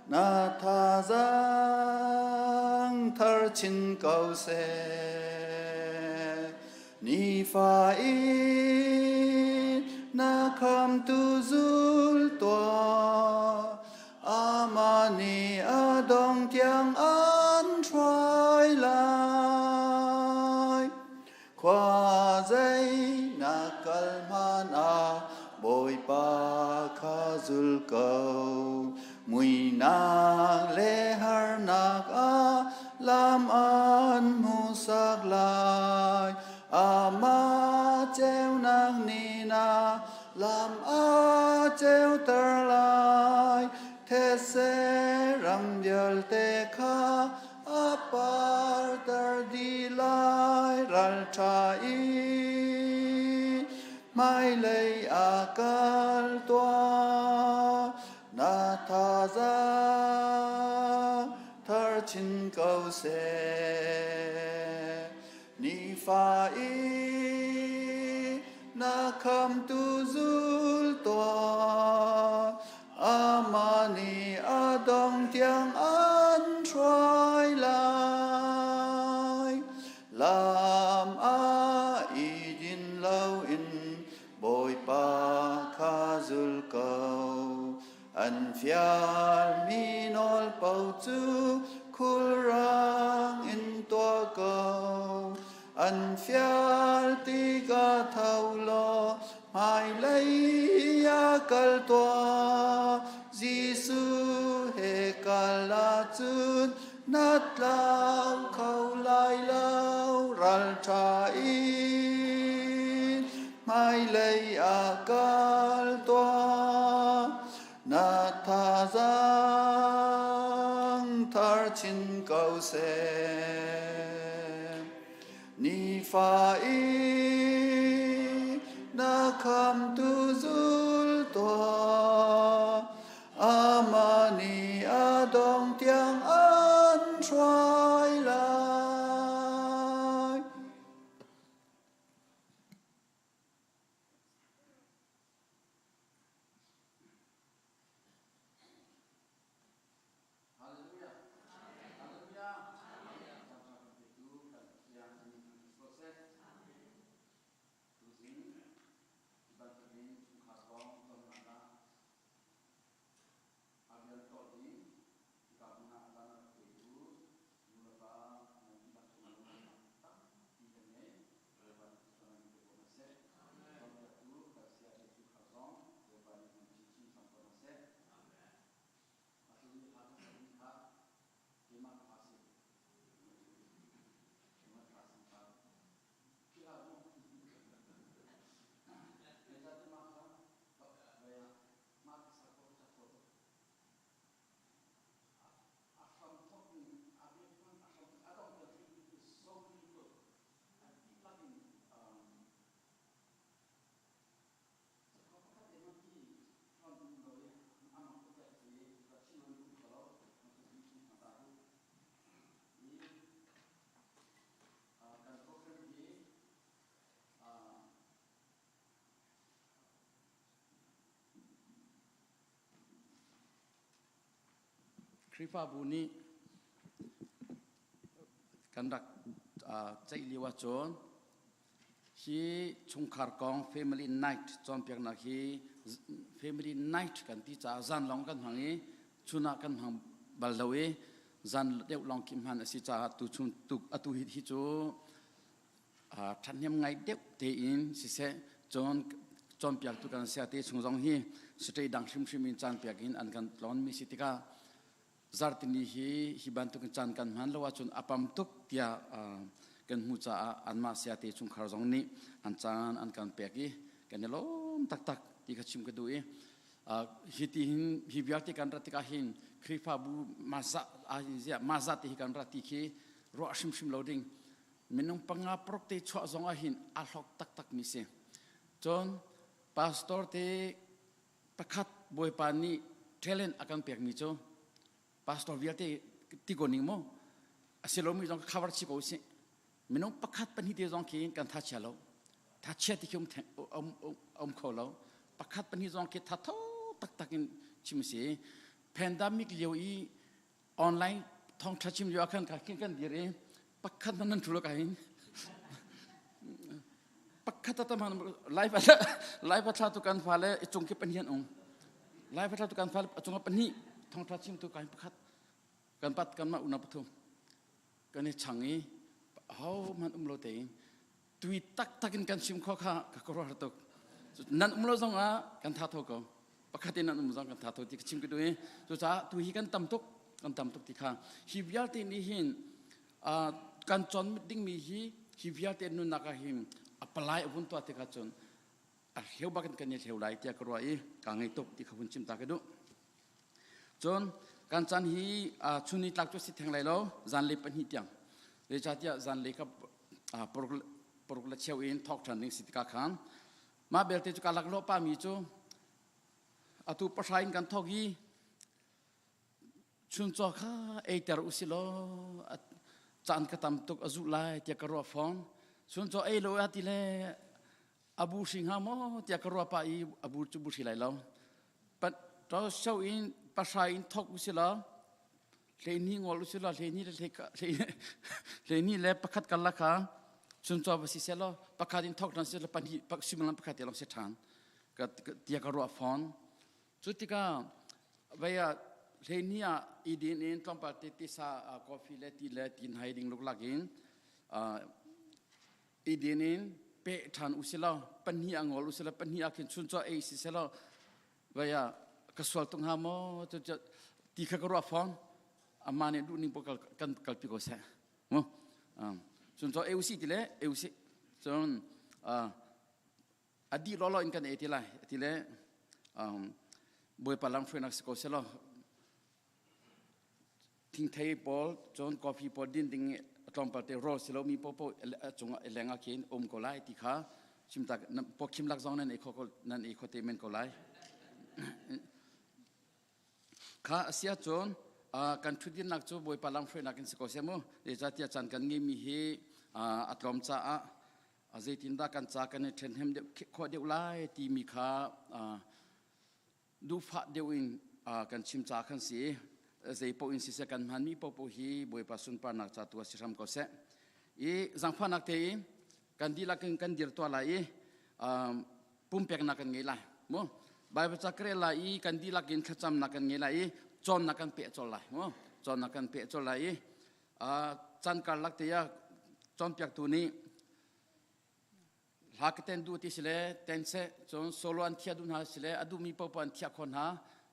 Na thazaang thar chin ko seh. Nifa in na khamtu zul tuah. Amah nih a dong tiang an hruai lai. Khua zei na kal hmanh ah Bawipa kha zul ko. Muihnak le harnak ah lam an hmuhsak lai. Amah ceunak nih na lam a ceuter lai. Thetse ram vialte kha a parter dih lai ralṭha in hmailei a kal tuah. Na thazaang thar chin ko seh. Nifa i na khamtu zul tuah. Amah nih a dong tiang an hruai lai. Lam ah i din loin Bawipa kha zul ko. An fialmi nawl paoh cu khulrang in tuah ko. An fial tikah tho law hmailei ah kal tuah. Jesuh he kal ahcun na tlau kho lai lo ralṭha in hmailei ah kal tuah. Na thazaang thar chin ko seh. Nifa i na khamtu zul tuah, amah nih a dong tiang an hruai lai. Hallelujah. Hallelujah. Cangka kan petu kan Pathian a min thangṭhat ko seh. Tuzing hi bantukin chungkhar kong tonnak ah a rian tolh ding hika hmun ah a caan a rak petu nu le pa nan dihlak cungah lungrualnak tampi kan ngei. Bawipa nih thluachuah in pe ko hna seh. Cawnpiaktu kan saya te chungkhar zong Bawipa nih hmang chinchin hram ko hna seh. Atu i hla kan sakmi kha keimah ka hla si. Keimah ka hla si kha. Khi hlah mu. Zeicahtiah mah kha vei ah mah ka sak ko ka sak ko. A hram thawk ning a biak hmang a hram a dong tiang it is so beautiful. A dihlak in Khrihfabu nih kan rak ceih lio ahcun Hi chungkhar kong family night cawnpiaknak hi family night kan ti caah zan lawng kan hmang i chun ah kan hmang bal lo i zan deuh lawng khi hman a si caah tu chun tuk atu hi hi cu ṭhahnem ngai deuh tein siseh cun cawnpiaktu kan sia te chung zong hi state dang hrimhrim in cawnpiak in an kan tlawn mi si tikah Zarhtini hi hi bantuk in caan kan hman lo ahcun a pam tuk tiah kan hmuh caah anmah sayate chungkhar zong nih an caan an kan pek i kan i lawm taktak ti kha chim ka duh i hi ti hin hi vialte kan rat tikah hin Khrihfabu mahzah mahzah ti hi kan rat ti khi ruah hrimhrim lo ding minung panga paruk te chuah zong ah hin a hlawk taktak mi si cun pastor te Pakhat Bawipa nih talent a kan pekmi cu pastor vialte ti ko ning mu a si lomi zong cover chi ko sih minung pakhat pahnih te zong khi kan tha chia lo tha chia ti khi um um um kho lo pakhat pahnih zong khi tha tho taktak in chim si. Pandemic lio i online thawngṭha chim lio ah khan ka khin kan dir i pakhat hmanh nan ṭhu lo ka hin. Pakhat a tam live live a thla tu kan fale cung khi pahnih an um. Live a thla tu kan fale a cung ah pahnih thawngṭha chimtu ka hin pakhat kan pat kan mah unau pathum kan i chang i ahohmanh um lo tein tui taktak in kan chim kho kha ka ka tuk. Nan um lo zong ah kan tha tho ko. Pakhat in nan um zong kan tha tho ti ka chim ka duh i cucaah tu hi kan tam tuk kan tam tuk ti kha hi vialte nih hin kan cawn dingmi hi hi vialte nunnak ah hin a palai a vun tuah tikah cun a hleu bak in kan i hleu lai tiah ka ruah i ka ngei tuk ti kha vun chim ta ka duh. Cun kan caan hi chun ni tlak cu si theng lai lo zanlei pahnih tiang zeicahtiah zanlei ka paruk le cheu in thawk ṭhan ding si tikah khan mah belte cu ka laklawh pami cu atu pahra in kan thawk i chuncaw kha eiter u si law caan ka tam tuk a zuh lai tiah ka ruah fawn chuncaw ei lo a ti le a bu hri hnga maw tiah ka ruah pah i a bu cu bu hri lai lo to so in pahra in thawk u si law hlei ngol u si law hlei le hlei le pakhat karlak kha chuncaw va si seh law pakhat in thawk ṭhan si law pahnih suimilam pakhat te lawng si ṭhan tiah ka ruah fawn Cu tikah vei ah hleihnih ah i din in tlawmpal te tisa coffee le ti le tin hai ding luklak in i din in pe ṭhan u si law pahnih ah ngol u si law pahnih ah khin chuncaw ei si seh law vei ah ka sual tuk hnga maw cu ti kha ka ruah fawn amah nih duh ning paoh kan kalpi ko seh mu chuncaw ei u si ti le ei u si cun a dih lawlaw in kan ei ti lai ti le Bawipa lamhruainak si ko selaw thingthei pawl cun coffee pawl din ding tlawmpal te rawl si lomi popo cungah leng ah khin um ko lai ti kha chimtak pawkhim lak zong nan ei kho nan ei kho te men ko lai kha a si ahcun kan ṭhutdirnak cu Bawipa lamhruainak in si ko seh mu zeicahtiah caan kan ngeimi hi a tlawm caah zeitindah kan ca kan i ṭhenhem deuh khawh deuh lai timi kha duhfah deuh in kan chim ca khan si zei paoh in siseh kan hmanmi paohpaoh hi Bawipa sunparnak ca tu a si hram ko seh i zangfahnak te i kan dihlak in kan dir tuah lai i pumpeknak kan ngei lai mu Bible ca ka rel lai i kan dihlak in thlacamnak kan ngei lai i cawnnak kan peh colh lai mu cawnnak kan peh colh lai i Caan karlak te ah cawnpiaktu nih hla ka ten duh ti si le ten seh cun solo an thiah duh hna si le a duhmi paohpaoh an thiah khawh hna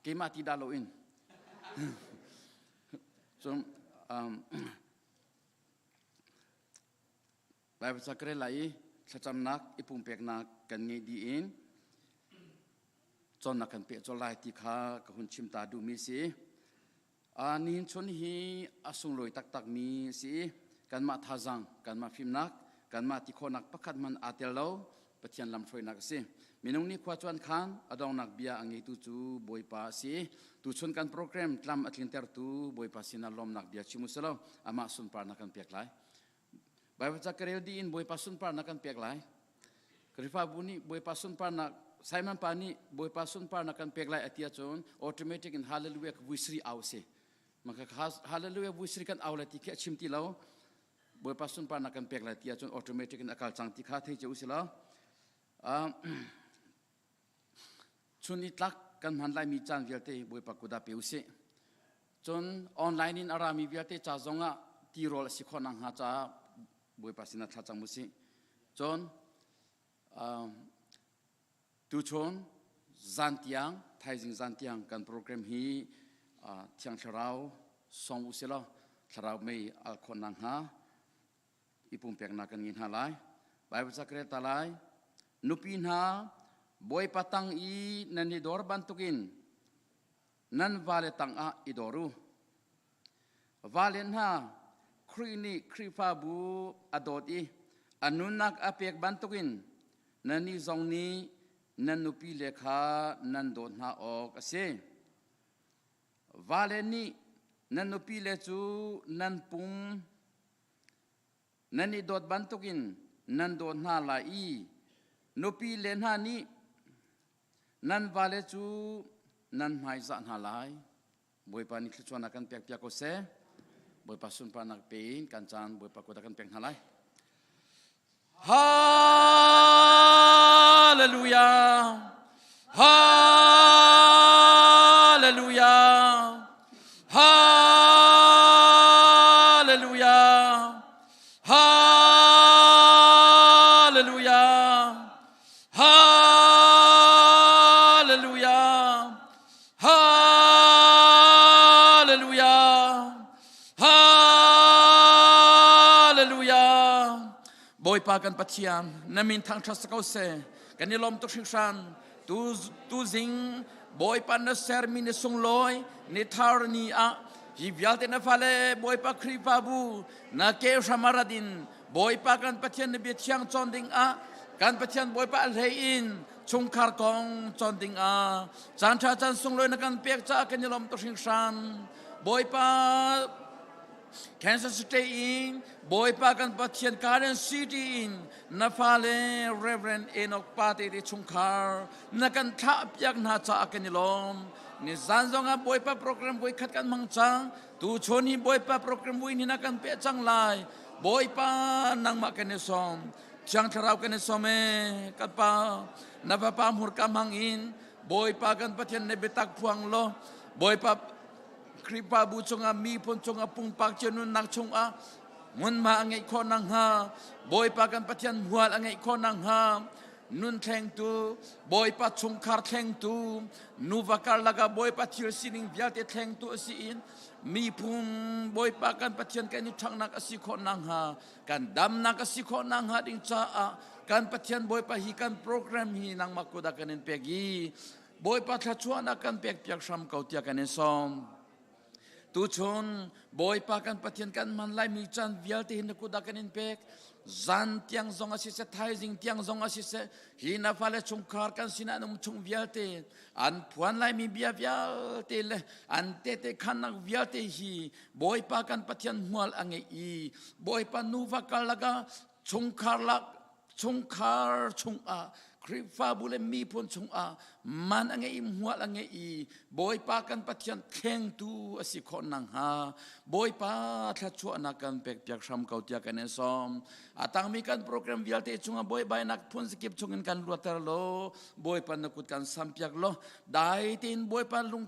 keimah ti dah loin cun Bible ca ka rel lai i thlacamnak i pumpeknak kan ngeih dih in cawnnak kan peh colh lai ti kha ka hun chim ta duhmi a si. Nihin chun hi a sunglawi taktakmi a si i kanmah thazaang, kanmah fimnak, kanmah ti khawhnak pakhat hmanh aa tel lo, Pathian lamhruainak a si. Minung nih khua cuan khan a donghnak bia a ngeitu cu Bawipa a si. Tuchun kan program tlam a tlintertu Bawipa sinah lawmnak bia chim u sih law amah sunparnak kan pek lai. Baibal ca ka rel dih in Bawipa sunparnak kan pek lai. Khrihfabu nih Bawipa sunparnak Simon pa nih Bawipa sunparnak kan pek lai a ti ahcun automatic in hallelujah ka vui sri au si. Maka hallelujah vui sri kan au lai ti khi a chim ti lo. Bawipa sunparnak kan pek lai ti ahcun automatic in a kal cang ti kha thei cio usih law. Chun i tlak kan hman laimi caan vialte Bawipa kut ah pe usih. Cun online in a rami vialte ca zongah tirawl a si khawh nakhnga caah Bawipa sinah thlacam usih. Cun tuchun zan tiang thaizing zan tiang kan program hi Thiang Thlarau song u silaw Thlarau mei al khawh nakhnga i pumpeknak kan ngei hna lai. Bible ca ka rel ta lai. Nupi hna Bawipa tang i nan i dor bantukin nan vale tangah i dor u. Vale hna, Khrih nih Khrihfabu a dawt i a nunnak a pek bantukin nannih zong nih nan nupile kha nan dawt hna awk a si. Vale nih nan nupile cu nan pum Nan i dawt bantukin nan dawt hna lai i nupile hna nih nan vale cu nan hmaizah hna lai. Bawipa nih thluachuahnak kan pek piak ko seh. Bawipa sunparnak pe in kan caan Bawipa kut ah kan pek hna lai. Hallelujah. Hallelujah. Hallelujah. Hallelujah. Hallelujah. Hallelujah. Hallelujah. Bawipa kan Pathian, na min thangṭhat si ko seh. Kan i lawm tuk hringhran. Tu, tu zing Bawipa na sermi ni sunglawi ni thar ni ah hi vialte na fale Bawipa Khrihfabu na ke hram ah rat in Bawipa kan Pathian na bia thiang cawn ding ah kan Pathian Bawipa a hlei in chungkhar kong cawn ding ah caan ṭha caan sunglawi na kan pek caah kan i lawm tuk hringhran. Bawipa Kansas City in Bawipa kan Pathian Garden City in na fale Reverend Enoch Pate te chungkhar na kan thlah piak hna caah kan i lawm. Nizan zong ah Bawipa program voi khat kan hmang cang. Tu chun hi Bawipa program vui ni na kan peh cang lai. Bawipa nangmah kan i sawm. Thiang Thlarau kan i sawm e. Kan pa na fapa hmurka hmang in Bawipa kan Pathian na biatak phuang law Bawipa Khrihfabu chungah miphun chungah pumpak cio nunnak chungah hmunhma a ngeih khawh nakhnga Bawipa kan Pathian hmual a ngeih khawh nakhnga nun thlengtu Bawipa chungkhar thlengtu nuva karlak ah Bawipa thil sining vialte thlengtu a si in miphun Bawipa kan Pathian kan i ṭhanghnak a si khawh nakhnga kan damnak a si khawh nakhnga ding caah kan Pathian Bawipa hi kan program hi nangmah kut ah kan in pek i Bawipa thluachuahnak kan pekpiak hram ko tiah kan in sawm. Tuchun Bawipa kan Pathian kan hman laimi caan vialte hi na kut ah kan in pek. Zan tiang zong a siseh, thaizing tiang zong a siseh, hi na fale chungkhar kan sinah an um chung vialte, an phuan laimi bia vialte le an tete khannak vialte hi Bawipa kan Pathian hmual a ngeih i Bawipa nuva karlak ah chungkhar lak chungkhar chungah Khrihfabu le miphun chungah man a ngei i hmual a ngei i Bawipa kan Pathian thlengtu a si khawh nakhnga Bawipa thluachuahnak kan pekpiak hram ko tiah kan in sawm. A tangmi kan program vialte chungah buaibainak phun zakip chungin kan luatter law Bawipa na kut kan sampiak law dai tein Bawipa lung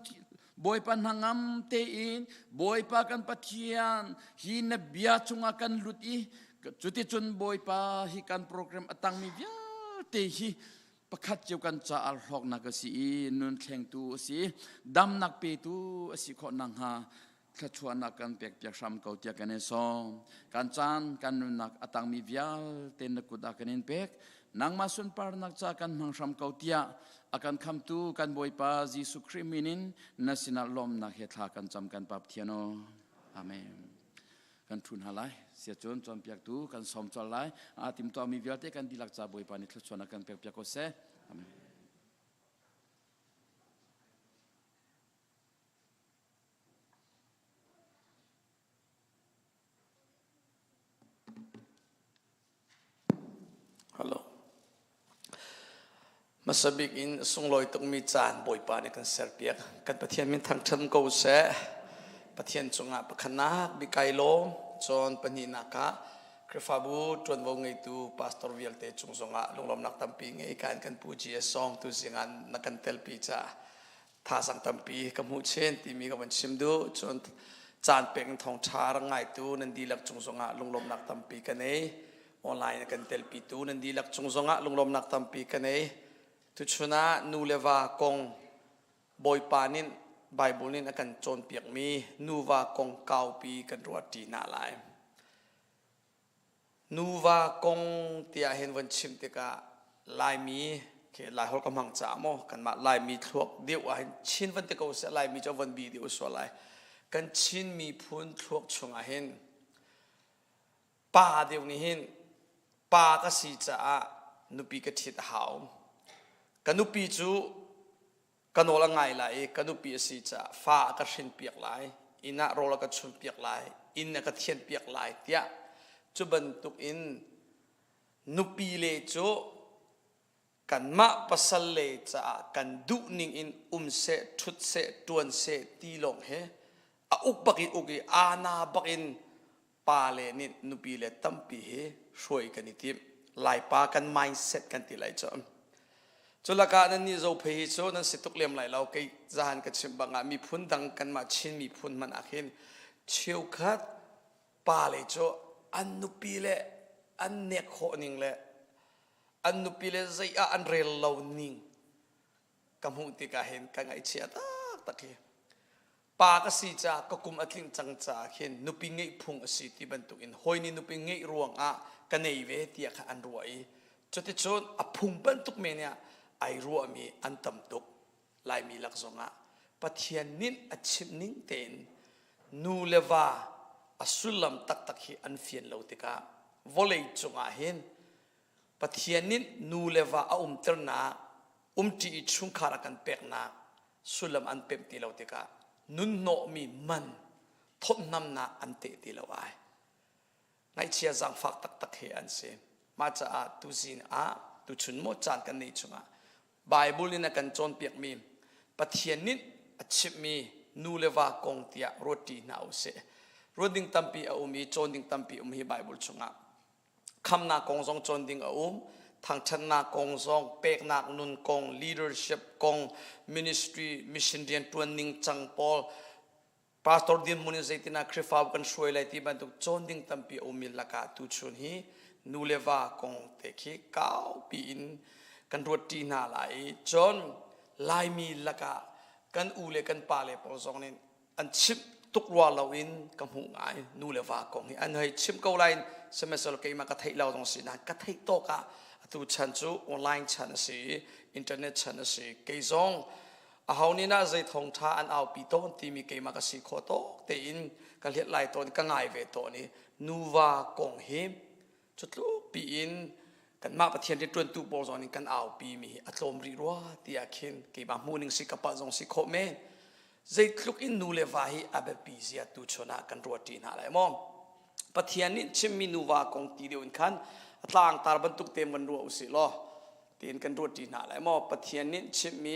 Bawipa hnangam tein Bawipa kan Pathian hi na bia chungah kan lut i cuticun Bawipa hi kan program a tangmi vialte hi pakhat cio kan caah hlawknak a si i nun thlengtu a si damnak petu a si khawh nakhnga thluachuahnak kan pek piak hram ko tiah kan in sawm kan caan kan nunnak a tangmi vialte na kut ah kan in pek nangmah sunparnak ca kan hmang hram ko tiah a kan khamtu kan Bawipa Jesuh Khrih min in na sinah lawmnak he thla kan cam kan Pa Pathian aw. Amen. Kan thu hna lai. Sia cun cawnpiaktu kan sawm col lai. Aa timtuahmi vialte kan dihlak ca Bawipa nih thluachuahnak kan pek piak ko seh. Amen. Hello. Hmasa bik in sunglawi tukmi caan Bawipa nih kan serpiak. Kan Pathian min thangṭhat ko seh. Pathian cungah pakhatnak bik kai lawm. Cun pahnihnak ah Khrihfabu ṭuanvo ngeitu pastor vialte cung zongah lunglawmnak tampi ngei kan kan pu GS Song tu zing ah na kan telpi caah thazang tampi ka hmuh chin timi ka van chim duh. Cun caan pek in thawngṭha rak ngaitu nan dihlak cung zongah lunglawmnak tampi ka nei. Online kan telpitu nan dihlak cung zongah lunglawmnak tampi ka nei. Tuchun ah nu le va kong Bawipa nih Bible nih a kan cawnpiakmi nuva kong kaupi kan ruahṭi hna lai. Nuva kong tiah hin von chim tikah Laimi khi Laiholh ka hmang caah maw kanmah Laimi thluak deuh ah hin Chin van ti ko seh Laimi cu von bi deuh sual lai. Kan Chin miphun thluak chungah hin pa deuh nih hin pa ka si caah nupi ka ṭhit a hau. Ka nupi cu ka nawl a ngai lai i ka nupi a si caah fa a ka hrinpiak lai, inn ah rawl a ka chumpiak lai, inn a ka thianhpiak lai tiah cu bantuk in nupi le cu Kanmah pasal le caah kan duh ning in um seh, ṭhut seh, ṭuan seh ti lawng he a uk bak in uk i aana bak in pa le nih nupi le tampi hi hruai kan i tim. Laipa kan mindset kan ti lai cu. Cu lakah nan nih zophei hi cu nan si tuk lem lai lo. Kei zahan ka chimh bang ah miphun dang kanmah Chin miphun hmanh ah khin cheukhat pa le cu an nupi le an nek khawh ning le an nupi le zei ah an rel lo ning ka hmuh tikah hin ka ngaihchia taktak hi. Pa ka si caah ka kum a tlinh cang caah khin nupi ngeih phung a si ti bantukin hawi nih nupi ngeih ruangah ka nei ve tiah kha an ruah i cuticun a phung bantuk men ah ai ruahmi an tam tuk. Laimi lak zongah Pathian nih a chimh ning tein nu le va a sullam taktak hi an fian lo tikah vawlei cungah hin Pathian nih nu le va a umternak umṭi i chungkhar a kan peknak sullam an pemh ti lo tikah nunhnawhmi man thawtnamnak an teh ti lo ai. Ngaihchia zaangfak taktak he an si. Mah caah tuzing ah tuchun maw caan kan neih chungah Bible in a kan cawnpiakmi Pathian nih a chimhmi nu le va kong tiah ruat ṭi hna u sih. Ruat ding tampi a um i cawn ding tampi um hi Bible chungah. Khamnak kong zong cawn ding a um, thangṭhatnak kong zong, peknak nun kong, leadership kong, ministry, mission rian ṭuan ning cang pawl, pastor dirhmun in zeitin ah Khrihfabu kan hruai lai ti bantuk cawn ding tampi a ummi lakah tuchun hi nu le va kong te khi kaupi in kan ruat ṭi hna lai i cun Laimi lakah kan u le kan pa le pawl zong nih an chimh tuk rua loin ka hmuh ngai nu le va kong hi an hei chim ko lai sihmanhsehlaw keimah ka theih lo zong si nain ka theih tawk ah atu chan cu online chan a si i internet chan a si kei zong aho nih nah zei thawngṭha an aupi tawn timi keimah ka si khawh tawk tein ka hliat lai tawn ka ngai ve tawn i nuva kong hi cutluk piin kanmah Pathian rianṭuantu pawl zong nih kan aupi mi hi a tlawm rih rua tiah khin keimah hmuhning si ka palh zong si khawh men zeitluk in nu le va hi a biapi zia tu chun ah kan ruat ṭi hna lai maw Pathian nih chimmi nuva kong ti deuh in khan a tlangtar bantuk te van ruah usih law tiin kan ruat ṭi hna lai maw Pathian nih chimmi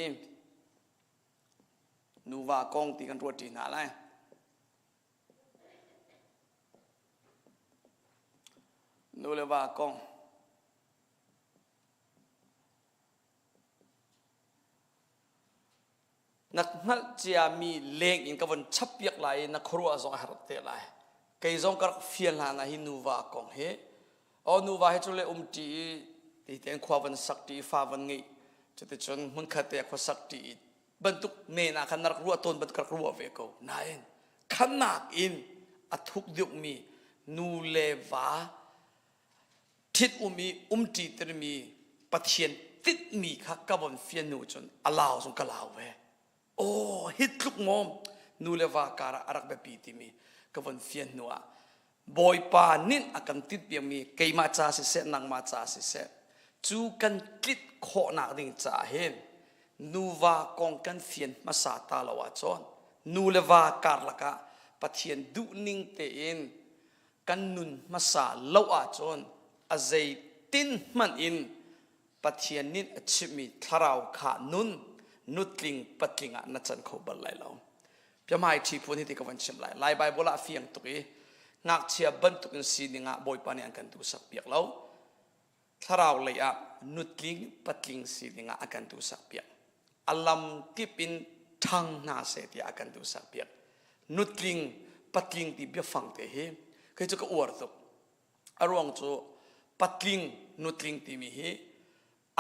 nuva kong ti kan ruat ṭi hna lai nu le va kong Na hngalh ciami leng in ka von chappiak lai i na khuaruah zong a herh te lai. Kei zong ka rak fial hna na hi nuva kong hi. O nuva hi cu le um ṭi i ti tein khua van sak ṭi i fa van ngeih cuticun hmunkhat te khua sak ṭi i bantuk men ah khan na rak ruah tawn bantuk ka rak ruah ve ko. Nain khannak in a thuk deuhmi nu le va ṭhit um i umṭi tirmi Pathian tinhmi kha ka von fian hnu cun a lau zong ka lau ve. Aw, hi tluk maw nu le va kar ah a rak biapi timi ka von fian hnu ah Bawipa nih a kan tinhpiakmi keimah ca siseh nangmah ca siseh cu kan tlit khawhnak ding caah hin nuva kong kan fian hmasa ta lo ahcun nu le va karlak ah Pathian duhning tein kan nun hmasa lo ahcun a zeitin hmanh in Pathian nih a chimhmi thlarau kha nun nutling patling ah na can kho bal lai lo. Biahmai ṭhi phun hi ti ka van chim lai. Lai Bible ah a fiang tuk i ngakchia bantuk in sining ah Bawipa nih an kan duhsak piak lo. Thlarau lei ah nutling patling sining ah a kan duhsak piak. A lam kip in ṭhang hna seh tiah a kan duhsak piak. Nutling patling ti biafang te hi kei cu ka uar tuk. A ruang cu patling nutling timi hi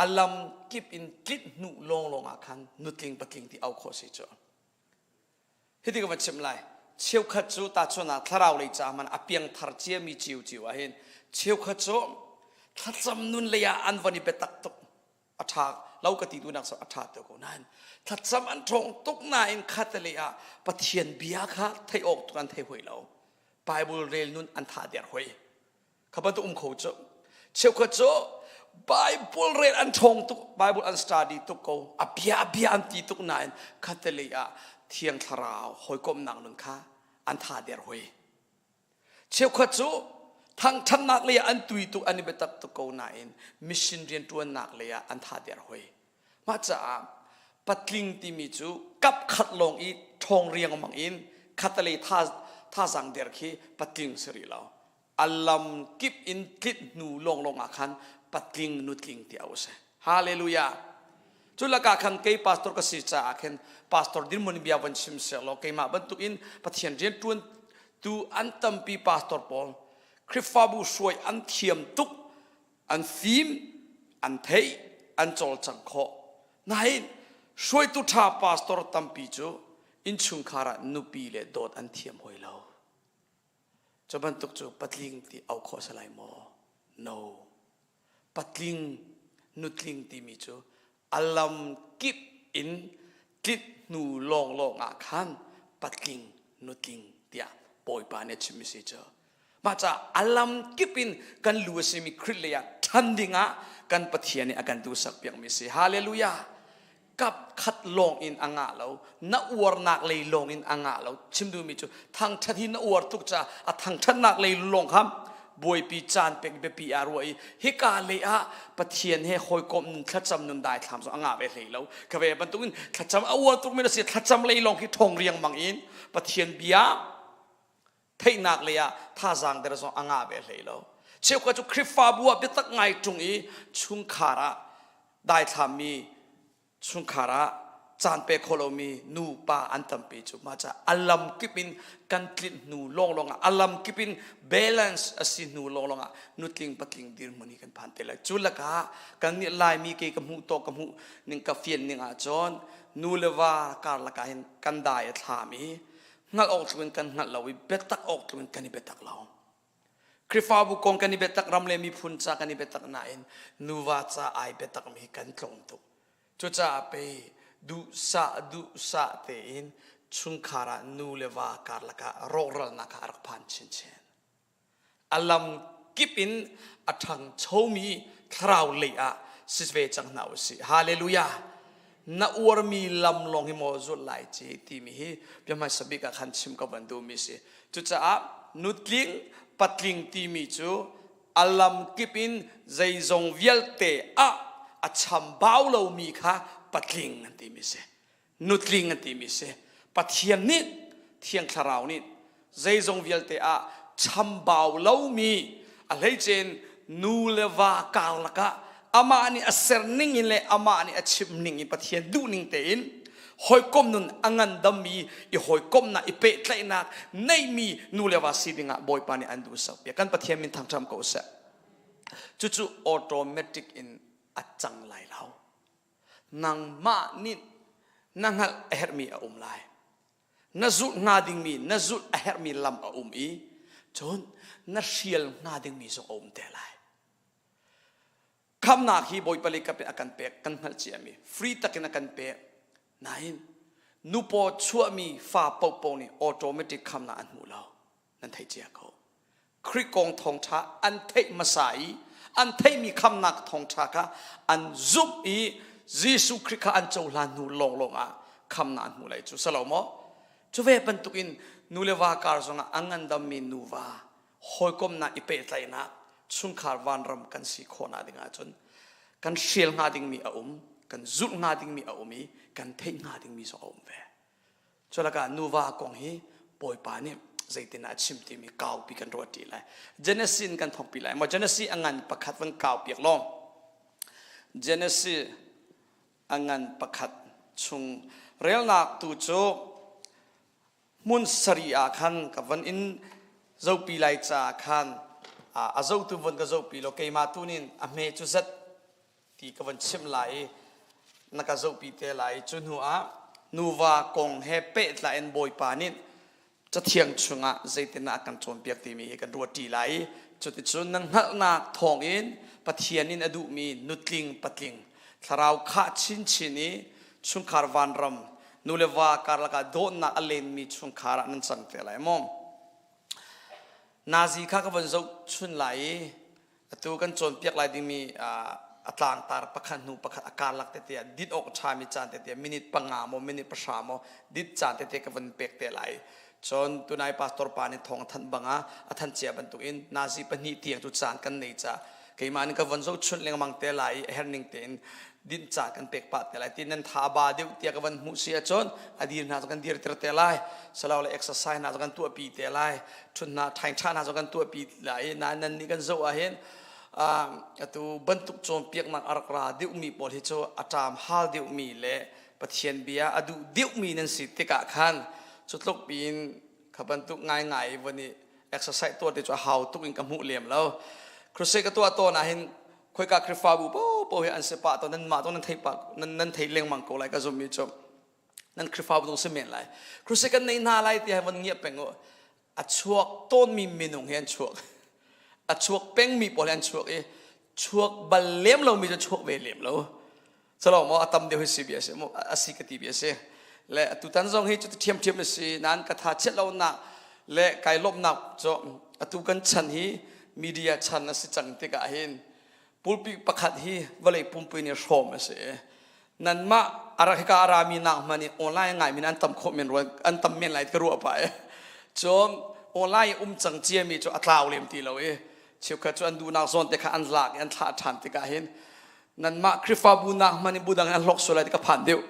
a lam kip in tlinh hnu lawnglawng ah khan nutling patling ti au khawh si cu. Hiti ka va chim lai. Cheukhat cu tahchunhnak thlarau lei ca hmanh a piangthar ciami ciocio ah hin cheukhat cu thlacam nun lei ah an von i biatak tuk. A ṭha lo ka ti duhnak cu a ṭha tuk ko nain thlacam an ṭhawng tuk nain khatte ah Pathian bia kha theih awk tuk an thei hoi lo. Bible rel nun an tha der hoi. Kha bantuk um kho cu. Cheukhat cu Bible rel an ṭhawng tuk, Bible an study tuk ko, a bia a bia an ti tuk nain khatte ah Thiang Thlarau hawikomhnak nun kha an tha der hoi. Cheukhat cu Thangṭhatnak lei ah an tui tuk an i biatak tuk ko nain mission rianṭuannak lei ah an tha der hoi. Mah caah patling timi cu kap khat lawng i ṭhawng riangmang in khatalei tha thazaang der khi patling si rih lo. A lam kip in tlinh hnu lawnglawng ah khan patling nutling ti a si. Hallelujah. Cu lakah khan kei pastor ka si caah khin pastor dirhmun bia van chim seh law keimah bantuk in Pathian rian ṭuan tu an tampi pastor pawl Khrihfabu hruai an thiam tuk an fim an theih an cawlcang khawh nain hruaitu ṭha pastor tampi cu innchungkhar ah nupi le dawt an thiam hoi lo cu bantuk cu patling ti au khawh si lai maw no patling nutling timi cu a lam kip in tlinh hnu lawnglawng ah khan patling nutling tiah Bawipa nih a chimmi si cu mah caah a lam kip in kan lu a simi Khrih lei ah ṭhan ding ah kan Pathian nih a kan duhsak piakmi si hallelujah kap khat lawng in a ngah lo na uarnak lei lawng in a ngah lo chim duhmi cu thangṭhat hi na uar tuk caah a thangṭhatnak lei lawng kha buaipi caan pek biapi ah ruah i hika lei ah Pathian he hawikom nun thlacam nun daithlam zong a ngah ve hlei lo ka ve bantukin thlacam a uar tuk mi na si thlacam lei lawng khi ṭhawng riangmang in Pathian bia theihnak lei ah thazaang der zong a ngah ve hlei lo cheukhat cu Khrihfabu ah biatak ngai ṭung i chungkhar ah daithlammi chungkhar ah caan pe kho lomi nu pa an tampi cu mah ca a lam kip in kan tlinh hnu lawnglawng ah a lam kip in balance a si hnu lawnglawng ah nutling patling dirhmun hi kan phan te lai cu lakah kan nih laimi ke ka hmuh tawk ka hmuh ning ka fian ning ah cun nu le va karlak ah hin kan dai a thlam i hngalh awk tluk in kan hngalh lo i biatak awk tluk in kan i biatak lo Khrihfabu kong kan i biatak ram le miphun ca kan i biatak nain nuva ca ai biatakmi kan tlawm tuk cucaah pei duhsah duhsah tein chungkhar ah nu le va karlak ah rawkralnak kha a rak phan chinchin A lam kip in a ṭhangchomi thlarau lei ah si ve cang hna u sih. Hallelujah! Na uarmi lam lawng hi maw zulh lai ci timi hi bia hmaisa bik ah khan chim ka van duhmi si. Cucaah nutling patling timi cu a lam kip in zeizong vialte ah a chambau lomi kha patling an timi si. Nutling an timi si. Pathian nih Thiang Thlarau nih zeizong vialte ah chambau lomi a hleicen nu le va karlak ah amah nih a ser ning in le amah nih a chim ning in Pathian duh ning tein hawikom nun a ngandammi i hawikomnak i pehtlaihnak neihmi nu le va si dingah Bawipa nih an duhsak piak kan Pathian min thangṭhat ko seh cucu automatic in a cang lai lo nangmah nih na hngalh a herhmi a um lai na zulh hnga dingmi na zulh a herhmi lam a um i cun na hrial hnga dingmi zong a um te lai khamnak hi bawipa lei kap in a kan pek kan hngalh ciami free takin a kan pek nain nupaw chuahmi fa paohpaoh nih automatic khamnak an hmu lo nan theih cia ko Khrih kong thawngṭha an theih hmasa i an theihmi khamnak thawngṭha kha an zumh i Jesuh Khrih kha an cohlan hnu lawnglawng ah khamnak an hmuh lai cu si lo maw? Cu ve bantukin nu le va kar zongah a ngandammi nuva hawikomnak i pehtlaihnak chungkhar vanram kan si khawhnak ding ahcun kan hrial hnga dingmi a um, kan zulh hnga dingmi a um i kan theih hnga dingmi zong a um ve. Culakah nuva kong hi Bawipa nih zeitin a chim timi kaupi kan ruat ṭi lai. Genesis in kan thawkpi lai. Maw Genesis a ngan pakhat van kau piak law. Genesis a ngan pakhat chung relnak tu cu hmun sarih ah khan ka van in zopi lai caah khan a zotu von ka zopi law keimah tu nin a hme cu zat ti ka van chimh lai i na ka zohpi te lai cu hnu ah nuva kong he pehtlai in Bawipa nih cathiang chungah zeitindah a kan cawnpiak timi hi kan ruat ṭi lai i cuticun nan hngalhnak thawngin Pathian in a duhmi nutling patling thlarau khah chinchin i chungkhar vanram nu le va karlak ah dawtnak a lenmi chungkhar ah nan cang te lai maw nazi kha ka van zoh chun lai i Atu kan cawnpiak lai dingmi a tlangtar pakhat hnu pakhat a karlak tete ah dit awk ṭhami caan tete minute panga maw minute pahra maw dit caan tete ka van pek te lai. Cun tunai pastor pa nih thawng a thanh bang ah a thanh cia bantukin nazi pahnih tiang cu caan kan nei ca keimah nih ka von zohchunh lengmang te lai i a herh ning tein dinh caan kan pek pah te lai ti nan tha ba deuh tiah ka van hmuh si ahcun a dir hna cu kan dir tir te lai salo le exercise hna cu kan tuahpi te lai thun hna thaing tha hna cu kan tuahpi lai i na nan nih kan zoh ahhin atu bantuk cawnpiaknak a rak ra deuhmi pawl hi cu a ṭam hal deuhmi le Pathian bia a duh deuhmi nan si tikah khan cu tluk piin kha bantuk ngaingai von i exercise tuah ti cu a hau tuk in ka hmuh lem lo. Crusade ka tuah tawn ah hin khoika Khrihfabu popo hi an si pah tawn nan mah zong nan thei pah nan nan thei lengmang ko lai ka zummi cu nan Khrihfabu zong si men lai. Crusade kan nei hna lai ti hai von ngiah peng u. A chuak tawnmi minung hi an chuak. A chuak pengmi pawl hi an chuak i chuak bal lem lomi cu chuak ve lem lo. Calo maw a tam deuh hi si bia si a si ka ti bia si. Le atutan zong hi cuti ṭhiamṭhiam a si nain ka tha chiat lonak le kai lawmhnak cu atu kan chan hi media chan a si cang tikah hin pulpit pakhat hi vawlei pumpi nih hrawm a si. Nanmah a rak hika a rami nak hmanh i online ngai min an tam khawh men ruan an tam men lai ka ruah pah i cun online um cang ciami cu a tlau lem ti lo i cheukhat cu an duhnak zawn te kha an lak i an thlah ṭhan tikah hin nanmah Khrihfabu nak hmanh in budang an hlawk sual lai ti ka phan deuh.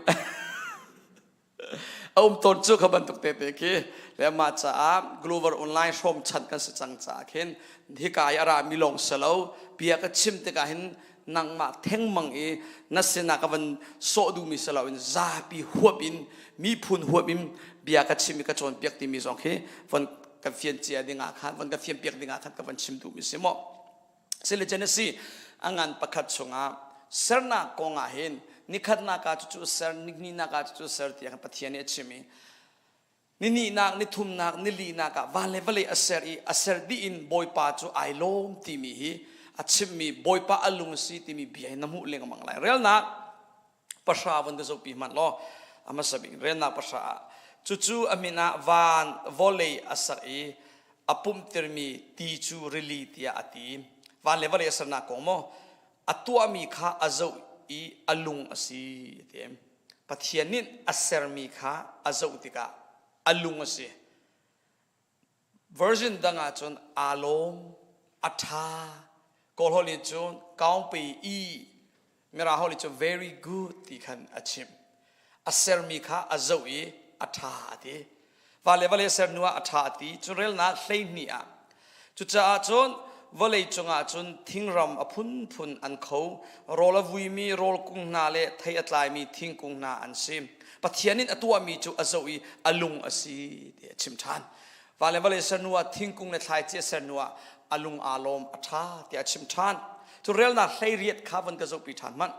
a um tawn cu kha bantuk te te khi le mah caah Glover online hrawm chan kan si cang caah khin hika i a ra mi lawng si lo bia ka chim tikah hin nangmah thengmang i na sinah ka van sawh duhmi si lo in zapi huap in miphun huap in bia ka chim i ka cawnpiak timi zong khi von kan fian cia ding ah khan von ka fian piak ding ah khan ka van chim duhmi si maw Silicon a si a ngan pakhat chungah sernak kong ah hin nikhatnak ah cucu ser nihnihnak ah cucu ser tiah Pathian nih a chim i nihnihnak nithumnak nilinak ah van le vawlei a ser i a ser dih in Bawipa cu ai lawm timi hi a chimmi Bawipa a lung a si timi bia hi na hmuh lengmang lai relnak pahra von ka zohpi hmanh law a hmasa bik relnak pahra ah cucu a min ah van vawlei a sak i a pumhtirmi ti cu rili tiah a ti van le vawlei a sernak kong maw a tuahmi kha a zoh i a lung a si a ti Pathian nih a sermi kha a zoh tikah a lung a si Version dang ahcun aa lawm, a ṭha. Kawl holh in cun kaungpi i Mirang holh in cun very good ti khan a chim. A sermi kha a zoh i a ṭha a ti. Va le vale ser hnu ah a ṭha a ti. Cun relnak 12 ah. Cucaah cun vawlei cungah cun thingram a phunphun an kho. Rawl a vuimi rawl kung hna le thei a tlaimi thingkung hna an si. Pathian in a tuahmi cu a zoh i a lung a si ti a chim ṭhan. Va le vawlei ser hnu ah thingkung le thlaici a ser hnu ah a lung aa lawm a ṭha tiah a chim ṭhan. Cu relnak 18 kha von ka zohpi ṭhan hmanh.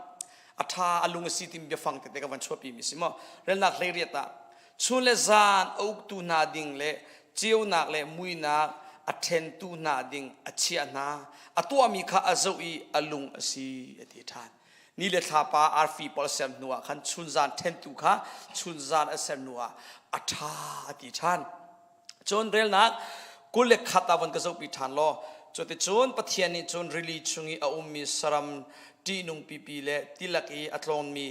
A ṭha a lung a si timi biafang tete ka van chuahpi mi si maw. Relnak 18 ah chun le zan a uktu hna ding le ceunak le muinak a ṭhentu hna ding a chiah hna. A tuahmi kha a zoh i a lung a si a ti ṭhan. Ni le thlapa arfi pawl a ser hnu ah khan chunzan ṭhentu kha chunzan a ser hnu ah a ṭha a ti ṭhan. Cun relnak 21 ah von ka zohpi ṭhan law cuticun Pathian nih cun rili chung i a ummi saram ṭihnung pipi le tilak i a tlawnmi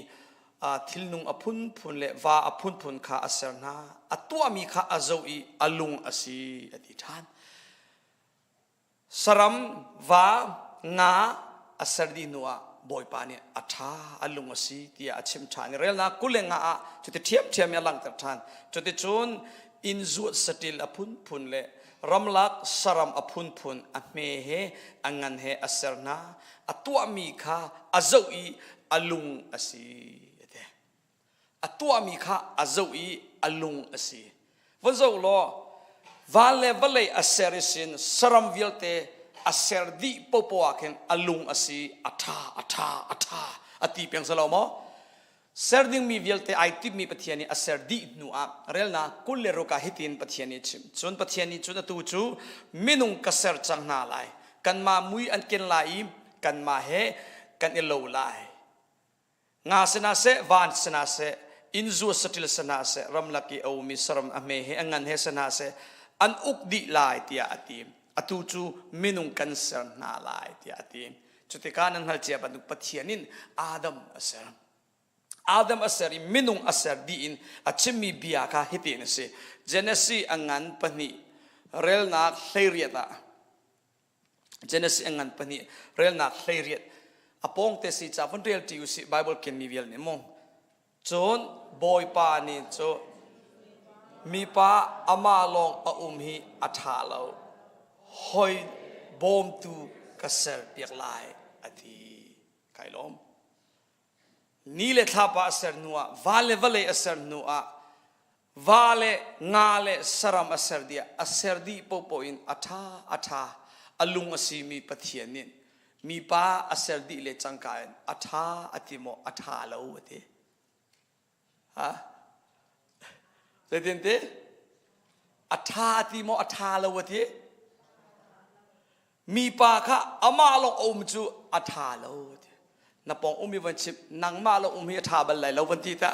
thilnung a phunphun le va a phunphun kha a ser hna. A tuahmi kha a zoh i a lung a si a ti ṭhan. Saram, va, nga a ser dih hnu ah Bawipa nih a ṭha, a lung a si tiah a chim ṭhan i relnak 25 ah cuti ṭhiamṭhiam in a langhter ṭhan. Cuticun inn zuat saṭil a phunphun le ramlak saram a phunphun a hme he a ngan he a ser hna. A tuahmi kha a zoh i a lung a si a ti. A tuahmi kha a zoh i a lung a si. Va zoh law van le vawlei a ser i sin saram vialte a ser dih popo ah khin a lung a si a ṭha a ṭha a ṭha a ti peng si lo maw? Ser dingmi vialte ai timmi Pathian nih a ser dih hnu ah relnak 26 ah hitin Pathian nih a chim. Cun Pathian nih cun atu cu minung ka ser cang hna lai. Kanmah mui an ken lai i kanmah he kan i lo lai. Nga si hna seh, van si hna seh, inn zuat saṭil si hna seh, ramlak i a ummi saram a hme he a ngan he si hna seh, an uk dih lai tiah a ti. Atu cu minung kan ser hna lai tiah a ti. Cutikah nan hngalh cia bantuk Pathian in Adam a ser. Adam a ser i minung a ser dih in a chimmi bia kha hitin a si. Genesis a ngan pahnih relnak 18 ah Genesis a ngan pahnih relnak 18 a pawngte si ca vun rel ṭi usih Bible kenmi vial nih mu. Cun Bawipa nih cu mipa amah lawng a um hi a ṭha lo. Hoi bawmtu ka serpiak lai a ti. Kai lawm. Ni le thlapa a ser hnuah, va le vawlei a ser hnuah, va le nga le saram a ser dih a ser dih paohpaoh in a ṭha a ṭha a lung a simi Pathian nih mipa a ser dih le cangka in a ṭha a ti maw a ṭha lo a ti. Ha? Zeitin ti? A ṭha a ti maw a ṭha lo a ti? Mipa kha amah lawng a um cu a ṭha lo ti. Na pawng um i van chimh nangmah lawng um hi a ṭha bal lai lo van ti ta.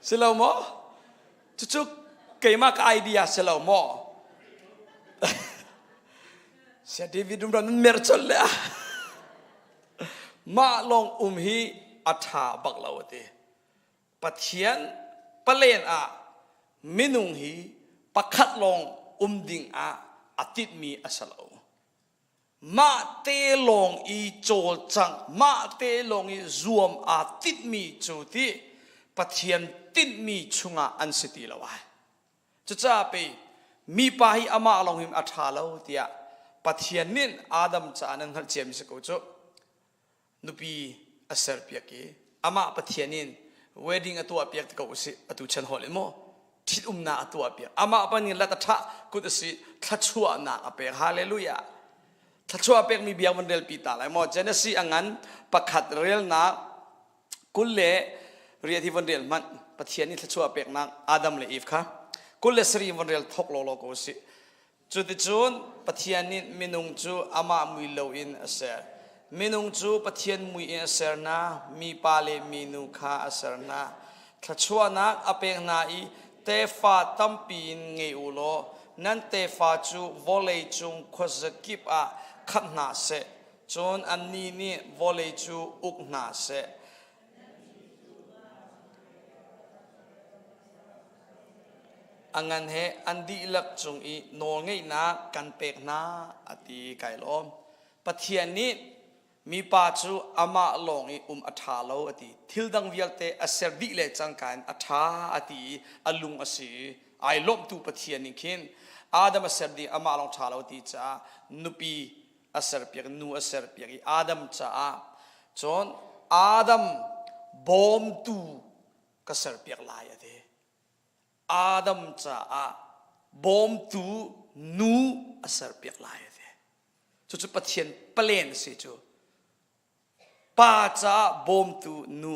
Si lo maw? Cucu keimah ka idea si lo maw? Sia David rumra nan mer colh le mah lawng um hi a ṭha bak lo a ti. Pathian palen ah minung hi pakhat lawng um ding ah a tinhmi a si lo. Mah te lawng i cawlcangh, mah te lawng i zuam aa tinhmi cu ti Pathian tinhmi chungah an si ti lo ai. Cucaah pei mipa hi amah lawng hin a ṭha lo tiah Pathian nih Adam caah nan hngalh ciami si ko cu. Nupi a serpiak i amah Pathian in wedding a tuahpiak ti ko usih atu chan holh in maw ṭhitumnak a tuahpiak amah pan in lat a ṭhah kut a si thluachuahnak a pek hallelujah thluachuah pekmi bia van relpi ta lai maw Genesis a ngan pakhat relnak 28 hi van rel hmanh Pathian nih thluachuah peknak Adam le Eve kha 27 van rel thok law law ko usih Cuticun Pathian nih minung cu amah mui loin a ser. Minung cu Pathian mui in a ser hna, mipa le minu kha a ser hna. Thluachuahnak a pek hna i tefa tampi in ngei u law nan tefa cu vawlei cung khuazakip ah khat hna seh, cun annih nih vawlei cu uk hna seh. A ngan he an dihlak cung i nawlngeihnak kan pek hna a ti kai lawm. Pathian nih mipa cu amah lawng i um a ṭha lo a ti. Thil dang vialte a ser dih le cangka in a ṭha a ti i a lung a si i ai lawmhtu Pathian nih khin Adam a ser dih amah lawng ṭha lo a ti caah nupi a serpiak nu a serpiak i Adam caah cun Adam bawmtu ka serpiak lai a ti. Adam caah bawmtu nu a serpiak lai a ti. Cucu Pathian palen a si cu. Pa caah bawmtu nu.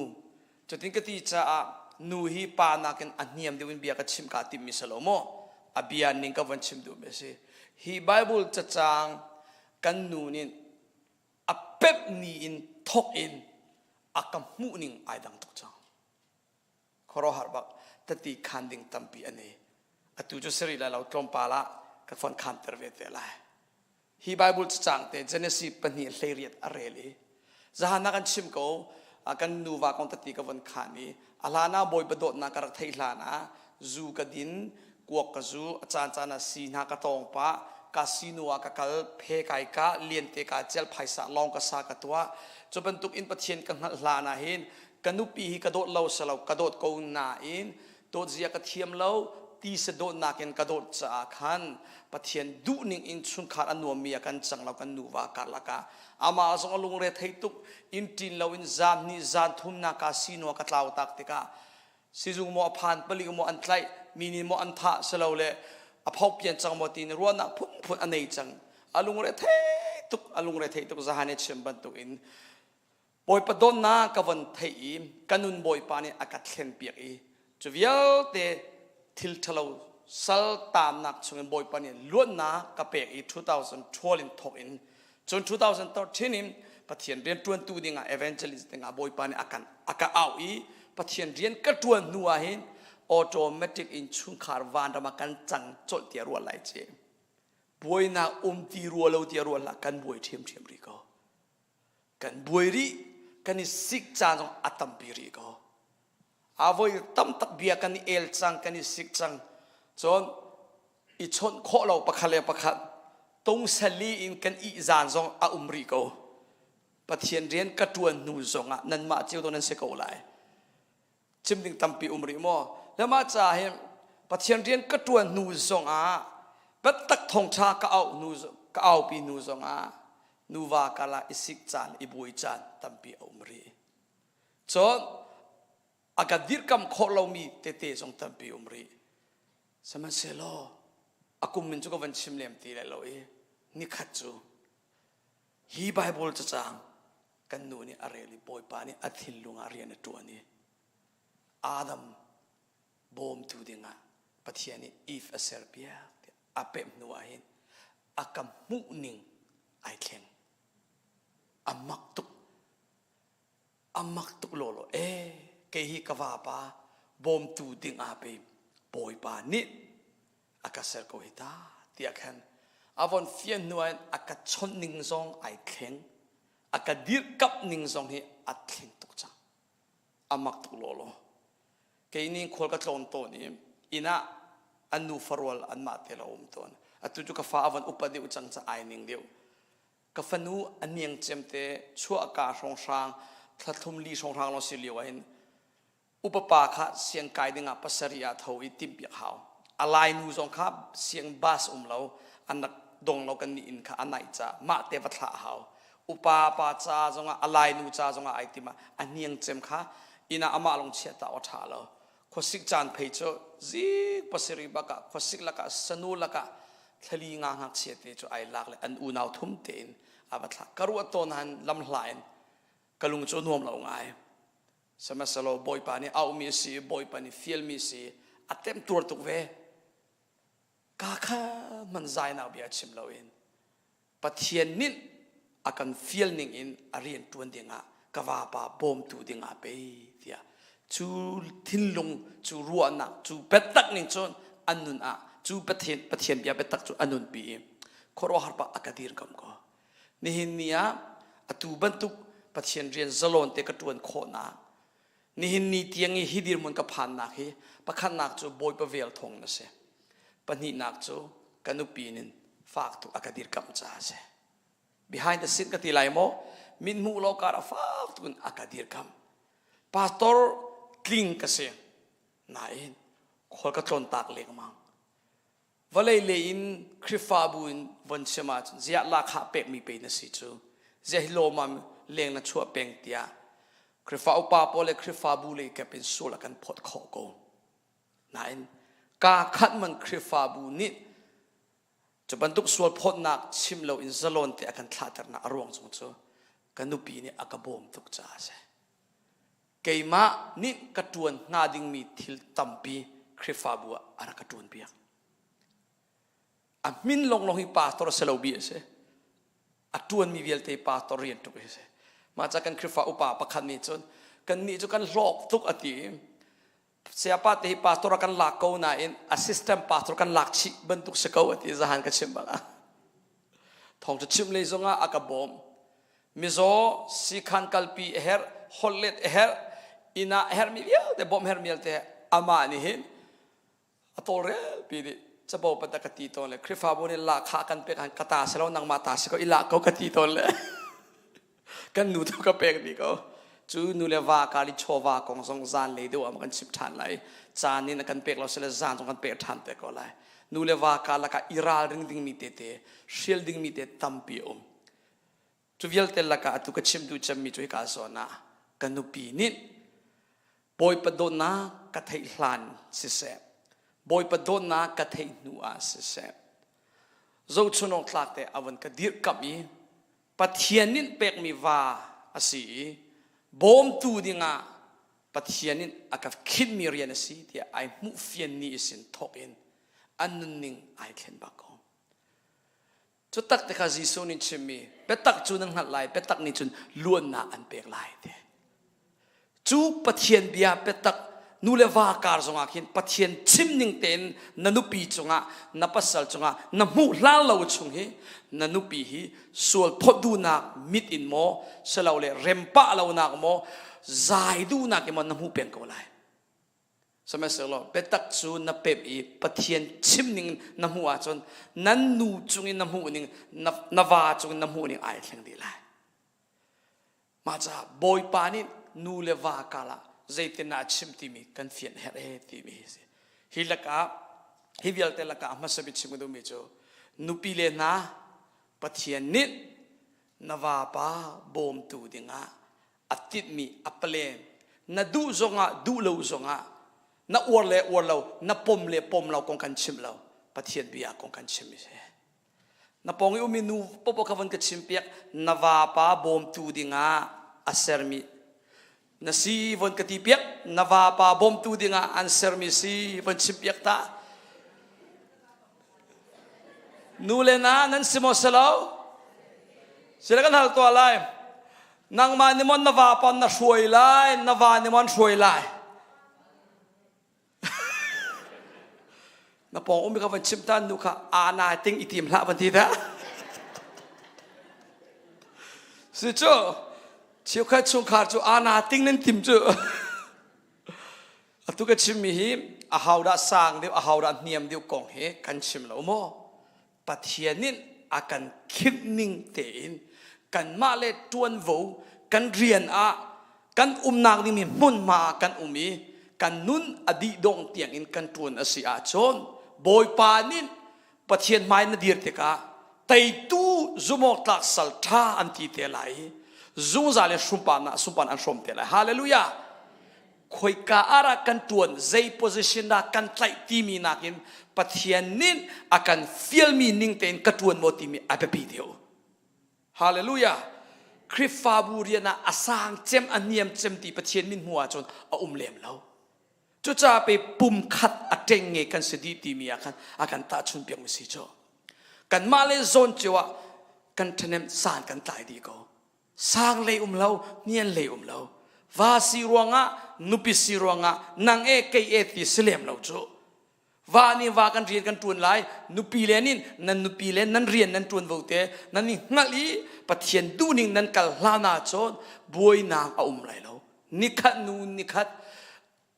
Cutin ka ti caah nu hi pa nakin a hniam deuh in bia ka chim kaa timmi si lo maw? A bia ning ka von chim duhmi a si. Hi Bible cacang kan nu nih a pemh ni in thawk in a ka hmuh ning ai dang tuk cang. Khuaruahhar bak tati khan ding tampi an i. Atu cu siri lai lo tlawmpal ah ka fon khan ter ve te lai. Hi Bible cacang te Genesis pahnih 18 a rel i zahan ah kan chim ko kan nuva kong tati ka von khan i a hlan ah Bawipa dawtnak ka rak theih hlan ah zu ka din kuak ka zu a caan caan ah si hna ka tawng pah casino ah ka kal phe kai ka liante ka cel phaisa lawng ka sa ka tuah cu bantuk in Pathian ka hngalh hlan ah hin ka nupi hi ka dawt lo selo ka dawt ko nain dawt zia ka thiam lo ti se dawtnak in ka dawt caah khan Pathian duhning in chungkhar a nuammi ah kan cang lo kan nuva karlak ah amah zong a lungre thei tuk in ṭin lo in zan hnih zan thum na casino ah ka tlau tak tikah sizung maw a phan palik maw an tlaih mi nih maw an thah silo le a phok pian cang maw ti ruahnak phunphun a nei cang a lungre thei tuk a lungre thei tuk zahan i chim bantuk in Bawipa dawtnak ka von theih i ka nun Bawipa nih a ka thlenpiak i cu vialte thil ṭhalo sal taamnak chungin Bawipa nih luatnak ka pek i 2012 in thawk in cun 2013 in Pathian rian ṭuantu dingah evangelist dingah Bawipa nih a kan a ka auh i Pathian rian ka ṭuan hnu ah hin automatic in chungkhar vanram ah kan cang colh tiah ruah lai ci buainak um ti rua lo tiah ruah hlah kan buai ṭhiamṭhiam rih ko kan buai rih. Kan i sik caan zong a tampi rih ko. A voi tam tak bia kan i el cang, kan i sik cang. Cun i chawnh khawh lo pakhat le pakhat tung sali in kan ihzaan zong a um rih ko. Pathian rian ka ṭuan hnu zongah nanmah cio to nan si ko lai. Chim ding tampi um rih maw? Le mah ca hin Pathian rian ka ṭuan hnu zongah biatak thawngṭha ka auh hnu ka aupi hnu zongah nuva kala i sik caan i buai caan tampi a um rih. Cun a ka dirhkamh khawh lomi tete zong tampi um rih. Sihmanhsehlaw a kum min cu ka van chim lem ti lai lo i nikhat cu hi Baibal cacang kan nu nih a rel i Bawipa nih a thinlung ah rian a ṭuan i Adam bawmtu dingah Pathian nih Eve a serpiak tiah a pemh hnu ah hin a ka hmuh ning ai thleng. A mak tuk. A mak tuk lawlaw. Ee, kei hi ka vapa bawmtu ding ah pe Bawipa nih a ka ser ko hi ta tiah khan a von fian hnu ah a ka chawnh ning zong ai thleng a ka dirhkamh ning zong hi a thleng tuk cang a mak tuk lawlaw kei ning khual ka tlawn tawn i inn ah an nu farual anmah te lo um tawn atu cu ka fa a von upa deuh cang ca ai ning deuh ka fanu a niang cem te chuahka hrawnghrang thla thum li hrawnghrang lawng si lio ah hin upa pa kha siang kai dingah pasarih ah tho i timhpiak hau a lainu zong kha siang bus um lo an rak dong lo kan nih inn kha a naih ca mah te va thlah hau upa pa ca zongah a lainu ca zongah ai tim ah a hniang cem kha inn ah amah lung chiah ta aw ṭha lo khuasik caan phei cu zik pasarih bak ah khuasik lakah sanu lakah thlali nga ngakchia te cu ai lak le an unau thum tein a va thlah ka ruah tawn han lam hla in ka lung cu nuam lo ngai sihmanhsehlaw Bawipa nih auhmi a si Bawipa nih fialmi a si a temtuar tuk ve ka kha man zainak bia chim loin Pathian nih a kan fial ning in a rian ṭuan dingah ka vapa bawmtu dingah pe tiah cu thinlung cu ruahnak cu biatak ning cun an nun ah cu Pathian Pathian bia biatak cu a nunpi i khuaruahhar pa a ka dirkamh ko nihin ni ah atu bantuk Pathian rian zalon te ka ṭuan khawhnak nihin ni tiang i hi dirhmun ka phannak hi pakhatnak cu Bawipa vel thawng na si pahnihnak cu ka nupi nin fak tuk a ka dirkamh caah a si behind the scene ka ti lai maw min hmuh lo kar a fak tuk in a ka dirkamh pastor tling ka si nain khual ka tlawn tak lengmang Vawlei lei in Khrihfabu in von chim ahcun ziah lahkhah pekmi pe na si cu ziah hi lawmam leng na chuah peng tiah Khrihfa upa pawl le Khrihfabu lei kep in sual a kan phawt khawh ko. Nain kaa khat man Khrihfabu nih cu bantuk sual phawtnak chim lo in zalon te a kan thlahternak a ruang chung cu ka nupi nih a ka bawm tuk caah a si. Keimah nih ka ṭuan hnga dingmi thil tampi Khrihfabu ah a rak ka ṭuanpiak. A min lawnglawng hi pastor a si lo bi a si. A ṭuanmi vialte pastor rian tuk hi a si. Mah ca kan Khrihfa upa pakhat nih cun kannih cu kan hlawk tuk a ti. Sayapa te hi pastor a kan lak ko nain assistant pastor kan lak chih bantuk si ko a ti zahan ka chim bang ah. Thawng cu chim lei zongah a ka bawm. Mizaw sikhan kalpi a herh, holhlet a herh, inn ah a herhmi vialte bawmh herhmi vialte amah nih hin a tawlrel pi dih. Capo pat ka ti tawn le Khrihfabu nih lahkhah kan pek ka ta si lo nangmah ta si ko i lak ko ka ti tawn le kan nu tu ka pek dih ko. Cu nu le va kar i chawva kong zong zan lei deuh ah kan chim ṭhan lai. Caan in a kan pek lo sile zan zong kan pek ṭhan te ko lai. Nu le va karlak ah i ralring dingmi tete, hrial dingmi te tampi a um. Cu vialte lakah atu ka chim duh cemmi cu hika zawn ah ka nupi nih Bawipa dawtnak ka theih hlan siseh, Bawipa dawtnak ka theih hnu ah siseh, zohchun awk tlak te a von ka dirhkamh i Pathian nih pekmi va a si i bawmtu dingah Pathian nih a ka khinhmi rian a si tiah ai hmuh fian ni sin thawk in an nunning ai thlen bak ko. Cu tak te kha Jesuh nih chimmi biatak cu nan hngalh lai biatak nih cun luannak an pek lai ti. Cu Pathian bia biatak Nu le va kar zongah khin Pathian chim ning tein na nupi cungah na pasal cungah na hmuh hlan lo chung hi na nupi hi sual phawt duhnak mit in maw silole rempah lonak maw zai duhnak in maw na hmuh peng ko lai. Sihmanhsehlaw biatak cu na pemh i Pathian chim ning na hmuh ahcun nan nu cungin na hmuh ning na va cungin na hmuh ning ai thleng dih lai. Mah caah Bawipa nih nu le va kalah zeitin a chim timi kan fian herh e timi hi si. Hi lakah hi vialte lakah a hmasa bik chim ka duhmi cu nupi le hna Pathian nih na vapa bawmtu dingah a tinhmi a plan na duh zongah duh lo zongah na uar le uar lo na pom le pom lo kong kan chim lo Pathian bia kong kan chim si na pawng i ummi nu popo kha von ka chim piak na vapa bawmtu dingah a sermi na si von ka ti piak na vapa bawmtu dingah an sermi si von chim piak ta Nu le na nan si maw si lo? Sila kan hal tuah lai. Nangmah nih maw na vapa na hruai lai, na va nih maw an hruai lai. na pawng um kha van chim ta nu kha ana ting i tim hlah van ti dah. Si cu cheukhat chungkhar cu ana ting nan tim cu. Atu ka chimmi hi ahodah sang deuh, ahodah hniam deuh kong hi kan chim lo maw? Pathian nih a kan khimh ning tein kanmah le ṭuanvo kan rian ah kan umnak dingmi hmunhma ah kan um i kan nun a dih dong tiangin kan ṭuan a si ahcun Bawipa nih Pathian hmai na dir tikah teitu zumawktlak sal ṭha an ti te lai i zungzal in sunparnak sunparnak an hrawm te lai. Hallelujah! Khoika ah kan ṭuan zei position dah kan tlaih timi nakin Pathian nih a kan fialmi ning tein ka ṭuan maw timi a biapi deuh. Hallelujah! Khrihfabu rian ah a sang cem a niam cem ti Pathian min hmu ahcun a um lem lo. Cucaah pe pum khat a ṭeng nge kan si dih timi ah khan a kan tahchun piakmi si cu. Kanmah le zawn cio ah kan ṭhahnem san kan tlai dih ko. Sang lei um lo, nian lei um lo. Va si ruangah, nupi si ruangah, nang e kei e ti si lem lo cu. Va nih va kan rian kan ṭuan lai, nupi le nih nan nupi le nan rian nan ṭuan vo te, nan i hngalh i Pathian duhning nan kal hlan ahcun buainak a um lai lo. Nikhat nu nikhat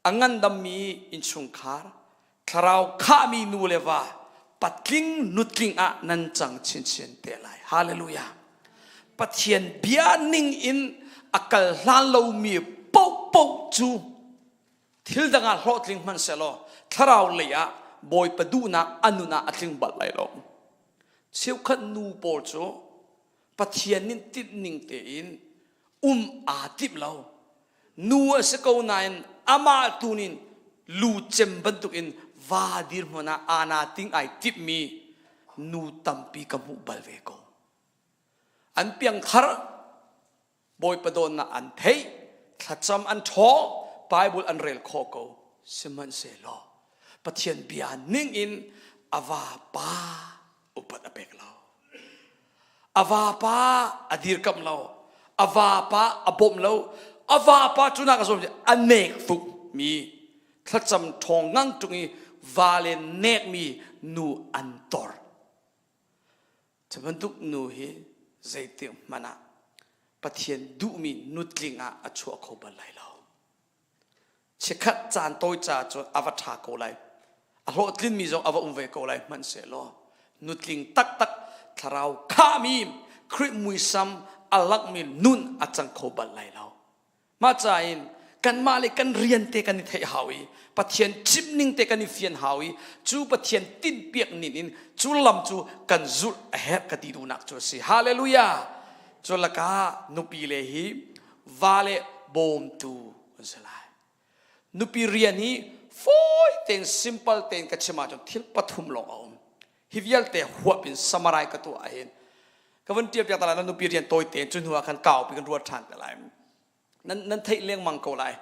a ngandammi innchungkhar, thlarau khahmi nu le va, patling nutling ah nan cang chinchin te lai. Hallelujah. Pathian bia ning in a kal hlan lomi paohpaoh cu thil dang ah hlawhtling hmanh sehlaw thlarau lei ah Bawipa duhnak a nun ah a tling bal lai lo. Cheukhat nu pawl cu Pathian nih tinh ning tein um aa timh lo. Nu a si ko nain amah tu nih lu cem bantukin va dirhmun ah ana ting ai timhmi nu tampi ka hmuh bal ve ko. An piangthar Bawipa dawtnak an theih, thlacam an ṭhaw, Bible an rel khawh ko. Sihmanhsehlaw Pathian bia ningin a vapa upat a pek lo. A vapa a dirkamh lo. A vapa a bawmh lo. A vapa cu nak a zuam a nek tuk mi thlacam ṭhawng ngang ṭung i vale nekmi nu an tor. Cu bantuk nu hi zeitik hmanh ah Pathian duhmi nutling ah a chuah kho bal lai lo. Chikkhat caan tawi ca cun a va ṭha ko lai. A hlawhtlinmi zong a va um ve ko lai hmanhsehlaw nutling taktak thlarau khahmi Khrih muisam a langhmi nun a cang kho bal lai lo. Mah ca in kanmah le kan rian te kan i theih hau i Pathian chimning te kan i fian hau i cu Pathian tinhpiak ning in cu lam cu kan zulh a herh ka ti duhnak cu a si. Hallelujah! Cu lakah nupi le hi va le bawmtu an si lai. Nupi rian hi fawi tein simple tein ka chim ahcun thil pathum lawng a um. Hi vialte huap in samarai ka tuah ahhin ka vun ṭial piak ta lai nupi rian tawi tein cu hnu ah khan kaupi kan ruat ṭhan te lai. Nan nan theih lengmang ko lai.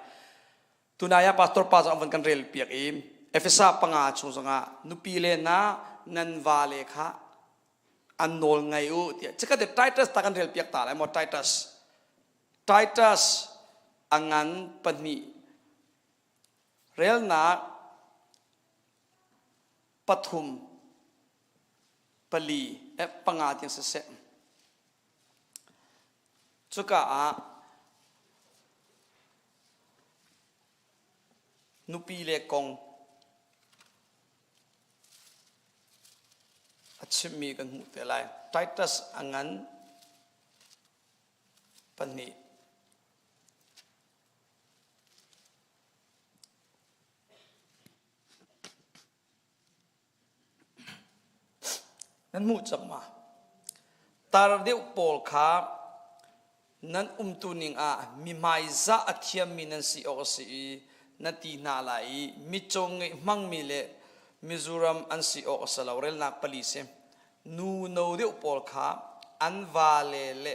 Tunai ah pastor pa zong an van kan rel piak i Efesa panga chung zongah nupi le na nan va le kha an nawl ngai u tiah chikat Titus ta kan rel piak ta lai maw Titus Titus a ngan pahnih. Relnak pathum pali eh, panga tiang siseh. Cuka ah nupi le kong a chimmi kan hmuh te lai. Titus a ngan pahnih. Nan hmuh cang ma? Tar deuh pawl kha nan umtu ning ah mi hmaizah a thiammi nan si awk a si i na ti hna lai i mitcaw ngeih hmangmi le Mizoram an si awk a si lo relnak pali si. Nu no deuh pawl kha an vale le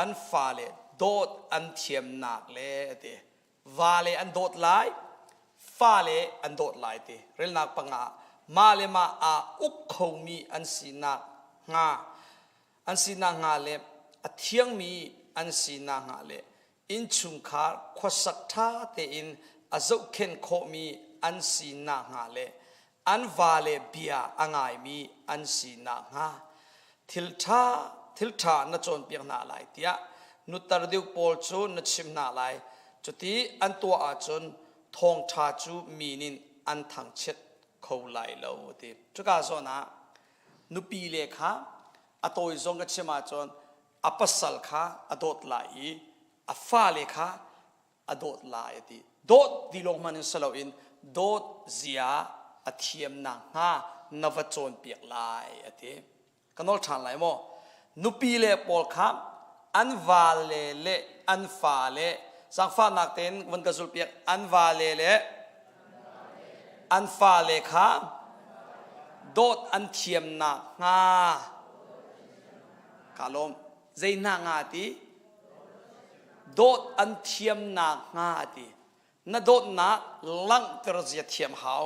an fale dawt an thiamnak le a ti. Vale an dawt lai, fale an dawt lai ti. Relnak panga mah le mah aa uk khomi an sinak hnga an sinak hnga le a thiangmi an sinak hnga le innchungkhar khuasak ṭha tein a zohkhenh khawhmi an sinak hnga le an vale bia a ngaimi an sinak hnga thil ṭha thil ṭha na cawnpiak hna lai tiah nutar deuh pawl cu na chimh hna lai. Cuti an tuah ahcun thawngṭha cu mi nih an thangchiat kho lai lo a ti. Cuka zawn ah nupi le kha a tawi zong ka chim ahcun a pasal kha a dawt lai i a fale kha a dawt lai a ti. Dawt ti lawng hmanh in si loin dawt zia a thiam nakhnga na va cawnpiak lai a ti. Ka nawl ṭhan lai maw? Nupi le pawl kha an vale le an fale zaangfahnak tein van ka zulhpiak an vale le an fale kha dawt an thiam nakhnga ka lawm. Zei hna nga ti? Dawt an thiam nakhnga a ti. Na dawtnak langhter zia thiam hau,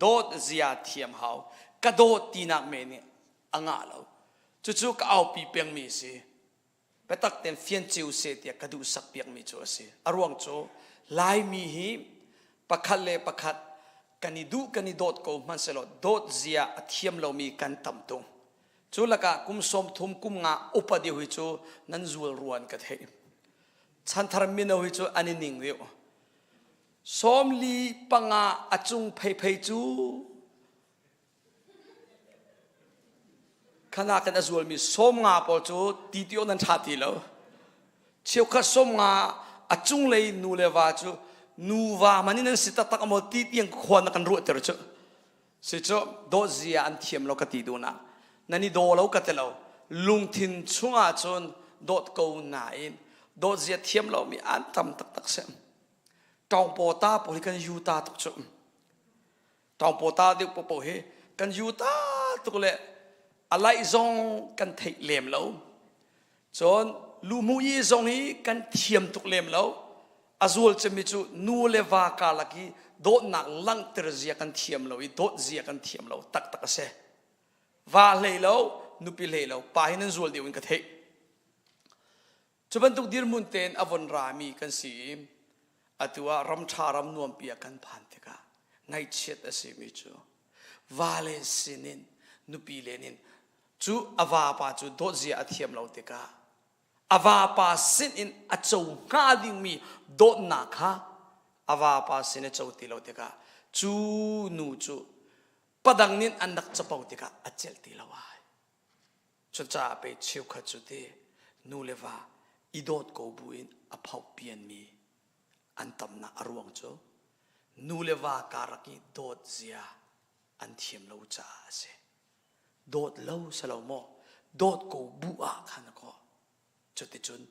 dawt zia thiam hau. Ka dawt tinak men nih a ngah lo. Cucu ka aupi pengmi a si. Biatak tein fian cio seh tiah ka duhsak piakmi cu a si. A ruang cu Laimi hi pakhat le pakhat kan i duh kan i dawt ko hmanhsehlaw dawt zia a thiam lomi kan tam tung. Cu lakah kum 30 kum nga upa deuh hi cu nan zual ruan ka theih. Chanthar mino hi cu an i ning deuh. Sawmli panga a cung pheipei cu khana kan a zualmi 50 pawl cu ti ti nan ṭha ti lo. Cheukhat 50 a cunglei nu le va cu nuva man in an si taktak amaw ti tiang khua na kan ruahter cu. Si cu dawt zia an thiam lo ka ti duhnak. Nan i daw lo ka ti lo. Lungthin chungah cun dawt ko nain dawt zia thiam lomi an tam taktak si. Ṭawngpaw ta pawl hi kan yu ta tuk cu. Ṭawngpaw ta deuh paohpaoh hi kan yu ta tuk le a laih zong kan theih lem lo. Cun luhmuh i zong hi kan thiam tuk lem lo. A zual cemmi cu nu le va karlak i dawtnak langhter zia kan thiam lo i dawt zia kan thiam lo taktak a si. Va hlei lo, nupi hlei lo, pa hi nan zual deuh in ka theih. Cu bantuk dirhmun tein a von rami kan si i atu ah ram ṭha ram nuampi ah kan phan tikah ngaihchiat a simi cu vale sinin nupi len in cu a vapa cu dawt zia a thiam lo tikah a vapa sin in a co hnga dingmi dawtnak kha a vapa sin a co ti lo tikah cu nu cu padang nih an rak capo tikah a celh ti lo ai. Cucaah pei cheukhat cu ti nu le va i dawt ko buin a phoh pianmi an tamnak a ruang cu nu le va karlak i dawt zia an thiam lo caah a si. Dawt lo si lo maw? Dawt ko bu ah khan kaw cuticun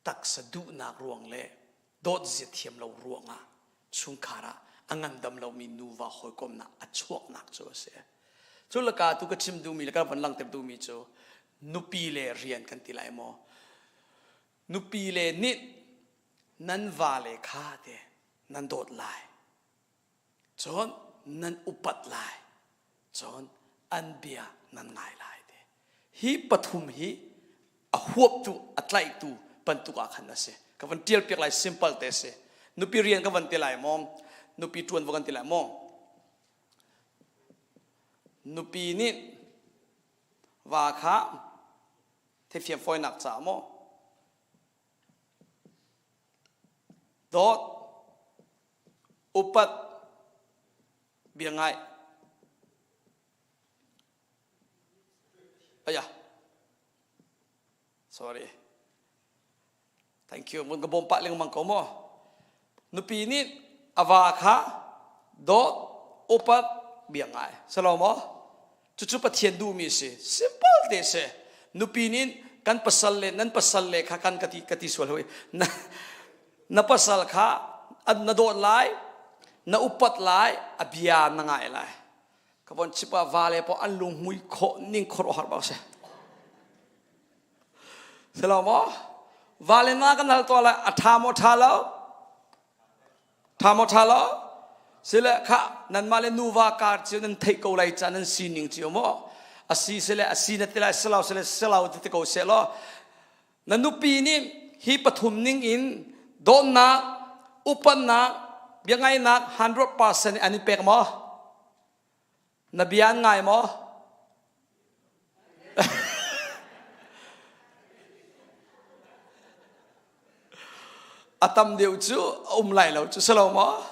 taksa duhnak ruang le dawt zia thiam lo ruangah chungkhar ah a ngandam lomi nuva hawikomnak a chuaknak cu a si. Cu laka tu ka chim duhmi le ka van langhter duhmi cu nupi le rian kan ti lai maw? Nupi le nih nan vale kha te nan dawt lai. Cun nan upat lai. Cun an bia nan ngai lai te. Hi pathum hi a huaptu a tlaihtu bantuk ah khan a si. Ka van tial piak lai simple te si. Nupi rian ka van ti lai maw? Nupi ṭuanvo kan ti lai maw? Nupi nih va kha thefiam fawinak caah maw? Dawt, upat, bia ngaih. Aya. Sorry. Thank you. Mun ka bawm pah lengmang ko maw? Nupi nih a va kha dawt, upat, bia ngai. Salo maw? Cucu Pathian duhmi a si. Simple te si. Nupi nih kan pasal le nan pasal le kha kan ka ti ka ti sual hoi. Na, na pasal kha na dawt lai, na upat lai, a bia na ngai lai. Ka von chip ah va le pawh an lunghmui khawh ning khuaruahhar bak si. Silo maw? Va le na kan hal tuah lai, a ṭha maw ṭha lo? Ṭha maw ṭha lo? Sile kha nanmah le nuva kar cio nan theih ko lai ca nan sining cio maw? A si sile a si na ti lai, silo sile silo ti ti ko seh law na nupi nih hi pathum ning in dawtnak, upatnak, biangainak 100% an in pek maw? Na bia an ngai maw? A tam deuh cu a um lai lo cu si lo maw?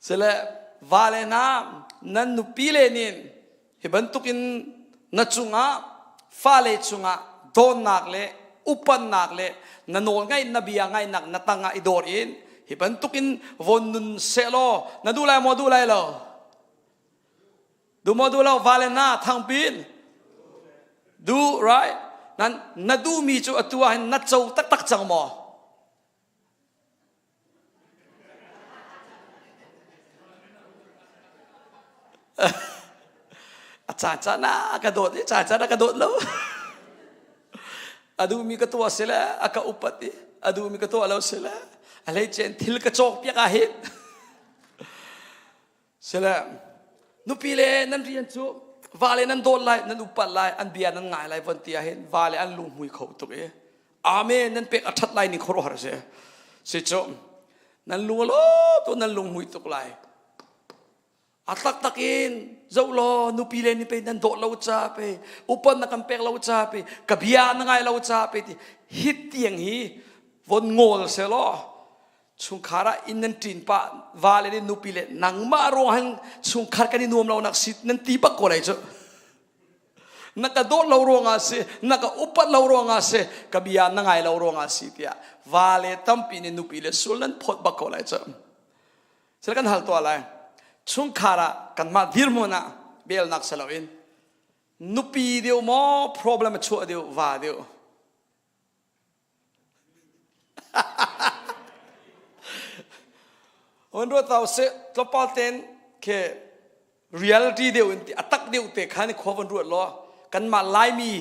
Sile vale hna nan nupi le nih hi bantukin na cungah fale cungah dawtnak le upannak le na nawl ngaih na bia ngaihnak na tangah i dawr in hi bantukin von nun sehlaw na duh lai maw duh lai lo duh maw duh lo vale hna thangpin duh right nan na duhmi cu atu ah hin na co taktak cang maw A caan ah ka dawt i caan ah ka dawt lo. A duhmi ka tuah sile a ka upat i a duhmi ka tuah lo sile a hleicen thil ka cawk piak ah hin. Sile nupi le nan rian cu vale nan dawt lai nan upat lai an bia nan ngai lai von ti ah hin vale an lunghmui kho tuk i amen nan pek a ṭhat lai ni khuaruahhar si si cu nan lung a lawm tuk nan lunghmui tuk lai a taktak in zoh law nupi le ni pe nan dawt lo ca pe upan na kan pek lo ca pe ka bia na ngai lo ca pe ti hit tiang hi von ngol se law chungkhar ah inn nan ṭin pah va le nupi le nangmah ruang han chungkhar kan i nuam lo nak si nan ti bak ko lai cu na ka dawt lo ruangah si na ka upat lo ruangah si ka bia na ngai lo ruangah si tiah va le tampi nih nupi le sul nan phawt bak ko lai cu sil kan hal tuah lai chungkhar ah kanmah dirhmun ah belnak si loin nupi deuh maw problem a chuah deuh va deuh On ruat tau se tlawmpal ten ke reality deuh in a tak deuh te khan khua von ruat law kanmah Laimi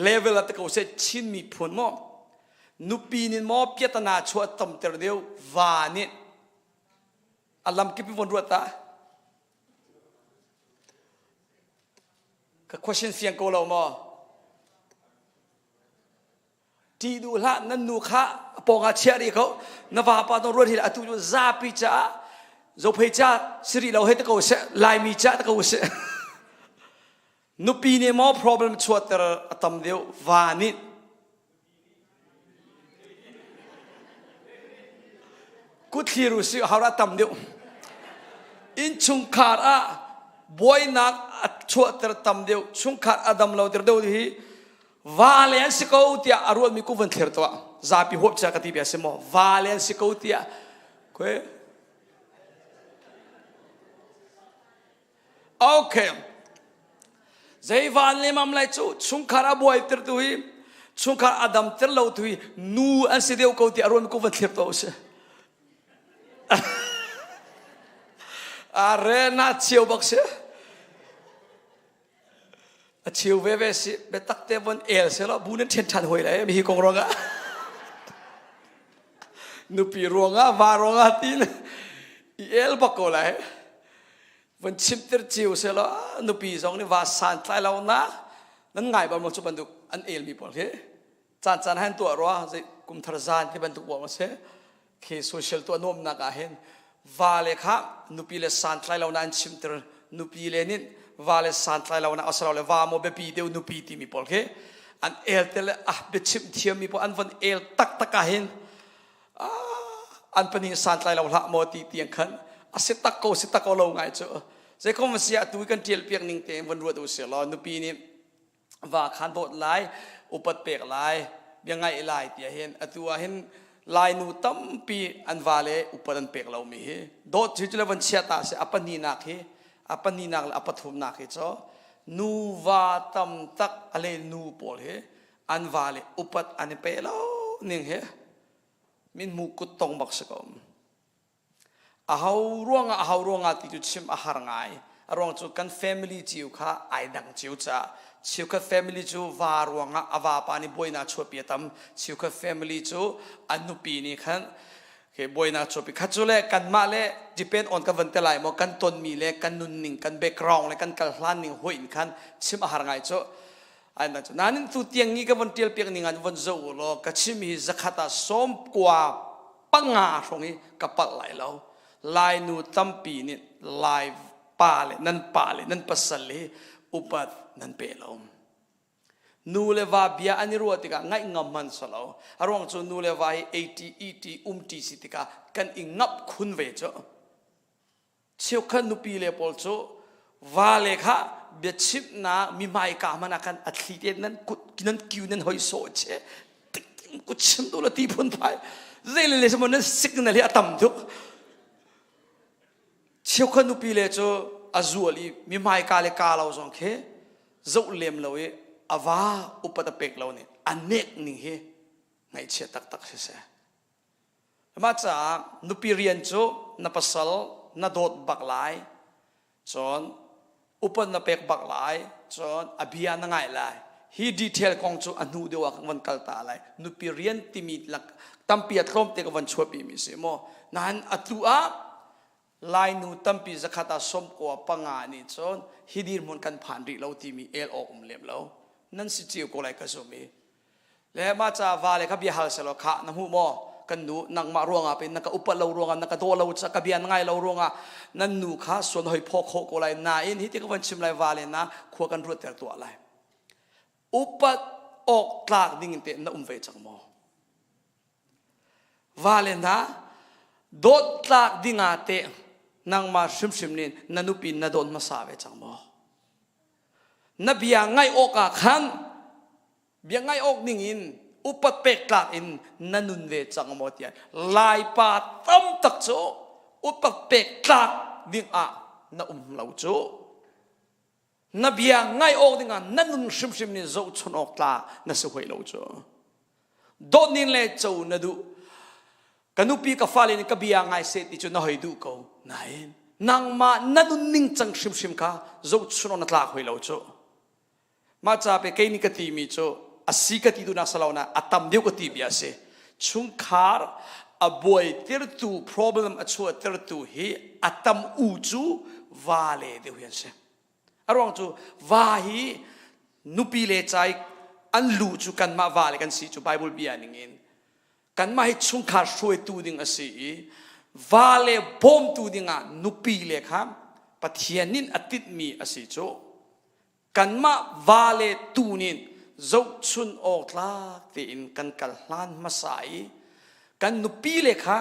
level ah te ko se Chin miphun maw nupi nin maw piatana chuah tamter deuh va nih a lamkip in von ruat ta ka question fiang ko lo maw Ṭih duh hlah nan nu kha a pawngah chiah rih ko na vapa dong ruat hi atu cu zapi caah zophei ca si rih lo hei te ko seh laimi ca te ko seh nupi nih maw problem chuahter a tam deuh va nih kutthlir u si hara tam deuh innchungkhar ah buainak a chuahter tam deuh chungkhar a dam lo ter deuh hi va le an si ko tiah a ruatmi ku van thlir tuah zapi huap chia ka ti bia si maw va le an si ko tiah koi okay zei van le mam lai cu chungkhar a buai tir tu hi chungkhar a dam tir lo tu hi nu an si deuh ko tiah a ruatmi ku van thlir tuah usih are na cheu bak si A cheu veve si biatak te von el selaw bu nan ṭhen ṭhan hoi lai mi hi kong ruangah nupi ruangah va ruangah tin i el bak ko lai von chimter cio selaw nupi zong nih va san tlai lo na nan ngai bal maw cu bantuk an el mi pawl hi caan caan han tuah rua zei kum thar zan ti bantuk bawm a si. Khi social tuah nuamnak ah hin va le kha nupi le santlai lo na an chimter nupi le nih va le santlai lo na asalo le va maw biapi deuh nupi timi pawl khi an el te le ah biachimh thiammi pawl an von el taktak ah hin an panih santlai lo hlah maw ti tiang khan a si tak ko si tak ko lo ngai cu zeikom si ah tu kan tial piak ning te von ruat u si law nupi nih va khan dawt lai upat pek lai bia ngaih lai tiah hin atu ah hin lainu tampi an va le upat an pek lomi hi dawt cu cu le van chia ta si a pahnihnak hi a pahnihnak le a pathumnak hi cu nuva tam tak a le nu pawl hi an va le upat an i pe lo ning hi min mu kut tong bak si ko Aho ruangah aho ruangah ti cu chim a har ngai. A ruang cu kan family cio kha ai dang cio caah cheukhat family cu va ruangah a vapa nih buainak chuahpi a tam. Cheukhat family cu an nupi nih khan okay, buainak chuahpi. Khat cu le kanmah le depend on kan van te lai maw kan tonmi le kan nunning kan background le kan kal hlan ning hoi in khan chim a har ngai cu. Ai dang cu. Nain tu tiang ngi ka von tial piak ning an von zoh u law ka chim hi zakhat ah sawm kua panga hrawng hi ka palh lai lo lainu tampi nih lai pa le nan pa le nan pasal hi upat nan pe lo nu le va bia an i ruah tikah ngaih ngam man salo a ruang cu nu le va hi 80 ET um ti si tikah kan i ngap khun ve cu Cheukhat nupi le pawl cu vale kha biachimhnak mi hmaika hmanh ah khan a thli te nan kut nan kiu nan hoi sawh che kut chim tu la ti phun phai zei le le nan signal hi a tam tuk cheukhat nupi le cu a zual i mi hmaika le ka lo zong khi zoh lem lo i a va upat a pek lo nih a nek ning hi ngaihchia taktak si seh Mah caah nupi rian cu na pasal na dawt bak lai, cun upat na pek bak lai, cun a bia na ngaih lai. Hi detail kong cu a hnu deuh ah kan van kal ta lai. Nupi rian timi lak tampi a tlawm te ka van chuahpi mi si maw. Nain atu ah Lainu tampi zakhat ah sawmkua panga nih cun hi dirhmun kan phan rih lo timi el awk um lem lo. Nan si cio ko lai ka zum i Le mah ca vale kha bia hal selaw khah na hmu maw? Kan nu nangmah ruangah pin na ka upat lo ruangah na ka daw lo ca ka bia na ngai lo ruangah nan nu kha suan hoi phaw khawh ko lai nain hi ti ka van chim lai vale na khua kan ruatter tuah lai. Upat awk tlak ding in te na um ve cang maw? Vale hna dawt tlak dingah te nangmah hrimhrim nih na nupi na dawt hmasa ve cang maw? Na bia ngaih awkah khan bia ngaih awk ning in upat pek tlak in na nun ve cang maw tiah Laipa tam tak cu upat pek tlak ding ah na um lo cu na bia ngaih awk ding ah na nun hrimhrim nih zohchun awk tlak na si hoi lo cu dawt ning le co na duh ka nupi ka fale nih ka bia ngai seh ti cu na hoi duh ko nain nangmah na nunning cang hrimhrim kha zohchun awk na tlak hoi lo cu mah ca pe kei nih ka timi cu a si ka ti duhnak salo na a tam deuh ka ti bia a si chungkhar a buaitertu problem a chuahtertu hi a tam u cu va le deuh hi an si a ruang cu va hi nupi le cai an lu cu kanmah va le kan si cu Bible bia ning in kanmah hi chungkhar hruaitu ding a si i va le bawmtu dingah nupi le kha Pathian nih a tinhmi a si cu kanmah va le tu nih zohchun awk tlak tein kan kal hlan hmasa i kan nupi le kha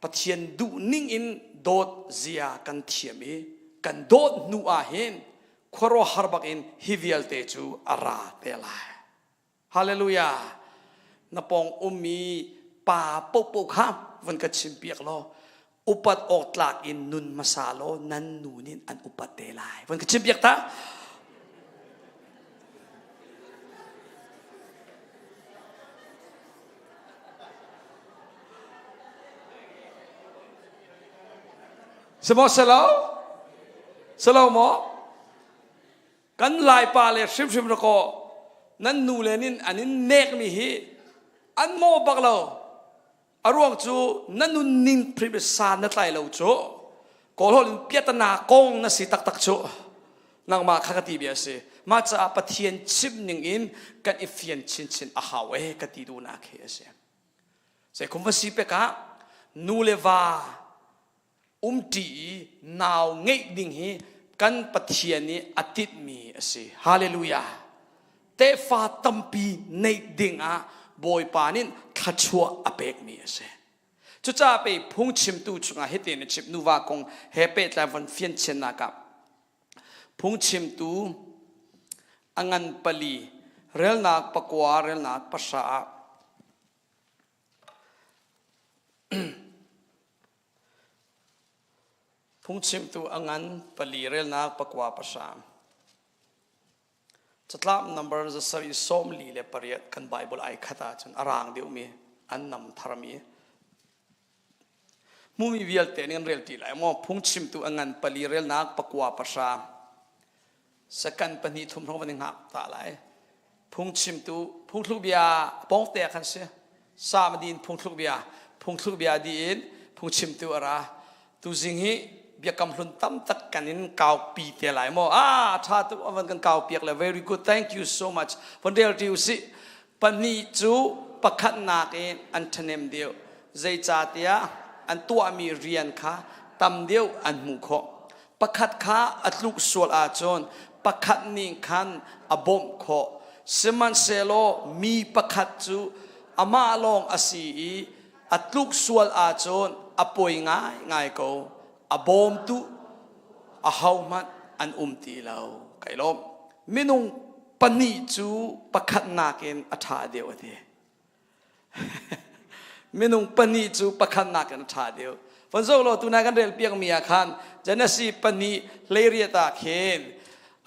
Pathian duh ning in dawt zia kan thiam i kan dawt hnu ah hin khuaruahhar bak in hi vialte cu a ra te lai. Hallelujah. Na pawng ummi pa popo kha van ka chimpiak law upat awk tlak in nun hmasa law nan nu nih an upat te lai. Van ka chimpiak ta. Simo selo? Selo maw? Kan Laipa le hrimhrim rakaw nan nu le nin an in nekmi hi an maw bak lo. A ruang cu na nunning sa na tlai lo cu Kawl in piatana kong na si taktak cu nangmah kha ka ti bia si. Mah caah Pathian chim ning in kan i fian chinchin a hau e ka ti duhnak hi a si. Zeikhum va si pek ah. Nu le va umṭi i nau ngeih ding hi kan Pathian nih a tinhmi a si. Hallelujah. Tefa tampi neih ding ah Bawipa nih thluachuah a pekmi a si. Cucaah pei phungchimtu chungah hitin a chim nuva kong he pehtlai von fianchiannak ah phungchimtu a ngan pali relnak pakua relnak pahra ah Phungchimtu a ngan pali relnak pakua pahra. Catlap number zasarih 48 kan Bible ai khat ahcun a raang deuhmi an nam tharmi hmumi vialte nih an rel ti lai maw phungchimtu a ngan pali relnak pakua pahra second pahnih thum hrawng van i hngak ta lai phungchimtu phungthluk bia pawngte ah khan si sam din phungthluk bia phungthluk bia di in phungchimtu a ra tuzing hi biakam hlun tam tak kan in kau pi te lai mo ah tha tu avan kan kau piak le very good thank you so much von rel ti usi pahnih cu pakhatnak in an ṭhahnem deuh zeicahtiah an tuahmi rian kha tam deuh an hmuh khawh pakhat kha a tluk sual ahcun pakhat nih khan a bawmh khawh sihmanhsehlaw mi pakhat cu amah lawng a si i a tluk sual ahcun a poi ngaingai ko a bawmtu ahohmanh an um ti lo kai lawm minung pahnih cu pakhat nakin a ṭha deuh a ti minung pahnih cu pakhat nakin a ṭha deuh von zoh law tunai kan rel piakmi ah khan Genesis pahnih hleiriat ah khin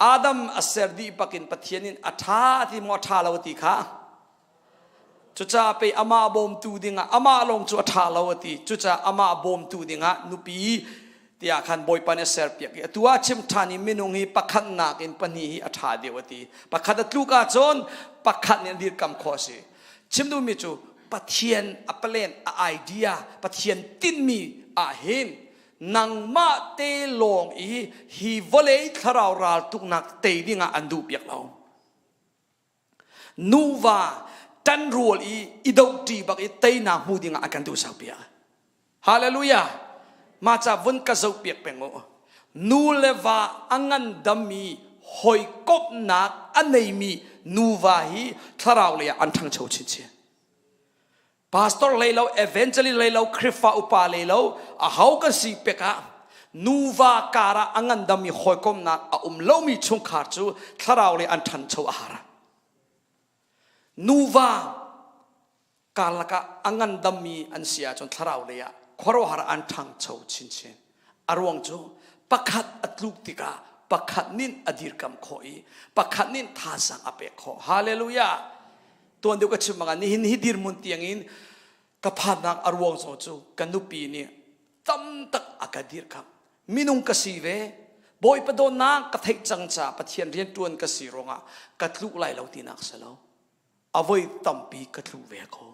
Adam a ser dih bakin Pathian in a ṭha ti maw a ṭha lo ti kha Cucaah pei amah bawmtu dingah amah lawng cu a ṭha lo a ti. Cucaah amah bawmtu dingah nupi tiah khan Bawipa nih a serpiak i atu ah chim ṭhan i minung hi pakhat nakin pahnih hi a ṭha deuh a ti. Pakhat a tluk ahcun pakhat nih a dirkam khawh a si. Chim duhmi cu Pathian a plan, a idea, Pathian tinhmi ah hin nangmah te lawng i hi vawlei thlarau raltuknak tei dingah an duhpiak lo. Nuva ṭanrual i i dohṭi bak i teinak hmu dingah a kan duhsak piak. Hallelujah! Mah ca vun ka zoh piak peng u. Nu le va a ngandammi hawikomhnak a neimi nuva hi thlarau lei ah an ṭhangcho chinchin. Pastor lei lo, evangelist lei lo, Khrihfa upa lei lo, aho kan si pek ah nuva kar ah a ngandammi hawikomhnak a um lomi chungkhar cu thlarau lei an ṭhancho a har. Nuva karlak ah a ngandammi an si ahcun thlarau lei ah khuaruahhar an ṭhangcho chinchin. A ruang cu pakhat a tluk tikah pakhat nih a dirkamh khawh i pakhat nih thazaang a pek khawh. Hallelujah! Tuan deuh ka chim bangah nihin hi dirhmun tiangin ka phannak a ruang zong cu ka nupi nih tam tak a ka dirkamh. Minung ka si ve. Bawipa dawtnak ka theih cang caah Pathian rianṭuan ka si ruangah ka tluk lai lo tinak si lo. A voi tampi ka tlu ve ko.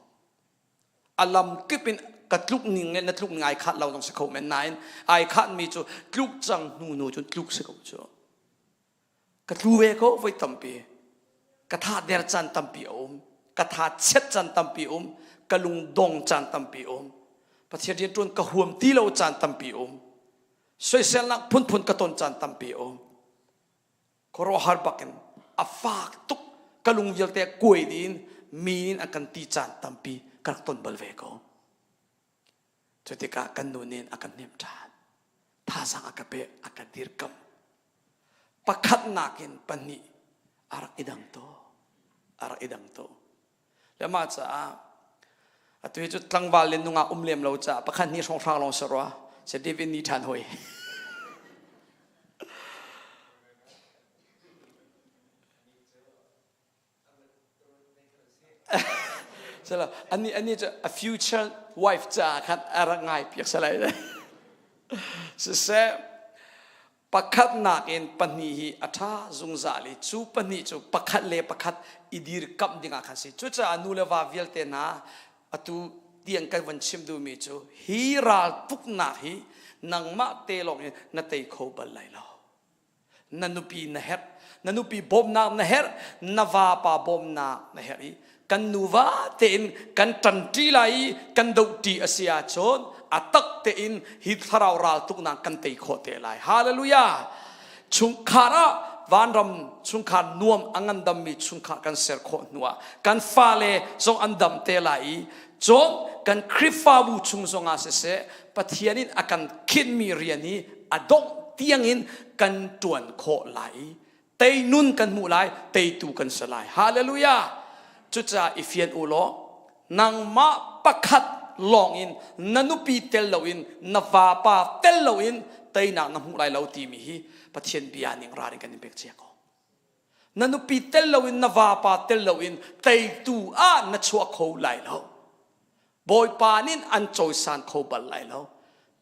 A lam kip in ka tluk ning le na tluk ning ai khat lo zong si kho men nain ai khatmi cu tluk cang hnu hnu cun tluk si ko cu. Ka tlu ve ko voi tampi. Ka tha der caan tampi a um. Ka tha chiat caan tampi um. Ka lung dong caan tampi um. Pathian rianṭuan ka huam ti lo caan tampi um. Soiselnak phunphun ka ton caan tampi um. Khuaruahhar bakin a fak tuk ka lung vialte kuai ding mi in a kan ti caan tampi ka rak ton bal ve ko. Cu tikah kan nu nih a kan hnemh ṭhan. Thazaang a ka pek, a ka dirkamh. Pakhat nakin pahnih a rak i dang to. A rak i dang to. Le mah caah atu hi cu tlangval le nungak um lem lo caah pakhat hnih hrawnghrang lawng si rua. Se David ni ṭhan hoi. Sala ani ani cu a future wife caah khan a rak ngai piak salai siseh pakhat nakin pahnih hi a ṭha zungzal i cu pahnih cu pakhat le pakhat i dirkamh dingah khan si cucaah nu le va vialte hna atu tiang kan van chim duhmi cu hi ral tuknak hi nangmah te lawng in na tei kho bal lai lo na nupi na herh na nupi bawmhnak na herh na vapa bawmhnak na herh i. Kan nuva tein kan ṭanṭi lai i kan dohṭi a si ahcun a tak tein hi thlarau raltuknak kan tei khawh te lai. Hallelujah! Chungkhar ah vanram chungkhar nuam a ngandammi chungkhar kan ser khawh hnuah kan fale zong an dam te lai i cun kan Khrihfabu chung zongah siseh Pathian in a kan khinhmi rian hi a dongh tiangin kan ṭuan khawh lai i tei nun kan hmuh lai teitu kan si lai hallelujah cucaah i fian u law nangmah pakhat lawng in na nupi tel loin na vapa tel loin teinak na hmuh lai lo timi hi Pathian bia ning ralrin kan in pek cia ko na nupi tel loin na vapa tel loin teitu ah na chuah kho lai lo Bawipa nih an cawisan kho bal lai lo.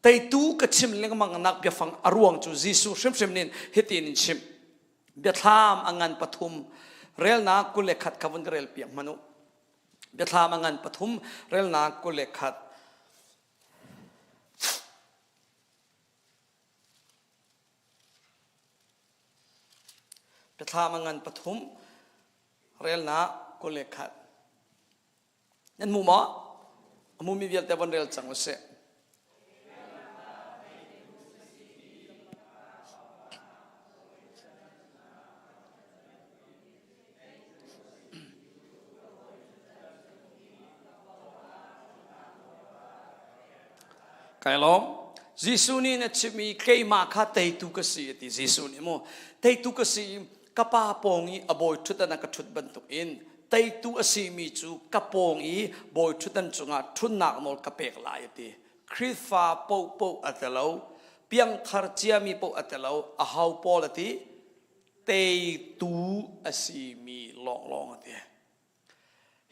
Teitu ka chim lengmang nak biafang a ruang cu Jesuh hrimhrim nih hitin in chim. Biathlam a ngan pathum relnak 21 kha vun ka rel piak hmanh u. Biathlam a ngan pathum relnak 21. Biathlam a ngan pathum relnak 21. Nan hmu maw? A hmumi vialte von rel cang usih. Kai lawm. Jesuh nih na chimmi keimah kha teitu ka si ti Jesuh nih mu teitu ka si ka pa pawng i a bawi ṭhutdan ah ka ṭhut bantukin teitu a simi cu ka pawng i bawi ṭhutdan cungah ṭhutnak nawl ka pek lai a ti. Khrihfa paohpaoh a ti lo, piangthar ciami paoh a ti lo, aho pawl a ti? Teitu a simi lawnglawng a ti.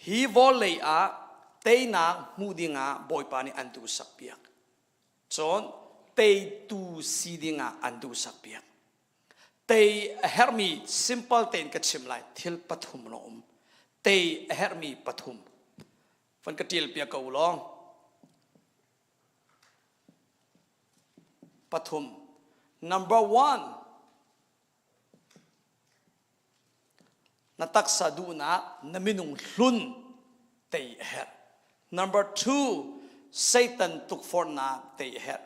Hi vawlei ah teinak hmuh dingah Bawipa nih an duhsakpiak. Cun teitu si dingah an duhsakpiak. Tei a herhmi simple tein ka chim lai thil pathum lawng um. Tei a herhmi pathum. Van ka ṭial piak ko law. Pathum. Number one. Na taksa duhnak na minung hlun tei a herh. Number two. Satan tukforhnak tei a herh.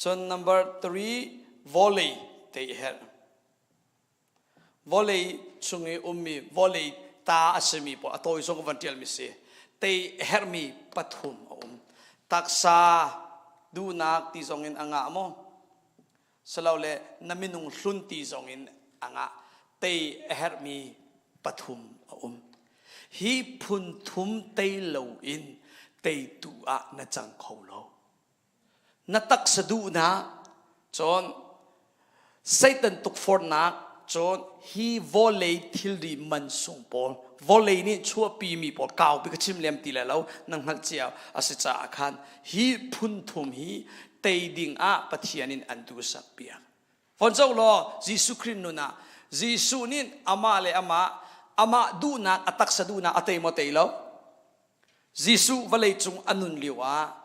Cun number three, vawlei te i herh. Vawlei chung i ummi vawlei ta a simi pawl a tawi zong van ṭialmi si. Tei a herhmi pathum a um. Taksa duhnak ti zong in a ngah maw? Silole na minung hlun ti zong in a ngah. Tei a herhmi pathum a um. Hi phun thum tei loin teitu ah na cang kho lo. Na taksa duhnak, cun Satan tukforhnak, cun hi vawlei thilri man sung pawl, vawlei nih chuahpimi pawl kaupi ka chim lem ti lai lo, na hngalh cia a si caah khan hi phun thum hi tei ding ah Pathian in an duhsak piak. Von zoh law Jesuh Khrih nun ah Jesuh nih amah le amah amah duhnak a taksa duhnak a tei maw tei lo? Jesuh vawlei cung a nun lio ah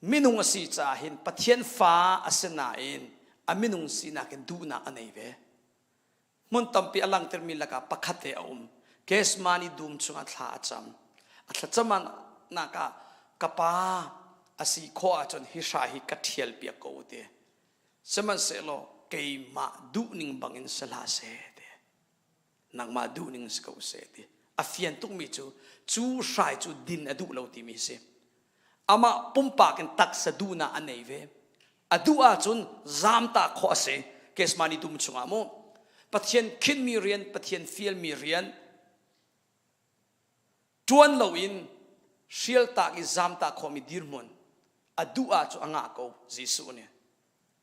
minung a si caah hin Pathian fa a si nain a minung sinak in duhnak a nei ve. Hmun tampi a langhtermi lakah pakhat te a um. Gethsemane dum chungah thla a cam. A thlacam nak ah ka pa a si khawh ahcun hi hra hi ka ṭhial piak ko ti. Sihmanhsehlaw keimah duhning bangin si hlah seh ti. Nangmah duhning si ko seh ti. A fian tukmi cu cu hrai cu din a duh lo timi si. Amah pumpak in taksa duhnak a nei ve. A duh ahcun zamtak khawh a si. Gethsemane dum chungah mu. Pathian khinmi rian, Pathian fialmi rian ṭuan loin hrialtak i zamtak khawhmi dirhmun a duh ahcun a ngah ko Jesuh nih.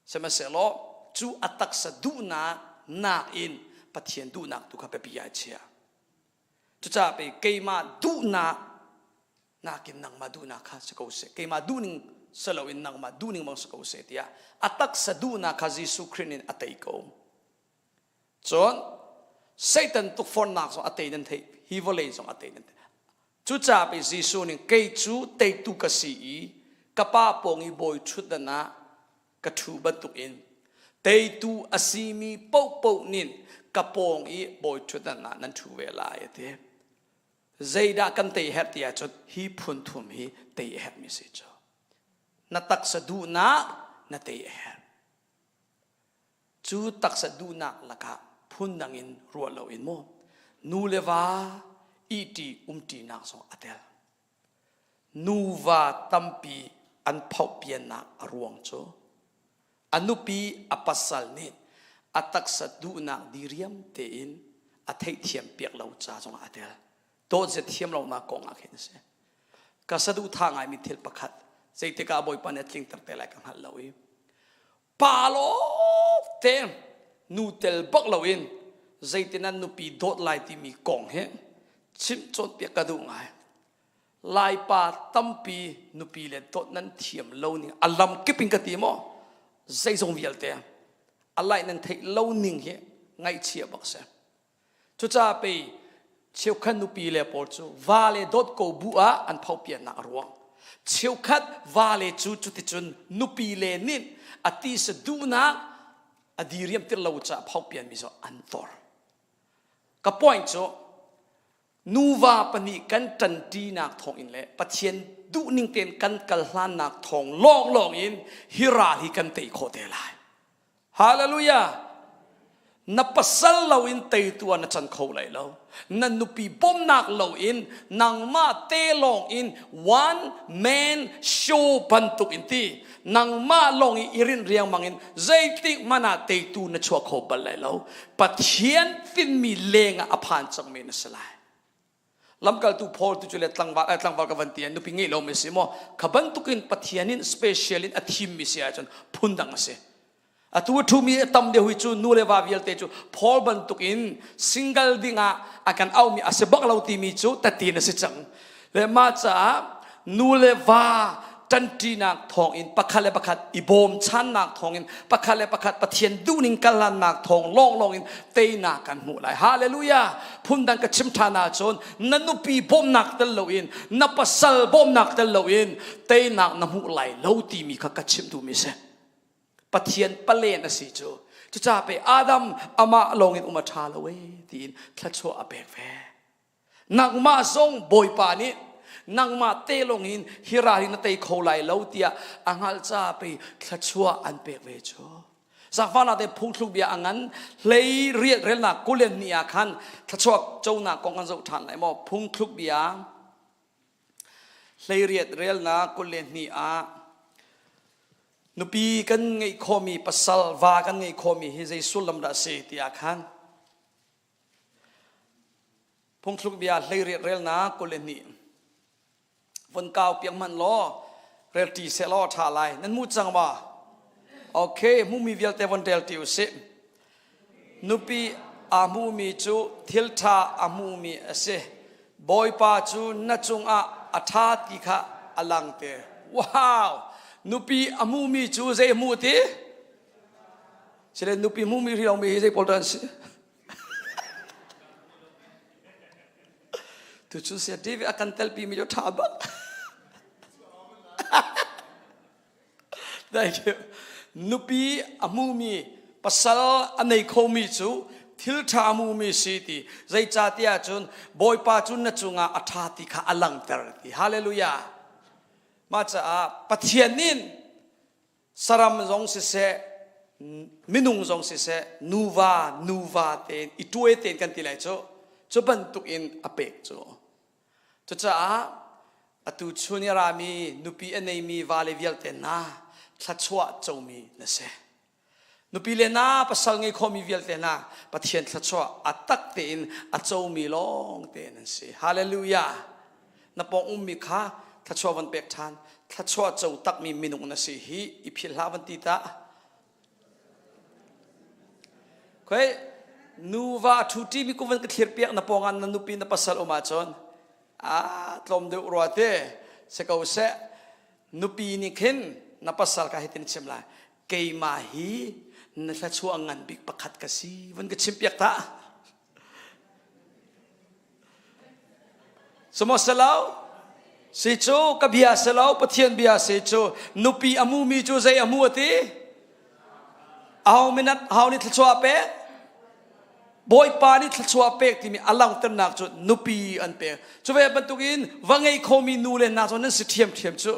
Sihmanhsehlaw cu a taksa duhnak nakin Pathian duhnak tu kha biapi ah a chiah. Cucaah pei keimah duhnak nakin nangmah duhnak kha si ko seh keimah duhning si loin nangmah duhning bang si ko seh tiah a taksa duhnak kha Jesuh Khrih nih a tei ko. Cun Satan tukforhnak zong a tei nan theih hi vawlei zong a tei nan theih. Cucaah pei Jesuh nih kei cu teitu ka si i ka pa pawng i bawi ṭhutdan ah Ka ṭhu bantukin teitu a simi paohpaoh nih ka pawng i bawi ṭhutdan ah nan ṭhu ve lai a ti. Zeidah kan tei herh ti ahcun hi phun thum hi tei a herhmi si cu. Na taksa duhnak na tei a herh. Cu taksa duhnak lakah phundang in ruah loin maw nu le va ihṭi umṭinak zong a tel. Nuva tampi an phohpiannak a ruang cu a nupi a pasal nih a taksa duhnak diriam tein a theihthiam piak lo ca zongah a tel. Dawtzia thiam lonak kong ah khin a si. Ka saduhthah ngaimi thil pakhat zeitik ah Bawipa nih a tlingter te lai ka hngalh lo i pa lawng te nu tel bak loin zeitin an nupi dawt lai timi kong hi chimh cawnpiak ka duh ngai. Laipa tampi nupi le dawt nan thiam lo ning a lam kip in ka ti maw zeizong vialte a laih nan theih lo ning hi ngaihchia bak si. Cucaah pei cheukhat nupi le pawl cu va le dawt ko bu ah an phopiannak a ruang. Cheukhat va le cu cuticun nupi le nih a tisa duhnak a diriam tir lo caah phopianmi cu an tor. Ka point cu nuva pahnih kan ṭanṭinak thawngin le Pathian duhning tein kan kal hlannak thawng lawnglawng in hi ral hi kan tei khawh te lai. Hallelujah! Na pasal loin teitu ah na can kho lai lo. Na nupi bawmnak loin nangmah te lawng in one man show bantuk in ti nangmah lawng i i rinh riangmang in zeitik hmanh ah teitu na chuah kho bal lai lo. Pathian tinhmi leng ah a phan cangmi na si lai. Lamkaltu Paul tu cu le tlangval eh, tlangval ka van ti nupi ngei lo mi si maw kha bantukin Pathian in special in a thim mi si ahcun phundang a si. Atu a ṭhumi a tam deuh hi cu nu le va vialte cu Paul bantukin single dingah a kan auhmi a si bak lo timi cu tatin a si cang. Le mah caah nu le va ṭanṭinak thawngin pakhat le pakhat i bawmchannak thawngin pakhat le pakhat Pathian duhning kallannak thawng lawnglawng in teinak kan hmuh lai. Hallelujah! Phundang ka chim ṭhan ahcun na nupi bawmnak tel loin na pasal bawmnak tel loin teinak na hmuh lai lo timi kha ka chim duhmi si. Pathian palen a si cu. Cucaah pe Adam amah lawngin um a ṭha lo e tiin thluachuah a pek ve. Nangmah zong Bawipa nih nangmah te lawng in hi ral hi na tei kho lai lo tiah a hngalh caah pei thluachuah an pek ve cu. Zakfana te phungthluk bia a ngan hlei riat relnak kulen ni ah khan thluachuah conak kong kan zoh ṭhan lai maw phungthluk bia hlei riat relnak 22 ah nupi kan ngeih khawhmi pasal va kan ngeih khawhmi hi zei sullam dah a si tiah khan Phungthluk bia hleiriat relnak 22 von kau piak hmanh law rel ṭi seh law ṭha lai nan mu cang ma okay hmumi vialte von rel ṭi usih nupi aa hmumi cu thil ṭha a hmumi a si bawipa cu na cungah a ṭha ti kha a lang te wow nupi a hmumi cu zei hmu ti sile nupi hmumi ri lomi hi zei pawl dah an si Tuchun sia TV a kan telpi mi cu ṭha bak. Thank you. Nupi a hmumi pasal a nei khomi cu thil ṭha a hmumi si ti zeicahtiah cun Bawipa cu na cungah a ṭha ti kha a langhter ti. Hallelujah. Mah caah Pathian nih Saram zong siseh, minung zong siseh, nuva nuva tein i tuai tein kan ti lai cu, cu bantuk in a pek cu. Cucaah atu chun i rami nupi a neimi vale vialte hna thluachuah comi na si. Nupi le na pasal ngei khomi vialte hna Pathian thluachuah a tak tein a comi lawng te nan si. Hallelujah. Na pawng ummi kha thluachuah van pek ṭhan. Thluachuah co takmi minung na si hi i philh hlah van ti ta. Khoi nuva a ṭhuṭi mi ku van ka thlir piak na pawng ah na nupi na pasal um ahcun a tlawm deuh rua te si ko seh nupi nih khin na pasal ka hitin chim lai keimah hi na thluachuah ngan bik pakhat ka si van ka chim piak ta Sihmanhsehlaw si cu ka bia si lo Pathian bia si cu nupi a hmumi cu zei a hmu a ti? Aho minat aho nih thluachuah a pek? Bawipa nih thluachuah pek timi a langhternak cu nupi an pek. Cu ve bantukin va ngei khomi nu le hna cu nan si ṭhiamṭhiam cu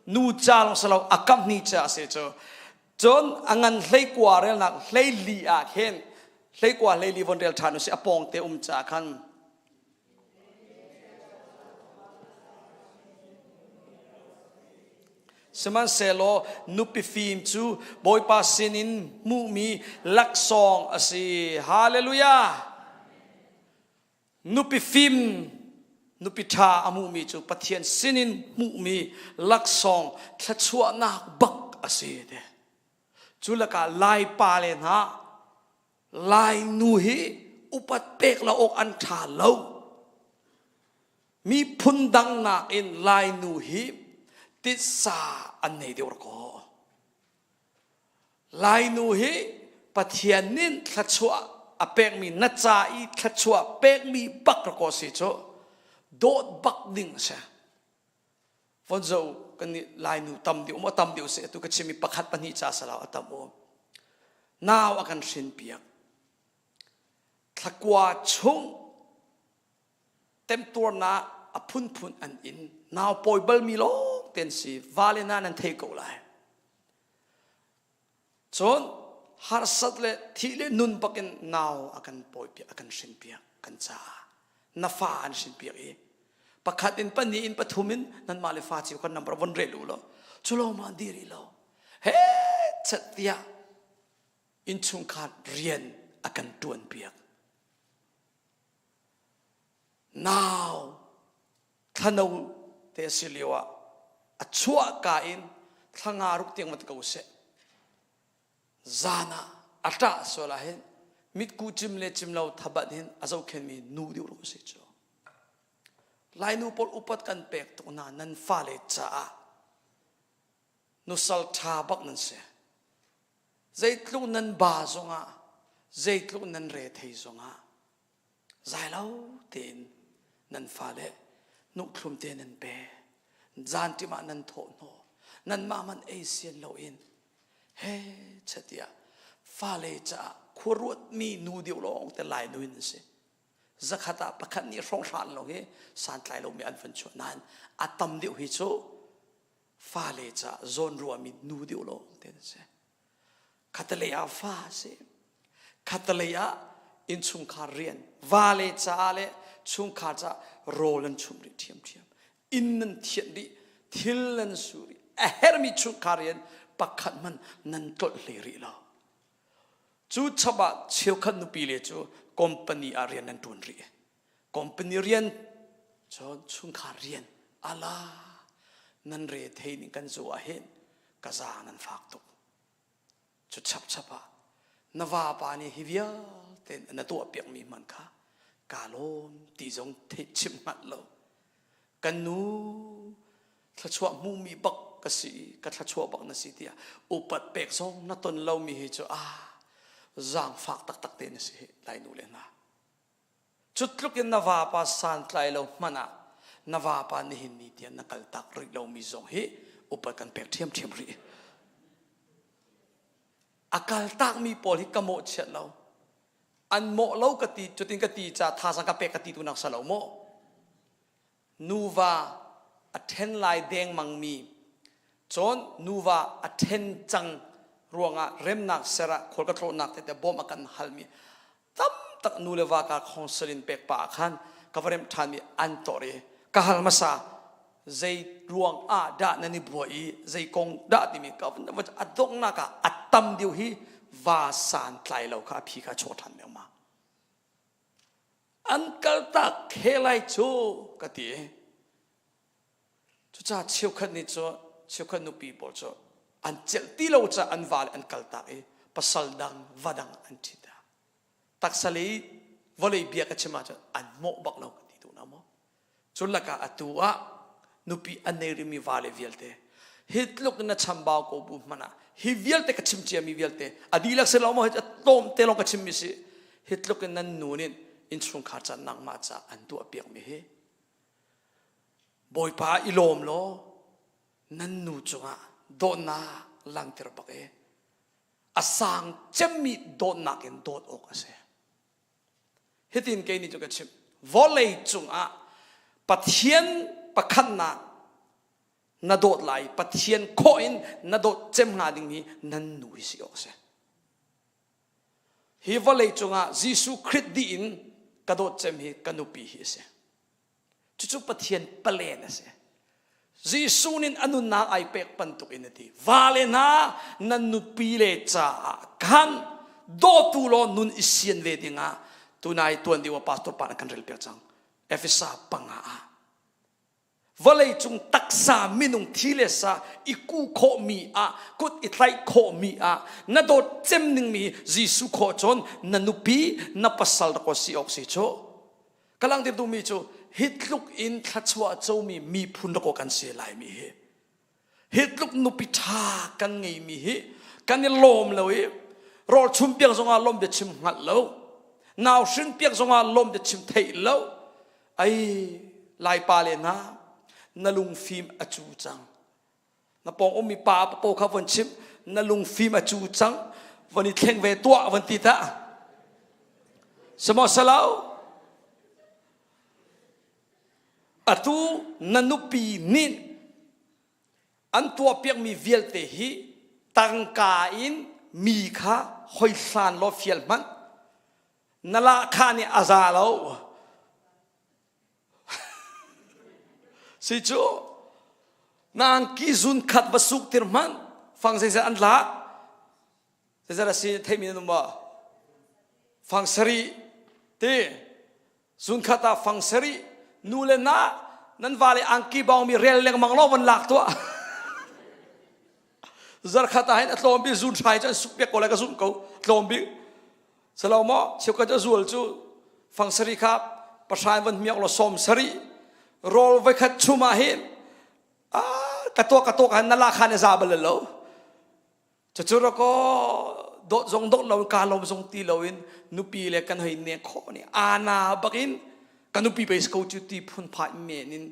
nu ca lawng si lo a kamhni ca a si cu. Cun a ngan hleikua relnak hleili ah khin hleikua hleili von rel ṭhan usih a pawngte um ca khan Sihmanhsehlaw nupi fim cu Bawipa sinin hmuhmi laksawng a si. Hallelujah! Nupi fim, nupi ṭha a hmuhmi cu Pathian sinin hmuhmi laksawng thluachuahnak bak a si. Cu lakah Lai pa le hna Lainu hi upat pek lo awk an ṭha lo. Miphun dang nakin Lainu hi titsa an nei deuh rakaw. Lainu hi Pathian nih thluachuah a pekmi na ca i thluachuah pekmi bak rakaw si cu dawt bak ding a si. Von zo kan nih Lainu tam deuh maw tam deuh seh tu ka chim i pakhat pahnih ca salau a tam um. Nau a kan hrin piak. Thlakua chung temtuarnak a phunphun an in nau pawi balmi lawng ten si vale na nan thei ko lai. Cun harsat le thih le nun bakin nau a kan pawipiak a kan hrinpiak kan caah na fa an hrinpiak i pakhat in pahnih in pathum in nanmah le fa cio kan number von rel u law cu lo ma dir i lo he chat tiah innchungkhar rian a kan tuan piak nau thlano te si lio ah a chuah ka in thlanga ruk tiang mat ko seh zan ah a ṭah sual ah hin mitku cim le cim lo thabat hin a zohkhenmi nu deuh ro si cu Lainu pawl upat kan pek tuk hna nan fale caah nusal ṭha bak nan si zeitluk nan ba zongah zeitluk nan re thei zongah Zai lo tein nan fale hnukhthlum te nan pe. Zanṭim ah nan thawh hnawh. Nanmah man ei sian loin he chatiah fale caah khuaruatmi nu deuh lawng te lai nu in an si. Zakhat ah pakhat nih hrawng lo hi santlai lomi an van chuah nain a tam deuh hi cu fale caah zawnruahmi nu deuh lawng te an si. Khatalei ah fa a si. Khatalei ah innchungkhar rian, vale caah le chungkhar caah rawl an chumh rih ṭhiamṭhiam. Inn nan thianh rih, thil nan su rih. A herhmi chungkhar rian pakhat hmanh nan tlolh hlei rih lo. Cu chap ah cheukhat nupi le cu company ah rian nan ṭuan rih. Company rian cun chungkhar rian ala nan re thei ning kan zu ah hin ka zaang nan fak tuk. Cu chapchap ah na vapa nih hi vialte na tuahpiakmi hmanh kha kaa lawm ti zong theih chimh hngalh lo. Kan nu thluachuah hmumi bak ka si ka thluachuah bak na si tiah upat pek zong na ton lomi hi cu ah zaangfak taktak te na si hi lai nu le hna. Cu tluk in na vapa santlai lo hmanh ah na vapa nihin ni tiang na kaltak rih lomi zong hi upat kan pek ṭhiamṭhiam rih. A kaltakmi pawl hi ka mawhchiat lo. An mawh lo ka ti, cutin ka ti ca thazaang ka pek ka ti tu nak sa lo maw? Nuva a ṭhen lai dengmangmi cun nuva a ṭhen cang ruangah remnak ser ah khual ka tlawhnak tete bawm a kan halmi tam tak nu le va ka counseling pek pa ah khan ka va remh ṭhanmi an tor i ka hal hmasa zei ruang ah dah nan i buai i zei kong dah timi ka a donghnak ah a tam deuh hi va santlai lo kha a phi kha chuak ṭhan lengmang An kaltak he lai cu ka ti. Cucaah cheukhat nih cu cheukhat nupi pawl cu an celh ti lo caah an vale an kaltak i pasal dang va dang an ṭhit. Taksa lei vawlei bia ka chim ahcun an mawh bak lo ka ti duh na maw? Cu lakah atu ah nupi a nei rihmi vale vialte hi tluk na chambau ko bu hmanh ah hi vialte ka chim ciami vialte a dihlak si lo maw hi tlawm te lawng ka chimmi si hi tluk in nan nu nih innchungkhar ca nangmah ca an tuah piakmi hi Bawipa i lawm law nan nu cungah dawtnak langter bak e. A sang cemmi dawtnak in dawt awk a si. Hitin kei nih cu ka chim. Vawlei cungah Pathian pakhatnak na dawt lai, Pathian khawh in na dawt cem hnga ding hi nan nu hi si awk a si. Hi vawlei cungah Jesuh Khrih dih in ka dawt cem hi ka nupi hi a si. Cucu Pathian palen a si. Jesuh nih a nunnak ai pek bantuk in a ti. Vale hna nan nupi le caah khan dawtu law nun i sian ve dingah tunai tuan deuh ah pastor pa kan rel piak cang. Efesa panga ah vawlei cung taksa minung thi le sa i ku khawhmi ah kut i tlaih khawhmi ah na dawt cem ningmi Jesuh khawh cun na nupi na pasal rak si awk si cu Ka langhter duhmi cu hi tluk in thluachuah comi miphun dakaw kan si laimi hi. Hi tluk nupi ṭha kan ngeimi hi kan i lawm lo i rawl chum piak zongah lawm biachim hngalh lo, nau hrin piak zongah lawm biachim theih lo. Ai Laipa le hna, na lungfim a cu cang. Na pawng ummi pa papo kha von chimh na lungfim a cu cang von i thleng ve tuah von ti ta samaw salau atu na nupi nih an tuahpiakmi vialte hi tangka in mi kha hoi hlan law fial hmanh na lahkhah nih a za lo Si cu na angki zun khat va suk tir hmanh fang zeizat an lak zeizat a si theimi nan um maw fang sarih ti zun khat ah fang sarih nu le na nan vale angki bawngmi rel lengmang lo van lak tuah zarkhat ah hin a tlawm bi zun hrai cu an suk piak ko lai ka zumh ko tlawm bi Salo maw cheukhat a zual cu fang sarih kha pahra in van hmiak law sawm sarih rawl voikhat chum ah hin ka tuak ka tuak han na la khan za bal lo cucu rako dawt zong dawt lo ka lom zong ti lo in nupi le kan hoi ne kho ni ana bakin ka nupi pe ko cu ti phun pha men in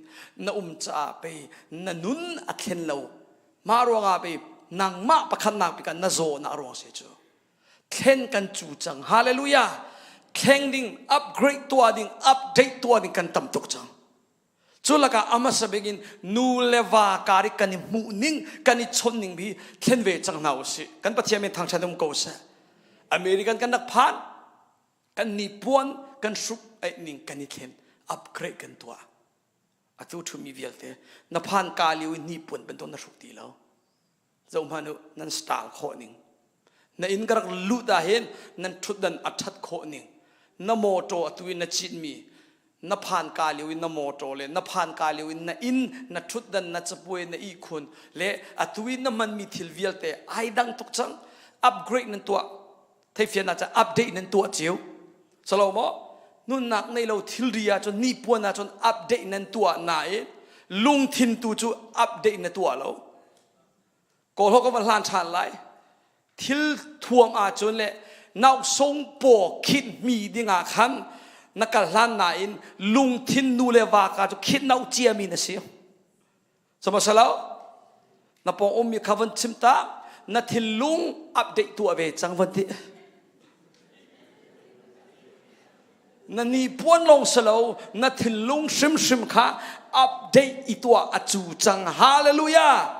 na um caah pe na nun a thlen lo ma ruangah pe nangmah pakhat nak pi kan na zaw na ruang se cu thlen kan cu cang hallelujah thleng ding upgrade tuah ding update tuah ding kan tam tuk cang cu lakah amasa bik in nu le va kar i kan i hmuh ning kan i chawnh ning hi thlen ve cang hna usih kan pathian min thangṭhat um ko seh American kan rak phan kan ni puan kan hruk eih ning kan i thlen upgrade kan tuah atu ṭhumi vialte na phan ka lio i ni puan bantuk na hruk ti lo Zohhmanh u, nan style khawh ning. Na inn ka rak lut ah hin nan ṭhutdan a ṭhat khawh ning. Na mawṭaw atu in na citmi, na phan ka lio in na mawṭaw le na phan ka lio in na inn, na ṭhutdan, na capuai, na ihkhun le atu in na hmanmi thil vialte ai dang tuk cang. Upgrade nan tuah. Theifian ah cun update nan tuah cio. Salo maw? Nunnak nei lo thilri ahcun nipuan ahcun update nan tuah nain lungthin tu cu update na tuah lo. Kawlhaw ka van hlan ṭhan lai. Thil thuam ahcun le nausong paw khit mi dingah khan na kal hlan nain lungthin nu le va ka cu khit nau ciami na si. Sama salo na pawng ummi kha van chim ta na thinlung update tuah ve cang van ti. Na ni puan lawng si lo na thinlung hrimhrim kha update i tuah a cu cang hallelujah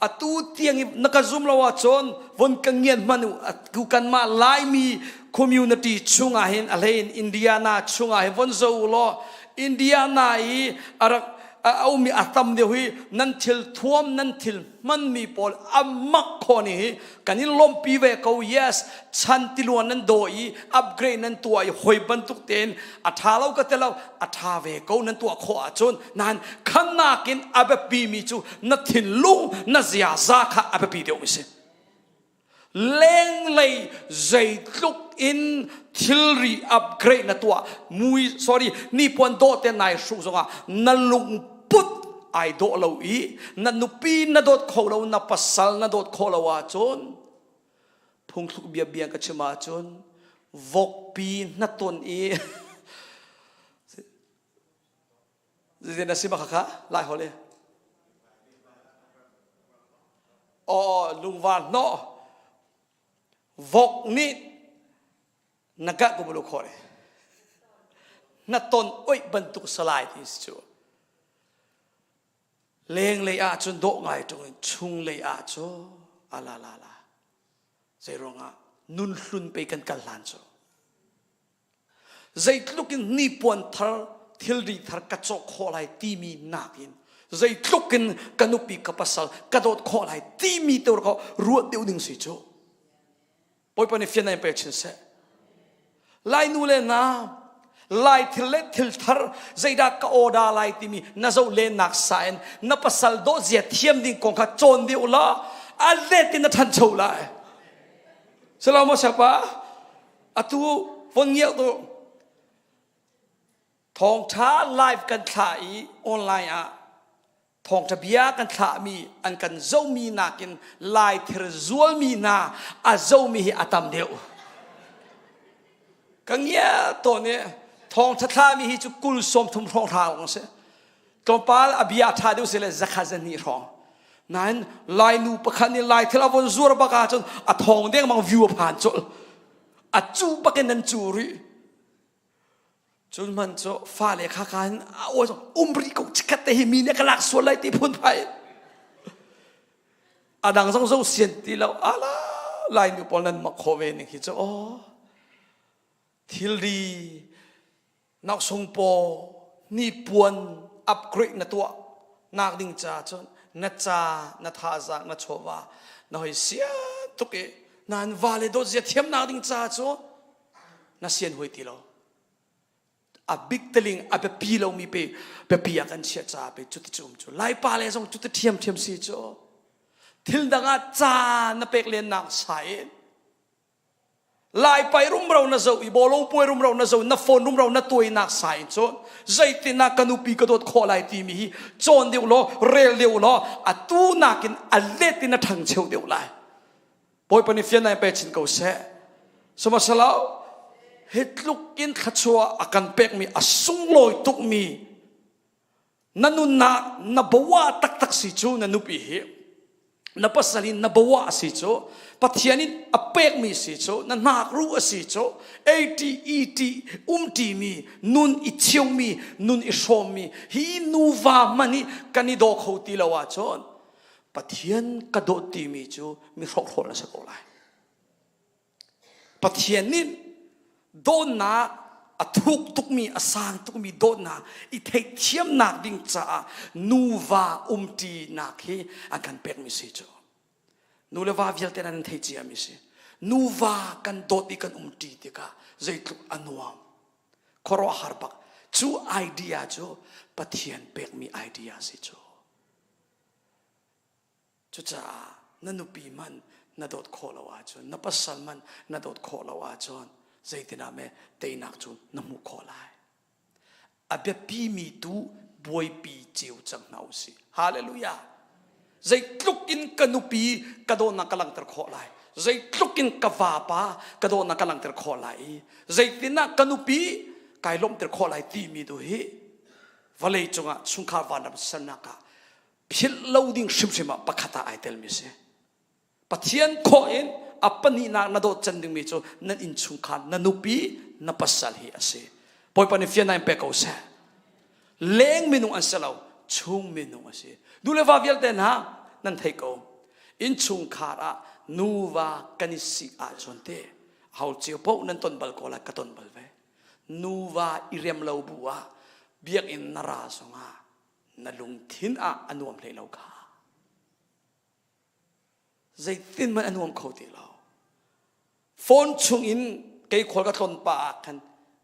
atu tiang i na ka zum lo ahcun von ka ngian hmanh u atu kanmah Laimi community chungah hin a hleiin Indiana chungah hin von zo u law Indiana i a rak a ummi a tam deuh hi nan thil thuam nan thil hmanmi pawl a mak khawh ni hi kan in lawmhpi ve ko yes chan tiluan nan daw i upgrade nan tuah i hoi bantuk tein a tha lo ka te lo a tha ve ko nan tuah khawh ahcun nan khannak in a biapi mi cu na thinlung na ziaza kha a biapi deuh mi si lenglei zeitluk in thilri upgrade na tuah mui sorry ni puan dawh te nai hruk zongah na lungput ai dawh lo i na nupi na dawt kho lo na pasal na dawt kho lo ahcun phungthluk bia bia ka chim ahcun vokpi na ton i Zeitin a si ma kha lai hol i aw lungvar hnawh. Vok nih na kah ko bulu khore. Na ton oih bantuk salai ti si cu. Leng lei ah cun dawh ngai ṭung in chung lei ah cu ala la la. Zeiruangah nun hlun pe kan kal hlan cu. Zeitluk in hnipuan thar thilri thar ka cawk khawh lai timi nakin zeitluk in ka nupi ka pasal ka dawt khawh lai timi te ko ruah deuh ding si cu. Bawipa nih fian pe chin seh. Lai nu le na lai thil le thil thar zeidah ka order lai timi na zoh len nak sa in na pasal dawt zia thiam ding kong kha cawn deuh la a let in na ṭhancho lai. Salamo siapa Atu von ngiak tu thawngṭha live kan thlah i online ah thawngṭha bia kan thlahmi an kan zohmi nakin lai thir zualmi hna a zohmi hi a tam deuh. Ka ngia tawn i thawngṭha thlahmi hi cu kul 30 hrawng hra lawng si. Tlawmpal a bia ṭha deuh si le zakhat zahnih hrawng. Nain Lainu pakhat nih Lai thil a von zuar bak ahcun a thawng dengmang view a phan colh. A cu bak in nan cu rih. Cun man cu fale kha khan a aw um rih ko chikkhat te hi mi nih ka lak sual lai ti phun phai. A dang zong zo sian ti lo ala Lainu pawl nan mak kho ve ning hi cu aw thilri Naksung paw hnipuan upgrade na tuah nak ding ca cun na ca na thazaang na chawva na hoi sia tuk i nan va le dawt zia thiam nak ding ca cu na sian hoi ti lo a big teling a biapi lomi pe biapi ah kan chiah ca pe cuti cu um cu laipa le zong cuti ṭhiam ṭhiam si cu thil dang ah ca na pek len nak sai Lai pai rumro na zoh i bawlung puai rumro na zoh na phone rumro na tuainak sai in cun zeitin ah ka nupi ka dawt khawh lai timi hi cawn deuh law rel deuh law atu nakin a let in a ṭhangcheu deuh lai. Bawipa nih fian pe chin ko seh. Sihmanhsehlaw hi tluk in thluachuah a kan pekmi a sunglawi tukmi na nunnak na bawa taktak si cu na nupi hi na pasal in na bawa a si cu Pathian in a pekmi si cu na hnakruh a si cu ATET umṭimi nun i chimmi nun i hrawmmi hi nuva hmanh hi kan i daw kho ti lo ahcun Pathian ka dawt timi cu mi hrokhrawl na si ko lai. Pathian nih dawtnak a thuk tukmi a sang tukmi dawtnak i theihthiamnak ding caah nuva umṭinak hi an kan pekmi si cu. Nu le va vialte nan thei ciami si. Nuva kan dawt i kan umṭi tikah zeitluk a nuam. Khuaruahhar bak. Cu idea cu Pathian pekmi idea si cu. Cucaah na nupi man na dawt khawh lo ahcun, na pasal man na dawt khawh lo ahcun zeitinah me teinak cu na hmuh khawh lai. A biapimi tu buaipi cio cang hna u sih. Hallelujah. Zeitluk in ka nupi ka dawtnak ka langhter khawh lai. Zeitluk in ka vapa ka dawtnak ka langhter khawh lai i zeitinah ka nupi kai lawmhter khawh lai timi tu hi vawlei cungah chungkhar vanram sernak ah philh lo ding hrimhrim ah pakhat ah ai telmi si. Pathian khawh in a pahnihnak na dawt cem dingmi cu nan innchungkhar na nupi na pasal hi a si. Bawipa nih fiannak in pe ko seh. Leng minung an si lo, chung minung a si. Nu le va vialte hna nan thei ko. Innchungkhar ah nuva kan i sik ahcun te hau cio paoh nan ton bal ko lai ka ton bal ve. Nuva i rem lo bu ah biakinn na ra zongah na lungthin ah a nuam hlei lo kha zeitin man a nuam kho ti lo phone chung in kei khual ka tlon pa ah khan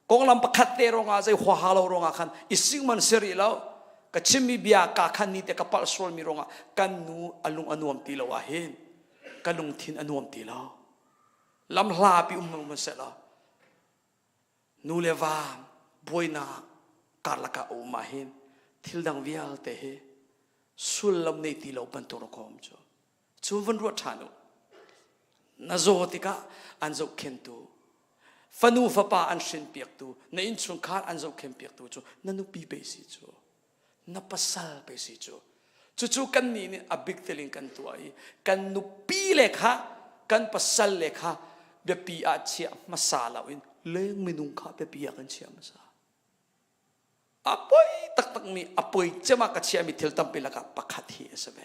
konglam pakhat te rongah zei huaha lo rongah khan i sing man si rih lo ka chimmi bia ka khan ni te ka palh sualmi rongah kan nu a lung a nuam ti lo ah hin ka lungthin a nuam ti lo lam hla pi um um se lo Nu le va buainak karlak ah a um ahhin thil dang vialte hi sullam nei ti lo bantuk rak um cu. Cu van ruat ṭhan u. Na zaw tikah an zohkhentu, fanu fapa an hrinpiaktu, na innchungkhar an zohkhenpiaktu cu na nupi pei si cu. Na pasal pei si cu. Cucu kannih nih a big telin kan tuah i kan nupi le kha kan pasal le kha Biapi ah chiah hmasa loin leng minung kha biapi ah kan chiah hmasa. A poi taktakmi, a poi cem ah ka chiahmi thil tampi lakah pakhat hi a si ve.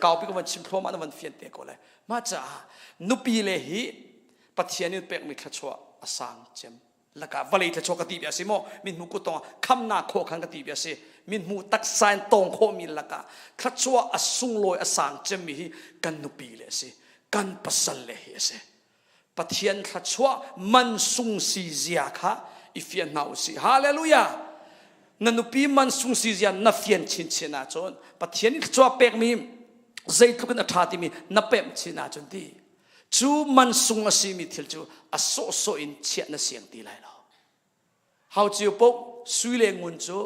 Kaupi ka van chim thluahmah na van fian te ko lai. Mah caah nupi le hi Pathian in pekmi thluachuah a sang cem lakah vawlei thluachuah ka ti bia si maw min hmu kut tong khamnak khawh khan ka ti bia si min hmu taksa in tong khawhmi lakah thluachuah a sunglawi a sang cemmi hi kan nupi le a si kan pasal le hi a si Pathian thluachuah man sung si zia kha i fian hna usih. Hallelujah! Na nupi man sung si zia na fian chinchin ahcun Pathian i thluachuah pekmi zeitluk in a ṭha timi na pemh chin ahcun ti cu man sung a simi thil cu a sawhsawh in chiah na siang ti lai lo. Hau cio paoh sui le ngun cu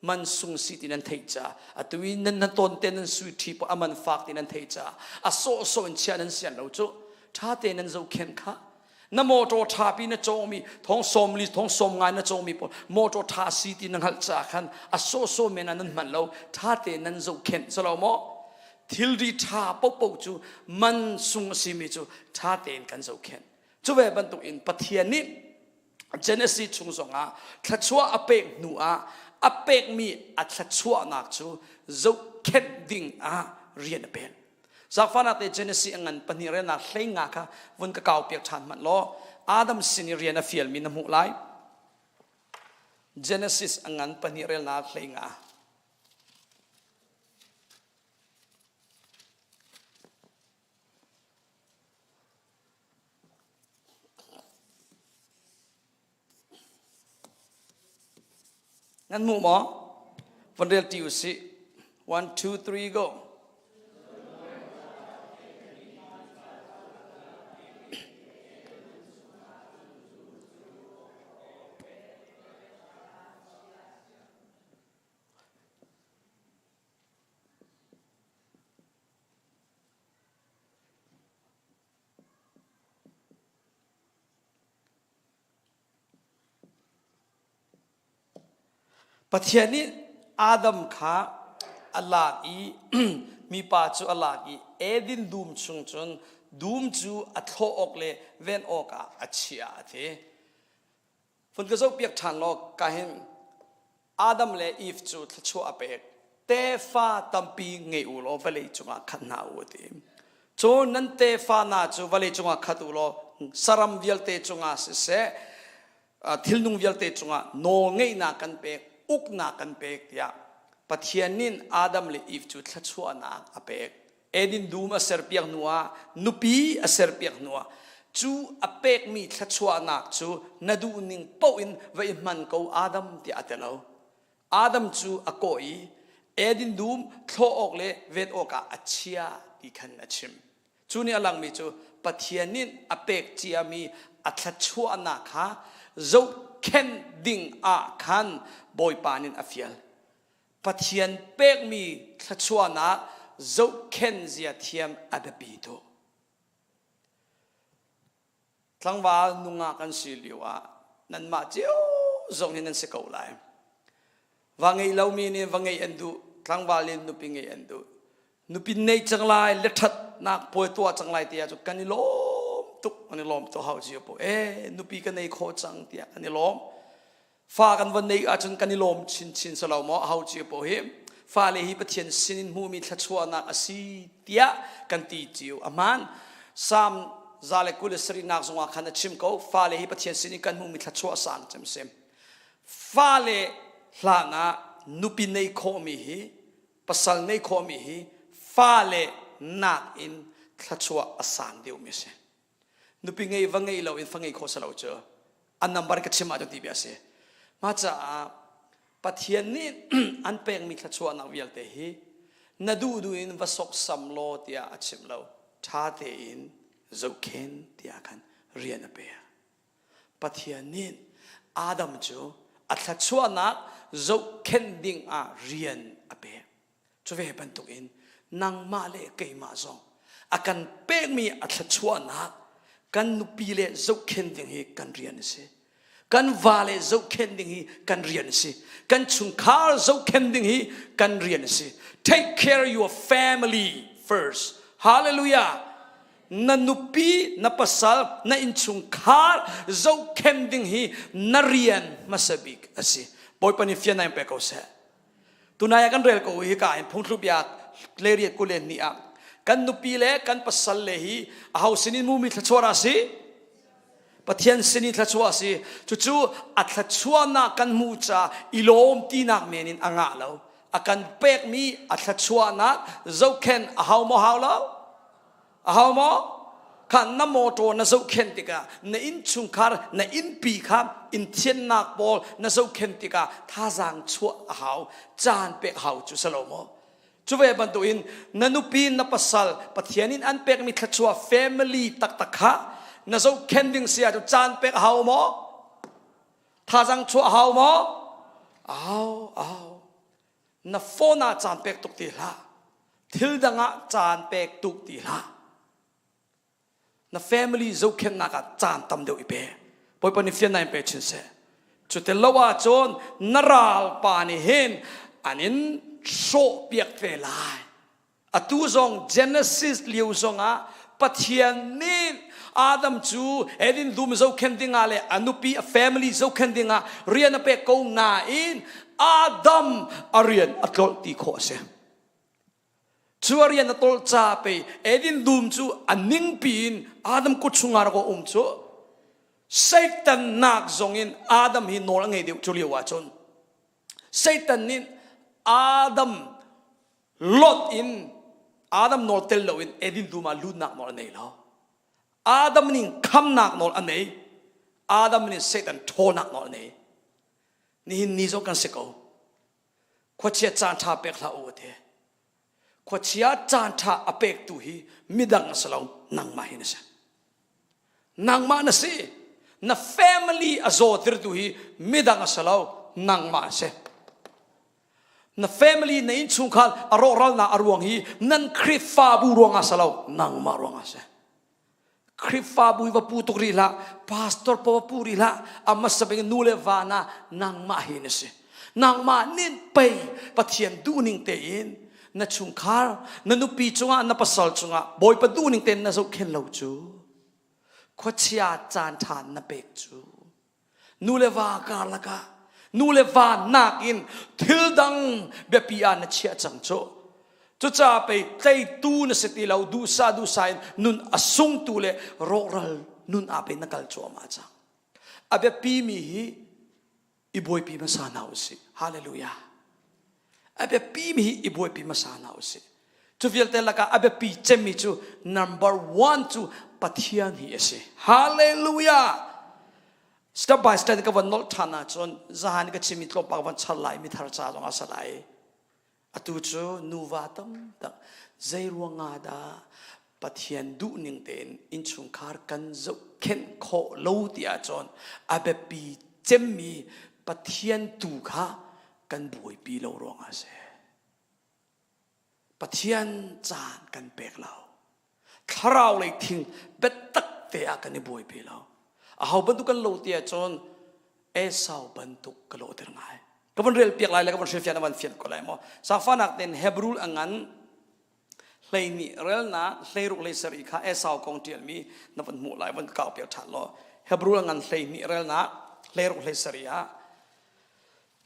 man sung si ti nan theih caah atu i nan na tawn te nan sui ṭhi paoh a man fak ti nan theih caah a sawhsawh in chia nan sian lo cu ṭha te nan zohkhenh kha na motor ṭha pi na cawngmi thong sawm li thong sawm ngai na cawngmi pawl motor ṭha si ti na hngalh caah khan a sawhsawh men ah nan hman lo ṭha te nan zohkhenh si lo maw thilri ṭha paohpaoh cu man sung a simi cu ṭha tein kan zohkhenh cu ve bantuk in Pathian nih Genesis chung zongah thluachuah a pek hnu ah a pekmi a thluachuahnak cu zohkhenh ding ah rian a pek. Zaangfahnak te Genesis a ngan pahnih relnak hleinga kha vun ka kau piak ṭhan hmanh law Adam sin i rian a fialmi na hmuh lai. Genesis a ngan pahnih relnak hleinga. Nan hmu maw? Van rel ti usih. One, two, three, go. Pathian nih Adam kha a lak i mipa cu a lak i Eden dum chung cun dum cu a thlawh awk le ven awkah a chiah a ti. Vun ka zohpiak ṭhan law ka hin Adam le Eve cu thluachuah a pek. Tefa tampi ngei u law vawlei cungah khat hna u a ti. Cun nan tefa hna cu vawlei cungah khat u law saram vialte cungah siseh, thilnung vialte cungah nawlngeihnak kan pek, uknak kan pek tiah Pathian nih Adam le Eve cu thluachuahnak a pek. Eden dum a serpiak hnuah nupi a serpiak hnuah cu a pekmi thluachuahnak cu na duhning paoh in va i hman ko Adam tiah a ti lo. Adam cu a kawh i Eden dum thlawh awk le vet awkah a chia ti khan a chim. Cu nih a langmi cu Pathian nih a pek ciami a thluachuahnak kha zohkhenh ding ah khan Bawipa nih a fial. Pathian pekmi thluachuahnak zohkhenh zia thiam a biapi tuk. Tlangval nungak kan si lio ah nanmah cio zong hi nan si ko lai. Va ngei lomi nih va ngeih an duh, tlangval in nupi ngeih an duh. Nupi nei cang lai, le ṭhatnak puai tuah cang lai tiah cu kan i lawm tuk, kan i lawm tuk hau cio po. Eh, nupi ka nei khawh cang tiah kan i lawm. Fa kan van neih ahcun kan i lawm chinchin si lo maw aho cio paoh hi fale hi Pathian sinin hmuhmi thluachuahnak a si tiah kan ti cio a hmaan Psalm 127 zongah khan a chim ko fale hi Pathian sinin kan hmuhmi thluachuah sang cem si fale hlan ah nupi nei khawhmi hi pasal nei khawhmi hi fale nakin thluachuah a sang deuhmi a si nupi ngei va ngei lo in fa ngei kho si lo cu a number ka chim ahcun ti bia a si mah caah Pathian nih an pekmi thluachuahnak vialte hi na duh duh in va sawksam law tiah a chim lo ṭha tein zohkhen tiah khan rian a pek Pathian nih Adam cu a thluachuahnak zohkhenh ding ah rian a pek Cu ve bantukin nangmah le keimah zong a kan pekmi a thluachuahnak kan nupi le zohkhenh ding hi kan rian a si. Kan vale zohkhenh ding hi kan rian a si. Kan chungkhar zohkhenh ding hi kan rian a si. Take care your family first. Hallelujah. Na nupi, na pasal, na innchungkhar zohkhenh ding hi na rian hmasa bik a si. Bawipa nih fian in pe ko seh. Tunai ah kan rel ko hi ka in phungthluk leriat kulen ni ah kan nupi le kan pasal le hi a ho sinin mumi thluachuah a si? Pathian sin i thluachuah a si. Cucu a thluachuahnak kan hmuh ca i lawm tinak men in a ngah lo. A kan pekmi a thluachuahnak zohkhenh a hau maw hau lo? A hau maw? Kha na motor na zohkhenh tikah na innchungkhar na innpi kha inn thiannak pawl na zohkhenh tikah thazaang chuah a hau caan pek hau cu si lo maw? Cu ve bantukin na nupi na pasal Pathian in an pekmi thluachuah family taktak kha na zohkhenh ding si ahcun caan pek a hau maw? Thazaang chuah a hau maw? A hau, a hau. Na phone ah caan pek tuk ti hlah. Thil dang ah caan pek tuk ti hlah. Na family zohkhenhnak ah caan tam deuh i pe. Bawipa nih fiannak in pe chin seh. Cu tel lo ahcun na ralpa nih hin an in hrawh piak te lai. Atu zong Genesis lio zongah Pathian nih Adam cu Eden dum zohkhenh dingah le a nupi a family zohkhenh dingah rian a pek ko nain Adam a rian a tlolh ti khawh a si. Cu a rian a tolh ca pei Eden dum cu a ningpi in Adam kut chungah rak a um cu Satan nak zongin Adam hi nawl a ngei deuh cu lio ahcun Satan nih Adam Lot in Adam nawl tel loin Eden dum ah lutnak nawl a nei lo. Adam nih khamnak nawl a nei. Adam nih Satan ṭhawlnak nawl a nei. Nihin ni zong kan si ko. Khuachia caan ṭha pek hlah u a ti. Khuachia caan ṭha a pektu hi midang a si lo, nangmah hi na si. Nangmah na si. Na family a zawtirtu hi midang a si lo, nangmah a si. Na family na innchungkhar a rawhralnak a ruang hi nan Khrihfabu ruangah si lo, nangmah ruangah si. Khrihfabu hi va pu tuk rih hlah, pastor pa va pu rih hlah, a hmasa bik nu le va na nangmah hi na si. Nangmah nih pei Pathian duhning tein na chungkhar, na nupi cungah, na pasal cungah Bawipa duhning tein na zohkhenh lo cu. Khuachia caan ṭha na pek cu. Nu le va karlak ah nu le va nakin thil dang biapi ah na chiah cang cu. Cucaah pei tleitu na si ti lo duhsah duhsah in nun a sungtu le rawkral nun ah pei na kal cuahmah cang. A biapi mi hi i buaipi hmasa hna usih. Hallelujah. A biapi mi hi i buaipi hmasa hna usih. Cu vialte lakah a biapi cemmi cu number one cu Pathian hi a si. Hallelujah. Step by step ka van nolh ṭhan ahcun zahan ka chimmi tlawmpal van char lai mi thar ca zong a sa lai. Atu cu nuva tamtak zei ruangah dah Pathian duhning tein innchungkhar kan zohkhenh khawh lo ti ahcun a biapi cemmi Pathian tu kha kan buaipi lo ruangah a si. Pathian caan kan pek lo. Thlarau lei thing biatak te ah kan i buaipi lo. Aho bantuk kan lo ti ahcun Esau bantuk ka lawhter ngai. Ka van rel piak lai le ka van hrilhfiah na van fian ko lai maw. Zaangfahnak tein Hebrew a ngan hleihnih relnak hleiruk hleisarih kha Esau kong ṭialmi na van hmuh lai van kau piak ṭhan law Hebrew a ngan 12 relnak hleiruk hleisarih ah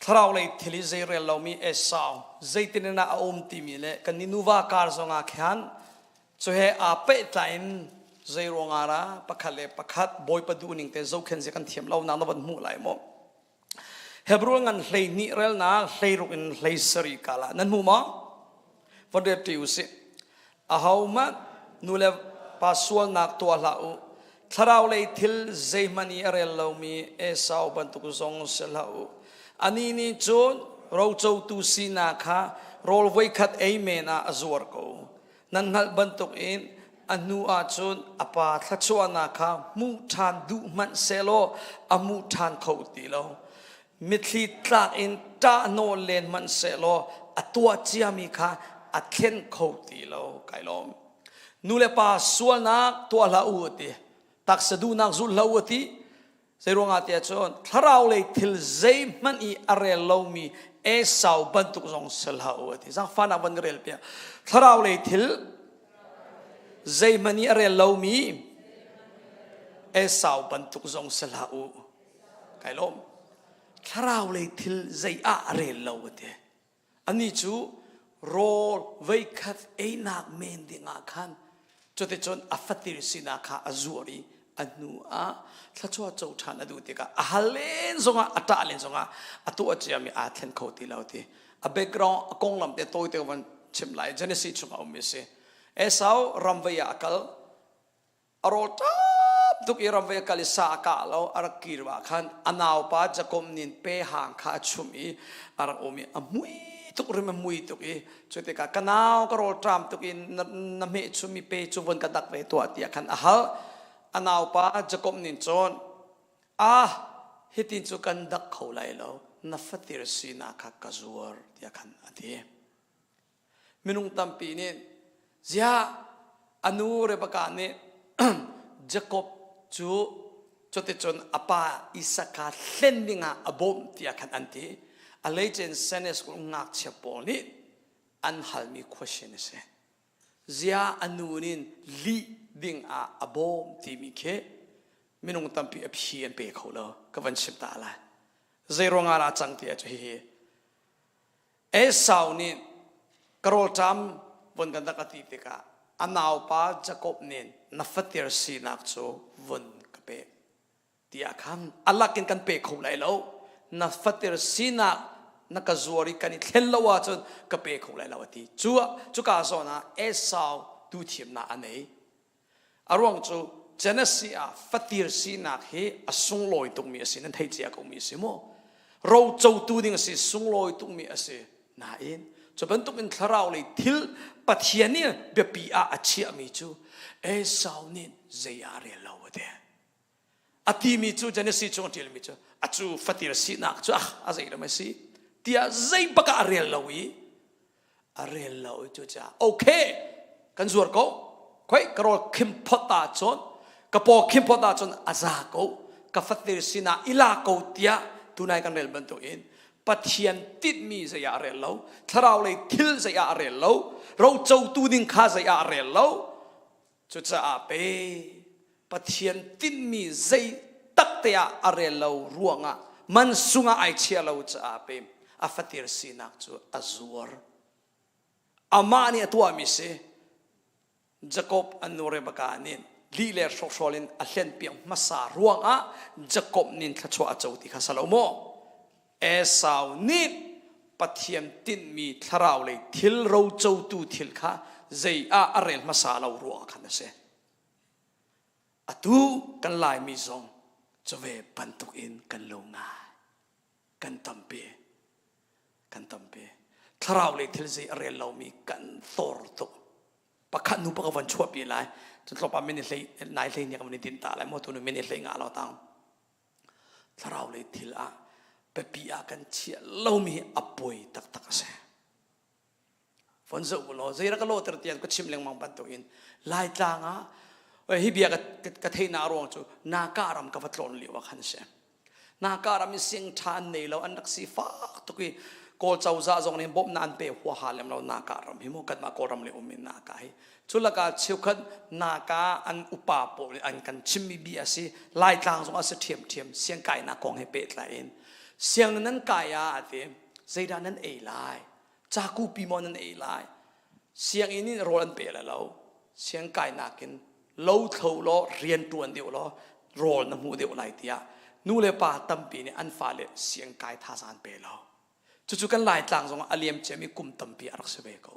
thlarau lei thil i zei rel lomi Esau zeitin in a um timi le kan ni nuva kar zongah khan cu he aa pehtlai in zei ruangah ra pakhat le pakhat bawipa duhning te zohkhen zia kan thiam lo nak na van hmuh lai maw Hebrew ngan 12 relnak 16 in 17 kala nan hmu maw von rel ṭi usih ahohmanh nu le pa sualnak tuah hlah u thlarau lei thil zeihmanh i a rel lomi Esau bantuk zong si hlah u anih nih cun rocotu sinak kha rawl voikhat ei men ah a zuar ko nan hngalh bantukin a hnu ah cun a pa thluachuahnak kha hmuh ṭhan duh hmanh sehlaw a hmu ṭhan kho ti lo mitthli tlak in ṭahhnawh len hmanh sehlaw a tuah ciami kha a thlen kho ti lo kai lawm nu le pa sualnak tuah hlah u a ti taksa duhnak zul hlah u a ti Zeiruangah tiah cun thlarau lei thil zeihmanh i a rel lomi Esau bantuk zong si hlah u a ti. Zaangfahnak van ka rel piak. Thlarau lei thil. Zeihmanh i a rel lomi Esau bantuk zong si hlah u. Kai lawm. Thlarau lei thil zei ah a rel lo a ti. Anih cu rawl voikhat einak men dingah khan cuticun a fatir sinak kha a zuar i a hnu ah thluachuah co ṭhan a duh tikah a hal len zongah a ṭah len zongah a tuah ciami aa thlen kho ti lo ti. A background a konglam te tawi te van chim lai. Genesis chungah ummi a si. Esau ramvei ah a kal. A rawl ṭap tuk i ramvei a kal i sa a kah lo a rak kir ah khan a naupa Jakob nin pe hang kha a chumh i a rak um i a mui tuk rim a mui tuk i cu tikah ka nau ka rawl ṭam tuk i na, na hmeh chummi pe cu von ka dak ve tuah tiah khan a hal. A naupa Jakob nin cun ah hitin cu kan dak kho lai lo na fatir sinak kha ka zuar tiah khan a ti. Minung tampi nih ziah a nu Rebekah nih Jakob cu cuticun a pa Isak kha hlen dingah a bawmh tiah khan an ti. A leicen Sunday school ngakchia pawl nih an halmi question a si. Ziah a nu nih lih dingah a bawm timi khi minung tampi a phi an pe kho lo. Ka van chim ta lai. Zei ruangah dah a cang ti ah cu hihi Esau nih ka rawlṭam vun kan rak a ti tikah a naupa Jakob nih na fatir sinak cu vun ka pek tiah khan a lakin kan pe kho lai lo na fatir sinak na ka zuar i kan i thlen lo ahcun ka pe kho lai lo a ti cu cuka zawn ah Esau tu thiamnak a nei A ruang cu Genesis ah fatir sinak hi a sunglawi tukmi a si nan theih cia komi a si mu. Ro cotu ding a si sunglawi tukmi a si. Nain cu bantuk in thlarau lei thil Pathian nih biapi ah a chiahmi cu Esau nih zei ah rel lo a ti. A timi cu Genesis chung a ṭialmi cu a cu fatir sinak cu ah a zei lam a si tiah zei bak ah a rel lo i a rel lo i cucaah okay kan zuar ko khoi ka rawl khim phot ahcun ka paw khim phot ahcun a za ko ka fatir sinah ila ko tiah tunai kan rel bantuk in Pathian tinhmi zei ah a rel lo thlarau lei thil zei ah a rel lo rocotu ding kha zei ah a rel lo Cucaah pe Pathian tinhmi zei tak te ah a rel lo ruangah man sungah ai chia lo caah pe a fatir sinak cu a zuar. Amah nih a tuahmi si. Jakob an nu Rebekah nih lih le hrawkhrol in a hlenpiak hmasa ruangah Jakob nih thluachuah a co ti kha salo maw? Esau nih Pathian tinhmi thlarau lei thil rocotu thil kha zei ah a rel hmasa lo ruangah khan a si. Atu kan Laimi zong cuve bantuk in kan lo ngai. Kan tampi. Kan tampi. Thlarau lei thil zei a rel lomi kan tor tuk. Pakhat nu pakhat van chuahpi lai. Cun tlawmpal minute hlei nai hlei nih kan van i din ta lai. Maw tu nu minute hlei nga lo tang. Thlarau lei thil ah biapi ah kan chiah lomi hi a poi taktak a si. Von zoh u law zei rak ka lawhter tiah ka chim lengmang bantukin Laitlang ah hi bia ka theihnak ruang cu Naka ram ka va tlawn lio ah khan a si. Naka ram i sing ṭha an nei lo an rak si fak tuk i Kawl cozah zong nih bawmhnak an pe huaha lem lo Naka ram hi mu kanmah Kawlram le um in Naka hi cu lakah cheukhat Naka an upa pawl nih an kan chimmi bia a si Laitlang zong a si ṭhiamṭhiam siangkainak kong he pehtlai in sianginn nan kai ah a ti zeidah nan ei lai cakupi maw nan ei lai sianginn in rawl an pe lai lo siangkainak in lo thlo law rian ṭuan deuh law rawl na hmuh deuh lai tiah nu le pa tampi nih an fale siangkai thazaang an pe lo cucu kan laitlang zongah a liam ciami kum tampi a rak si ve ko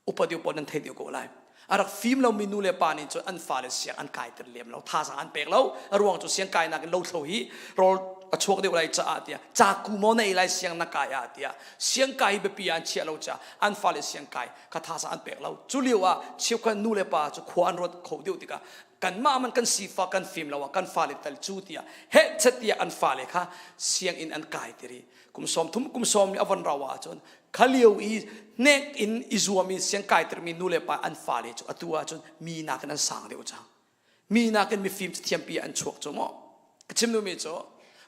upa deuh pawl nan thei deuh ko lai a rak fim lomi nu le pa nih cun an fale siang an kaiter lem lo thazaang an pek lo a ruang cu siang kainak in lothlo hi rawl a chuak deuh lai caah tiah caku maw na ei lai siang na kai ah tiah siang kai hi biapi ah an chiah lo caah an fale siang kai kha thazaang an pek lo cu lio ah cheukhat nu le pa cu khua an ruat kho deuh tikah kanmah man kan sifa kan fim lo ah kan fale tal cu tiah heh chet tiah an fale kha sianginn an kai tiri kum sawm thum kum sawm li a von rau ahcun kha lio i hnek in i zuam i siang kai tirmi nu le pa an fale cu atu ahcun mi nakin an sang deuh cang mi nakin mifim thiampi an chuak cu maw ka chim duhmi cu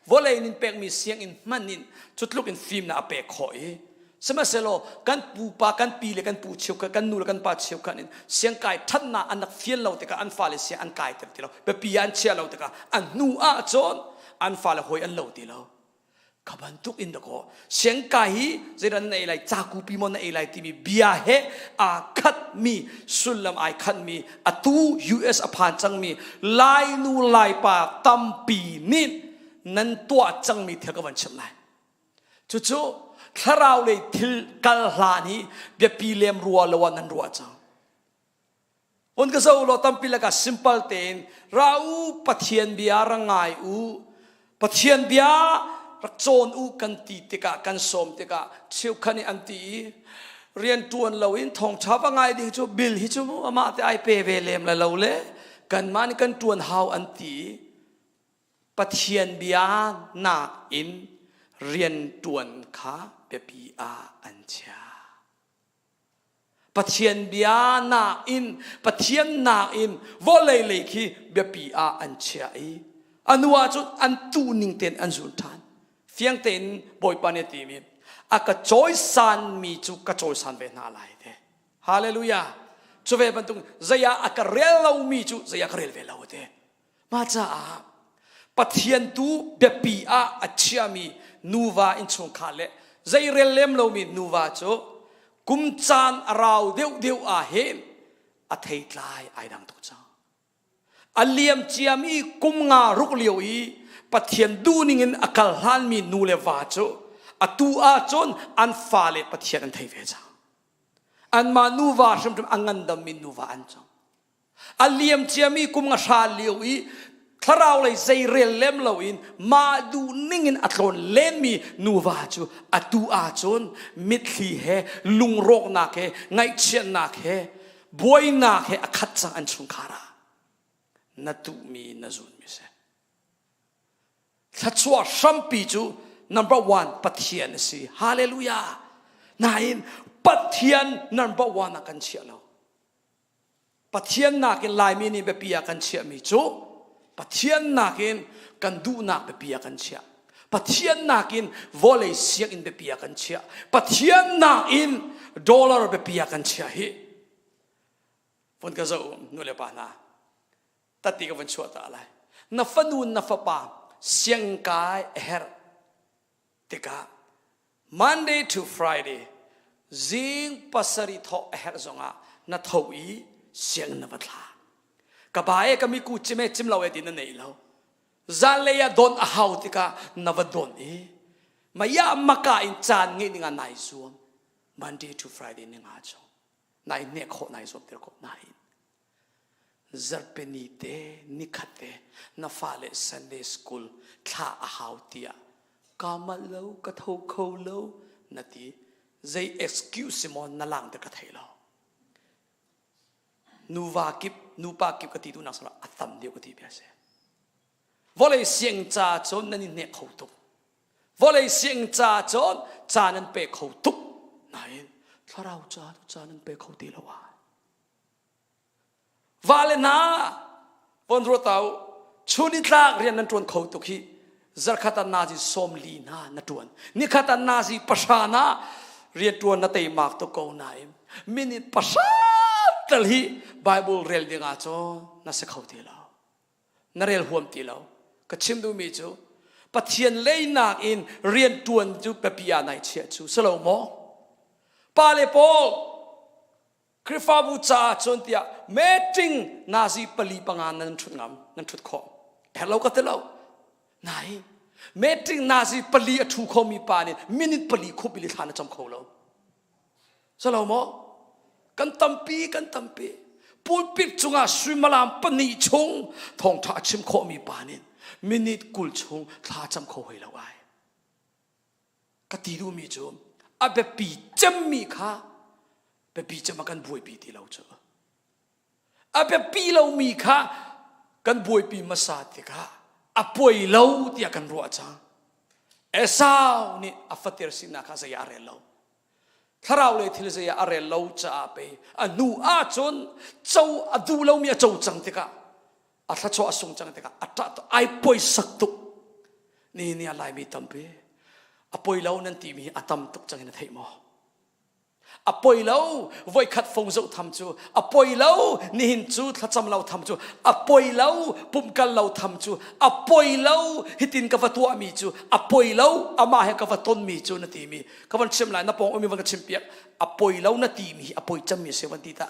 vawlei nin pekmi sianginn hman in cu tluk in fimnak a pek khawh i. Sihmanhsehlaw kan pupa kan pi le kan pu cheukhat kan nu le kan pa cheukhat in siangkai ṭhatnak an rak fian lo tikah an fale siang an kai ter ti lo biapi ah an chia lo tikah a hnu ah cun an fale hawi an lo ti lo. Kha bantuk in dakaw siangkai hi zeidah na ei lai cakupi maw na ei lai timi bia he aa khatmi sullam ai khatmi atu US a phan cangmi Lainu Laipa tampi nih nan tuah cangmi thil ka van chimh lai. Cucu thlarau lei thil kal hlan hi biapi lem rua lo ah nan ruah cang. Un ka zo lo tampi laka simple tein ra u Pathian bia ra ngai u Pathian bia rak cawn u kan ti tikah kan sawm tikah cheukhat nih an ti i rian ṭuan lo in thawngṭha va ngai ding cu bill hi cu amah te ai pe ve lem la lo le kanmah nih kan ṭuan hau an ti i Pathian bia nakin rianṭuan kha biapi ah an chiah. Pathian bia nakin Pathian nakin vawlei lei khi biapi ah an chiah i a nu ah cun an tuh ning tein an zul ṭhan. Fiang tein Bawipa nih a timi a ka cawisanmi cu ka cawisan ve hna lai te. Hallelujah. Cu ve bantuk zei ah a ka rel lomi cu zei ah ka rel ve lo te. Mah caah Pathian tu biapi ah a chiami nuva innchungkhar le zei rel lem lomi nuva cu kum caan a rau deuhdeuh ah hin a theitlai ai dang tuk cang. A liam ciami kum nga ruk lio i Pathian duhning in a kal hlanmi nu le va cu atu ahcun an fale Pathian an thei ve cang. Anmah nuva hrimhrim a ngandammi nuva an cang. A liam ciami kum nga hra lio i thlarau lei zei rel lem loin mah duh ning in a tlawn lenmi nuva cu atu ahcun mitthli he lungrawknak he ngaihchiatnak he buainak he a khat cang an chungkhar ah na tuhmi na zunmi si. Thluachuah hrampi cu number one Pathian a si. Hallelujah. Nain Pathian number one ah kan chiah lo. Pathian nakin Laimi nih biapi ah kan chiahmi cu Pathian nakin kan duhnak biapi ah kan chiah. Pathian nakin vawlei sianginn biapi ah kan chiah. Pathian nakin dollar biapi ah kan chiah hi. Vun ka zoh nu le pa hna. Tati ka vun chuah ta lai. Na fanu na fapa siangkai a herh tikah Monday to Friday zing pasarih thawh a herh zongah na tho i sianginn na va thla. Ka ba e ka miku cim e cim lo e ti na nei lo. Zanlei ah don a hau tikah na va don i maya maka in caan ngeih dingah nai zuam. Monday to Friday ni nga chung nai hne khawh nai zuam tir khawh nain Zarhpini te nikhat te na fale Sunday school thla a hau tiah kaa manh lo ka tho kho lo na ti zei excuse maw na lang te ka thei lo nuva kip nupa kip ka ti duhnak sala a tam deuh ka ti bia si vawlei siang ca cun nan i hnek kho tuk vawlei siang ca cun ca nan pe kho tuk nain thlarau ca tu ca nan pe kho ti lo ah Vale hna, von ruat u, chun i tlak rian nan ṭuan kho tuk hi zarkhat ah nazi 40 hna na ṭuan. Nikhat ah nazi 3 na rian ṭuan na teimak tuk ko nain minute 3 tal hi Bible rel ding ah cun na si kho ti lo. Na rel huam ti lo. Ka chim duhmi cu Pathian leinak in rian ṭuan cu biapi ah nai chiah cu si lo maw? Pa le pawl Khrihfabu caah cun tiah meeting nazi pali panga nan ṭhut ngam nan ṭhut khawh herh lo ka ti lo nain meeting nazi pali a ṭhu khomi pa nih minute pali khup i thla na cam kho lo salo maw kan tampi kan tampi pulpit cungah suimilam pahnih chung thawngṭha a chim khawhmi pa nih minute 20 chung thla cam kho hoi lo ai Ka ti duhmi cu a biapi cemmi kha biapi cem ah kan buaipi ti lo cu. A biapi lomi kha kan buaipi hmasa tikah a puai lo tiah kan ruah cang. Esau nih a fatir sinak kha zei ah a rel lo. Thlarau lei thil zei ah a rel lo caah pei a hnu ahcun co a duh lomi a co cang tikah a thluachuah a sung cang tikah a ṭah tuk ai poisak tuk ni ni a laimi tampi a poi lo nan timi hi a tam tuk cang in na theih maw? A poi lo, voikhat fong zoh tham cu. A poi lo, nihin cu thlacam lo tham cu. A poi lo, pumh kal lo tham cu. A poi lo, hitin ka va tuahmi cu. A poi lo, amah he ka va tonmi cu na timi. Ka van chim lai, na pawng umi van ka chim piak. A poi lo na timi hi a poi cemmi a si van ti ta.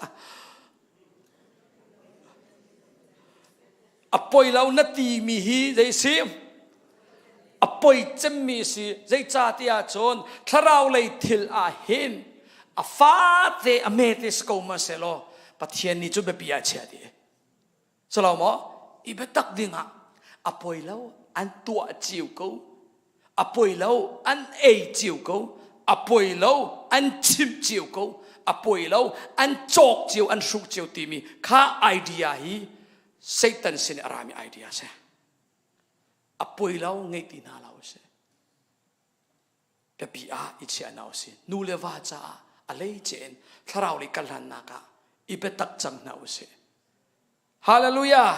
A poi lo na timi hi zei si? A poi cemmi si. Zeicahtiah cun thlarau lei thil ah hin a fate a mete si ko hmanhsehlaw Pathian nih cu biapi ah chia ti. Salo maw? I biatak dingah a poi lo an tuah cio ko. A poi lo an ei cio ko. A poi lo an chimh cio ko. A poi lo an cawk cio an hruk cio timi kha idea hi Satan sin a rami idea si. A poi lo ngei ti hna lo si. Biapi ah i chia hna usih. Nu le va caah a leice in thlarau lei kal hlannak ah i biatak cang hna usih. Hallelujah!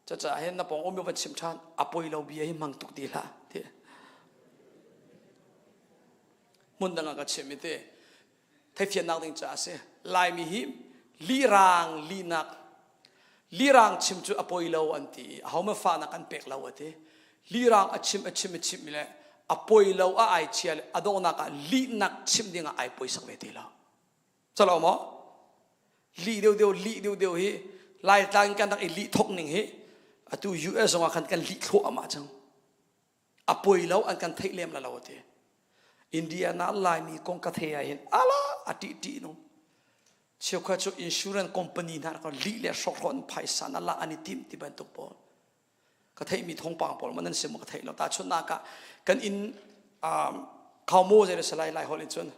Cucaah hin na pawng um van chim ṭhan a poi lo bia hi hmang tuk ti hlah ti. Hmun dang ah ka chim i ti theifiannak ding caah a si. Laimi hi lirang linak lirang chim cu a poi lo an ti i ahohmanh fahnak an pek lo a ti. Lirang a chim a chim a chim le a poi lo a ai chia le a donghnak ah lihnak chim ding ah ai poisak ve ti lo. Calo maw? Lih deuh deuh lih deuh deuh hi Laitlang kan rak i lih thok ning hi atu US zong ah khan kan lih thluahmah cang. A poi lo an kan theih lem la lo ti. Indiana Laimi kong ka thei ah hin ala a ṭih ṭih nung. Cheukhat cu insurance company hna ka lih le hrokhrawn phaisa na la an i tim ti bantuk pawl. Ka theihmi thawngpang pawl man nan sim ka theih lo. Tahchunhnak ah kan inn um, khaumo zei se lai lai holh in cun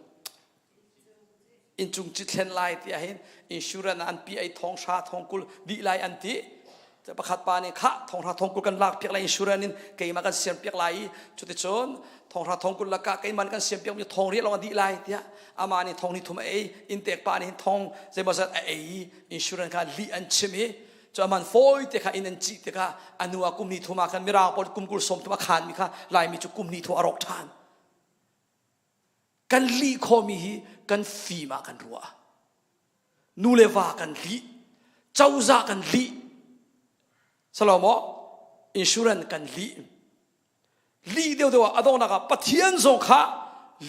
Inncung ci thlen lai ti ahhin insurance an pi ai thong hra thong kul dih lai an ti. Pakhat pa nih khah thong hra thong kul kan lak piak lai insurance in keimah kan siam piak lai i cuticun thong hra thong kul lakah keimah kan siam piak mi thong riah lawng a dih lai tiah amah nih thong ni thum a ei inntek pa nih thong zeimawzat a ei i insurance kha lih an chim i cu aman fawi te kha inn an cih tikah a nu ah kum ni thum ah khan mirang pawl kum kul sawm thum a khan mi kha laimi cu kum ni thum a rawk ṭhan Kan lih khawhmi hi kan fim ah kan ruah. Nu le va kan lih, cozah kan lih, salo maw insurance kan lih. Lih deuhdeuh ah a donghnak ah Pathian zong kha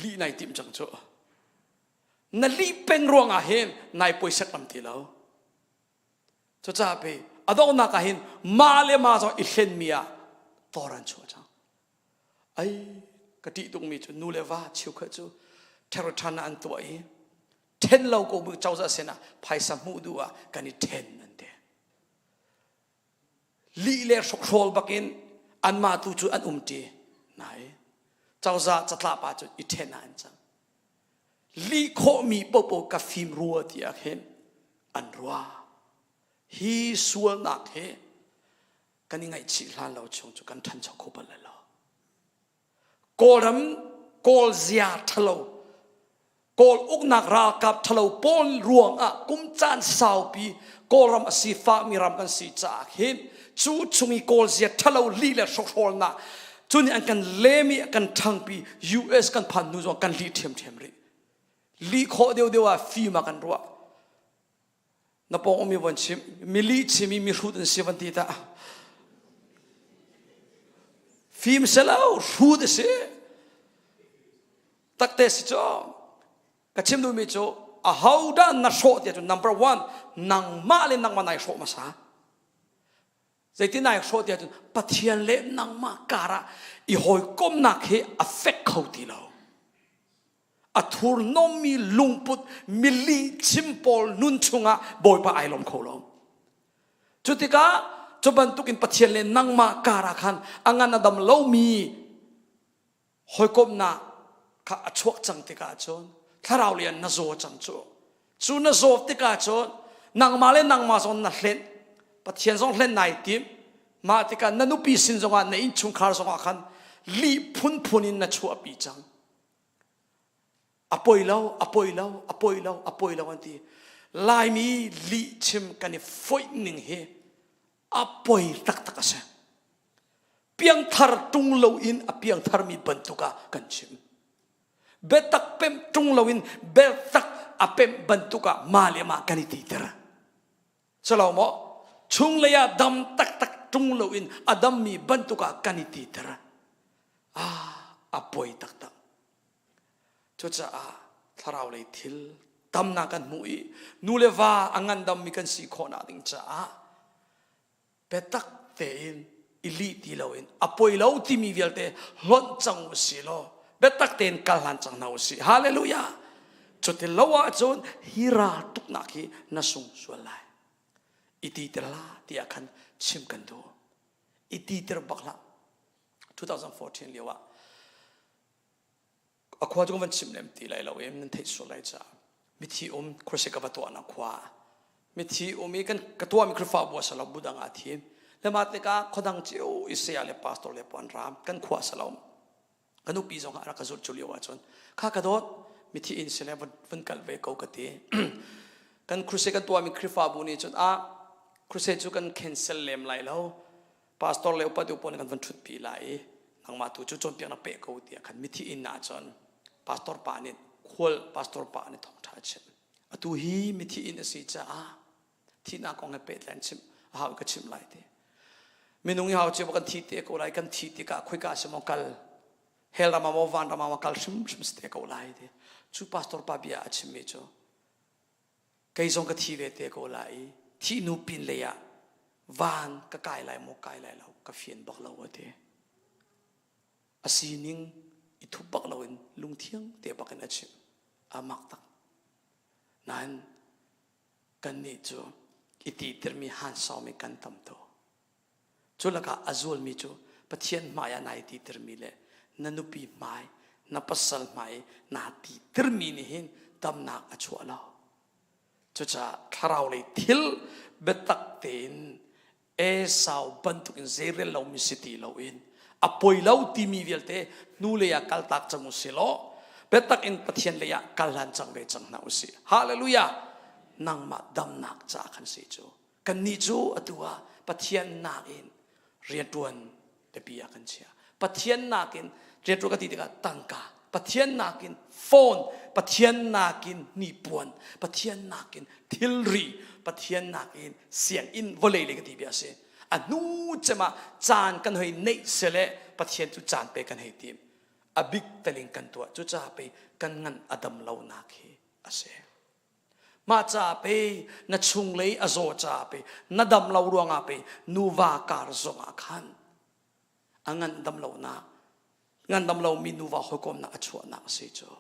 lih nai timh cang cu. Na lih peng ruangah hin nai poisak lam ti lo. Cucaah pe a donghnak ah hin mah le mah zong i hlenmi ah tor an chuah cang. Ai ka ṭih tukmi cu nu le va cheukhat cu ṭherṭhan ah an tuah i ṭhen lo ko bu cozah sinah phaisa hmuh duh ah kan i ṭhen an ti. Lih le hrokhrawl bakin anmah tu cu an um ṭi nai cozah catlap ah cun i ṭhen ah an cang. Lih khawhmi popo ka fim rua tiah khin an ruah. Hi sualnak hi kan i ngaihchih hlan lo chung cu kan ṭhancho kho bal lai lo. Kawlram Kawl zia ṭhalo, Kawl uknak ralkap ṭhalo pawl ruangah kum caan saupi Kawlram a si fahmi ram kan si caah hin cu chung i Kawl zia ṭhalo lih le hrokhrawlnak cu nih an kan lem i a kan ṭhangpi US kan phan hnu zong kan lih ṭhiamṭhiam rih. Lih khawh deuhdeuh ah fim ah kan ruah. Na pawng ummi von chim mili chim i mihrut an si van ti ta fim selo hrut a si takte si cu ka chim duhmi cu ahodah na hrawh tiah cu number one nangmah le nangmah nai hrawh hmasa zeitin nai hrawh tiah cun Pathian le nangmah karah i hawikomnak hi a fek kho ti lo A thurhnawmmi lungput mili chim pawl nun chungah Bawipa ai lawm kho lo. Cu tikah cu bantukin Pathian le nangmah kar ah khan a ngan a dam lomi hawikomhnak kha a chuak cang tikah cun thlarau lian na zaw cang cu. Cu na zaw tikah cun nangmah le nangmah zong na hlenh. Pathian zong hlen nai tim. Mah tikah na nupi sin zongah na innchungkhar zongah khan lih phunphun in na chuahpi cang. A poi lo, a poi lo, a poi lo, a poi lo an ti. Laimi lihchim kan i foih ning hi a poi taktak a si. Piangthar tung loin a piangtharmi bantuk ah kan chim. Biatak pemh ṭung loin biatak a pemh bantuk ah mah le mah kan i titer. Salo maw? Chunglei ah dam taktak ṭung loin a dammi bantuk ah kan i titer. Ah, a poi taktak. Cucaah thlarau lei thil tamnak kan hmuh i nu le va a ngandammi kan si khawhnak ding caah biatak tein i lih ti loin a poi lo timi vialte hlonh cang u si law biatak tein kal hlan cang hna u sih. Hallelujah! Cuti lo ahcun hi ral tuknak hi na sung sual lai. I ti ter hlah tiah khan chim kan duh. I ti ter bak hlah. 2014 lio ah a khua cu ka van chim lem ti lai lo i nan theih sual lai caah mithi um khuasik ka va tuahnak khua mithi um i kan ka tuahmi Khrihfabu a si lo budang ah thim le mah tikah khuadang cio i saya le pastor le puan ram kan khua a si lo ka nupi zong a rak ka zulh cu lio ahcun kha ka dawt mithi inn si le van kal ve ko ka ti kan crusade kan tuahmi Khrihfabu nih cun ah crusade cu kan cancel lem lai lo pastor le upa tu pawl kan van ṭhutpi lai i nangmah tu cu cawnpiaknak pe ko tiah khan mithi inn ah cun pastor pa nih khual pastor pa nih thawngṭha a chim atu hi mithi inn a si caah thihnak kong he pehtlai in chim a hau ka chim lai ti minung i hau cio kan thi te ko lai kan thi tikah khoika si maw kal hell ram ah maw van ram ah maw kal hrimhrim si te ko lai ti cu pastor pa bia a chimmi cu kei zong ka thi ve te ko lai i thih hnu pin lei ah van ka kai lai maw kai lai lo ka fian bak lo a ti a sining i thup bak loin lungthiang te bak in a chim a mak tak nain kannih cu i titirmi hansaumi kan tam to Cu lakah a zualmi cu Pathian hmai ah nai titirmi le na nupi hmai, na pasal hmai naa titirmi nih hin damnak a chuah lo. Cucaah thlarau lei thil biatak tein Esau bantukin zeirel lomi si ti loin a poi lo timi vialte hnulei ah kaltak cang u sih law biatak in Pathian lei ah kal hlan cang ve cang hna u sih. Hallelujah! Nangmah damnak caah khan si cu. Kannih cu atu ah Pathian nakin rianṭuan biapi ah kan chia. Pathian nakin rianṭuan ka ti tikah tangka, Pathian nakin phone, Pathian nakin hnipuan, Pathian nakin thilri, Pathian nakin sianginn vawlei le ka ti bia a si. A hnu cem ah caan kan hei neih sele Pathian cu caan pe kan hei tim. A bik teling kan tuah. Cucaah pei kan ngan a dam lonak hi a si. Mah caah pei na chunglei a zaw caah pei na dam lo ruangah pei nuva kar zongah khan a ngandam lonak ngandam lomi nuva hawikomnak a chuahnak a si cu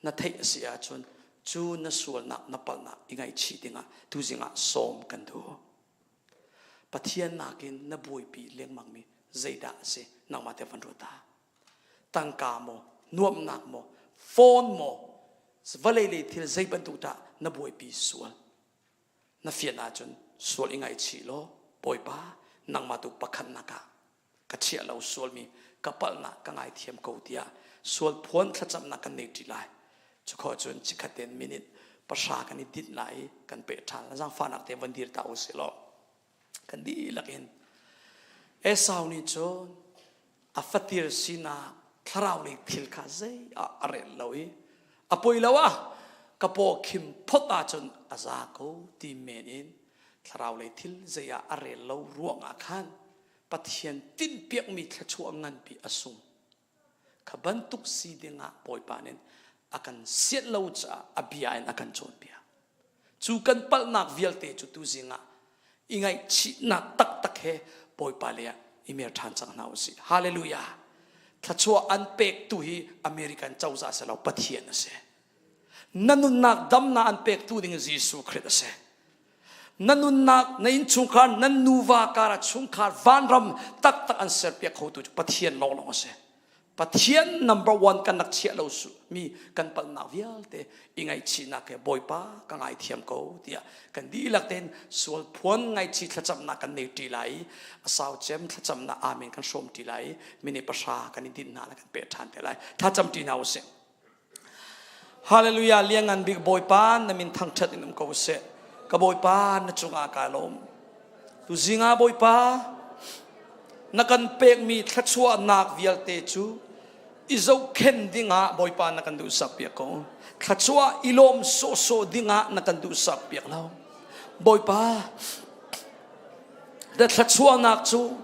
na theih a si ahcun cu na sualnak na palhnak i ngaihchih dingah tuzing ah sawm kan duh. Pathian nakin na buaipi lengmangmi zeidah a si nangmah te van ruat ta. Tangka maw, nuamhnak maw, phone maw, vawlei lei thil zei bantuk dah na buaipi sual. Na fian ahcun sual i ngaihchih law Bawipa nangmah tu pakhatnak ah ka chiah lo sualmi ka palhnak ka ngaithiam ko tiah sual phuan thlacamnak kan nei ṭi lai. Cukhawh cun chikkhat tein minute pahra kan i dinh lai i kan peh ṭhan. Zaangfahnak te van dir ta u sih law kan dihlak in Esau nih cun a fatir sinak thlarau lei thil kha zei ah a rel lo i a poi lo ah ka paw khim phot ahcun a za ko ti men in thlarau lei thil zei ah a rel lo ruangah khan Pathian tinhpiakmi thluachuah nganpi a sung. Kha bantuk si dingah Bawipa nih a kan sianh lo caah a bia in a kan cawnpiak. Cu kan palhnak vialte cu tuzing ah i ngaihchihnak taktak he Bawipa lei ah i mer ṭhan cang hna u sih. Hallelujah! Thluachuah an pektu hi American cozah si lo Pathian a si. Na nunnak damnak an pektu ding Jesuh Khrih a si. Na nunnak, na innchungkhar, nan nuva kar ah chungkhar vanram taktak an serpiak khotu cu Pathian lawnglawng a si. Pathian number one kan rak chiah lo mi kan palhnak vialte i ngaihchihnak he Bawipa ka ngaithiam ko tiah kan dihlak tein sual phuan ngaihchih thlacamnak kan nei ṭi lai i a sau cem thlacamnak amen kan hrawm ṭi lai i minute pahra kan i dinh hna le kan peh ṭhan te lai thlacam ṭi hna usih Hallelujah liangan bik Bawipa na min thangṭhat in um ko seh. Ka Bawipa na cungah kaa lawm. Tu zingah Bawipa na kan pekmi thluachuahnak vialte cu I zohkhenh dingah Bawipa na kan duhsak piak ko. Thluachuah i lawm sawhsawh dingah na kan duhsak piak lo. Bawipa, na thluachuahnak cu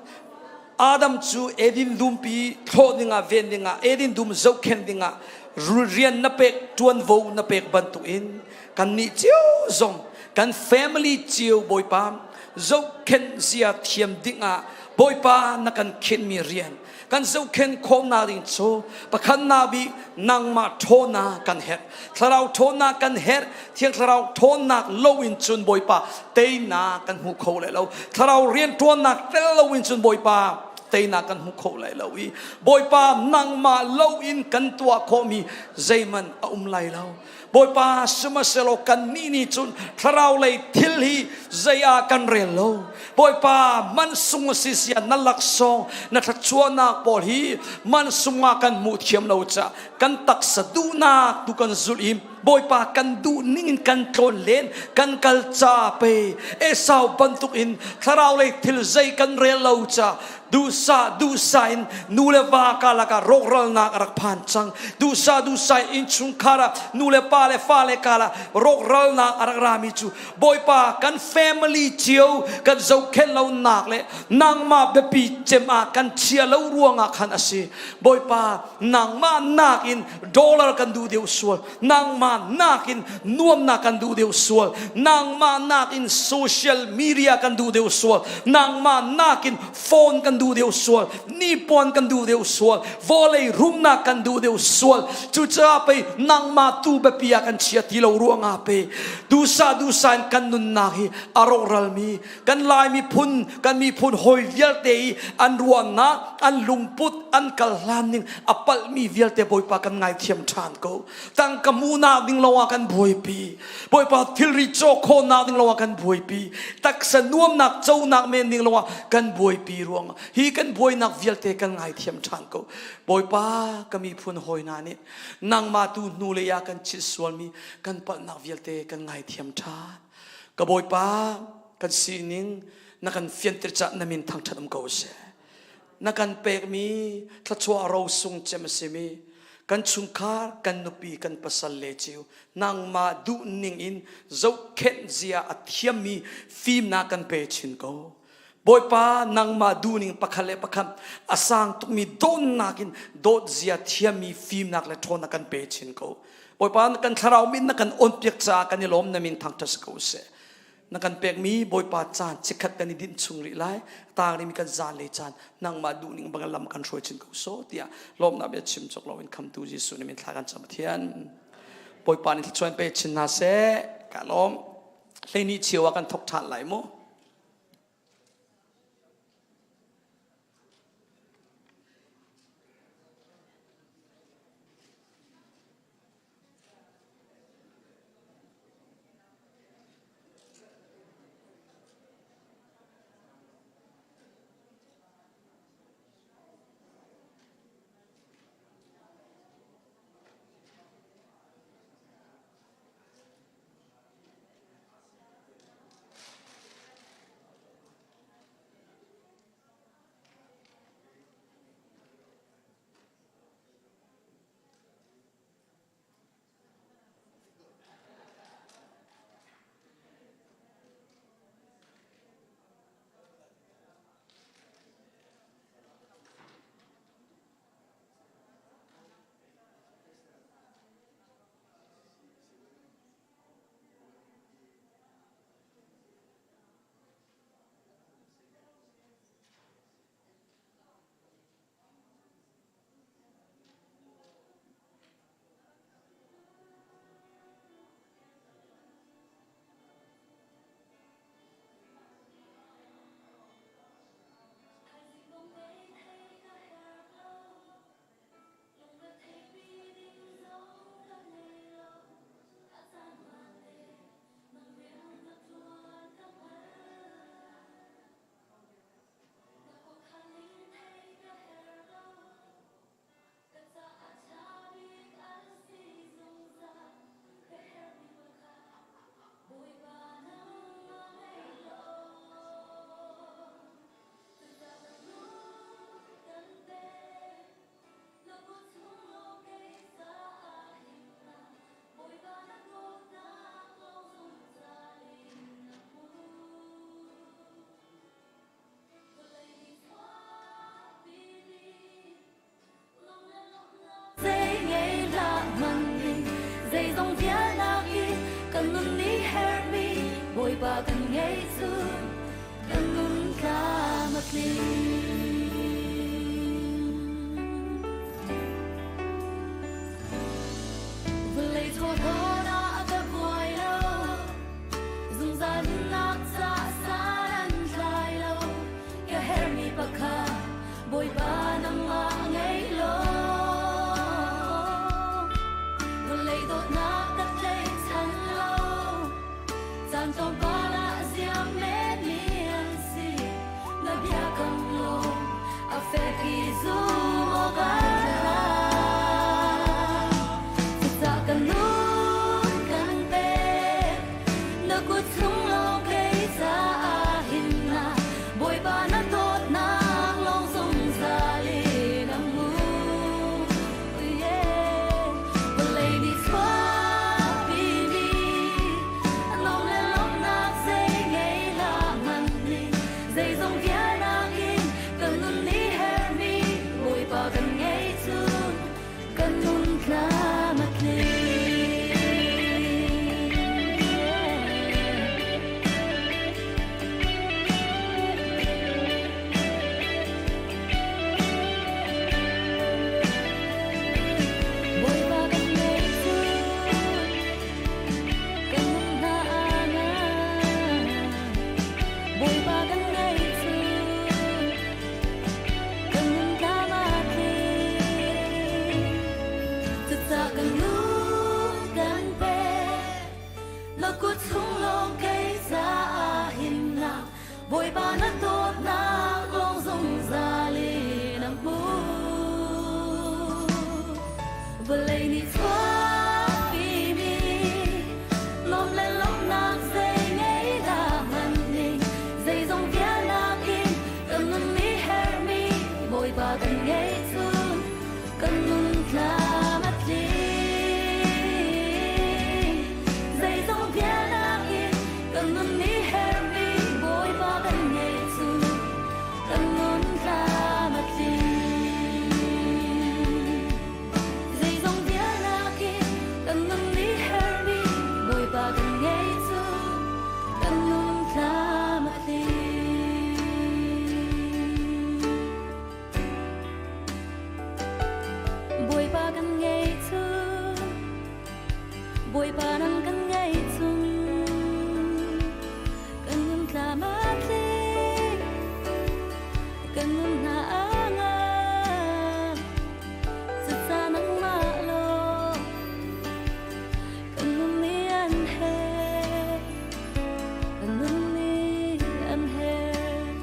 Adam cu Eden dumpi thlawh dingah ven dingah Eden dum zohkhenh dingah rian na pek ṭuanvo na pek bantukin kannih cio zong kan family cio Bawipa zohkhenh zia thiam dingah Bawipa na kan khenmi rian kan zohkhenh khawhnak ding cu pakhatnak bik nangmah ṭhawnnak kan herh thlarau ṭhawnnak kan herh thiang thlarau ṭhawnnak lo in cun Bawipa teinak kan hmu kho lai lo thlarau rianṭuannak tel lo in cun Bawipa teinak kan hmu kho lai lo i Bawipa nangmah lo in kan tuah khawhmi zeihmanh a um lai lo Bawipa sihmanhsehlaw kannih nih cun thlarau lei thil hi zei ah kan rel lo. Bawipa mansung a si sia na laksawng na thluachuahnak pawl hi mansung ah kan hmuh thiam lo ca kan taksa duhnak tu kan zulh i Bawipa kan duh ning in kan tlawn len kan kal ca pe Esau bantuk in thlarau lei thil zei kan rel lo ca duhsah duhsah in nu le va karlak ah rawkralnak a rak phan cang duhsah duhsah in innchungkhar ah nu le pa le fa le karah rawkralnak a rak rami cu Bawipa kan family cio kan zohkhenh lonak le nangmah biapi cem ah kan chia lo ruangah khan a si Bawipa nangmah nakin dollar kan duh deuh sual nangmah nakin nuamnak kan duh deuh sual nangmah nakin social media kan duh deuh sual nangmah nakin phone kan duh deuh sual nipuan kan duh deuh sual vawlei rumnak kan duh deuh sual cucaah pei nangmah tu biapi ah kan chia ti lo ruangah pe dusa dusa in kan nunnak hi a rawkralmi kan Lai miphun kan miphun hawi vialte i an ruahnak an lungput an kal hlan ning a palhmi vialte Bawipa kan ngaithiam ṭhan ko tangka hmuhnak ding lawngah kan buaipi Bawipa thilri cawk khawhnak ding lawngah kan buaipi taksa nuamnak conak men ding lawngah kan buaipi ruangah hi kan buainak vialte kan ngaithiam ṭhan ko Bawipa ka miphun hawi hna nih nangmah tu hnulei ah kan chit sualmi kan palhnak vialte kan ngaithiam ṭhan ka Bawipa kan sining na kan fianter cah na min thangṭhat um ko seh na kan pekmi thluachuah rosung cem a simi kan chungkhar kan nupi kan pasal le cio nangmah duh ning in zohkhenh zia a thiammi fimnak kan pe chin ko Bawipa nangmah duhning pakhat le pakhat a sang tukmi dawtnak in dawt zia thiammi fimnak le ṭhawnnak kan pe chin ko Bawipa kan thlarau min na kan onpiak caah kan i lawm na min thangṭhat si ko seh na kan pekmi Bawipa caan chikkhat kan i dinh chung rih lai tang rihmi kan zan le caan nangmah duhning bang lam kan hruai chin ko so tiah lawmnak bia chim cawk loin khamtu Jesuh nih min thla kan cam Pathian Bawipa nih thluachuah pe chin hna seh ka lawm hleini chio ah kan thok ṭhan lai mu Bawipa kan ngei cu kan nun tlam a tling. Vawlei thawthawn ah a ka buai lo, zungzal nunnak ca san an tlai lo. Ka herhmi pakhat Bawipa nangmah ngei law, vawlei dawtnak ka tlaihchan lo. Caan tlawmpal ah ziam menmi an si, na biakam lawng a fek i zum awk a ṭha. Cucaah ka nun kan pek, na kut chung lawng kei caah himnak, Bawipa na dawtnak lawng zungzal in a hmu. Yeah. Vawlei nih chuahpimi lawm le lawmhnak zei ngei hlah hmanh ning, zeizong vialnak in kan nun nih herhmi Bawipa kan ngei cun kan nun tlam a tling. Bawipa kan ngei cun kan nun hna a ngan. Bawipa kan ngei cun kan nun tlam a tling. Cucaah kan nun kan pek, na kut chung lawng kei caah himnak, Bawipa na dawtnak lawng zungzal in a hmu. Vawlei nih chuahpimi lawm le lawmhnak zei ngei dah hmanh ning, zeizong vialnak in kan nun nih herhmi Bawipa kan ngei cun kan nun tlam a tling. Zeizong vialnak in kan nun nih herhmi Bawipa kan ngei cun kan nun tlam a tling. Zeizong vialnak in kan nun nih herhmi Bawipa kan ngei cun kan nun tlam a tling. Bawipa kan ngei cun, Bawipa nang kan ngei cun, kan nun tlam a tling, kan nun hna a ngan. Cucaah nangmah law kan nun nih an herh, kan nun nih an herh,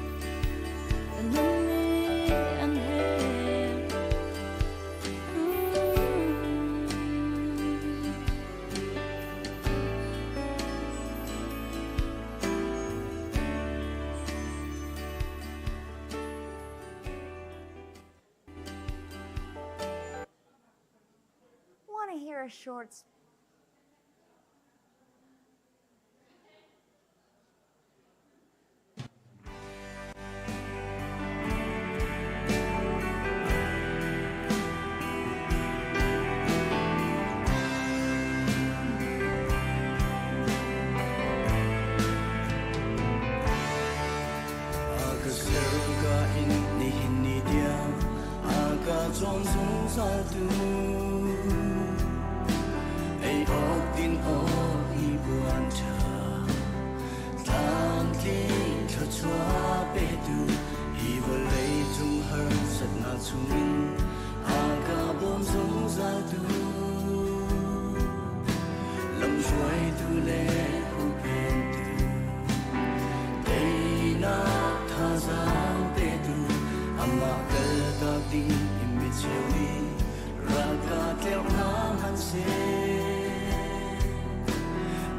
kan nun nih an herh. Want to hear a short A ka ser ka in nihin ni tiang a ka cawm zungzal tu ei awk din awk i buan ṭha tlamtling thluachuah petu hi vawlei cung harsatnak chungin a ka bawm zungzal tu lamhruaitu le huhphentu teinak thazaang petu amah kaltak ding in micheu nih ralka tleuh hna hmanhseh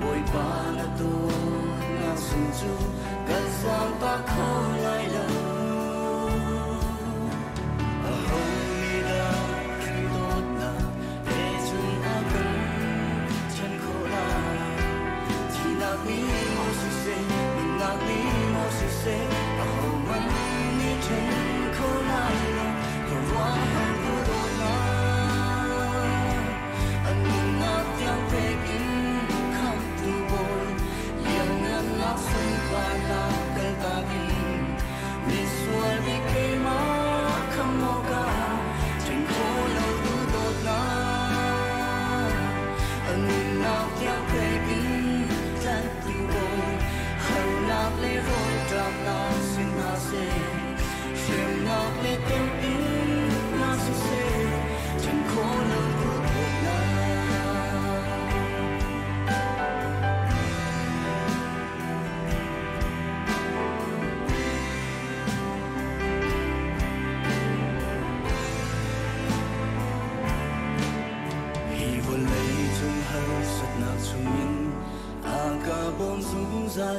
Bawipa na dawtnak sung cu kan zaangtak kho lai lo. Aho nih dah Khrih dawtnak he cun a kan ṭhen khawh lai? Thihnak nih maw siseh, nunnak nih maw siseh, ahohmanh nih ṭhen kho lai lo. Khuaruahhar bu dawtnak, an nunnak tiang pek in khamhtu Bawi lianngannak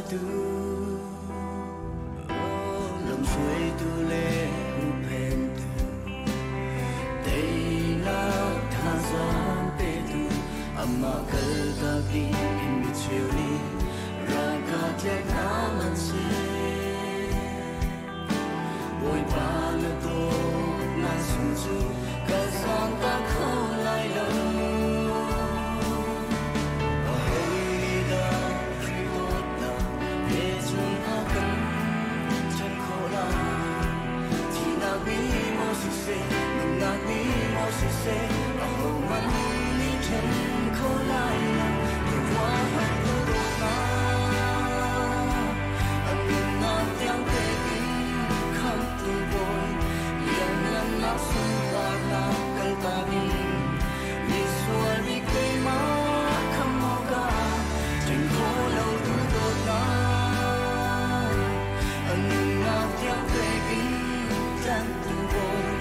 tu lamhruaitu le huhphentu teinak thazaang petu amah kaltak ding in micheu nih ralkap tleknak an si. Bawipa na dawtnak sung cu ka zaangtak kho lai lo. Aho nih dah Khrih dawtnak he cun a kan ṭhen khawh lai? Thihnak nih maw siseh, nunnak nih maw siseh, ahohmanh nih ṭhen kho lai lo. Khuaruahhar dawtnak, a nunnak tiang pek in khamhtu Bawi, lianngannak sunparnak kaltak in misual mi keimah khamh awkah ṭhen khawh lo tu dawtnak, a nunnak tiang pek in tlanhtu Bawi,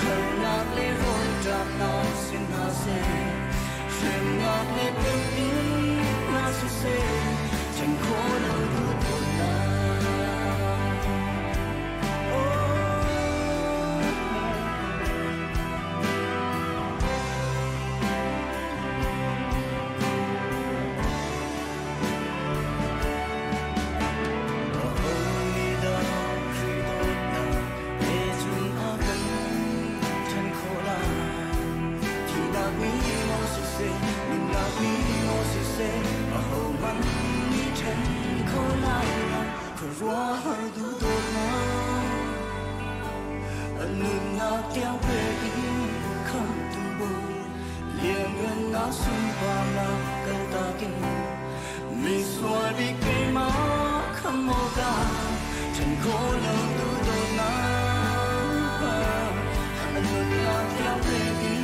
harnak le rawlṭamnak sin hna seh, hremnak le temhinnak siseh, ṭhen khawh lo tu dawtnak. Aho nih dah Khrih dawtnak he cun a kan ṭhen khawh lai? Thihnak nih maw siseh, nunnak nih maw siseh, ahohmanh nih ṭhen kho lai lo. Khuaruahhar duhdawtnak, a nunnak tiang pek in khamhtu Bawi, lianngannak sunparnak kaltak in misual bik keimah khamh awkah ṭhen khawh lo duhdawtnak, a nunnak tiang pek in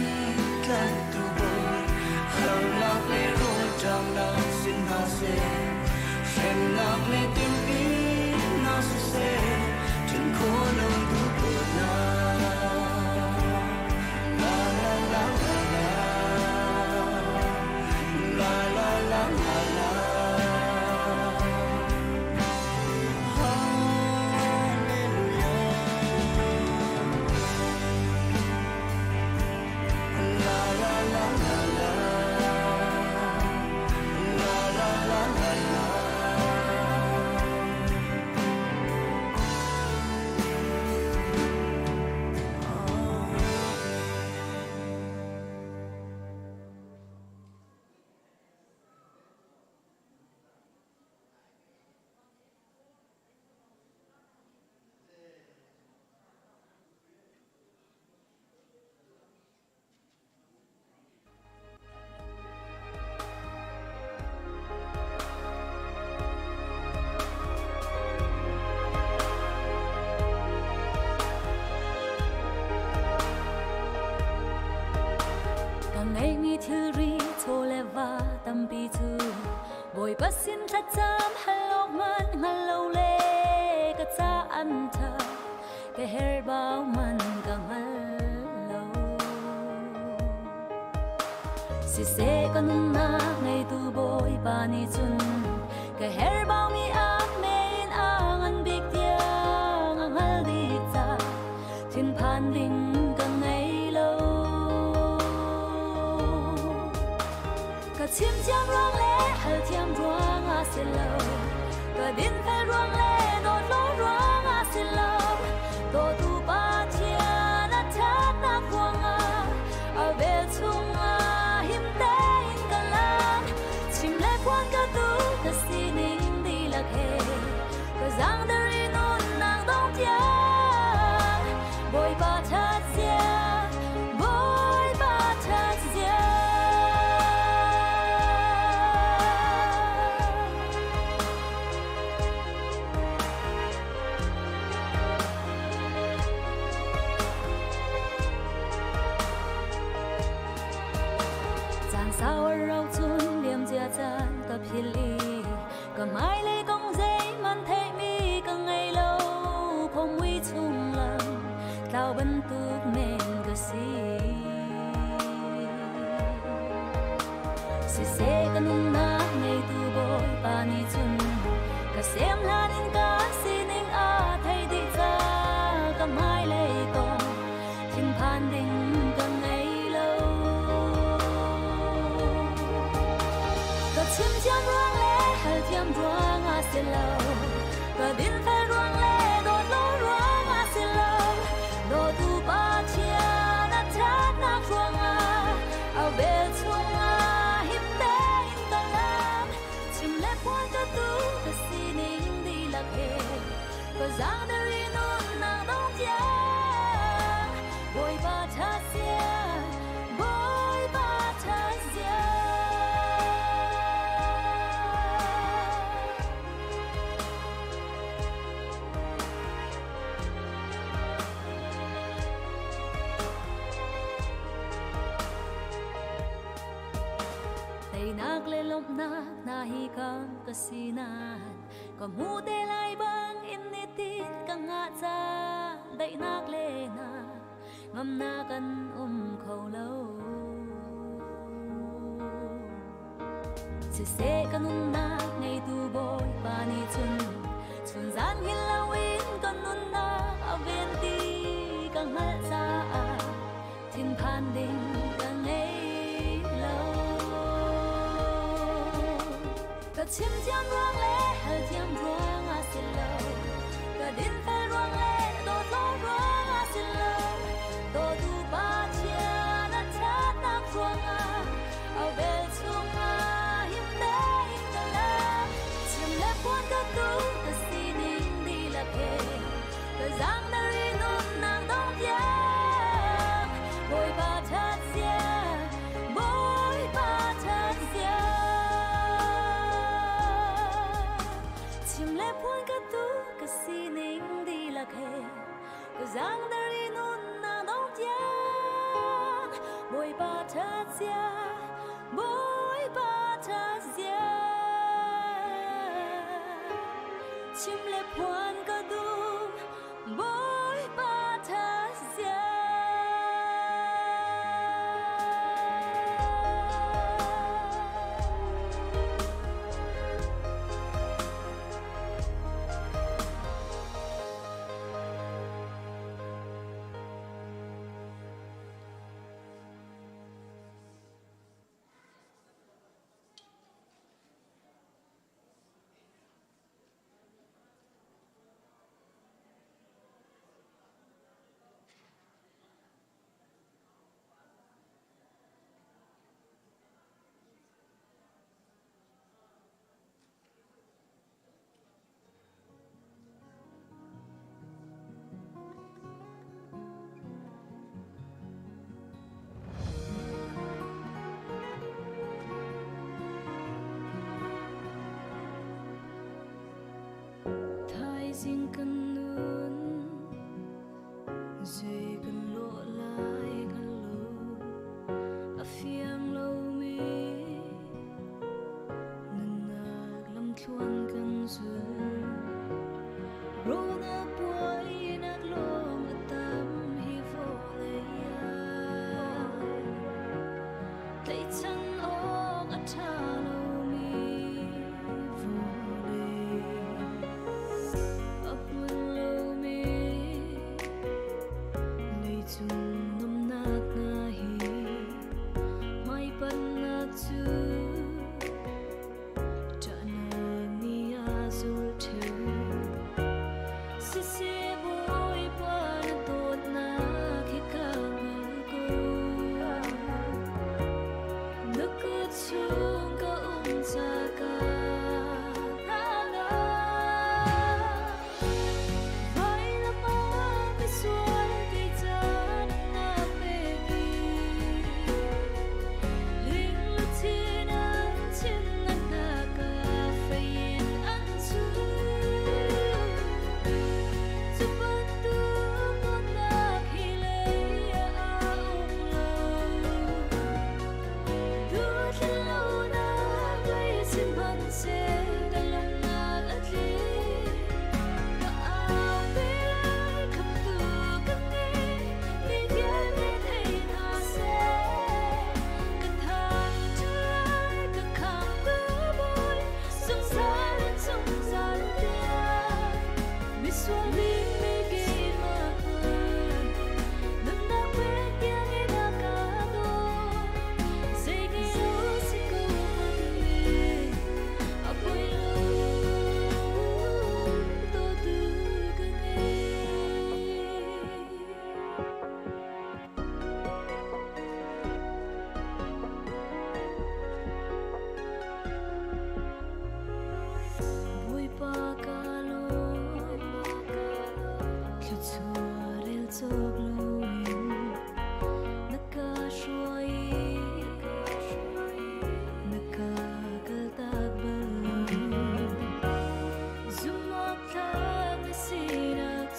tlanhtu Bawi, harnak le rawlṭamnak sin hna seh, hremnak le temhinnak siseh, ṭhen khawh lo duhdawtnak. La la la la la, la la la la la. Hallelujah. La la la la la, la la la la la. Ka ngeihmi thilri chaw le va tampi cu Bawipa sin thlacam hal awk man hngal lo le ka ca an ṭha ka herbau man ka hngal lo. Siseh ka nunnak ngeitu Bawipa nih cun ka herbaumi a men a ngan bik tiang a hngal dih ca thinphan ding ka ngei lo. Ka chim thiam ruang le hal thiam ruang ah si lo, ka dinfel ruang le dawt lo ruang ah si lo, dawtu Pathian a ṭhatnak ruangah a vel chungah him tein ka lan. Chim le phuan ka duh ka sining dihlak he ka zaangder i nunnak dong tiang Bawipa ṭhat zia, Bawipa ṭhat zia. Caan sau a rau cun liamcia caan ka philh i ka hmailei kong zeihmanh theihmi ka ngei lo. Khomui chung lam tlau bantuk men ka si. Siseh ka nunnak ngeitu Bawipa nih cun ka sem hlan in ka sining a thei dih ca ka hmailei kong thinphan ding ka ngei lo. Ka chim thiam ruang le hal thiam ruang ah si lo, ka dinfel ruang le dawt lo ruang ah si lo, dawtu Pathian a ṭhatnak ruangah a vel chungah him tein ka lam. Chim le phuan ka tu ka sining dihlak he ka zaangdar i nunnak dong tiang Bawipa ṭha sia, Bawipa ṭha sia. Teinak le lawmhnak hna hi kam ka sinan ka hmu te lai bang in nitin ka ngah ca daihnak le na ngamnak kan um kho lo. Siseh ka nunnak ngeitu Bawipa nih cun chun zan hngilh loin ka nunnak a ven ti ka hngalh caah thinphan ding ka ngei lo. Ka chim thiam ruang le hal thiam ruang ah si lo, ka dinfel ruang le dawt lo ruang ah si lo, dawtu Pathian a ṭhatnak ruangah a vel chungah him tein ka lam. Chim le phuan ka tu ka sining dihlak he ka zaangdar i nunnak dong tiang Bawipa ṭhat zia, Bawipa ṭhat zia. Chim le phuan ka tu ka sining dihlak he ka zaangdar i nunnak dong tiang Bawipa ṭhat zia, Bawipa ṭhat zia. Chim le phuan ka duh, Bawipa ṭhat zia. Thaizing kan nun zei kan lawh lai kan lo a fiang lomi nunnak lamthluan kan zul Rona puainak lawng a tam hi vawlei ah tlaihchan awk a ṭha lomi vawlei a hmun lomi.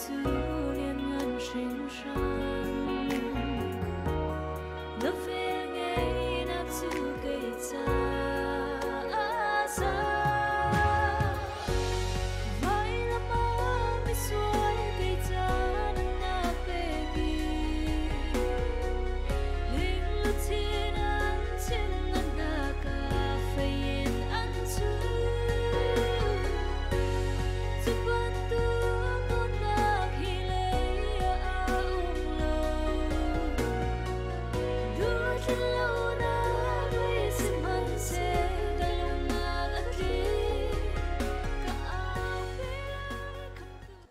cu lianngan hringhran. Na velngeihnak cu kei caah a za. Vailam ah misual kei ca nunnak pek i lingluchin an chin nan hna ka fei in an chuh. Cu bantuk dawtnak hi lei ah a um lo. Duhtlin-lonak mei sihmanhseh ka lungnak a tling. Ka aupi lai khamhtu.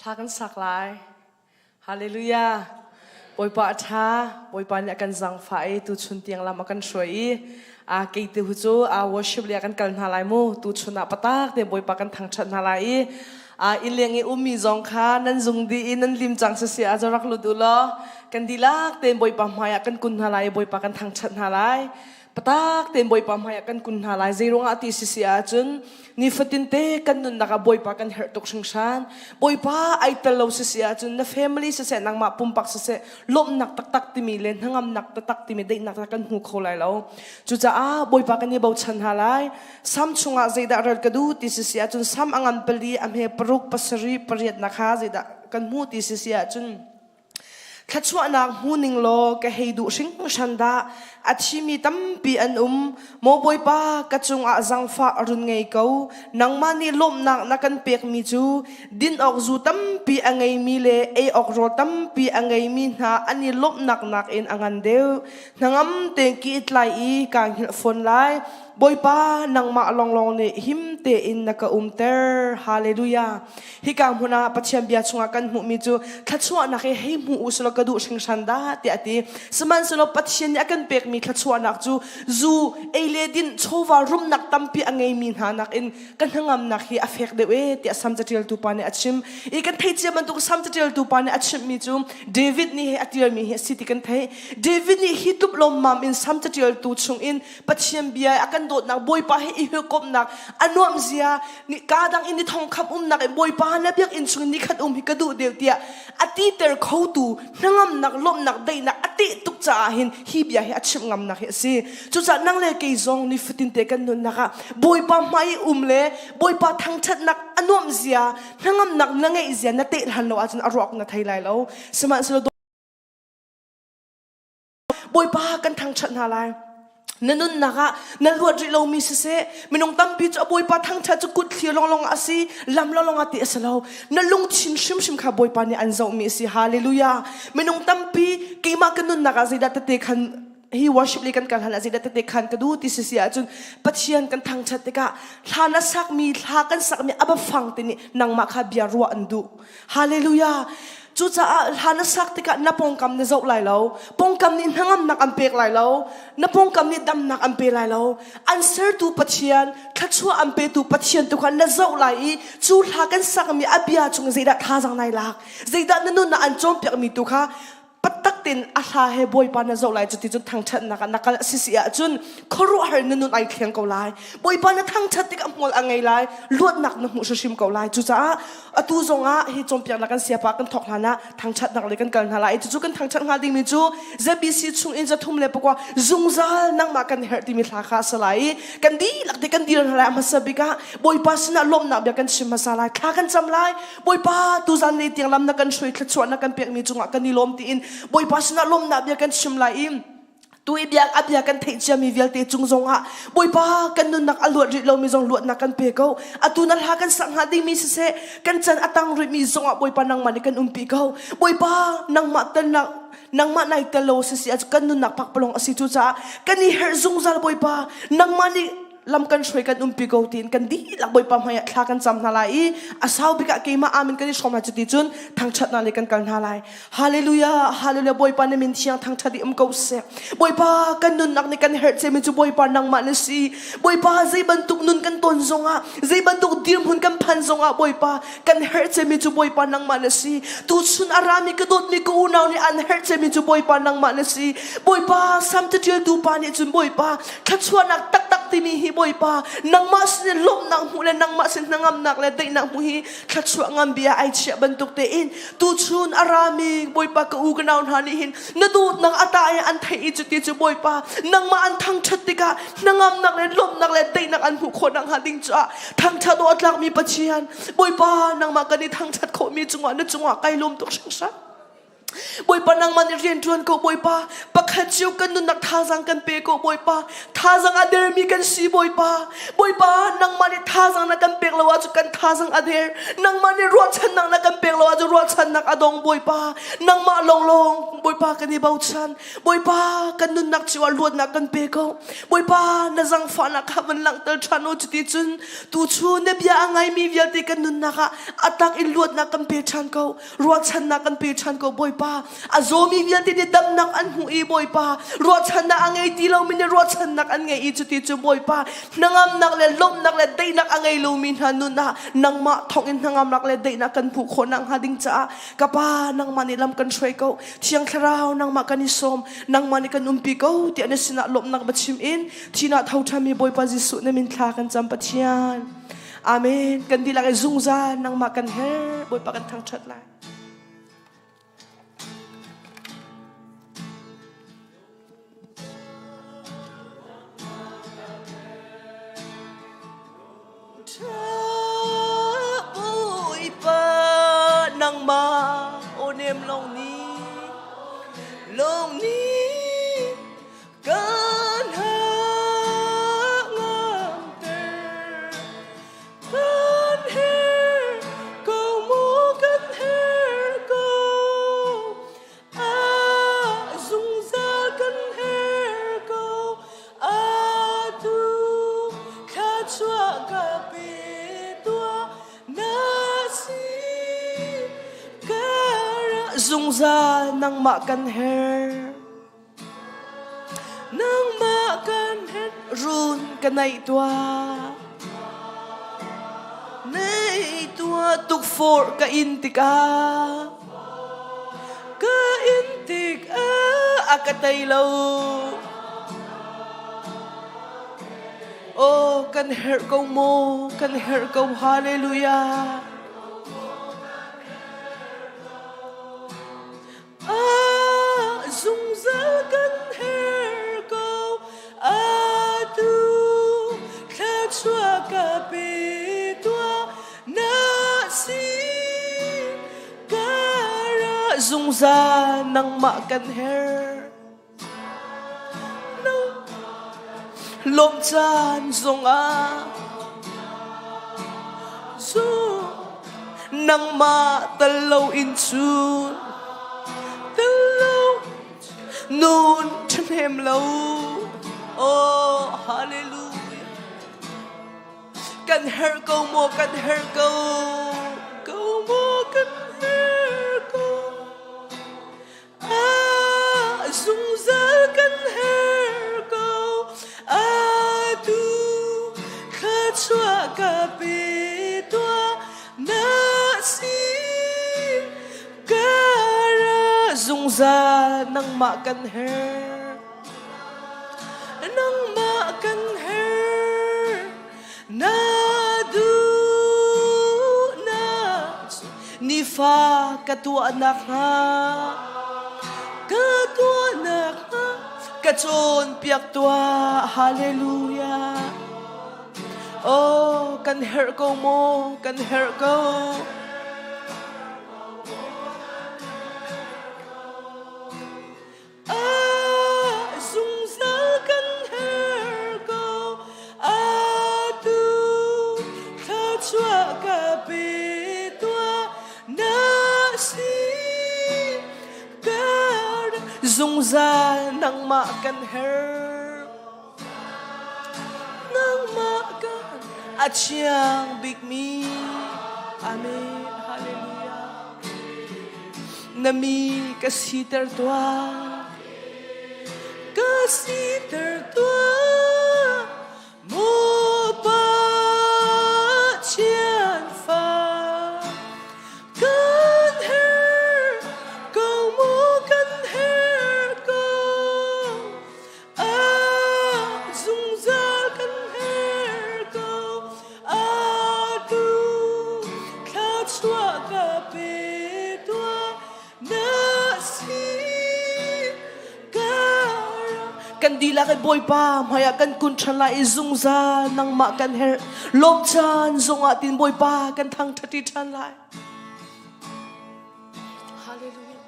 Hla kan sak lai. Hallelujah. Bawipa a ṭha. Bawipa nih a kan zaangfah i tuchun tiang lam a kan hruai i a kei te hu cu a worship le kan kal hna lai mu. Tuchun ah patak te Bawipa kan thangṭhat hna lai i a inn leng i ummi zong kha nan zung dih i nan lim cang sisi ah rak lut u law kan dihlak tein Bawipa hmai ah kan kun hna lai i Bawipa kan thangṭhat hna lai. Patak tein Bawipa hmaiah kan kun hna lai. Zeiruangah ti si si ahcun nifatin te kan nunnak ah Bawipa kan herh tuk hringhran. Bawipa ai tel lo si si ahcun na family siseh nangmah pumpak siseh lawmhnak taktak timi le hnangamnak taktak timi daihnak taktak kan hmu kho lai lo. Cucaah Bawipa kan i bochan hna lai. Sam chungah zeidah rel ka duh ti si si ahcun sam a ngan pali a hme paruk pasarih pariat na kha zeidah kan hmu ti si si ahcun Thluachuahnak hmu ning law ka hei duh hringhran dah. A thimi tampi an um. Maw Bawipa, ka cungah zangfah run ngei ko. Nangmah nih lawmhnak na kan pekmi cu din awk zu tampi a ngeimi le ei awk rawl tampi a ngeimi hna an i lawmhnak nakin a ngan deuh. Hnangam tein ki i tlai i kaa hngilh fawn lai. Bawipa, nangmah lawnglawng nih him tein na ka umter. Hallelujah. Hika hmun ah Pathian bia chungah kan hmuhmi cu thluachuahnak hi hei hmu u selaw ka duh hringhran dah tiah a ti. Sihmanhsehlaw Pathian nih a kan pekmi thluachuahnak cu zu, ei le din, chawva rumnak tampi a ngeimi hna nakin ka hnangamnak hi a fek deuh e tiah Sam caṭialtu pa nih a chim. I kan theih cia bantuk Sam caṭialtu pa nih a chimhmi cu David nih hi a ṭialmi hi a si ti kan theih. David nih hi tluk lawmmam in Sam caṭialtu chungin Pathian bia a kan dawtnak Bawipa he i hawikomhnak a nuamh zia ni ka dang in ni thongkham umnak in Bawipa na biakinn chung ni khat um hi ka duh deuh tiah a titer khotu hnangamnak lawmhnak daihnak a teh tuk caah hin hi bia hi a chimh ngamnak hi a si. Cucaah nang le kei zong nifatin te kan nunnak ah Bawipa hmai i um le Bawipa thangṭhatnak a nuamh zia hnangamnak na ngeih zia na teh hlan lo ahcun a ruak na thei lai lo. Sihmanhsehlaw Bawipa kan thangṭhat hna lai. Na nunnak ah na luat rih lomi siseh, minung tampi cu a Bawipa thangṭhat cu kut thlir lawnglawng ah a si, lam lawnglawng ah ti a si lo. Na lungthin hrimhrim kha Bawipa nih an zohmi a si. Hallelujah. Minung tampi keimah ka nunnak ah zeidah tete khan hi worship le kan kal hlan ah zeidah tete khan ka duh ti si si ahcun Pathian kan thangṭhat tikah hla na sakmi hla kan sakmi a biafang te nih nangmah kha bia ruah an duh. Hallelujah. Cucaah hla na sak tikah na pawngkam na zoh lai lo. Pawngkam nih hnangamnak an pek lai lo. Na pawngkam nih damnak an pe lai lo. An sertu Pathian, thluachuah an petu Pathian tu kha na zoh lai i cu hla kan sakmi a bia chung zeidah thazaang nai lak, zeidah na nun ah an cawnpiakmi tu kha patak tein a hla he Bawipa na zoh lai cuti cun thangṭhatnak ah na kal a si si ahcun khuaruahhar na nun ai thleng ko lai. Bawipa na thangṭhat tikah hmual a ngei lai, luatnak na hmuh hrimhrim ko lai. Cucaah atu zongah hi cawnpiaknak kan siapa kan thawk hlan ah thangṭhatnak le kan kal hna lai. Cucu kan thangṭhat hnga dingmi cu ZBC chung in 309 zungzal nangmah kan herh timi hla kha a si lai i kan dihlak te kan dir hna lai a hmasa bik ah Bawipa sinah lawmhnak bia kan chim hmasa lai. Thla kan cam lai. Bawipa tuzan le tiang lam na kan hruai thluachuah na kan pekmi cungah kan i lawm tiin Bawipa sinah lawmnak bia kan chim lai i tu i bia a bia kan theih ciami vialte cung zongah Bawipa kan nunnak a luat rih lomi zong luatnak kan pe ko atu na hla kan sak hnga dingmi siseh kan chan a tang rihmi zongah Bawipa nangmah nih kan umpi ko Bawipa nangmah telnak nangmah nai tel lo sisi kan nunnak pakpalong a si cu caah kan i herh zungzal Bawipa nangmah nih. Lam kan hruai kan umpi ko tiin kan dihlak Bawipa hmaiah thla kan cam hna lai i a sau bik ah keimah amen kan i hrawm lai cuti cun thangṭhatnak le kan kal hna lai. Hallelujah, hallelujah Bawipa na min thiang thangṭhat i um ko seh. Bawipa kan nunnak nih kan herh cemi cu Bawipa nangmah na si. Bawipa zei bantuk nun kan ton zongah, zei bantuk dirhmun kan phan zongah Bawipa kan herh cemi cu Bawipa nangmah na si. Tuchun a rami ka dawtmi ka unau nih an herh cemi cu Bawipa nangmah na si. Bawipa Sam caṭialtu pa nih cun Bawipa thluachuahnak taktak timi hi Bawipa nangmah sin lawmhnak hmuh le nangmah sin hnangamnak le daihnak hmuh hi thluachuah ngan bia ai chiah bantuk tein tuchun a rami Bawipa ka u ka nau hna nih hin na dawtnak a ta i an theih i cuti cu Bawipa nangmah an thangṭhat tikah hnangamnak le lawmhnak le daihnak an hmuh khawh nakhnga ding caah thangṭhat awk a tlakmi Pathian Bawipa nangmah kan i thangṭhat khawhmi cungah na cungah kai lawm tuk hringhran. Bawipa nangmah nih rian ṭuan ko Bawipa pakhat cio kan nunnak thazaang kan pe ko Bawipa thazaang a dermi kan si Bawipa Bawipa nangmah nih thazaang na kan pek lo ahcun kan thazaang a der nangmah nih ruahchannak na kan pek lo ahcun ruahchannak a dong Bawipa nangmah lawnglawng Bawipa kan i bochan Bawipa kan nunnak cio ah luatnak kan pe ko Bawipa na zangfahnak kha van langhter ṭhan u cuti cun tuchun na bia a ngaimi vialte kan nunnak ah a tak in luatnak kan pe ṭhan ko Ruahchannak kan pe ṭhan ko Bawipa. A zawmi vialte nih damnak an hmuh i Bawipa. Ruahchannak a ngei ti lomi nih ruahchannak an ngei i cuti cu Bawipa hnangamnak le lawmhnak le daihnak a ngei lomi hna nun ah nangmah thawngin hnangamnak le daihnak kan hmuh khawh nakhnga ding caah ka Pa nangmah nih lam kan hruai ko. Thiang Thlarau nangmah kan i sawm. Nangmah nih kan umpi ko tiah na sinah lawmhnak va chim in thina tho ṭhanmi Bawipa Jesuh na min thla kan cam Pathian. Amen. Kan dihlak i zungzal nangmah kan herh. Bawipa kan thangṭhat lai. Bawipa nangmah aw nem lawng nih lawng nih Kan hangamter, kan her ko mu kan her ko, a zungzal kan her ko, atu thluachuah ka pe tuah na si ka zungzal nangmah kan her. Nangmah kan het run ka naih tuah. Nei tuah tukforh ka in tikah ka in tikah a ka tei lo. Oh, kan herh ko maw, kan herh ko, hallelujah. Ah, zungzal kan her ko atu thluachuah ka pe tuah na si ka ra zungzal nangmah kan her lawm caan zongah zu nangmah tal lo in cun tel lo nun ṭhahnem lo oh hallelujah kan herh ko maw kan herh ko ko maw kan herh ko Ah, zungzal kan her ko atu thluachuah ka pe tuah na si ka ra zungzal nangmah kan her nangmah kan her Na duhnak nifa ka tuah nakhnga ka tuah nakhnga ka cawnpiak tuah hallelujah oh kan herh ko maw kan herh ko Ah, zungzal kan her ko atu thluachuah ka pe tuah na si ka zungzal nangmah kan her nangmah. A thiang bikmi. Amen. Hallelujah. Na mi ka siter tuah. Ka siter tuah. Maw Pathian fa kan herh ko maw kan herh ko a zungzal kan herh ko atu thluachuah ka pe tuah na si kan dihlak i Bawipa hmaiah kan kun ṭhan lai i zungzal nangmah kan herh lawm caan zongah tin Bawipa kan thangṭhat i ṭhan lai. Hallelujah.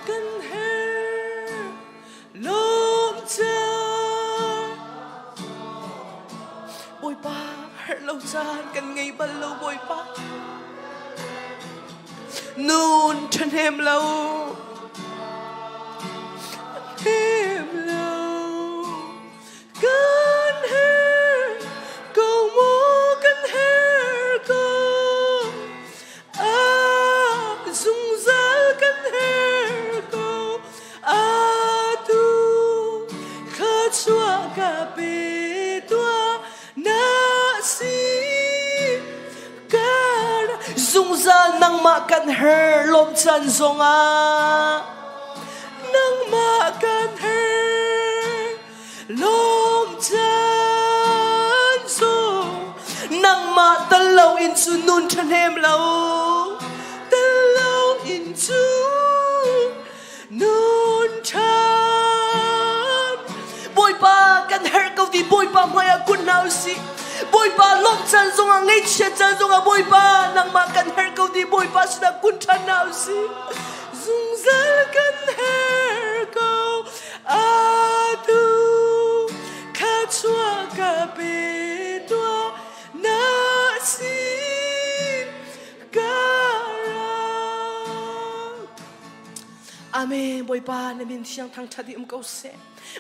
Kan herh lawm caan Bawipa herh lo caan kan ngei bal lo Bawipa. Nun ṭhahnem lo hnem lo kan herh ko maw kan herh ko a zungzal kan herh ko atu thluachuah ka pe tuah na si Kar zungzal nangmah kan her lawm caan zongah nangmah kan her lawm caan zong nangmah tal lo in cu nun ṭhahnem lo tal lo in cu nun ṭhan Bawipa kan herh ko ti Bawipa hmaiah kun hna usih Bawipa lawmh caan zongah ngaihchiat caan zongah Bawipa nangmah kan herh ko ti Bawipa sinah kun ṭhan hna usih zungzal kan herh ko atu thluachuah ka pe tuah na sin ka rak Amen. Bawipa na min thiang thangṭhat i um ko seh.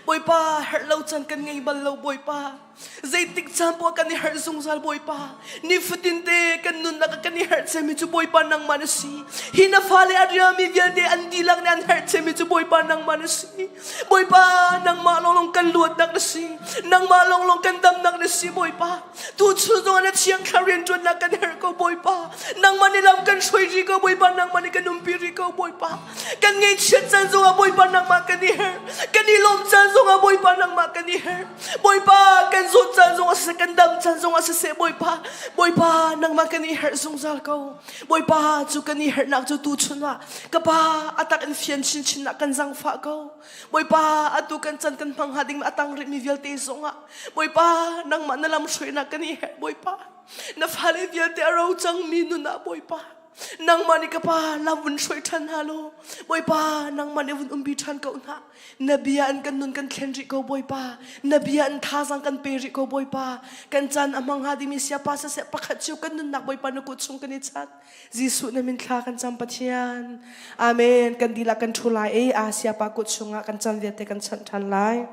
Bawipa herh lo caan kan ngei bal lo Bawipa. Zeitik caan poah kan i herh zungzal Bawipa. Nifatin te kan nunnak ah kan i herh cemmi cu Bawipa nangmah na si. Hi na fale a riami vialte an dihlak nih an herh cemmi cu Bawipa nangmah na si. Bawipa nangmah lawnglawng kan luatnak na si. Nangmah lawnglawng kan damnak na si Bawipa. Tuchun zong ah na thiang thlarau rianṭuannak kan herh ko Bawipa. Nangmah nih lam kan hruai rih ko Bawipa, nangmah nih kan umpi rih ko Bawipa. Kan ngaihchiat caan zongah Bawipa nangmah kan i herh. Kan i lawm caan zongah Bawipa nangmah kan i herh. Bawipa kan zawt caan zongah siseh, kan dam caan zongah siseh Bawipa, Bawipa nangmah kan i herh zungzal ko. Bawipa cu kan i herhnak cu tuchun ah ka pa a tak in fian chinchin ah kan zangfah ko. Bawipa atu kan chan kan hmang hnga ding a tang rihmi vialte zongah Bawipa nangmah na lam hruainak kan i herh Bawipa na fale vialte a ro cangmi nun ah Bawipa nangmah nih ka pa lam vun hruai ṭhan hna law Bawipa nangmah nih vun umpi ṭhan ko hna na bia in kan nun kan thlen rih ko Bawipa na bia in thazaang kan pe rih ko Bawipa kan caan a hmang hnga dingmi siapa siseh pakhat cio kan nunnak Bawipa na kut chung kan i chat Jesuh na min thla kan cam Pathian. Amen. Kan dihlak kan ṭhu lai i Asia pa kut chungah kan cam vialte kan chanh ṭhan lai.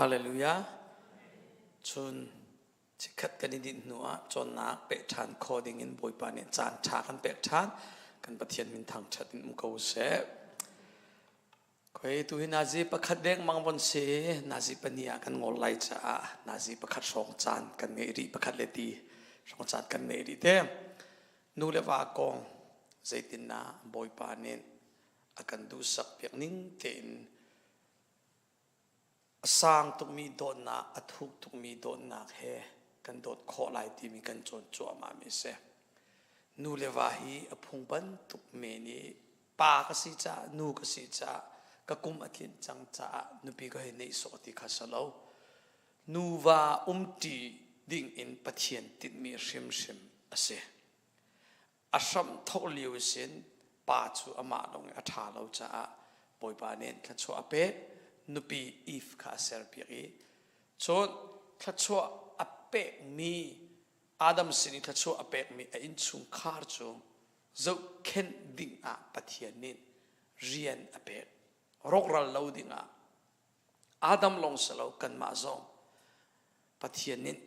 Hallelujah. Cun chikkhat kan i dinh hnu ah cawnnak peh ṭhan kho ding in Bawipa nih caan ṭha kan pek ṭhan. Kan Pathian min thangṭhat in um ko seh. Khoi tu hi nazi pakhat deng mang von si nazi pahnih ah kan ngol lai caah nazi pakhat hrawng caan kan ngei rih pakhat le ti hrawng caan kan ngei rih te. Nu le va kong zeitindah Bawipa nih a kan duhsak piak ning tein a sang tukmi dawtnak a thuk tukmi dawtnak he kan dawt khawh lai timi kan cawn cuahmah mi a si. Nu le va hi a phung bantuk men i pa ka si caah nu ka si caah ka kum a tlinh cang caah nupi ka hei neih sawh ti kha si lo. Nuva umṭi ding in Pathian tinhmi hrimhrim a si. A hram thawk lio sin. Pa cu amah lawng i a ṭha lo caah Bawipa nih thluachuah a pek. Nupi Eve kha a serpiak i cun thluachuah a pekmi Adam sin i thluachuah a pekmi a innchungkhar cu zohkhenh dingah Pathian nih rian a pek. Rawkral lo dingah Adam lawng si lo kanmah zong Pathian nih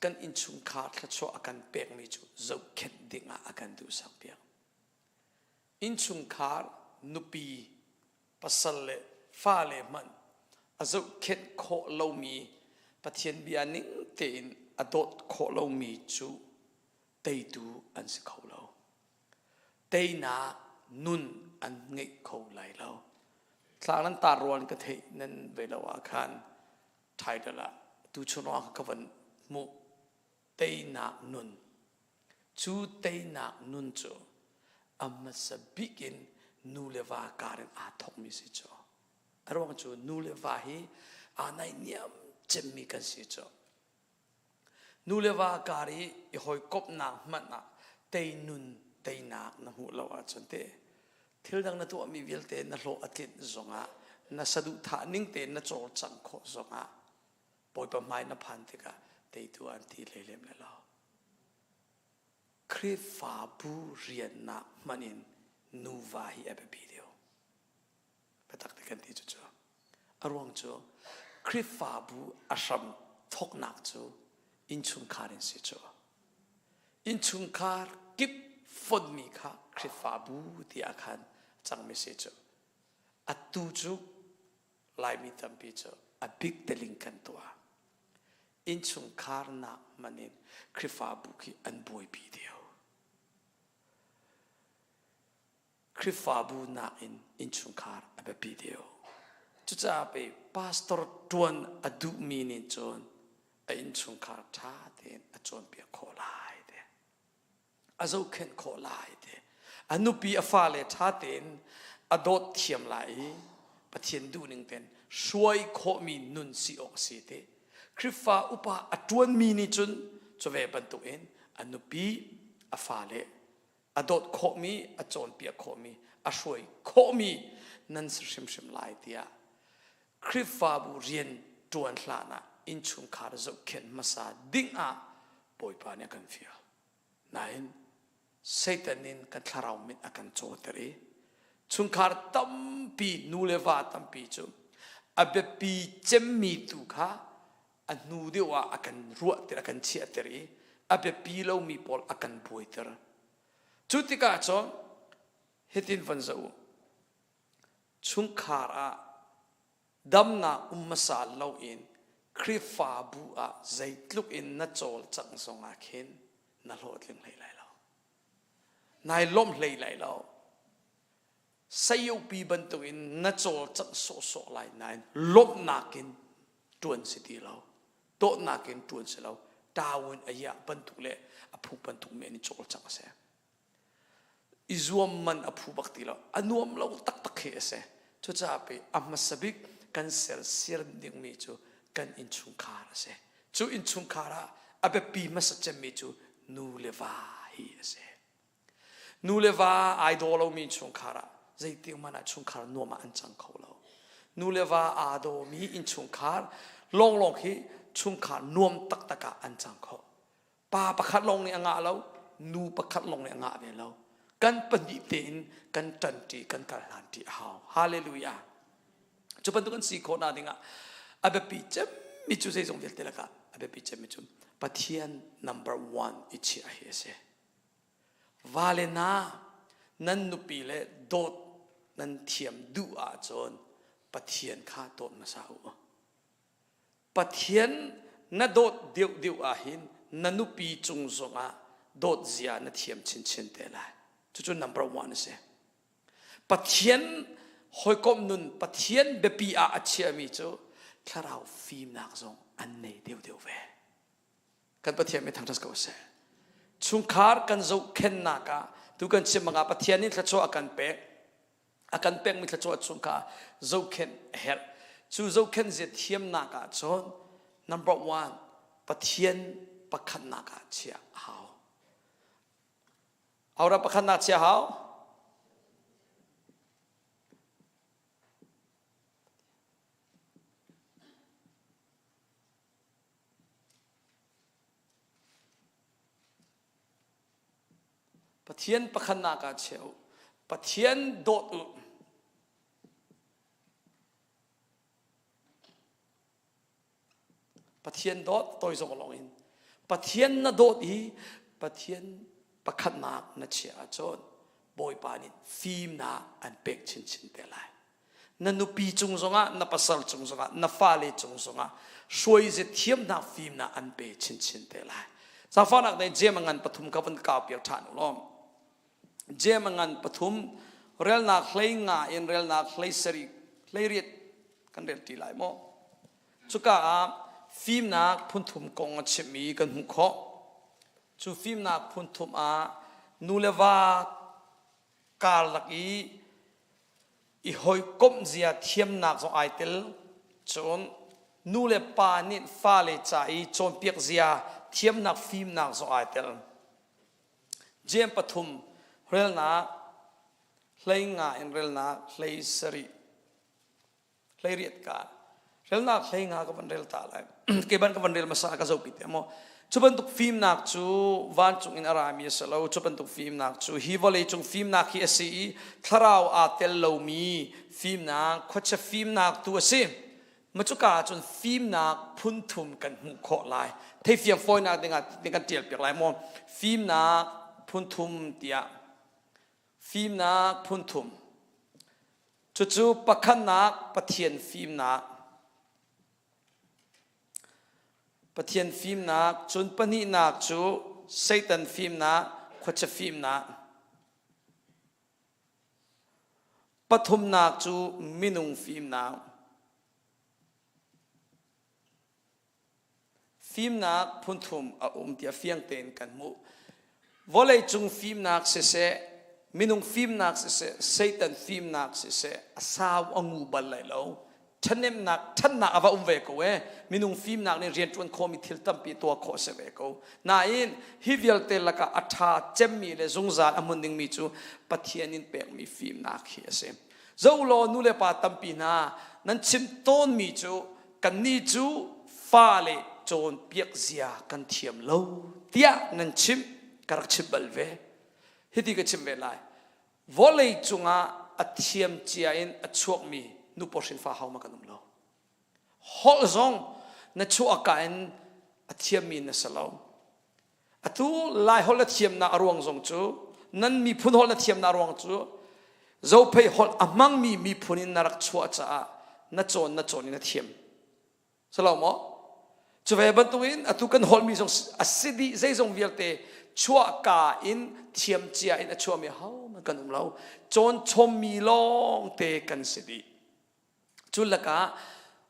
kan innchungkhar thluachuah a kan pekmi cu zohkhenh dingah a kan duhsakpiak. Innchungkhar nupi, pasal le fale hmanh a zohkhenh khawh lomi Pathian bia ning tein a dawt khawh lomi cu teitu an si kho lo. Teinak nun an ngeih kho lai lo. Thla nan tar rual ka theih nan ve lo ah khan title ah tuchun ah ka van hmuh teinak nun cu teinak nun cu a hmasa bik in nu le va kar in aa thawkmi si cu a ruang cu nu le va hi aa naihniam cemmi kan si cu Nu le va kar i i hawikomhnak hmanh ah teinun teinak na hmuh lo ahcun teh thil dang na tuahmi vialte na hlawh a tlinh zongah na saduhthah ning tein na cawlcangh khawh zongah Bawipa hmai na phan tikah teitu an ti hlei lem lai lo. Khrihfabu riannak hmanh in nuva hi a biapi deuh. Biatak te kan ti cucu. A ruang cu Khrihfabu a hram thawknak cu innchungkhar in si cu. Innchungkhar kip fonhmi kha Khrihfabu tiah khan cangmi si cu. Atu cu Laimi tampi cu a bik teling kan tuah. Innchungkhar nak man in Khrihfabu khi an buaipi deuh. Khrihfabu nakin innchungkhar a biapi deuh. Cucaah pei pastor ṭuan a duhmi nih cun a innchungkhar ṭha tein a cawnpiak khawh lai te. A zohkhenh khawh lai te. A nupi a fale ṭha tein a dawt thiam lai i Pathian duhning tein hruai khawhmi nun si awk a si te. Khrihfa upa a ṭuanmi nih cun cu ve bantukin a nupi a fale a dawt khawhmi, a cawnpiak khawhmi, a hruai khawhmi nan si hrimhrim lai tiah Khrihfabu rian ṭuan hlan ah innchungkhar zohkhenh hmasa ding ah Bawipa nih a kan fial. Nain Satan in kan thlarau mit a kan cawter i chungkhar tampi nu le va tampi cu a biapi cemmi tu kha a hnu deuh ah a kan ruahter a kan chiahter i a biapi lomi pawl a kan buaiter cu tikah cun hitin van zoh u chungkhar ah damnak um hmasa loin Khrihfabu ah zeitluk in na cawlcangh zongah khin na hlawhtling hlei lai lo nai lawmh hlei lai lo sayopi bantukin na cawlcangh sawhsawh lai nain lawmhnak in ṭuan si ti lo dawtnak in ṭuan si lo tawin a iah bantuk le a phu bantuk men in cawlcangh a si i zuam man a phu bak ti lo a nuam lo taktak hi a si cucaah pei a hmasa bik kan sersiam dingmi cu kan innchungkhar a si cu innchungkhar ah a biapi hmasa cemmi cu nu le va hi a si Nu le va ai daw lomi chungkhar ah zeitik hmanh ah chungkhar nuam ah an cang kho lo. Nu le va aa dawmi innchungkhar lawnglawng khi chungkhar nuam taktak ah an cang kho. Pa pakhat lawng nih a ngah lo, nu pakhat lawng nih a ngah ve lo. Kan pahnih tein kan ṭanṭi, kan kal hlanṭi a hau. Hallelujah. Cu bantuk an si khawh nak dingah a biapi cemmi cu zeizong vialte lakah a biapi cemmi cu Pathian number one i chiah hi a si. Vale hna, nan nupi le dawt nan thiam duh ahcun Pathian kha dawt hmasa u. Pathian na dawt deuhdeuh ahhin na nupi cung zongah dawt zia na thiam chinchin te lai. Cucu number one a si. Pathian hawikom nun, Pathian biapi ah a chiami cu thlarau fimnak zong an nei deuhdeuh ve. Kan Pathian mi thangṭhat ko seh. Chungkhar kan zohkhennak ah tu kan chim bangah Pathian nih thluachuah a kan pek. A kan pekmi thluachuah chung kha zohkhenh a herh. Cu zohkhenh zia thiamnak ah cun number one Pathian pakhatnak ah chiah a hau. Aura pakhatnak chiah hau? Pathian pakhatnak ah chia u. Pathian dawt u. Pathian dawt toi zong lawng in Pathian na dawt i Pathian pakhatnak na chiah ahcun Bawipa nih fimnak an pek chinchin te lai. Na nupi cung zongah, na pasal cung zongah, na fale cung zongah hruaize thiamnak fimnak an pe chinchin te lai. Zaangfahnak nih Jeim a ngan pathum ka van kau piak ṭhan u law. Jeim a ngan pathum relnak hlei nga in relnak hlei sarih hlei riat kan rel ṭi lai maw? Cuka ah fimnak phunthum kong a chimmi kan hmuh khawh. Cu fimnak phunthum ah nu le va karlak i i hawikomh zia thiamnak zong ai tel. Cun nu le pa nih fale ca i cawnpiak zia thiamnak fimnak zong ai tel. Jeim pathum relnak hlei nga in relnak hlei sarih 18 ka relnak 15 ka van rel ta lai ke ban ka van rel hmasa ka zopi te maw cu bantuk fimnak cu vancung in a rami a si lo cu bantuk fimnak cu hi vawlei cung fimnak hi a si i thlarau aa tel lomi fimnak khuachia fimnak tu a si ma cuka ah cun fimnak phunthum kan hmuh khawh lai theifiang fawinak dingah kan tial piak lai maw fimnak phunthum tiah fimnak phunthum Cucu pakhatnak Pathian fimnak. Pathian fimnak, cun pahnihnak cu Satan fimnak, khuachia fimnak. Pathumnak cu minung fimnak. Fimnak phunthum a um tiah fiang tein kan hmuh. Vawleicung fimnak siseh, minung fimnak siseh, Satan fimnak siseh, a sau a ngu bal lai lo. Ṭhahnemnak, ṭhatnak a va um ve ko ee. Minung fimnak nih rianṭuan khawhmi thil tampi tuah khawh a si ve ko. Nain, hi vialte lakah a ṭha cemmi le zungzal a hmun dingmi cu Pathian in pekmi fimnak hi a si. Zo law nu le pa tampi hna nan chim tawnmi cu kannih cu fale cawnpiak zia kan thiam lo tiah nan chimh ka rak chim bal ve hiti ka chim ve lai vawlei cungah a thiam cia in a chuakmi nu pawhrin fa hau ma kan um lo holh zong na chuahka in a thiammi na si lo atu lai holh na thiamnak a ruang zong cu nan miphun holh na thiamnak a ruang cu zophei holh a hmangmi miphun in na rak chuah caah na cawn na cawn in na thiam silo maw cu ve bantukin atu kan holhmi zong a si dih zeizong vialte chuahka in thiam cia in a chuahmi hohmanh kan um lo cawn chommi lawng te kan si dih Cu lakah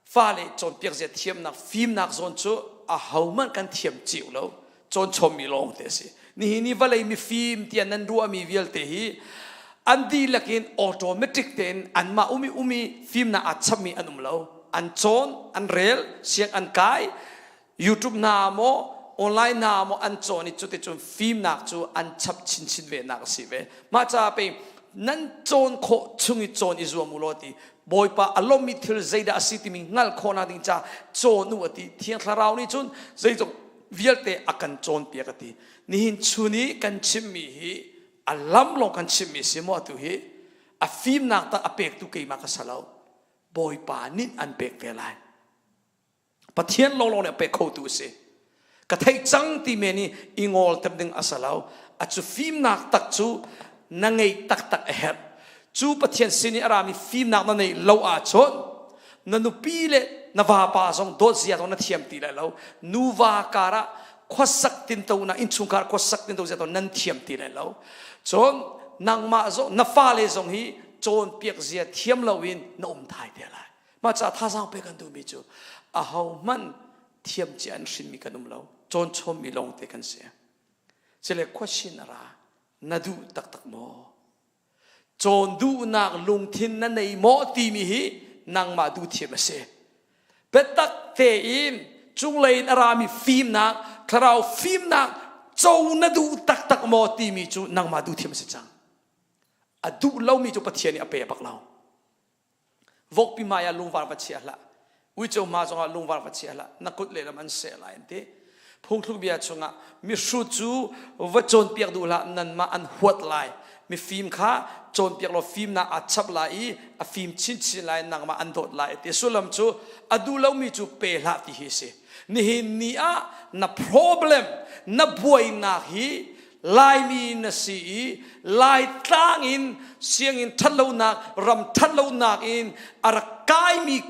fale cawnpiak zia thiamnak fimnak zawn cu ahohmanh kan thiam cio lo cawn chommi lawng te a si. Nihin i vawlei mifim tiah nan ruahmi vialte hi an dihlak in automatic tein anmah umi umi fimnak aa chapmi an um lo. An cawn, an rel, siang an kai, YouTube hna maw online hna maw an cawn i cuticun fimnak cu an chap chinchin ve nak a si ve mah caah pei nan cawn khawh chung i cawn i zuam u law ti bawipa a lawmmi thil zeidah a si timi hngalh khawhnak ding ca cawn u a ti thiang thlarau nih cun zeizong vialte a kan cawnpiak a ti nihin chun i kan chimmi hi a lam lawng kan chimmi si maw atu hi a fimnak tak a pektu keimah ka sa lo bawipa nih an pek ve lai Pathian lawnglawng nih a pek khotu a si. Ka theih cang ti men i i ngol tem ding a si lo. A cu fimnak tak cu na ngei taktak a herh. Cu Pathian sin i a rami fimnak na neih lo ahcun na nupi le na vapa zong dawt zia zong na thiam ti lai lo. Nuva karah khuasak tinto na innchungkhar khuasak tinto zia zong nan thiam ti lai lo. Cun nangmah zong na fale zong hi cawnpiak zia thiam loin na um thai te lai. Mah caah thazaang pek kan duhmi cu ahohmanh thiam cia an hrinmi kan um lo cawn chommi lawngte kan si. Cile question a ra na duh taktak maw? Cawn duhnak lungthin na nei maw timi hi nangmah duh thiam a si. Biatak tein cunglei in a rami fimnak, thlarau fimnak co na duh taktak maw timi cu nangmah duh thiam a si cang. A duh lomi cu Pathian nih a pe bak lo. Vokpi hmai ah lungvar va chia hlah. Uico hma zongah lungvar va chia hlah. Na kut lehlam an seh lai an ti. Phungthluk bia chungah Mihrut cu va cawnpiak duh hlah, nanmah an huat lai. Mifim kha cawnpiak law fimnak aa chap lai i a fim chinchin lai, nangmah an dawt lai. Ti sullam cu a duh lomi cu pe hlah ti hi a si. Nihin ni ah na problem, na buainak hi Laimi na si i Laitlang in sianginn ṭhatlonak, ram ṭhatlonak in a rak kaimi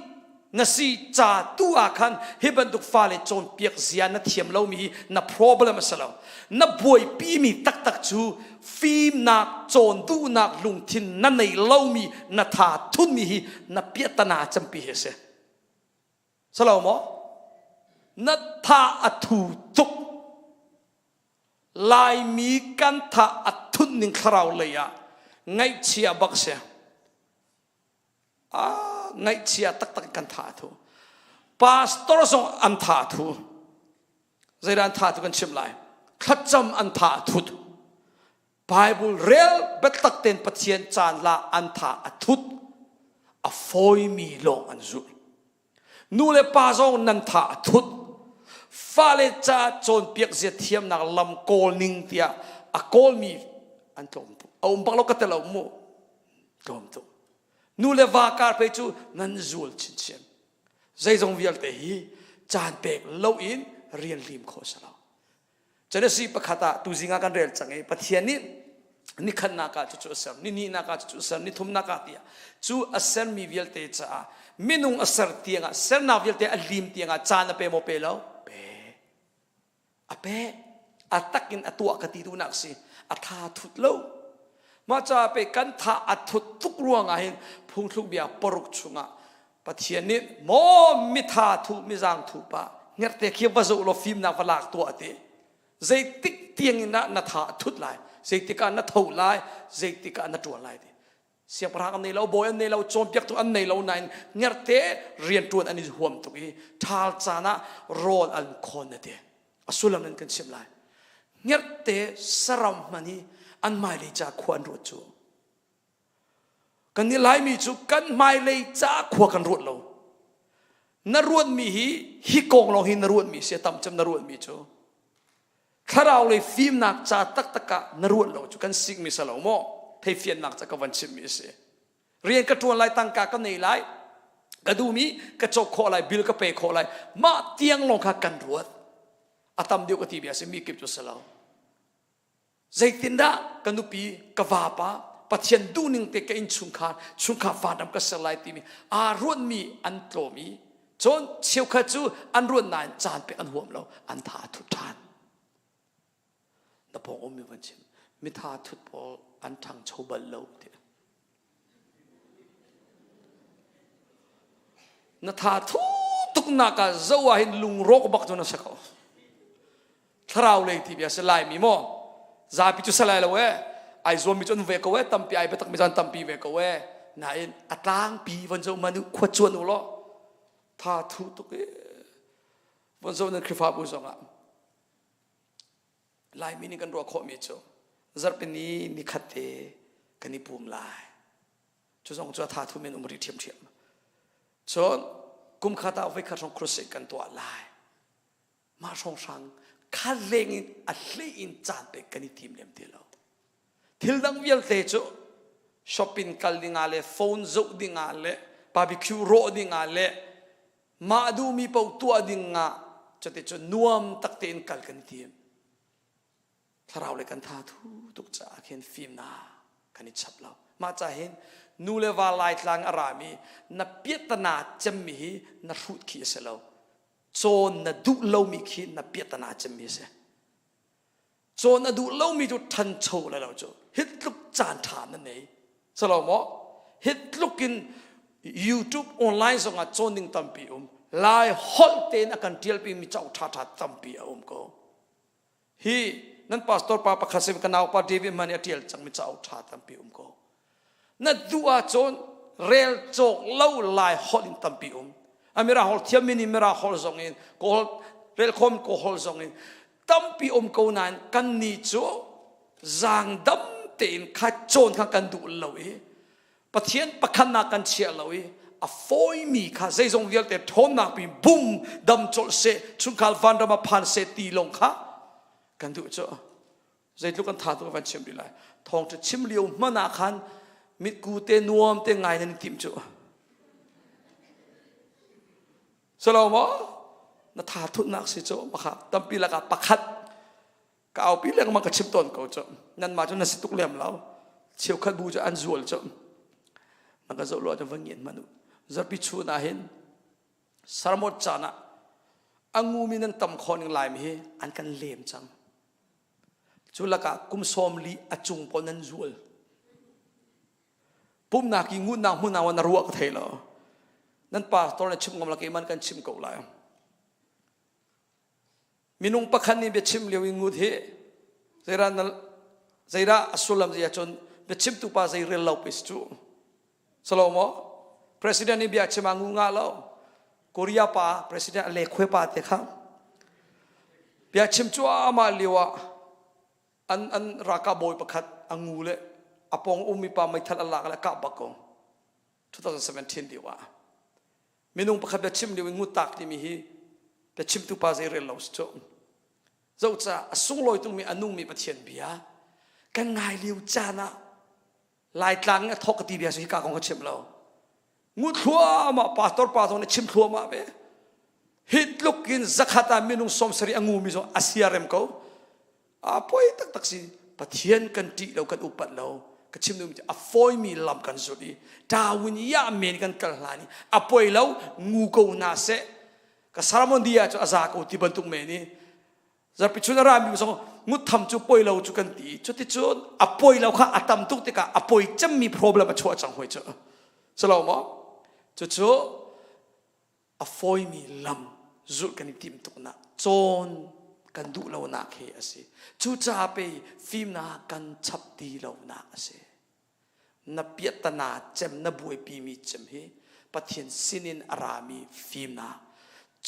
na si ca tu ah khan hi bantuk fale cawnpiak zia na thiam lomi hi na problem a si lo. Na buaipimi taktak cu fimnak cawn duhnak lungthin na nei lomi na tha thunmi hi na piahtana campi hi a si. Salo maw? Na tha a thu tuk. Laimi kan tha a thut ning thlarau lei ah ngaihchia bak si. Ah, ngaihchia taktak kan tha a thu. Pastor zong an tha a thu. Zeidah an tha tu kan chim lai. Thlacam an tha a thut. Bible rel biatak tein Pathian caan la an tha a thut. A fawimi lawng an zulh. Nu le pa zong nan tha a thut. Fale ca cawnpiak zia thiamnak lam kawl ning tiah a kawlmi an tlawm tuk. A um bak lo ka te lo mu. Tlawm tuk. Nu le va kar pe cu nan zul chinchin. Zeizong vialte hi caan pek lo in rian lim khawh si lo. Genesis pakhat ah tuzing ah kan rel cang i Pathian nih nikhatnak ah cucu a ser, nihnihnak ah cucu a ser, nithumnak ah tiah cu a sermi vialte caah minung a ser tiangah sernak vialte a lim tiangah caan a pe maw pe lo? Pe. A pe. A tak in a tuah ka ti duhnak si. A tha thut lo. Mah caah pe kan tha a thut tuk ruangah hin phungthluk bia paruk chungah Pathian nih maw mitha thu mizang thu pa hngerhte khi va zoh law fimnak va lak tuah ti zeitik tiang in na tha a thut lai zeitik ah na tho lai zeitik ah na tuan lai ti siangpahrang an nei lo bawi an nei lo cawnpiaktu an nei lo nain hngerhte riantuan an i huam tuk i ṭhal caan ah rawl an khawn na ti a sullam nan kan chimh lai hngerhte saram hman hi an hmailei ca khua an ruat cu Kan nih Laimi cu kan hmailei ca khua kan ruat lo. Na ruatmi hi hi kong lawng hi na ruatmi si tam cem na ruatmi cu. Thlarau lei fimnak ca taktak ah na ruat lo cu kan sikmi si lo maw? Theifiannak ca ka van chimmi a si. Rian ka ṭuan lai, tangka ka nei lai, ka duhmi ka cawk khawh lai, bill ka pe khawh lai. Mah tiang lawng kha kan ruat. A tam deuh ka ti bia si mi kip cu si lo. Zeitindah ka nupi, ka vapa, Pathian duhning te ka innchungkhar, chungkhar vanram ka ser lai timi aa ruatmi an tlawm i cun cheukhat cu an ruat nain caan pek an huam lo, an tha a thut ṭhan. Na pawng ummi van chim, mitha thut pawl an ṭhangcho bal lo ti. Na tha thu tuknak ah zo ah hin lungrawk bak cu na si ko. Thlarau lei ti bia si Laimi maw? Zapi cu si lai lo ee. Ai zuammi cu an ve ko ee. Tampi ai biatak mi cu an tampi ve ko ee. Nain a tlangpi von zoh man u khua cuan u law tha thu tuk ee. Von zoh nan Khrihfabu zong ah Laimi nih kan ruah khawhmi cu zarhpini nikhat te kan i pum lai. Cu zong cu a tha thu men um rih ṭhiamṭhiam. Cun kum khat ah voikhat hrawng crusade kan tuah lai. Mah hrawnghrang kha leng in a hlei in caan pek kan i tim lem ti lo. Thil dang vialte cu shopping kal dingah le phone zoh dingah le barbecue rawh dingah le mah duhmi paoh tuah dingah cuti cu nuam tak tein kal kan i tim. Thlarau le kan tha thu tuk caah khin fimnak kan i chap lo. Mah ca hin nu le va laitlang a rami na piahtana cemmi hi na hrut khi a si lo. Cawn na duh lomi khi na piahtana cemmi a si. Cawn a duh lomi cu ṭhancho le lo cu hi tluk caan ṭha na nei. Salo maw? Hi tluk in YouTube online zongah cawn ding tampi um. Lai holh tein a kan ṭialpimi cauk ṭhaṭha tampi a um ko. Hi nan pastor pa pakhat sim ka naupa David hmanh nih a ṭial cangmi cauk ṭha tampi um ko. Na duh ahcun rel cawk lo lai holh in tampi um. A mirang holh thiammi nih mirang holh zong in kawl rel khawm kawl holh zong in tampi um ko nain kan nih cu zaangdam tein kha cawn kha kan duh lo i Pathian pakhatnak kan chiah lo i a fawimi kha zeizong vialte ṭhawnnak pi bum dam colh seh chungkhar vanram ah phan seh ti lawng kha. Kan duh cu. Zeitluk kan tha tu van chim rih lai. Thawngṭha chim lio hmanh ah khan mitku te nuam te ngai nan i tim cu. Salo maw? Na tha thutnak si cu pakhat tampi lakah pakhat ka aupi lengmang ka chim tawn ko cu. Nanmah cu na si tuk lem lo. Cheukhat bu cu an zual cu. Na ka zoh lo ahcun va ngian hmanh u. Zarpi chun ah hin Sarmot caan ah a ngumi nan tam khawh ning Laimi hi an kan lem cang. Cu lakah kum 40 a cung pawl nan zual. Pumnak i ngunnak hmun ah na ruah ka thei lo. Nan pastor na chim ngam la keiman kan chim ko lai. Minung pakhat nih biachim lio i ngut hi zeidah na zeidah a sullam zei ahcun biachimtu pa zei rel lo pe si cu. Salomo president nih bia chim ah ngu ngah lo. Korea pa president a le khuai pa te kha bia chim cuahmah lio ah an an ralkap bawi pakhat a ngu le a pong ummi pa meithal a lak le kah bak ko 2017 lio ah minung pakhat bia chim lio in ngutak timi hi bia chimtu pa zei rel lo si cu zo ca a sunglawi tungmi a nungmi Pathian bia kan ngai lio caan ah Laitlang in a thawk ka ti bia cu hika kong ka chim lo. Ngu thluahmah pastor pa zong nih chim thluahmah ve. Hi tluk in zakhat ah minung 70 a ngumi zong a sia rem ko. A poi taktak si. Pathian kan ṭih lo kan upat lo. Ka chim duhmi cu a fawimi lam kan zulh i tawin ya men kan kal hlan i a poi lo ngu ko hna seh. Ka sermon dia cu a za ko ti bantuk men i Zarpi chun a rami zong ngut tham cu poi lo cu kan ti. Cuticun a poi lo kha a tam tuk tikah a poi cemmi problem a chuah cang hoi cu. Salo maw? Cucu a fawimi lam zulh kan i tim tuknak cawn kan duh lonak hi a si. Cucaah pei fimnak kan chap ti lonak a si. Na piahtana cem na buaipimi cem hi Pathian sinin a rami fimnak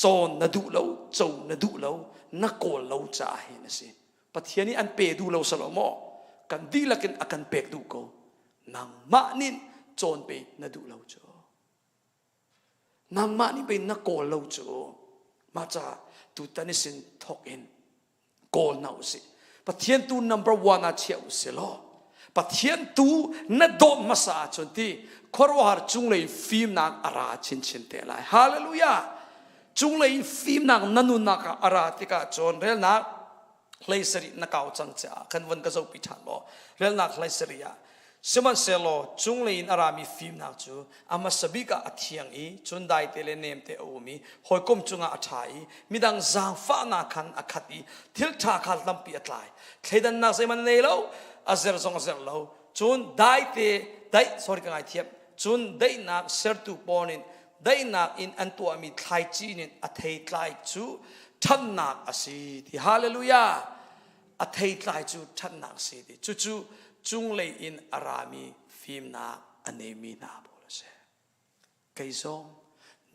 cawn na duh lo co na duh lo na kawl lo caah hin a si Pathian nih an pe duh lo salo maw kan dihlak in a kan pek duh ko nangmah nih cawn pe na duh lo cu nangmah nih pei na kawl lo cu mah caah tutan i sin thawk in kawl hna usih Pathian tu number one ah chia usih law Pathian tu na dawt hmasa ahcun ti khuaruahhar cunglei fimnak a ra chinchin te lai hallelujah cunglei fimnak na nunnak ah a ra tikah cun relnak hlei sarih na kau cang caah kan von ka zohpi ṭhan law relnak hlei sarih ah Sihmanhsehlaw cunglei in a rami fimnak cu a hmasa bik ah a thiang i cun daite le nemte a um i hawikom cungah a ṭha i midang zaangfahnak khan a khat i thil ṭha kha tampi a tlai. Thleidannak zeihmanh a nei lo, a zer zong a zer lo. Cun daite daih sorry ka ngaithiam cun daihnak sertu pawl nih daihnak in an tuahmi thlaici in a theitlai cu ṭhatnak a si ti hallelujah a theitlai cu ṭhatnak si ti cucu cunglei in a rami fimnak a neimi hna pawl a si kei zong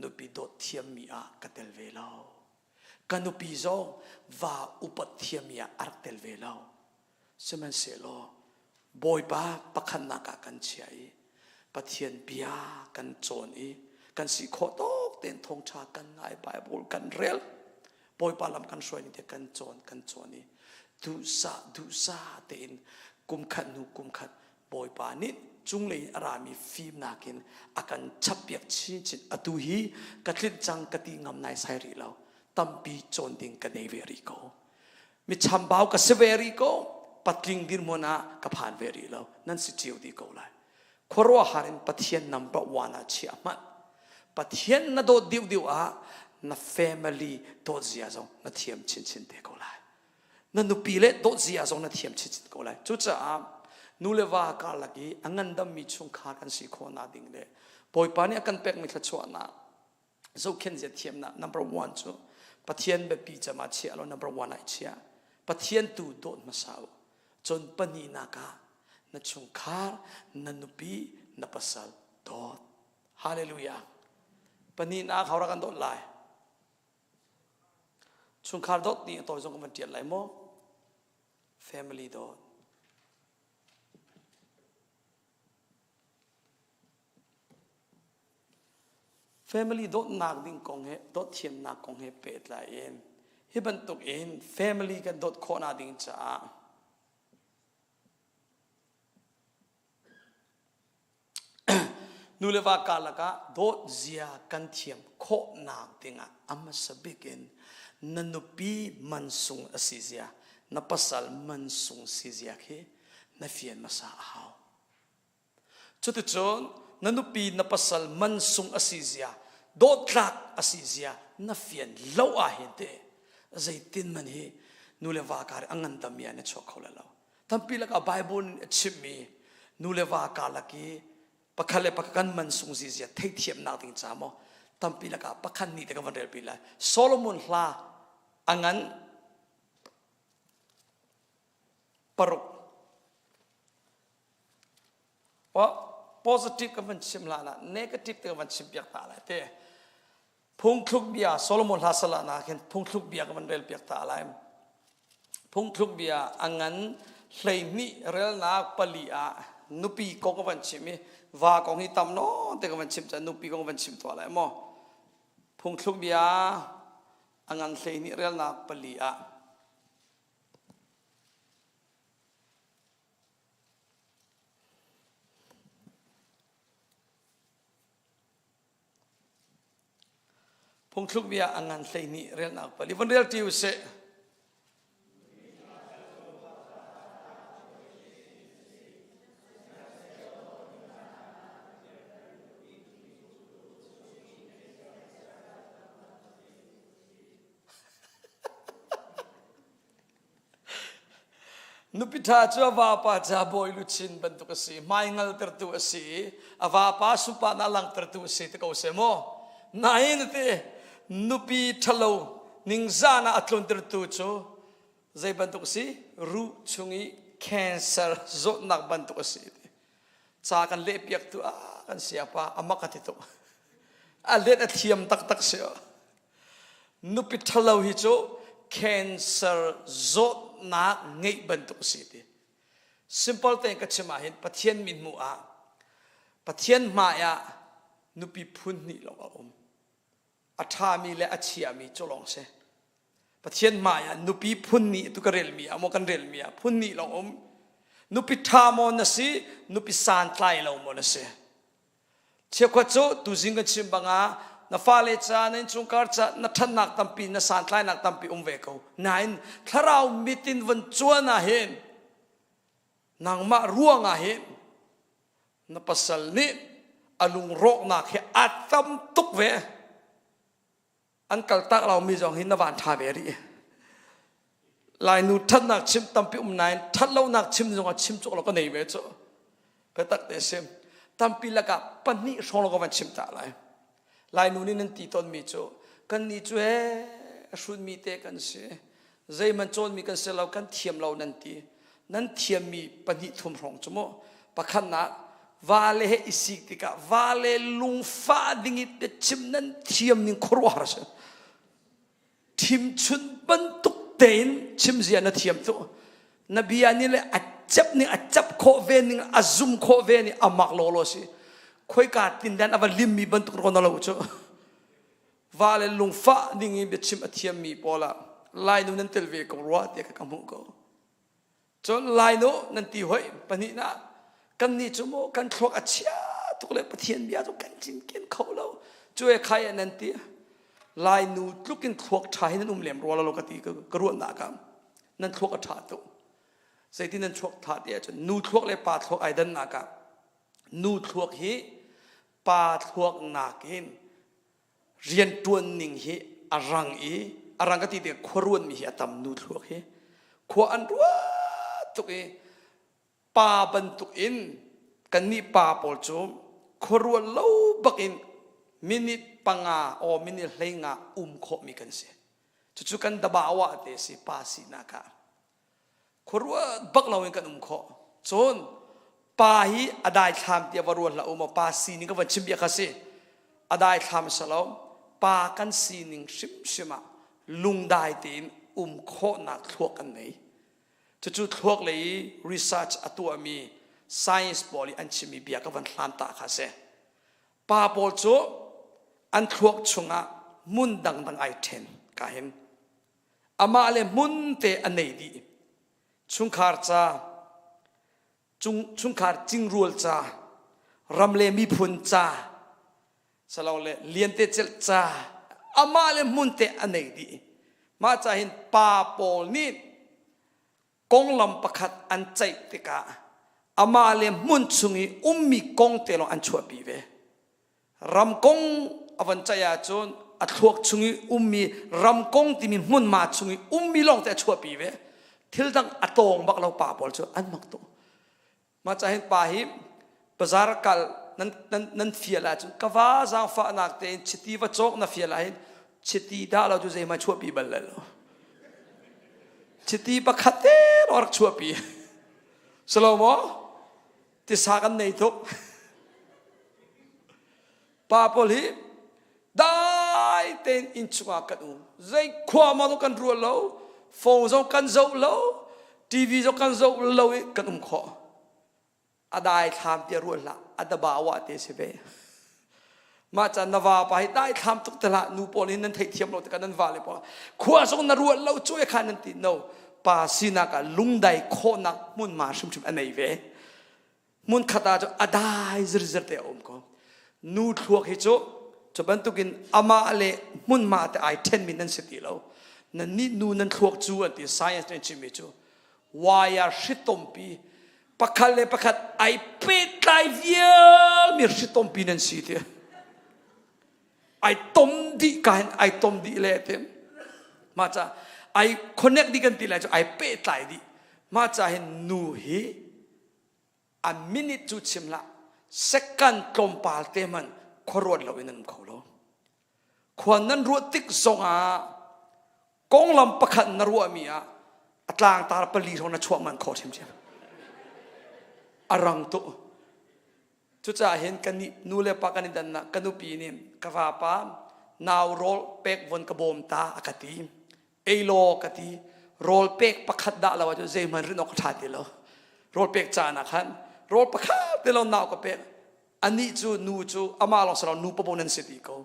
nupi dawt thiammi ah ka tel ve lo ka nupi zong va upat thiammi ah a rak tel ve lo sihmanhsehlaw Bawipa pakhatnak ah kan chiah i Pathian bia kan cawn i kan si khawh tawk tein thawngṭha kan ngai Bible kan rel Bawipa lam kan hruai te kan cawn kan cawn i duhsah duhsah tein kum khat hnu kum khat Bawipa nih cunglei in a rami fimnak in a kan chappiak chinchin atu hi ka tlinh cang ka ti ngam nai sai rih lo tampi cawn ding ka nei ve rih ko mi chambau ka si ve rih ko patling dirhmun ah ka phan ve rih lo nan si cio dih ko lai khuaruahhar in Pathian number one ah chia hmanh Pathian na dawt deuh deuh ah na family dawt zia zong na thiam chinchin te ko lai na nupi le dawt zia zong na thiam chinchin ko lai cucaah nu le va karlak i a ngandammi chungkhar kan si khawh nak ding le Bawipa nih a kan pekmi thluachuahnak zohkhenh zia thiamnak number one cu Pathian biapi cem ah chia lo number one ah chia Pathian tu dawt hmasa u cun pahnihnak ah na chungkhar na nupi na pasal dawt hallelujah pahnihnak hau kan dawt lai chungkhar dawt ni a tawi zong kan van tial lai maw family dawt Family dawtnak ding kong he dawt thiamnak kong he pehtlai in Hi bantuk in family kan dawt khawhnak ding caah nu le va karlak ah dawt zia kan thiam khawhnak dingah a hmasa bik in na nupi mansung a si zia, na pasal mansung si zia khi na fian hmasa a hau. Cuticun na nupi na pasal mansung a si zia, dawttlak a si zia na fian lo ah hin te zeitin man hi nu le va kar a ngandam mi ah na chuak kho lai lo. Tampi lakah Bible nih a chimmi nu le va karlak i pakhat le pakhat kan mansung si zia theithiamnak ding ca maw tampi lakah pakhat nih te kan van relpi lai. Solomon hla a ngan paruk Positive kan van chim hlan ah negative te kan van chim piak ta lai te. Phungthluk bia Solomon hla sala na khin phungthluk bia kan van rel piak ta lai. Phungthluk bia a ngan 12 relnak pali ah nupi kong kan van chim i va kong hi tam nawn te kan van chim cun nupi kong kan van chim tuah lai maw. Phungthluk bia a ngan 12 relnak pali ah Phungthluk bia a ngan 12 relnak pali von rel ṭi usih. Nupi ṭha cu a vapa ca bawi luchin bantuk a si, hmaingaltertu a si i a vapa sunparnak langhtertu a si ti ko seh maw? Nain ti nupi ṭhalo ningzahnak a tluntertu cu zei bantuk a si? Ruh chung i cancer zawtnak bantuk a si. Ca kan lehpiaktu ah kan siapa a mak a ti tuk. A let a thiam taktak si. Nupi ṭhalo hi cu cancer zawtnak ngeih bantuk a si ti. Simple tein ka chim ahhin Pathian mithmuh ah Pathian hmai ah nupi phun hnih lawng a um. A ṭhami le a chiami cu lawng si. Pathian hmai ah nupi phun hnih tu ka relmi ah maw kan relmi ah phun hnih lawng um. Nupi ṭha maw na si, nupi santlai lo maw na si. Cheukhat cu tuzing kan chim bangah na fale ca na innchungkhar ca na ṭhatnak tampi na santlainak tampi um ve ko. Nain thlarau mit in von cuan ah hin nangmah ruang ah hin na pasal nih a lungrawknak hi a tam tuk ve. An kaltak lomi zong hi na van ṭha ve rih. Lainu ṭhatnak chim tampi um nain ṭhatlonak chim zong ah chim cawk lo ka nei ve cu. Biatak te sim. Tampi lakah pahnih hrawng lo ka van chim ta lai. Lainu nih nan ti tawnmi cu kannih cu he hrunmi te kan si. Zeihmanh cawnmi kan si lo kan thiam lo nan ti. Nan thiammi pahnih thum hrawng cu mu. Pakhatnak vale he i sik tikah vale lungfah ding i biachim nan thiam ning khuaruahhar a si. Thimchun bantuk tein chim zia na thiam tu. Na bia nih le a cep ning a cep khawh ve ning a zum khawh ve ning a mak lawlaw si. Khoika tindan a va limmi bantuk ro na lo cu. Va le lungfah ding in biachim a thiammi pawl ah Lainu nan tel ve ko rua tiah ka hmuh ko. Cun Lainu nan ti hoi pahnihnak kannih cu maw kan thluak a chia tuk le Pathian bia cu kan cinken kho lo. Cu e khai ah nan ti Lainu tluk in thluak ṭha hi nan um lem rua lo ka ti ka ruahnak ah nan thluak a ṭha tuk. Zeitin nan thluak ṭha ti ahcun nu thluak le pa thluak ai dannak ah nu thluak hi pa thluak nakin rianṭuan ning hi a rang i a rang ka ti tikah khuaruanmi hi a tam nu thluak hi khua an ruat tuk i pa bantuk in kannih pa pawl cu khuaruat lo bak in minute panga o minute 15 um khawhmi kan si cucu kan dabawa te si pa sinak ah Khuaruat bak loin kan um khawh. Cun pa hi a daithlam tiah va ruat hlah u maw pa sining ka van chim bia kha si. A daithlam si lo. Pa kan sining hrimhrim ah lungdai tein um khawhnak thluak kan nei. Cucu thluak lei i research a tuahmi science pawl i an chimmi bia ka van hlan ta kha si. Pa pawl cu an thluak chungah hmun dangdang ai ṭhen ka hin. Amah le hmun te a nei dih. Chungkhar ca, chungkhar cingrual ca, ram le miphun ca, salole liante celh ca, amah le hmun te a nei dih. Mah ca hin pa pawl nih konglam pakhat an ceih tikah amah le hmun chung i ummi kong te lawng an chuahpi ve. Ram kong a von ceih ahcun a thluak chung i ummi ram kong timi hmunhma chung i ummi lawng te a chuahpi ve. Thil dang a tawng bak lo pa pawl cu an mak tuk. Mah ca hin pa hi bazar kal nan, nan, nan fial ahcun ka va zaangfahnak tein chiti va cawk na fial ahhin chiti dah lo cu zeihmanh chuahpi bal lai lo. Chiti pakhat te lawng rak chuahpi. Salo maw? Tisa kan nei tuk. Pa pawl hi dai tein inn chungah kan um. Zei khua ma zong kan rual lo, phone zong kan zoh lo, TV zong kan zoh lo i kan um khawh. A dai thlam tia rual hlah, a dabawa te si ve. Mah ca na va pa hi dai thlam tuk te hlah, nu pawl hin nan theihthiam lo tikah nan va le pawl khua zong na rual lo cu e kha nan ti no. Pa sinak ah lungdai khawhnak hmunhma hrimhrim a nei ve. Hmunkhat ah cu a dai zirzir te a um ko. Nu thluak hi cu cu bantukin amah le hmunhma te ai ṭhenmi nan si ti lo. Nan nih nu nan thluak cu an ti science nih an chimmi cu wire hritompi pakhat le pakhat ai pehtlai vialmi hritompi nan si ti. Ai tom dih ka hin ai tom dih le ti. Mah ca ai connect dih kan ti lai cu ai pehtlai dih. Mah ca hin nu hi a minute cu chim hlah second tlawmpal te hmanh khuaruat lo in an um kho lo khua nan ruah tik zongah konglam pakhat na ruahmi ah a tlangtar pali hrawng na chuah man kho ṭhiamṭhiam a rang tuk cucaah hin kan nih nu le pa kan i dannak ka nupi nih ka vapa nau rawl pek von ka bawm ta a ka ti ei law ka ti rawl pek pakhat dah lo ahcun zeihmanh rin awk a ṭha ti lo rawl pek caan ah khan rawl pakhat te lo nau ka pek anih cu nu cu amah lawng si lo nu papo nan si ti ko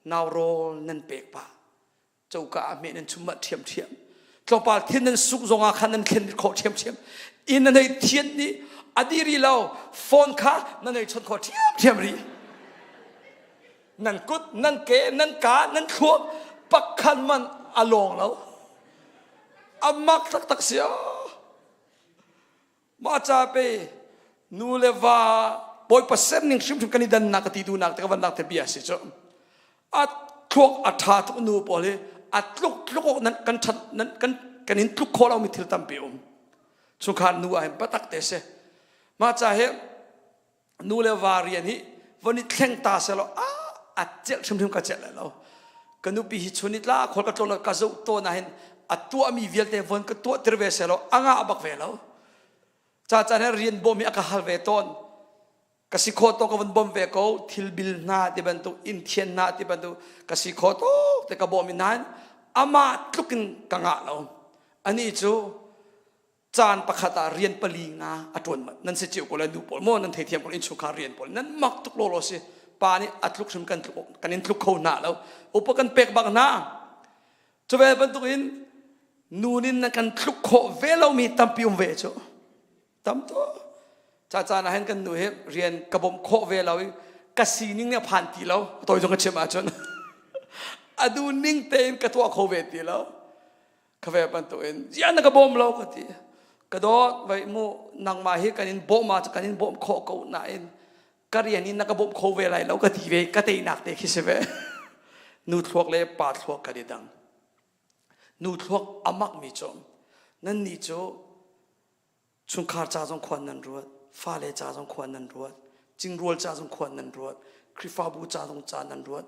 nau rawl nan pek pah coka ah hmeh nan chum mah ṭhiamṭhiam tlawmpal thin nan suk zongah khan nan thlen khawh ṭhiamṭhiam inn nan hei thian nih a dih rih lo phone kha nan hei chawnh khawh ṭhiamṭhiam rih Nan kut, nan ke, nan ka, nan thluak pakhat man a lawng lo. A mak taktak si Mah ca pe nu le va Bawipa sem ning hrimhrim kan i dannak ka ti duhnak te ka van lak te bia si cu. A thluak a ṭha tuk nu pawl hi a tluk tluk awk nan kan ṭhat nan kan kan in tluk khawh lomi thil tampi um. Chungkhar nu ah hin patak te si. Mah ca hi nu le va rian hi von i thleng ta selaw a a celh hrimhrim ka celh lai lo ka nupi hi chun i tla khol ka tlawn ka zoh tawn ah hin a tuahmi vialte von ka tuah tir ve selaw a ngah bak ve lo ca caan he rian bawm hi a ka hal ve tawn ka si kho to ka von bawm ve ko thil bil hna ti bantuk inn thian hna ti bantuk ka si kho tuk te ka bawm in nain amah tlukin ka ngah lo ani cu caan pakhat ah rian pali nga a ṭuan nan si cio ko le nu pawl maw nan theithiam ko innchungkhar rian pawl nan mak tuk lawlaw si pa nih a tluk hrim kan tluk kan in tluk kho hna lo upa kan pek bak hna cu ve bantuk in nu nin nan kan tluk khawh ve lomi tampi um ve cu tam to ca caan ah hin kan nu hi rian ka bawmh khawh ve lo i ka sining nih a phan ti lo toi zong ka chim ahcun a duh ning tein ka tuah kho ve ti lo Ka ve bantukin ziah na ka bawm lo ka ti. Ka dawt vai mu nangmah hi kan in bawm ah kan in bawm khawh ko nain ka rian in na ka bawm kho ve lai lo ka ti ve ka teinak te khi si ve. Nu thluak le pa thluak kan i dang. Nu thluak a mak mi cu nan nih cu Chungkhar ca zong khuan nan ruat, fale ca zong khuan nan ruat, cingrual ca zong khuan nan ruat, Khrihfabu ca zong ca nan ruat.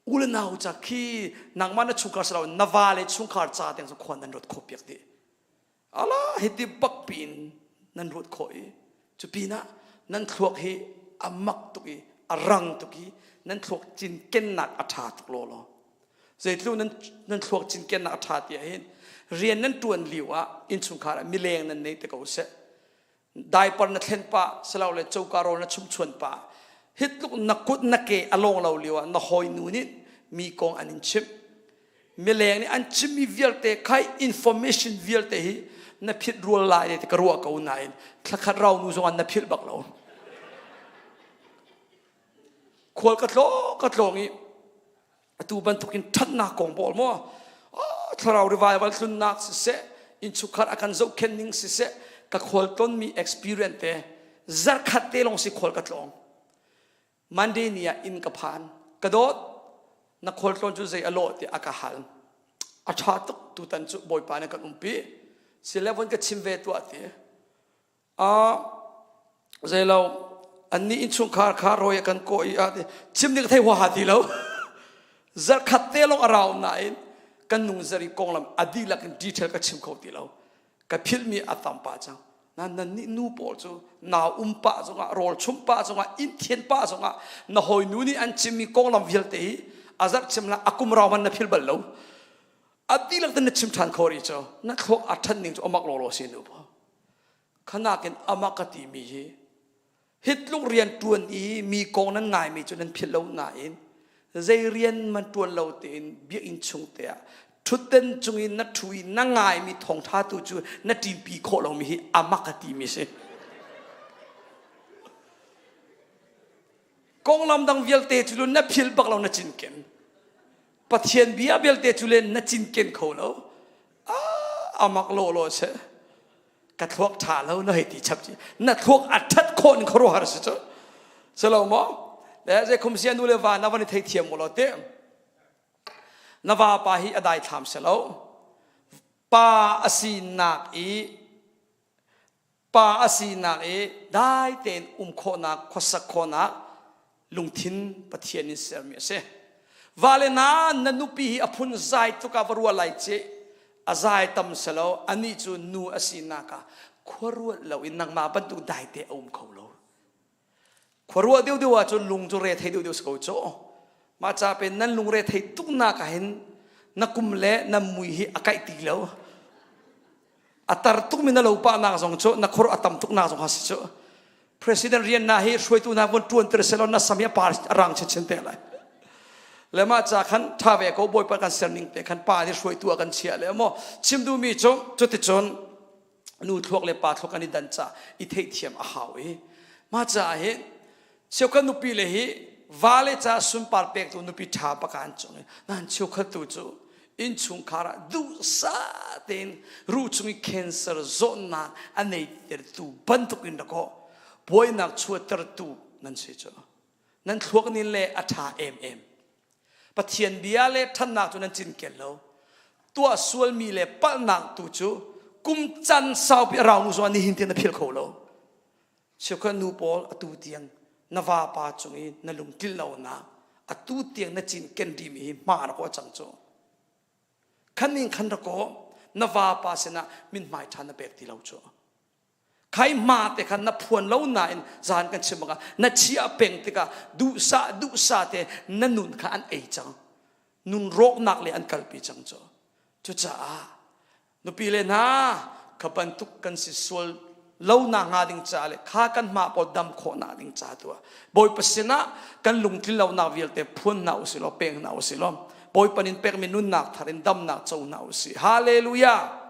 U le nau ca khi nangmah na chungkhar si lo na va le chungkhar ca tiang zong khuan nan ruat khawh piak dih. Ala hiti bak piin nan ruat khawh i cu pinah nan thluak hi a mak tuk i a rang tuk i nan thluak cinkennak a ṭha tuk lawlaw. Zeitluk nan, nan thluak cinkennak a ṭha ti ahhin rian nan ṭuan lio ah innchungkhar ah mileng nan nei te ko seh. Diaper na thlen pah, silole coka rawl na chumchuan pah. Hi tluk na kut na ke a lawng lo lio ah na hawinu nih mi kong an in chimh. Mileng nih an chimmi vialte khai information vialte hi na phit rual lai ti ka ruah ko nain thlakhat rau nu zong an na philh bak lo. Khual ka tlawng ka tlawng i atu bantukin ṭhatnak kong pawl maw thlarau revival tlunnak siseh innchungkhar a kan zohkhenh ning siseh ka khual tonmi experience te zarkhat te lawng si khual ka tlawng Monday ni ah inn ka phan ka dawt na khual tlawn cu zei a lawh tiah a ka hal a ṭha tuk tutan cu bawipa nih kan umpi sile von ka chim ve tuah ti Zeilo annih innchungkhar kha rawi a kan kawh i ah chim ding ka thei huaha ti lo. Zarkhat te lawng a rau nain kan nung zari konglam a dihlak in detail ka chim kho ti lo. Ka philhmi a tam pah cang. Na nan nih nu pawl cu nau um pah zongah rawl chumh pah zongah inn thian pah zongah na hawi nu nih an chimmi konglam vialte hi a zarh chim la a kum rau man na philh bal lo. A dihlak ten na chim ṭhan kho rih cu na thluak a ṭhan ning cu amak lawlaw si nu pawl. Khanakin amah ka timi hi hitluk rian ṭuan i mi kong nan ngaimi cu nan philh lo nain zei rian man ṭuan lo tein biakinn chung te ah ṭhutden cung in na ṭhu i na ngaimi thawngṭha tu cu na ṭinpi khawh lomi hi amah ka timi si. Konglam dang vialte cu na philh bak lo na cinken. Pathian bia vialte cu le na cinken kho lo. Ah, amak lawlaw si. Ka thluak ṭha lo na hei ti chap ci. Na thluak a ṭhat khawh ning khuaruahhar si cu. Si lo maw? Le zei khum sia nu le va na van i theithiam mu lo te. Na vapa hi a daithlam si lo. Pa a sinak i pa a sinak i dai tein um khawhnak khuasak khawhnak lungthin Pathian in sermi a si. Vale na na nupi hi a phun zai tuk ah va rua lai ci a zai tam selo anih cu nu a sinak ah khuaruat lo in nangmah bantuk dai te a um kho lo. Khuaruah deuhdeuh ahcun lung cu re thei deuhdeuh si ko cu. Mah ca pe nan lung re thei tuk nak ah hin na kum le na mui hi a kaih ti lo. A tar tuk mi na lo pah nak zong cu na khor a tam tuk nak zong ha si cu. President rian na hi hruaitu na von tuan ter selo na sam hi a par a rang chinchin te lai. Le mah ca khan tha ve ko bawipa kan ser ning te khan pa nih hruaitu a kan chia le maw chim duh mi cu cuticun nu thluak le pa thluak an i dan ca i theihthiam a hau i mah caah hin cheukhat nupi le hi vale ca sunpar pektu nupi ṭha bak an cung i nan cheukhat tu cu innchungkhar ah duhsah tein ruh chung i cancer zawtnak a neitertu bantuk in dakaw buainak chuahtertu nan si cu nan thluak nin le a ṭha em em Pathian bia le ṭhatnak cu nan cinken lo. Tuah sualmi le palhnak tu cu kum can saupi a rau nu zong nihin tiang na philh kho lo. Cheukhat nu pawl atu tiang na vapa cung i na lungtlin lonak atu tiang na cinken rihmi hi hma rak aw cang cu. Khan ning khan rak aw na vapa sinah mithmai ṭha na pek ti lo cu. Khai hma te khan na phuan lo nain zan kan chim bangah na chia peng tikah duhsah duhsah te na nun kha an ei cang nun rawknak le an kalpi cang cu cucaah nupi le hna kha bantuk kan si sual lo na hnga ding ca le kha kan hma pawl dam khawh nak ding ca tu ah bawipa sinah kan lungtlin lonak vialte phuan hna usih law peng hna usih law bawipa nin pekmi nunnak thar in damnak co hna usih hallelujah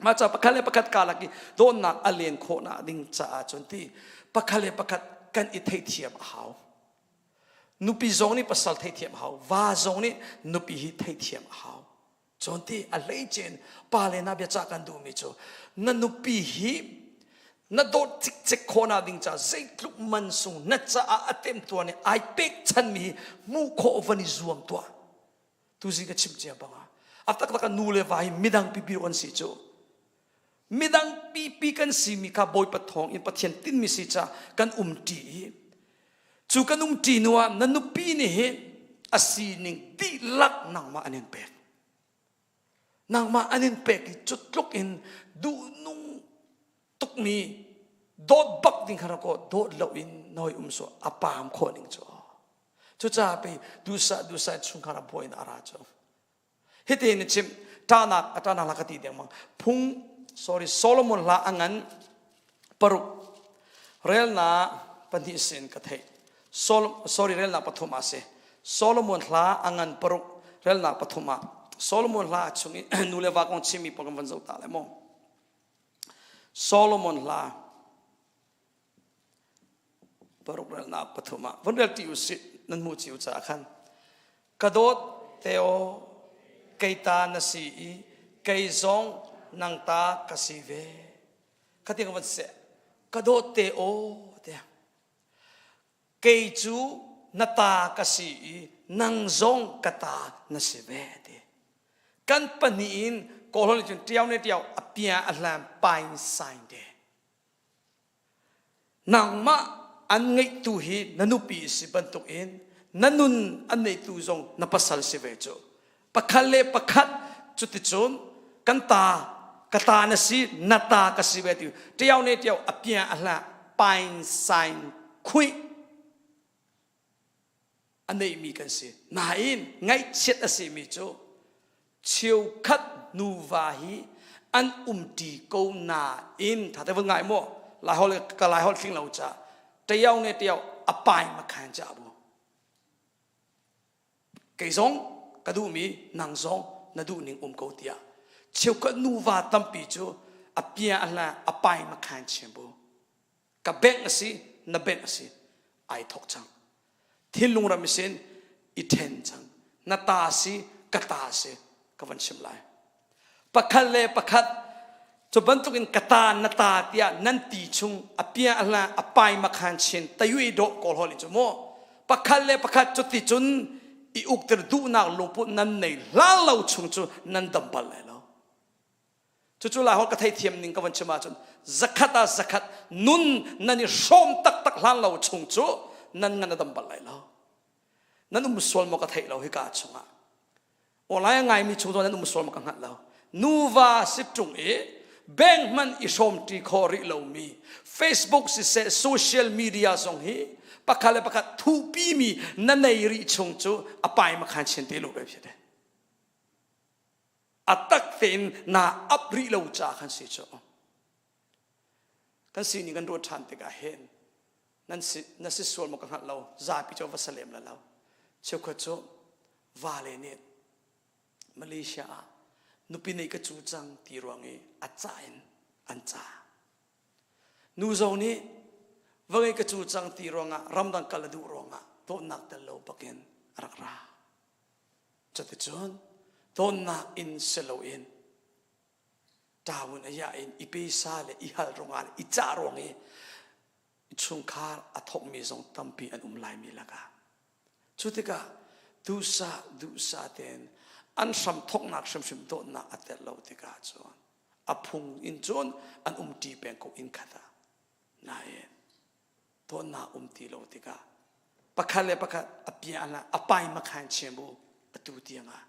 Mah ca pakhat le pakhat karlak i dawtnak a len khawhnak ding caah cun ti pakhat le pakhat kan i theihthiam a hau. Nupi zong nih pasal theihthiam a hau, va zong nih nupi hi theihthiam a hau. Cun ti a hleicen pa le na biacah kan duhmi cu na nupi hi na dawt cikcek khawhnak ding caah zeitluk man sung na caah a temtuan i ai pekchanmi hi hmuh khawh van i zuam tuah. Tuzing ka chim cia bang ah a taktak ah nu le va hi midang pipi kan si cu. Midang pipi kan simi kha Bawipa thawng in Pathian tinmi si ca kan um ṭi i cu kan um ṭi hnu ah na nupi nih hin a sining dihlak nangmah an in pek. Nangmah an in pek i cu tluk in duhnung tukmi dawt bak ding kha rak aw dawt lo in noi um so a paam khawh ning cu. Cucaah pei duhsah duhsah in chungkhar ah buai in a ra cu. Hitin a chim ṭahnak a ṭahnak hla ka ti dengmang. Phung sorry Solomon hla a ngan paruk relnak pahnih sin ka theih. Sol, sorry relnak pathum ah si. Solomon hla a ngan paruk relnak pathum ah. Solomon hla chung i nu le va kong chimmi pawl kan van zoh ta le maw. Solomon hla paruk relnak pathum ah von rel ti usih nan hmuh cio caah khan ka dawt teo kei ta na si i kei zong nang ta ka si ve khatiang van seh ka dawt te aw tiah kei cu na ta ka si i nang zong ka ta na si ve ti kan pahnih in kawlholh cun ṭiao ne ṭiao a pia a hlam pain sain te Nangmah an ngeihtu hi na nupi si bantukin na nun an neitu zong na pasal si ve cu. Pakhat le pakhat cuticun kan ta ka ta na si na ta ka si ve ti ṭiao ne ṭiao a pia a hlah pain sain khuih a neihmi kan si. Nain ngaihchiat a simi cu cheukhat nuva hi an umṭi ko nain tha te vun ngai maw Laiholh ka Laiholh thling lo ca ṭiao ne ṭiao a pai makhan ca bu kei zong ka duhmi nang zong na duh ning um ko tiah cheukhat nuva tampi cu a pia a hla a pai makhan chin bu ka bengh a si na bengh a si ai thok cang thinlung ram sin i then cang na ta si ka ta si ka van chim lai pakhat le pakhat cu bantukin ka ta na ta tiah nan ti chung a pia a hla a pai makhan chin tayui dawh kawl hol in cu mu pakhat le pakhat cu ti cun i ukter duhnak lungput nan nei hlan lo chung cu nan dam bal lai lo Cucu Laiholh ka theithiam ning ka van chim ahcun zakhat ah zakhat nun nan i hrawm taktak hlan lo chung cu nan ngan a dam bal lai lo. Nan um sual maw ka theih lo hika chungah. Online a ngaimi chung zong nan um sual maw ka hngalh lo. Nuva si ṭung i bank hmanh i hrawm ṭi khawh rih lomi Facebook siseh social media zong hi pakhat le pakhat thuhpimi na nei rih chung cu a pai makhan chin te lo ve phiat. A tak tein naa ap rih lo ca khan si cu. Kan sining kan ruat ṭhan tikah hin nan si na si sual maw ka hngalh lo zapi cu va salem la lo cheukhat cu vale nih Malaysia ah nupi nei ka cu cang ti ruang i a ca in an ca nu zong nih va ngei ka cu cang ti ruangah ramdang kal a duh ruangah dawtnak tel lo bakin a rak ra Cuticun tonnak in si loin ṭawun a iah in i pesa le i hal ruangah le i cah ruang i chungkhar a thawkmi zong tampi an um laimi lakah cu tikah duhsah duhsah tein an hram thawknak hrimhrim dawtnak a tel lo tikah cun a phung in cun an umṭi peng ko inn khat ah nain dawtnak um ti lo tikah pakhat le pakhat a pia la a pai makhan chem u atu tiangah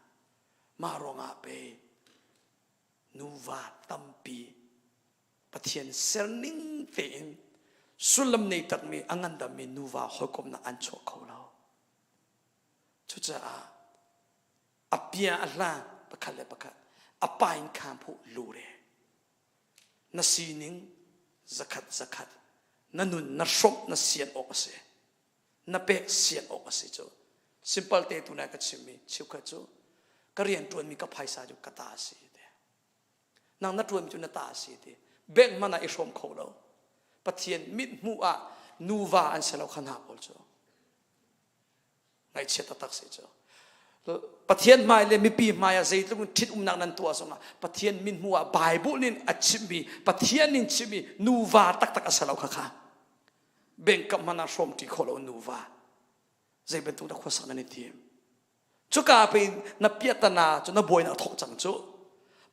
mah ruangah pe nuva tampi Pathian serning tein sullam nei takmi a ngandammi nuva hawikomnak an chuah kho lo cucaah a pia a hla pakhat le pakhat a pain kham hu lure Na sining zakhat zakhat na nun na hrawmh na sian awk a si. Na pek sian awk a si cu. Simple te tu nai ka chimmi cheukhat cu ka rian ṭuanmi ka phaisa cu ka ta a si ti. Nang na ṭuanmi cu na ta a si ti. Bank hmanh ah i hrawm kho lo. Pathian mithmuh ah nuva an si lo kha hna pawl cu. Ngaihchia taktak si cu. Pathian hmai le mipi hmai ah zeitluk in ṭhitumnak nan tuah zongah Pathian min hmu ah Bible in a chimmi Pathian in chimmi nuva taktak a si lo kha kha. Bank kam hmanh ah hrawm ṭi khawh lo nuva. Zei bantuk dah khuasak nan i tim. Cuka pe na piatana cu na buainak thawk cang cu.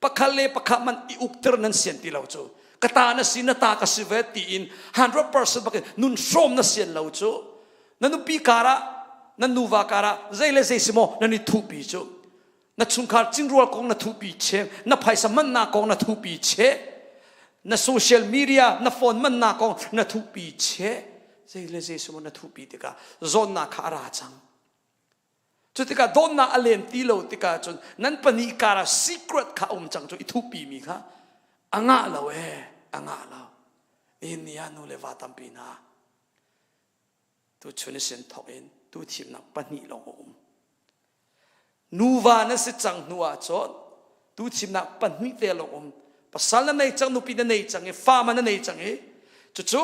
Pakhat le pakhat man i ukter nan sian ti lo cu. Ka ta na si na ta ka si ve tiin 100% bakin nun hrawm na sian lo cu. Na nupi karah nan nuva karah zei le zei si maw nan i thupi cu. Na chungkhar cinrual kong na thupi che, na phaisa mannak kong na thupi che, na social media na phone mannak kong na thupi che, zei le zei si maw na thupi tikah zawnnak kha a ra cang. Cu tikah dawtnak a len ti lo tikah cun nan pahnih karah secret kha a um cang cu i thuhpimi kha a ngah lo ee a ngah lo. Nihin ni ah nu le va tampi hna tuchun i sin thawk in tu thimnak pahnih lawng a um. Nuva na si cang hnu ah cun tu thimnak pahnih te lawng um. Pasal na nei cang, nupi na nei cang i fa ma na nei cang i cucu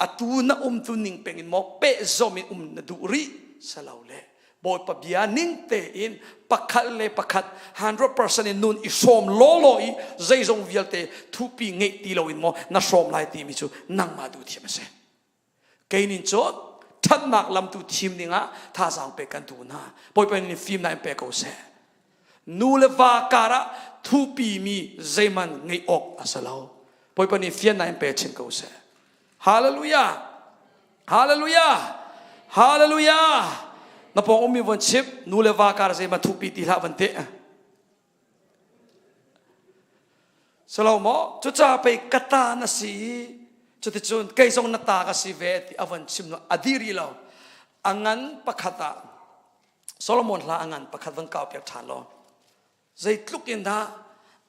atu na um tu ning peng in maw pehzom in um na duh rih salo le Bawipa bia ning tein pakhat le pakhat 100% in nun i hrawm lawlaw i zeizong vialte thupi ngeih ti loin maw na hrawm lai timi cu nangmah duh thiam a si. Kei nin cun ṭhatnak lam tu thim dingah thazaang pek kan duh hna. Bawipa nih fimnak in pe ko seh. Nu le va karah thupi mi zeihmanh ngeih awk a si lo. Bawipa nih fiannak in pe chin ko seh. Hallelujah! Hallelujah! Hallelujah! Na pawng ummi von chim nu le va kar zeihmanh thupi ti hlah van te. Salo maw cucaah pei ka ta na si i cuticun kei zong na ta ka si ve ti a von chim a dih rih lo. A ngan pakhat ah Solomon hla a ngan pakhat van kau piak ṭhan law zeitluk in dah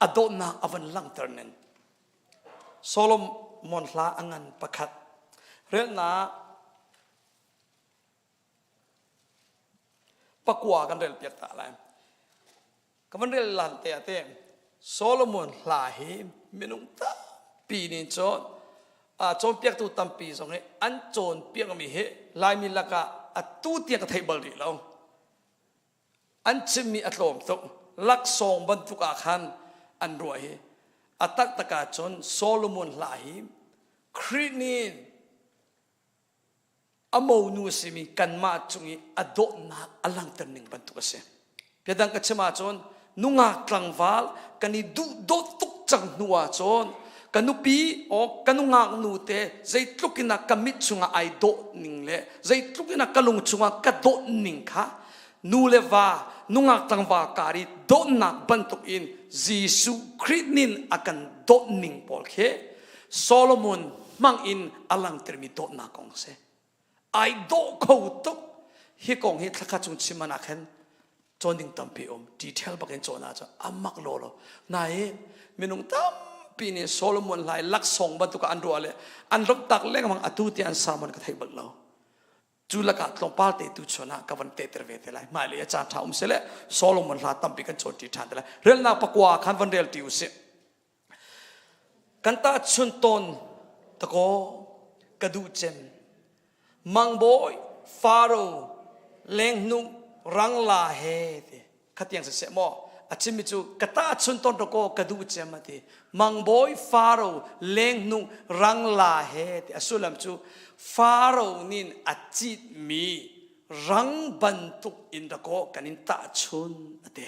a dawtnak a van langhter ning. Solomon hla a ngan pakhat relnak pakua kan rel piak ta lai. Ka van rel lan te ah te Solomon hla hi minung tampi nih cun cawnpiaktu tampi zong hi an cawnpiakmi hi Laimi lakah atu tiang ka theih bal rih lo. An chimmi a tlawm tuk. Laksawng bantuk ah khan an ruah hi. A taktak ah cun Solomon hla hi Khrih nih a monu a simi kanmah cung i a dawtnak a langhter ning bantuk a si. Biadang ka chim ahcun nungak tlangval kan i duh dawt tuk cang hnu ahcun ka nupi o ka nungak nu te zeitluk in ka mit chungah ai dawh ning le zeitluk in ka lung chungah ka dawt ning kha nu le va nungak tlangval kar i dawtnak bantuk in Jesuh Khrih nin a kan dawt ning pawl khi Solomon hmang in a langhtermi dawtnak kong a si. Ai dawh kho tuk. Hi kong hi thlakhat chung chim man ah khan cawn ding tampi um. Detail bak in cawn ahcun a mak law law. Nain minung tampi nih Solomon hlai laksawng bantuk ah an ruah le an rak tak lengmang atu ti an sermon ka thei bal lo. Cu lakah tlawmpal te tu chun ah ka van tehter ve te lai. Hmailei a caan ṭha um sile Solomon hla tampi kan cawn ṭi ṭhan te lai. Relnak pakua khan van rel ṭi usih. Kan tahchunh tawn dakaw ka duh cem. Mangbawi, Faro, lenghnuk, rangla he ti khatiang siseh maw a chimmi cu ka tahchun tawn dakaw ka duh cem a ti. Mangbawi, Faro, lenghnuk, rangla he ti a sullam cu Faro nih a citmi rang bantuk in dakaw kan in tahchun a ti.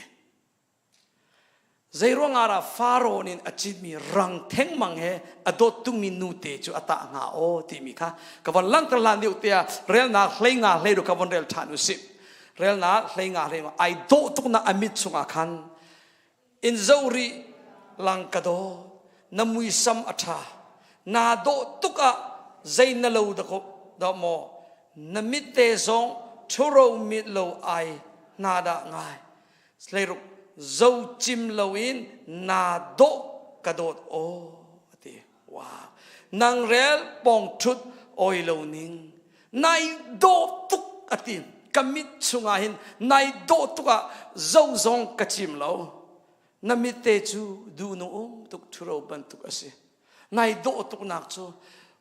Zeiruangah dah Faro nih a citmi rang thengmang he a dawt tungmi nute cu a tah hnga aw timi kha ka von langhter hlan deuh tiah relnak hlei nga hlei ka von rel ṭhan usih. Relnak hlei nga hlei ai dawh tuknak a mit chungah khan in zoh rih lang ka daw na muisam a ṭha naa dawh tuk ah zei na lo dah maw na mit te zong ṭhuro mit lo ai hna dah ngai Sleiruk zo cim loin naa dawh ka dawt aw a ti. Wow. Nang rel pong ṭhut oi lo ning. Nai dawh tuk a ti. Ka mit chungah hin nai dawh tuk ah zo zong ka cim lo. Na mit te cu duh nu um tuk ṭhuro bantuk a si. Nai dawh tuknak cu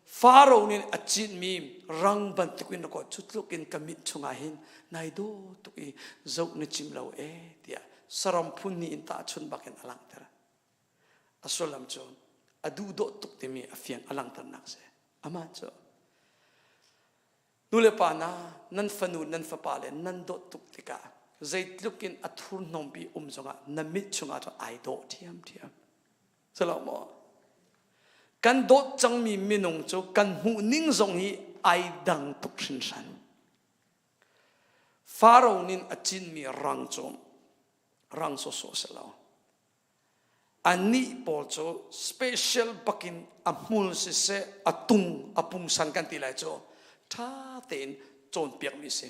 Faro nih a cinmi rang bantukin na kaw cu tluk in ka mit chungah hin nai dawh tuk i zoh na cim lo e tiah saram phun nih in tahchun bakin a langhter. A sullam cu a duh dawh tuk timi a fiang a langhternak si. Amah cu nu le pa na nan fanu nan fapa le nan dawt tuk tikah zeitluk in a thurhnawmpi um zongah na mit chungah cun ai dawh ṭhiamṭhiam. Silo maw? Kan dawt cangmi minung cu kan hmuh ning zong hi ai dang tuk hrinhran. Faro nin a cinmi rang cu rang sawsawh si lo. Anih pawl cu special bakin a hmul siseh a tung a pungsan kan ti lai cu ṭha tein cawnpiakmi si.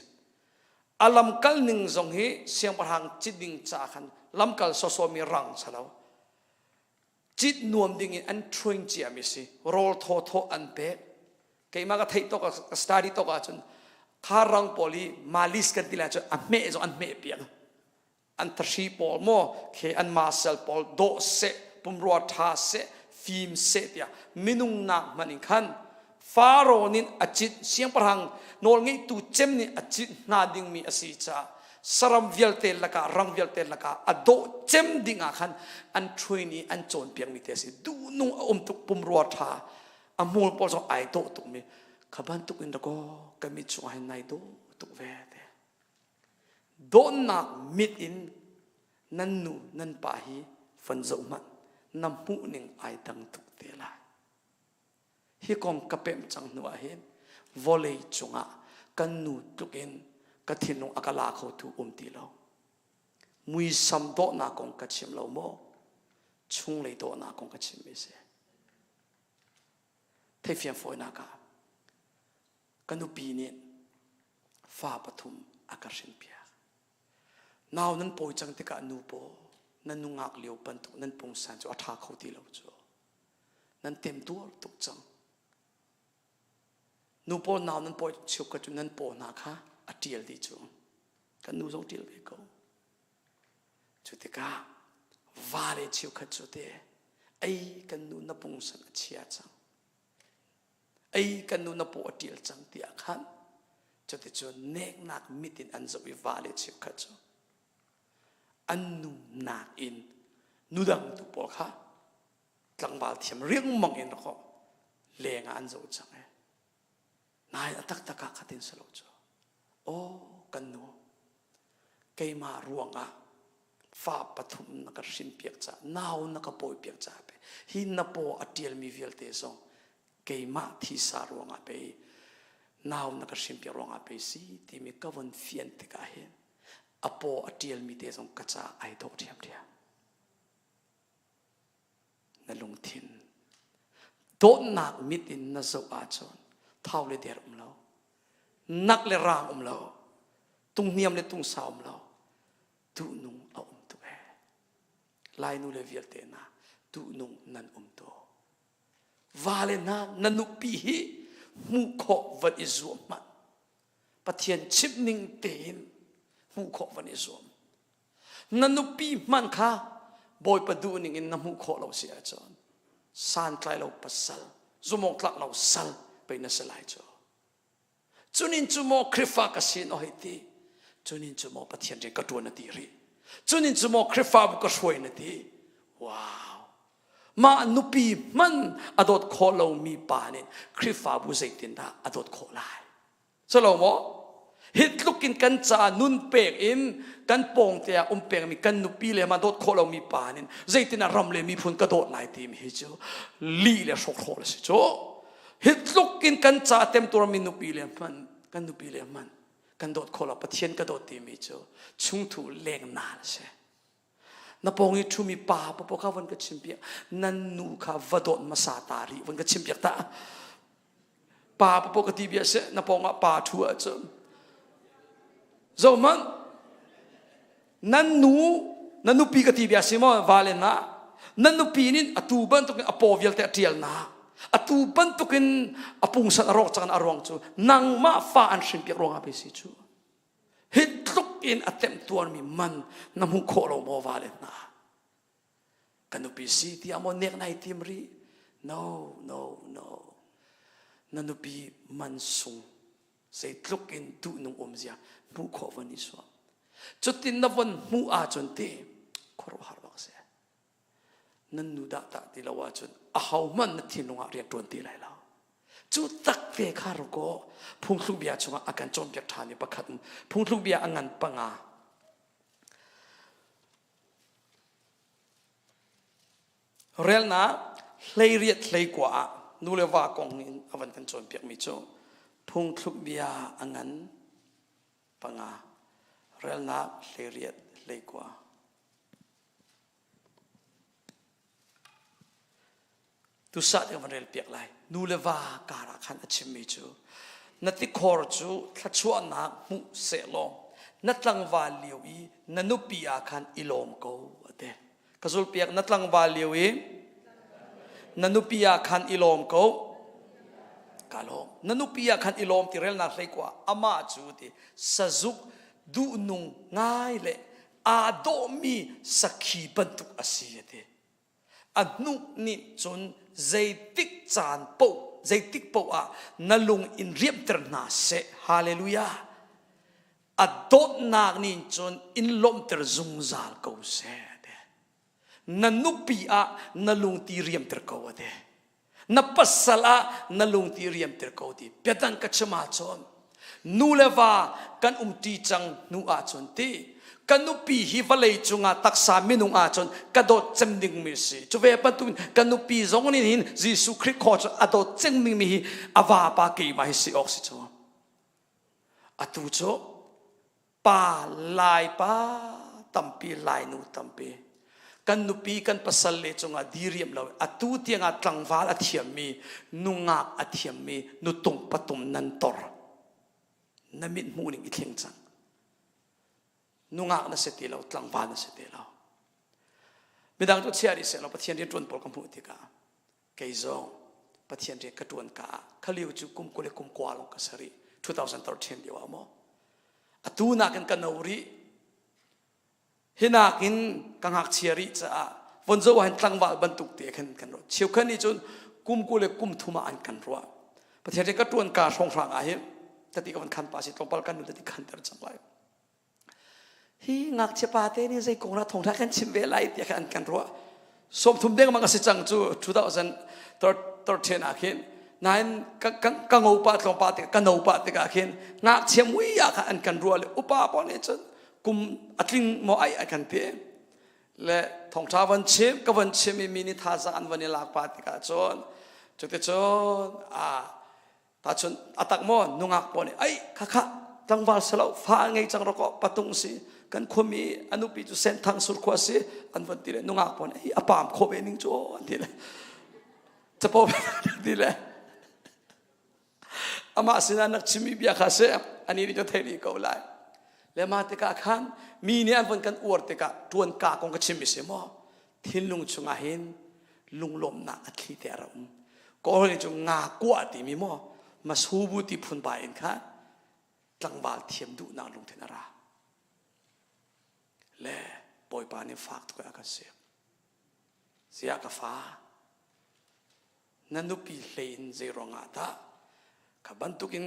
A lamkal ning zong hi siangpahrang cit ding ca khan lamkal sawsawmi rang si lo. Cit nuam ding in an train ciami si. Rawl thawthaw an pek. Keimah ka theih tawk ka study tawk ahcun kha rang pawl hi malis kan ti lai cu a hmeh zong an hmeh piak. An thahri pawl maw khi an muscle pawl dawh seh, pumrua ṭha seh, fim seh tiah minung nak hmanh in khan Faro nih a cit siangpahrang nawlngeitu cem nih a cit hna dingmi a si caah saram vialte lakah rang vialte lakah a dawh cem ding ah khan an train i an cawnpiakmi te a si. Duhnung a um tuk pumrua ṭha a hmur pawl zong ai dawh tukmi kha bantuk in dakaw kan mit chungah hin nai dawh tuk ve te. Dawtnak mit in nan nu nan pa hi von zoh hmanh na hmuh ning ai dang tuk te lai. Hi kong ka pemh cang hnu ah hin vawlei cungah kan nu tluk in ka thinlung a ka la khotu um ti lo. Muisam dawhnak kong ka chim lo maw? Chunglei dawhnak kong ka chim mi si. Theifiang fawinak ah ka nupi nih fa pathum a ka hrinpiak. Nau nan pawi cang tikah nu paw nan nungak lio bantuk nan pungsan cu a ṭha kho ti lo cu. Nan temtuar tuk cang. Nu pawl nau nan pawi cheukhat cu nan paw hna kha a ṭial dih cu. Kan nu zong ṭial ve ko. Cu tikah vale cheukhat cu te ei kan nu na pungsan a chia cang. Ei kan nu na paw a ṭial cang tiah khan cuticun neknak mit in an zoh i vale cheukhat cu an nu nakin nu dang tu pawl kha tlangval thiam riangmang in khawh leng ah an zoh cang e nain a taktak ah khatin si lo cu aw kan nu keimah ruangah fa pathum na ka hrinpiak caah nau na ka pawipiak caah pe hi na paw a ṭialmi vialte zong keimah thisa ruangah pei nau na ka hrinpiak ruangah pei si timi ka von fian tikah hin a paw a ṭialmi te zong ka caah ai dawh ṭhiamṭhiam. Na lungthin dawtnak mit in na zoh ahcun thau le der um lo, nak le rang um lo, tunghniam le tungsa um lo, duhnung a um tuk ee. Lainu le vialte hna duhnung nan um tu. Vale hna na nupi hi hmuh khawh van i zuam hmanh. Pathian chimh ning tein hmuh khawh van i zuam. Na nupi hmanh kha Bawipa duh ning in na hmuh khawh lo si ahcun santlai lo pasal, zumawk tlak lo sal pei na si lai cu. Cunin cu maw Khrihfa ka si na hoi ti. Cunin cu maw Pathian rian ka ṭuan na ti rih. Cunin cu maw Khrihfabu ka hruai na ti. Wow. Mah nupi hman a dawt khawh lomi pa nih Khrihfabu zeitindah a dawt khawh lai? Culo maw? Hi tluk in kan ca nun pek in kan pawng te ah um pengmi kan nupi le mah dawt khawh lomi pa nih zeitin ah ram le miphun ka dawt lai timi hi cu lih le hrawkhrol a si cu. Hi tluk in kan ca temtuarmi nupi le hman kan nupi le hman kan dawt khawh lo Pathian ka dawt timi cu chungthu lengnaal a si. Na pawng i ṭhumi pa papoh kha von ka chimpiak. Nan nu kha va dawt hmasa ta rih von ka chimpiak ta. Pa papoh ka ti bia seh na pawng ah pa ṭhu ahcun. Zohmanh nan nu na nupi ka ti bia si maw vale na na nupi nih atu bantukin a paw vialte a ṭial na atu bantukin a pungsan a rawk cang a ruang cu nangmah fa an hrinpiak ruangah pei si cu Hi tluk in a temtuarmi man na hmuh khawh lo maw vale hna? Ka nupi si tiah maw nek nai tim rih? No, no, no. Na nupi man sung zeitluk in duhnung um zia hmuh khawh von i suam. Cutin na von hmuh ahcun ti khuaruahhar bak si. Nan nu dah tah ti lo ahcun ahohmanh na thinlung ah rian ṭuan ti lai lo. Cu tak te kha rukaw phungthluk bia chungah a kan cawnpiak ṭhan i pakhat phungthluk bia a ngan panga relnak hleiriat hleikua ah nu le va kong in a van kan cawnpiakmi cu phungthluk bia a ngan panga relnak hleiriat hleikua Tusah te van rel piak lai. Nu le va kar ah khan a chimmi cu na tikhor cu thluachuahnak hmuh sehlaw na tlangval lio i na nupi ah khan i lawm ko a ti. Ka zulpiak na tlangval lio i na nupi ah khan i lawm ko. Ka lawm. Na nupi ah khan i lawm ti relnak hlei kwa amah cu ti sazuk duhnung ngai le Aa dawhmi sakhi bantuk a si a ti. A hnuk nih cun zeitik caan paoh zeitik paoh ah na lung in riamhter hna seh. Hallelujah. A dawtnak nih cun in lawmhter zungzal ko seh. Na nupi ah na lungti riamter ko a ti. Na pasal ah na lungti riamter ko ti. Biadang ka chim ahcun nu le va kan umṭi cang hnu ahcun ti ka nupi hi vawlei cungah taksa minung ahcun ka dawt cem dingmi si. Cu ve bantukin ka nupi zong nih hin Jesuh Khrih khaw cu a dawt cem dingmi hi a vapa keimah hi si awk si cu. Atu cu pa lai pa tampi lai nu tampi kan nupi kan pasal le cungah diriam lo atu tiangah tlangval a thiammi nungak a thiammi nutung patum nan tor na mit hmuh ning i thleng cang nungak na si ti lo tlangval na si ti lo midang cu chia rih seh law Pathian rian ṭuan pawl ka hmuh tikah kei zong Pathian rian ka ṭuan ka ah kha lio cu kum 20 le kum kua lawng ka sari 2013 lio ah maw atu nakin ka no rih hi nakin ka ngakchia rih caah von zo han tlangval bantuk te khan kan ruah cheukhat nih cun kum 20 le kum thum ah an kan ruah Pathian rian ka ṭuan ka hrawnghrang ah hin tati ka van khan pa si tlawmpal kan nu tati khan ter cang lai Hi ngakchia pa te nih zei kong dah thawngṭha kan chim ve lai tiah khan an kan ruah. 30 dengmang a si cang cu 2013 ah khin nain ka, ka, ka ngo pa tlawmpa tik ka no pa tikah khin ngakchia mui ah khan an kan ruah le upa pawl nih cun kum a tling maw ai an kan ti le thawngṭha van chim ka van chim i mi nih thazaang an van i lak pa tikah cun cuticun a Tahchun atak maw nungak pawl nih ai khakha tlangval salo fa ngei cang roko patung si kan khuami anupi cu senthang sur khua si an von ti le nungak pawl nih a pam kho ve ning cu an ti le capo ti le amah sinah nak chimi bia kha si ani nih cu thei rih ko lai le ma tikah khan mi nih an von kan uar tikah tuan ka kong ka chim mi si maw thinlung chungah hin lunglawmhnak a thli te a ra um kawl nih cu nga kuah timi maw masubu ti phun ba in kha tlangval thiam duhnak lungthin a ra le bawipa nih fak tuk a kan siam ziah ka fa na nupi hlei in zei ruangah dah kha bantukin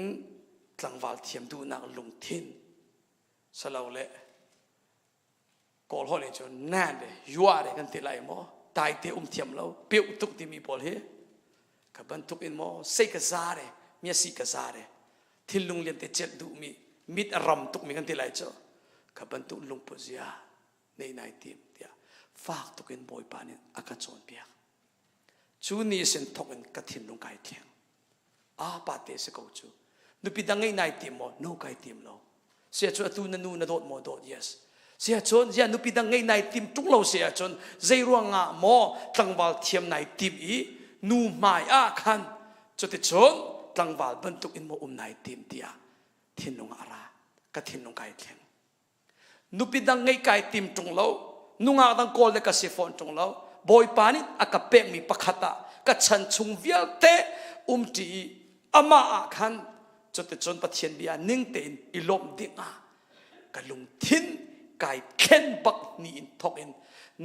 tlangval thiam duhnak lungthin salole Kawl holh in cun nan le yua le kan ti lai maw taite um thiam lo peuh tuk timi pawl hi ka bantuk in maw sei ka za re mia si ka za re thinlung lian te celh duhmi mit a ram tukmi kan ti lai cu ka bantuk lungput zia nei nai tim tiah fak tuk in bawipa nih a ka cawnpiak cu ni sin thok in ka thinlung kai thleng a pa te si ko cu nupi dang ngei nai tim maw no kai tim lo sia cu atu na nu na dawt maw dawt yes sia cun zia nupi dang ngei nai tim tung lo sia cun zei ruangah maw tlangval thiam nai tim i nu hmai ah khan cuticun tlangval bantuk in maw um nai tim tiah thinlung ah a ra ka thinlung kai thleng Nupi dang ngeih kai tim ṭung lo, nungak dang kawl le ka si fawn ṭung lo. Bawipa nih a ka pekmi pakhat ah ka chan chung vialte umṭi i amah ah khan cuticun Pathian bia ning tein i lawmh ding ah ka lungthin kai thlen bak ni in thawk in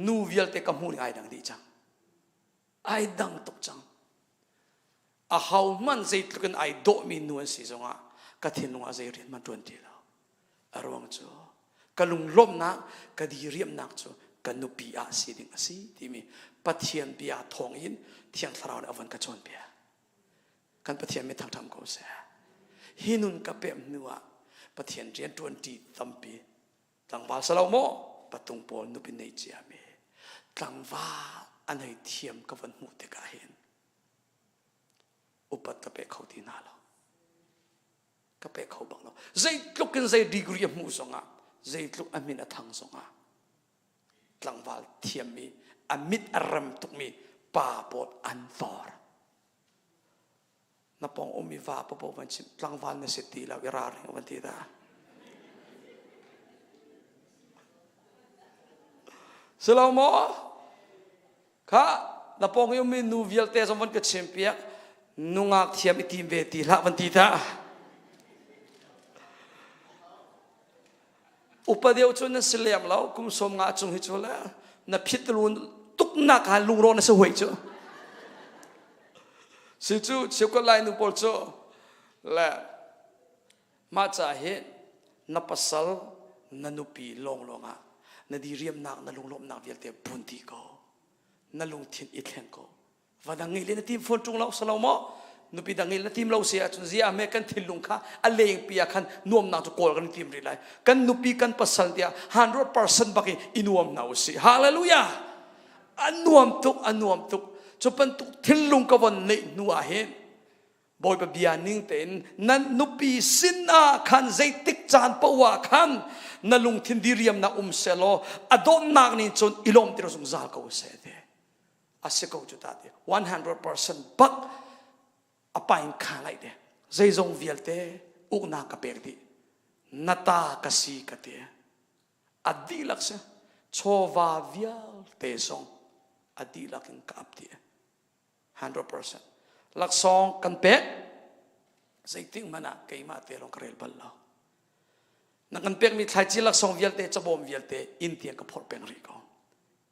nu vialte ka hmuh ning ai dang dih cang. Ai dang tuk cang. A ho hmanh zeitluk in ai dawhmi nu an si zongah ka thinlung ah zei rian hmanh ṭuan ti lo. A ruang cu ka lunglawmhnak, ka diriamnak cu ka nupi ah si ding a si timi Pathian bia thawng in Thiang Thlarau nih a von ka cawnpiak. Kan Pathian mi thangṭham ko seh. Hi nun ka pemh hnu ah Pathian rian ṭuanṭi tampi tlangval salo maw patung pawl nupi nei ciami tlangval an hei thiam ka von hmuh tikah hin upat ka pe kho ti hna lo. Ka pe kho bak lo. Zeitluk in zei degree a hmuh zongah, zeitluk a min a thang zongah, tlangval thiammi, a mit a rem tukmi pa pawl an tor. Na pong ummi va papo van chim, tlangval na si ti lo, i ralring van ti dah. Si lo maw? Kha na pawng i ummi nu vialte zong van ka chimpiak nungak thiam i tim ve ti hlah van ti ta. Upa deuh cu na si lem lo kum som nga chung hi cu le na phit run tuknak ha lungrawh na si huai cu. Si cu cheukhat lai nu pawl cu le mah ca hi na pasal na nupi lawnglawng ah na diriamnak na lunglawmhnak vialte bun ti ko na lungthin i thleng ko va dang ngeih le na tim fawn ṭung lo salo maw nupi dang ngeih na tim lo si ahcun zia me kan thinlung kha a lengpi ah khan nuamnak cu kawl kan tim rih lai kan nupi kan pasal tiah 100% bak in i nuam hna usih hallelujah a nuam tuk a nuam tuk cu bantuk thinlung ka von neih hnu ah hin Bawipa bia ning tein nan nupi sin ah khan zeitik caan paoh ah khan na lungthin diriamnak um selaw a dawtnak nih cun i lawmter zungzal ko seh ti a si ko cu ta ti 100% bak a pain kha lai te zeizong vialte uknak ka pek dih na ta ka si ka ti a dihlak si chawva vialte zong a dihlak in ka ap ti 100% laksawng kan pek zeitik hmanh ah keimah te lawng ka rel bal lo na kan pekmi thlaici laksawng vialte cabawm vialte inn tiang ka phorh peng rih ko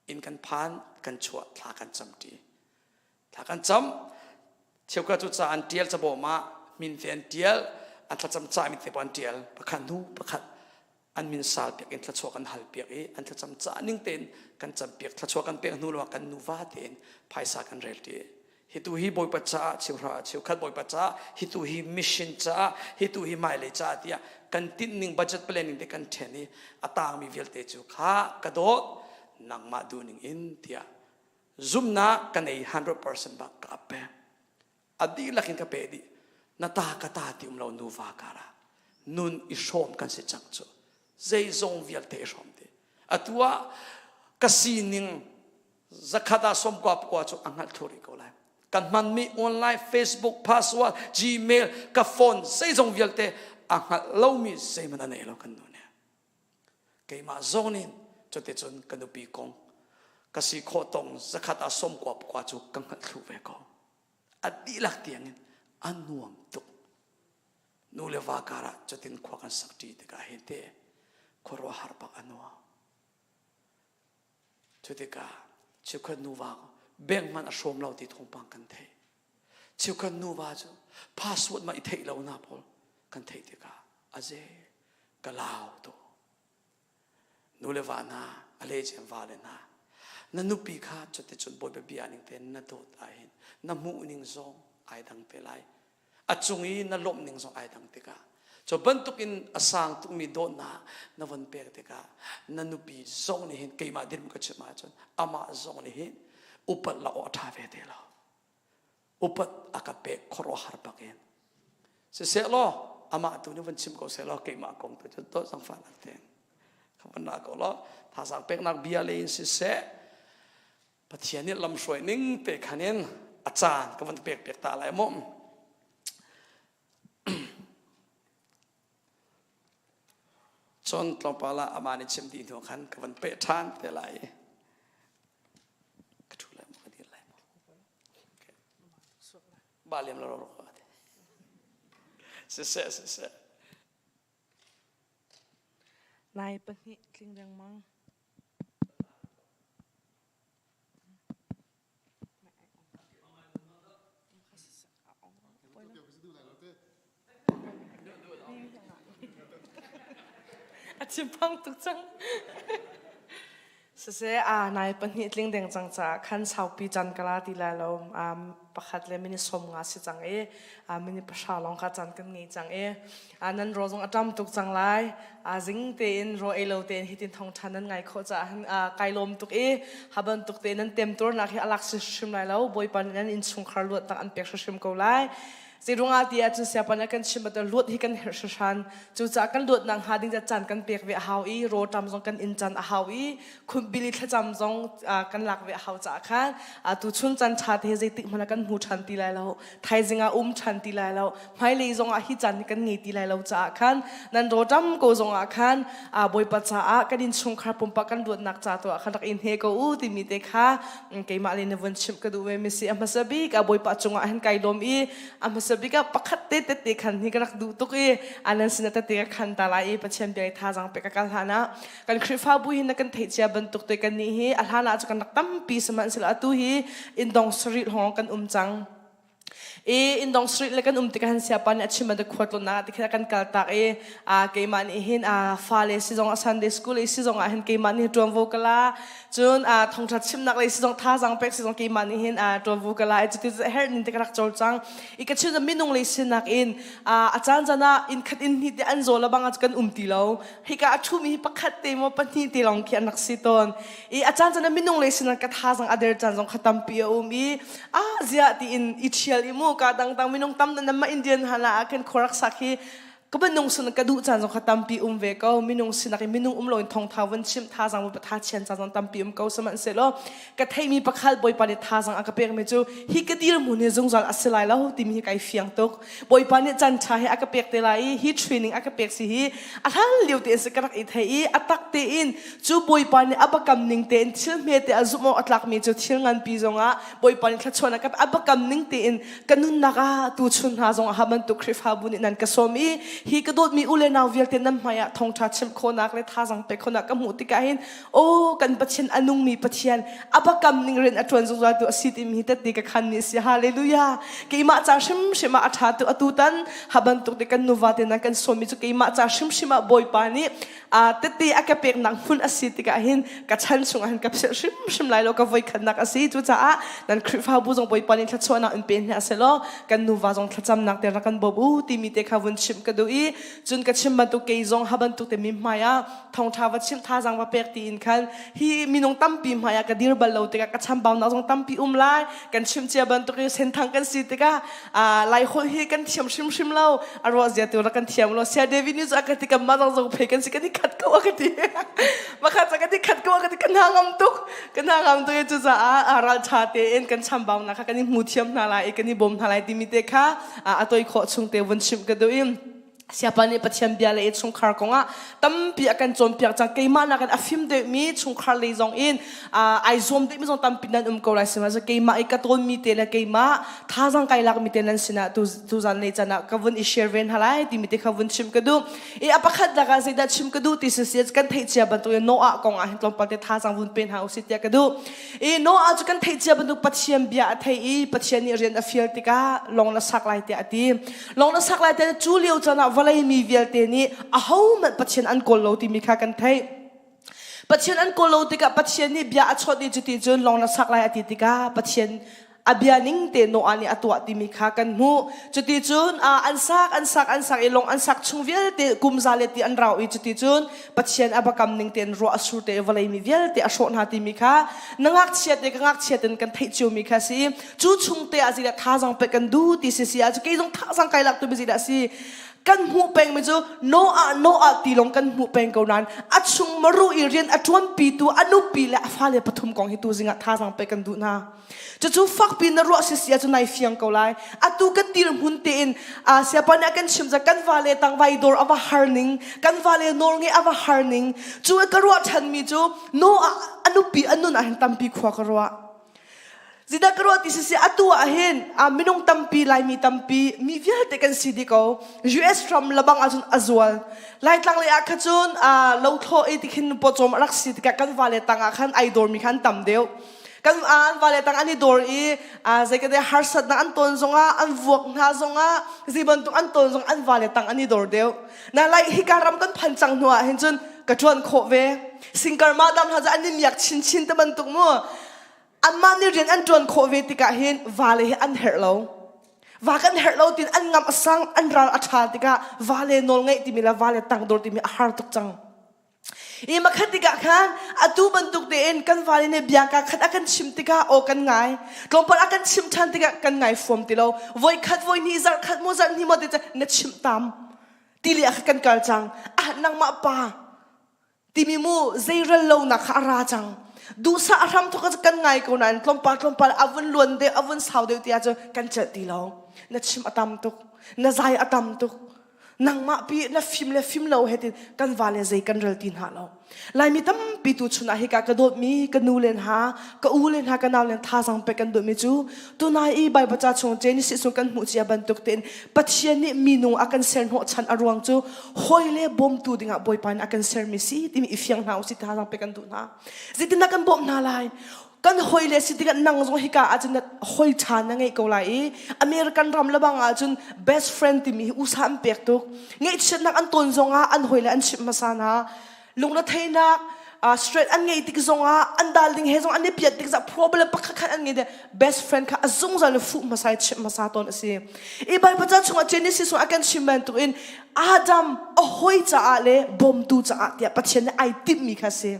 inn kan phan kan chuah thla kan cam ṭi thla kan cam cheukhat cu ca an ṭial cabawm ah min te an ṭial an thlacam ca min te an ṭial pakhat hnu pakhat an min sal piak in thluachuah kan hal piak i an thlacam ca ning tein kan cam piak thluachuah kan pek hnu lawng kan nuva tein phaisa kan rel ṭi hi tu hi bawipa caah cheuhra cheukhat bawipa caah hi tu hi mission caah hi tu hi hmailei caah tiah kan tinhning budget planning te kan ṭhen i a tangmi vialte cu kha ka dawt nangmah duhning in tiah zumnak ka nei 100% bak ka ap pe a dihlak in ka pe dih na ta ka ta ti um lo nuva kara nun i hrawm kan si cang cu zeizong vialte i hrawm ti atu ah ka sining zakhat ah sawmkua pakua cu a hngalh thlu rih ko lai kan hmanmi online facebook password gmail ka phone zeizong vialte a hngalh lomi zeihmanh a nei lo kan nu nih keimah zong nih cuticun ka nupi kong ka si khawh tong zakhat ah sawmkua pakua cu ka hngalh thlu ve ko a dihlak tiangin a nuam tuk nu le va karah cutin khua kan sak ṭi tikah hin te khuaruahhar bak a nuam Cu tikah cheukhat nuva bank hmanh a hrawm lo ti thawngpang kan theih. Cheukhat nuva cu password mah i theih lo na pawl kan theih tikah aze ka lau to. Nu le va hna, a lecem va le hna, na nupi kha cuticun Bawipa bia ning tein na dawt ahhin na hmuh ning zong ai dang te lai. A cung i na lawmh ning zong ai dang tikah cu bantuk in a sang tukmi dawtnak na von pek tikah na nupi zong nih hin keimah dirhmun ka chim ahcun amah zong nih hin upat la awk a ṭha ve te lo upat a ka pek khuaruahhar bak in siseh law amah tu nih von chim ko seh law keimah kong tu cu dawt zangfahnak tein ka von ra ko law thazaang peknak bia le in siseh Pathian nih lamhruai ning te khan in a caan ka van pek piak ta lai mu. Cun tlawmpal ah amah nih chim dih hnu khan ka van peh ṭhan te lai. Ka ṭhu lai maw ka dir lai maw? Ba liam lo ro ro. Siseh siseh. Nai pahnih tling lengmang. A chimpang tuk cang. Siseh aa nai pahnih tling deng cang caah khan saupi can ka la ti lai lo. Um, pakhat le mini som nga si cang i mini pahra lawng kha caan kan ngei cang i nan ro zong a tam tuk cang lai zing tein ro ei lo tein hitin thong ṭhan nan ngai khawh caah hin kai lawm tuk i ha bantuk tein nan temturnak hi a lak hrimhrim lai lo bawipa nih nan innchungkhar luatnak an pek hrimhrim ko lai Zeiruangah ti ahcun siapa nih kan chim bantuk luat hi kan herh hringhran. Cucaah kan luatnak hnga ding caan kan pek ve a hau i rawṭam zong kan inn can a hau i khunbili thlacam zong kan lak ve a hau caah khan tuchun caan ṭha te hi zeitik hmanh ah kan hmu ṭhan ti lai lo. Thaizing ah um ṭhan ti lai lo. Hmailei zong ah hi caan hi kan ngei ti lai lo caah khan nan rawṭam ko zong ah khan Bawipa caah kan innchungkhar pumpak kan luatnak ca tu ah khan rak in hne ko u timi te kha keimah le na vun chimh ka duh ve mi si a hmasa bik a Bawipa cungah hin kai lawm i a hmasa. hmasa bik ah pakhat te tette khan hi ka rak duh tuk i anan sin ah tette ka khan ta lai i Pathian bia i thazaang pek ka kal hlan ah kan Khrihfabu hi na kan theih cia bantuk te kan nih hi a hlan ah cu kan rak tampi sihmanhsehlaw atu hi inndong sarih lawng kan um cang. I Indong Street le kan um tikah hin siapa nih a chim bantuk khualtlawnnak ah tikhin a kan kal tak i a keimah nih hin a fale sizong a Sunday school i sizong ah hin keimah nih ṭuanvo ka la cun a thawngṭha chimnak lei sizong thazaang pek sizong keimah nih hin a ṭuanvo ka la i cuti herh ning te ka rak cawlcang i ka chim minung lei sinak in a caan caan ah inn khat inn hnih te an zaw lebang ah kan um ti lo hika a ṭhumi hi pakhat te maw pahnih te lawng khi an rak si tawn i a caan caan ah minung lei sinak ka thazaang a der caan zong kha tampi a um i ah ziah tiin i ṭhial i mu ka dangdang minung tam na mah Indian hala ah khin khuarak sak hi ka minung sin ka duh caan zong kha tampi um ve ko minung sinak i minung um loin thongtha vun chim thazang vun tha chian caan zong tampi um ko sihmanhsehlaw ka theimi pakhat bawipa nih thazang a ka pekmi cu hi ka dirhmun hi zungzal a si lai lo timi hi kai fiang tuk bawipa nih caan ṭha hi a ka pek te lai i hi training a ka pek si hi a hlan lio tein si ka rak i thei i a tak tein cu bawipa nih a bakam ning tein thil hme te a zumh awk a tlakmi cu thil nganpi zongah Bawipa nih thluachuahnak ka a bakam ning tein ka nunnak ah tuchun hna zong ah bantuk Khrihfabu nih nan ka sawm i hi ka dawtmi u le nau vialte nan hmai ah thawngṭha chim khawhnak le thazaang pek khawhnak ka hmuh tikah hin aw kan Pathian a nungmi Pathian a bakam ning rian a ṭuan zungzal tu a si timi hi tette ka khan mi a si hallelujah keimah ca hrimhrim ah a ṭha tu atu tan ha bantuk te kan nuva te nan kan sawmmi cu keimah ca hrimhrim ah Bawipa nih tette a ka peknak hmun a si tikah hin ka chan chungah hin ka philh hrimhrim lai lo ka voikhatnak a si cucaah nan Khrihfabu zong Bawipa nih thluachuahnak in pe hna selaw kan nuva zong thlacamnak te rak kan bawm u timi te kha vun chimh ka duh i cun ka chim bantuk kei zong ha bantuk te mi hmai ah thawngṭha va chim thazaang va pek tiin khan hi minung tampi hmai ah ka dir bal lo tikah ka chambaunak zong tampi um lai kan chim cia bantuk i senthang kan si tikah lai holh hi kan thiam hrimhrim lo a ruah zia tu rak kan thiam lo sia David nih cu a ka ti kan mah zong zong phei kan si kan i khat ko a ka ti makhat kan i khat ko a ka ti kan hna ngam tuk kan hna ngam tuk i cucaah ral tha tein kan chambaunak kha kan i hmu thiam hna lai i kan i bawm hna lai timi te kha a toi khawh chung te vun chimh ka duh i Siapa nih Pathian bia le chungkhar kongah tampi a kan cawnpiak cang keimah nakin a fim deuhmi chungkhar lei zong in ai zuam deuhmi zong tampi nan um ko lai sihmanhsehlaw keimah i ka tawnmi te le keimah thazang kai lakmi te nan sinah tu tuzan lei can ah ka vun i share ve hna lai timi te kha vun chim ka duh i a pakhat nak ah zeidah chim ka duh ti si si kan theih cia bantuk in Noah kong ah hin tlawmpal te thazang vun pe hna usih tiah ka duh i Noah cu kan theih cia bantuk Pathian bia a thei i Pathian nih rian a fial tikah lawng na sak lai tiah a ti Lawng na sak lai te cu lio caan ah vawlei mi vialte nih ahohmanh Pathian an kawl lo timi kha kan theih. Pathian an kawl lo tikah Pathian nih bia a chawt i cuti cun lawng na sak lai a ti tikah Pathian a bia ning te Noah nih a tuah timi kha kan hmuh. Cuti cun an sak an sak an sak i lawng an sak chung vialte kum za le ti an rau i cuti cun Pathian a biakam ning tein ruah a sur te i vawlei mi vialte a hrawh hna timi kha na ngakchia te ka ngakchia ten kan theih ciomi kha si. Cu chung te ah zeidah thazang pek kan duh ti si si ah kei zong thazang kai lak tu mi zeidah si kan hmuh peng mi cu Noah Noah ti lawng kan hmuh peng ko nain a chung maru i rian a ṭuanpi tu a nupi le a fale pathum kong hi tu zingah thazang pek kan duh hna cucu fakpi na ruah si si ah cu nai fiang ko lai atu kan dirhmun tein siapa nih a kan chim kan vale tang vai dawr a va har ning kan vale nawl nge a va har ning cu ka ruah ṭhan mi cu Noah a nupi a nun ah hin tampi khua ka ruah Zidah ka ruah ti sisi atu ah hin minung tampi Laimi tampi mi vialte kan si dih ko. US ram labang ahcun a zual. Laitlang lei ah kha cun lothlo i tikhin pawcawm a rak si tikah kan vale tang ah khan ai dawrmi kha an tam deuh. Kan an vale tang an i dawr i zei ka harsatnak an ton zongah an vuak hna zongah zei bantuk an ton zong an vale tang an i dawr deuh. Na lai hika ram kan phan cang hnu ah hin cun ka ṭuan khawh ve. Singkar madam hna cu an i miak chinchin te bantuk mu. Anmah nih rian an ṭuan khawh ve tikah hin vale hi an herh lo. Va kan herh lo tin an ngamh a sang, an ral a ṭha tikah vale nawl ngeih timi le vale tangdor timi a har tuk cang. I makhat tikah khan atu bantuk tein kan vale nih bia ka khat a kan chim tikah aw kan ngai. Tlawmpal a kan chim ṭhan tikah kan ngai fuam ti lo. Voi khat, voi hnih, zarh khat maw zarh hnih maw ti na chimh tam. Ti le a kan kal cang. Ah nangmah pa timi mu zeirel lonak kha a ra cang duhsah a hram thawk kan ngai ko nain tlawmpal tlawmpal a vun luan deuh a vun sau deuh ti ahcun kan celh ti lo na chim a tam tuk na zai a tam tuk nangmah pi na fim le fim lo he tin kan vale zei kan rel ti hna lo. Laimi tampi tu chun ah hika ka dawtmi ka nu le hna, ka u le hna, ka nau le thazaang pek kan duhmi cu tunai i Baibal ca chung Genesis chung kan hmuh cia bantuk tein Pathian nih minung a kan ser hnawhchan a ruang cu hawi le bawmtu dingah Bawipa nih a kan sermi si timi i fiang hna usih thazaang pek kan duh hna. Zeitindah kan bawmh hna lai? Kan hawi le si tikah nang zong hika ahcun na hawi ṭha na ngeih ko lai i American ram lebang ahcun best friend timi hi usa an pek tuk. Ngeihchiatnak an tawn zongah an hawi le an chimh hmasa hna. Lungretheihnak uh, straight an ngeih tik zongah an dal ding he zong an i piat tik zah problem pakhat khat an ngei de best friend kha a zungzal in fuh hmasa i chimh hmasa tawn a si. I Bible ca chungah Genesis chungah a kan chim bantuk in Adam a hawi caah le bawmtu caah tiah Pathian nih ai timhmi kha a si.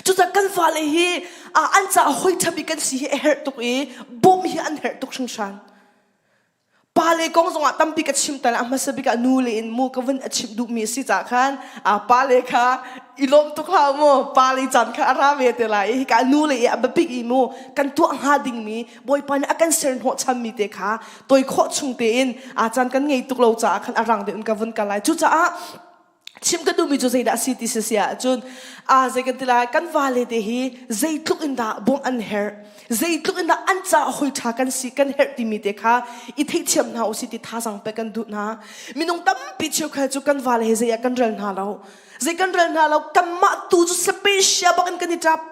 Cucaah kan fale hi an caah hawi ṭha bik kan si hi a herh tuk i bawmh hi an herh tuk hringhran. Pale kong zongah tampi ka chim tal a hmasa bik ah nu le in mu ka vun a chimh duhmi a si caah khan pale kha i lawm tuk hlah mu pale caan kha a ra ve te lai i hika nu le i a biapik i mu kan tuah hnga dingmi Bawipa nih a kan ser hnawhchanmi te kha toi khawh chung tein a caan kan ngei tuk lo caah khan a rang deuh in ka vun kal lai. Cucaah chim ka duhmi cu zeidah a si ti si si ahcun a zei kan ti lai kan vale te hi zeitluk in dah bawmh an herh zeitluk in dah an ca hawi ṭha kan si kan herh timi te kha i theihthiam hna usih ti thazang pe kan duh hna minung tampi cheukhat cu kan vale he zei ah kan rel hna lo zei kan rel hna lo kanmah tu cu special bak in kan i ṭap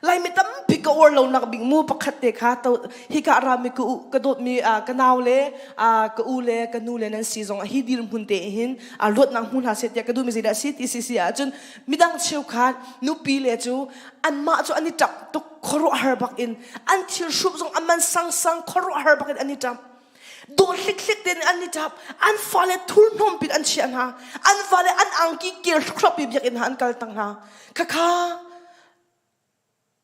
Laimi tampi ka uar lonak bik mu pakhat te kha to hika rami ka u ka dawtmi ka nau le ka u le ka nu le nan si zong hi dirhmun te hin luatnak hmu hna seh tiah ka duhmi zeidah si ti si si ahcun midang cheukhat nupi le cu anmah cu an i ṭap tuk khuaruahhar bak in an thil hrup zong an man sangsang khuaruahhar bak in an i ṭap dawh hliklik tein an i ṭap an fale thurhnawm pin an chiah hna an fale an angki kel hrup i biakinn hna an kal tang hna khakha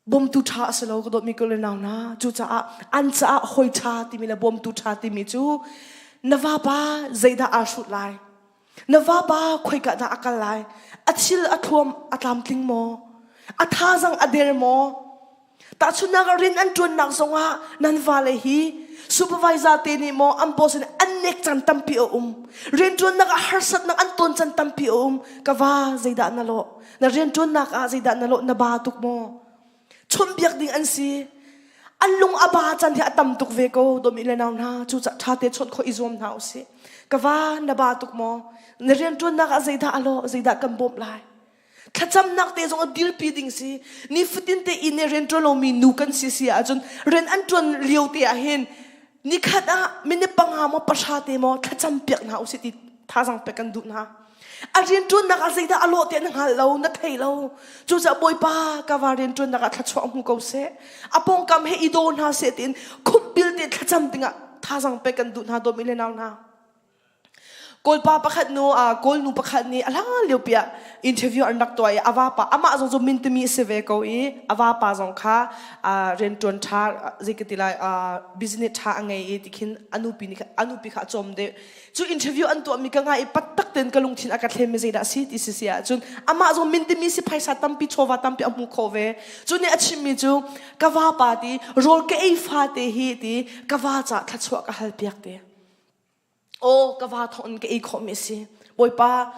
Bawmtu ṭha a si lo ka dawtmi kul le nau hna. Cucaah an caah hawi ṭha timi le bawmtu ṭha timi cu na vapa zeidah aa hrut lai? Na vapa khoika dah a kal lai? A thil a thuam a tlamtling maw? A thazang a der maw? Tahchunhnak ah rian an ṭuannak zongah nan vale hi supervisor te nih maw an boss nih an nek caan tampi a um. Rianṭuannak ah harsatnak an ton caan tampi a um. Ka va zeidah na lawh? Na rianṭuannak ah zeidah na lawh na ba tuk maw? Chawnhbiak ding an si. An lung a ba can hi a tam tuk ve ko dawmi le nau hna cucaah ṭha te chawnh khawh i zuam hna usih. Ka va na ba tuk maw? Na rianṭuannak ah zeidah a lawh? Zeidah kan bawmh lai? Thlacamnak te zong a dirpi ding si. Nifatin te inn i rianṭuan lomi nu kan si si ahcun rian an ṭuan lio te ah hin nikhat ah minute panga maw pahra te maw thlacam piak hna usih ti thazang pek kan duh hna. A rianṭuannak ah zeidah a lawh ti na hngal lo, na thei lo. Cucaah Bawipa ka va rianṭuannak ah thluachuah hmu ko seh. A pawngkam he i daw hna seh tiin khupbil te thlacam dingah thazang pek kan duh hna dawmi le nau hna. Kawlpa pakhat nu Kawl nu pakhat nih a hlan lio piah interview an rak tuah i a vapa amah zong cu mintimi a si ve ko i a vapa zong kha rianṭuan ṭha zei ka ti lai business ṭha a ngei i tikhin a nupi nih a nupi kha a cawm deuh cu interview an tuahmi ka ngai i pattak tein ka lungthin a ka thlenmi zeidah a si ti si si ahcun amah zong mintimi si phaisa tampi chawva tampi a hmu khawh ve cu nih a chimmi cu ka vapa ti rawl ka ei fate hi ti ka va ca thluachuah ka hal piak te Aw ka va thawng in ka ei khawhmi a si. Bawipa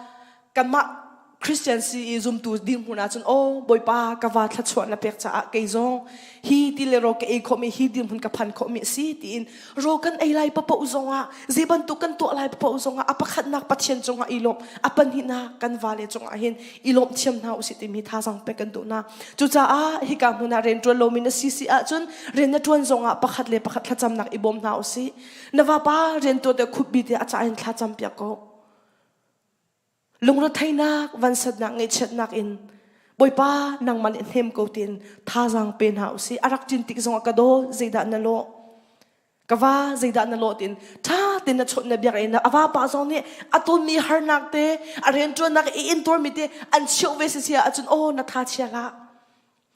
kanmah Christian si i zumtu dirhmun ahcun aw Bawipa ka va thluachuah na pek caah kei zong hi ti le rawl ka ei khawhmi hi dirhmun ka phan khawhmi a si tiin rawl kan ei lai paoh zongah zei bantuk kan tuah lai paoh zongah a pakhatnak Pathian cungah i lawmh a pahnihnak kan vale cungah hin i lawmh thiam hna usih timi thazaang pek kan duh hna. Cucaah hika hmun ah rian ṭuan lomi na si si ahcun rian na ṭuan zongah pakhat le pakhat thlacamnak i bawm hna usih. Na vapa riantuan te khupbi te a ca in thla cam piak ko. Lungretheihnak, vansatnak, ngaihchiatnak in Bawipa nangmah nih hnem ko tiin thazaang pe hna usih. A rak cin tik zongah ka daw zeidah na lawh? Ka va zeidah na lawh tiin ṭha tein na chawnh na biak i na a vapa zong nih a tonmi harnak te, a rianṭuannak i intuarmi te an cheuh ve si si ahcun aw na tha chia hlah.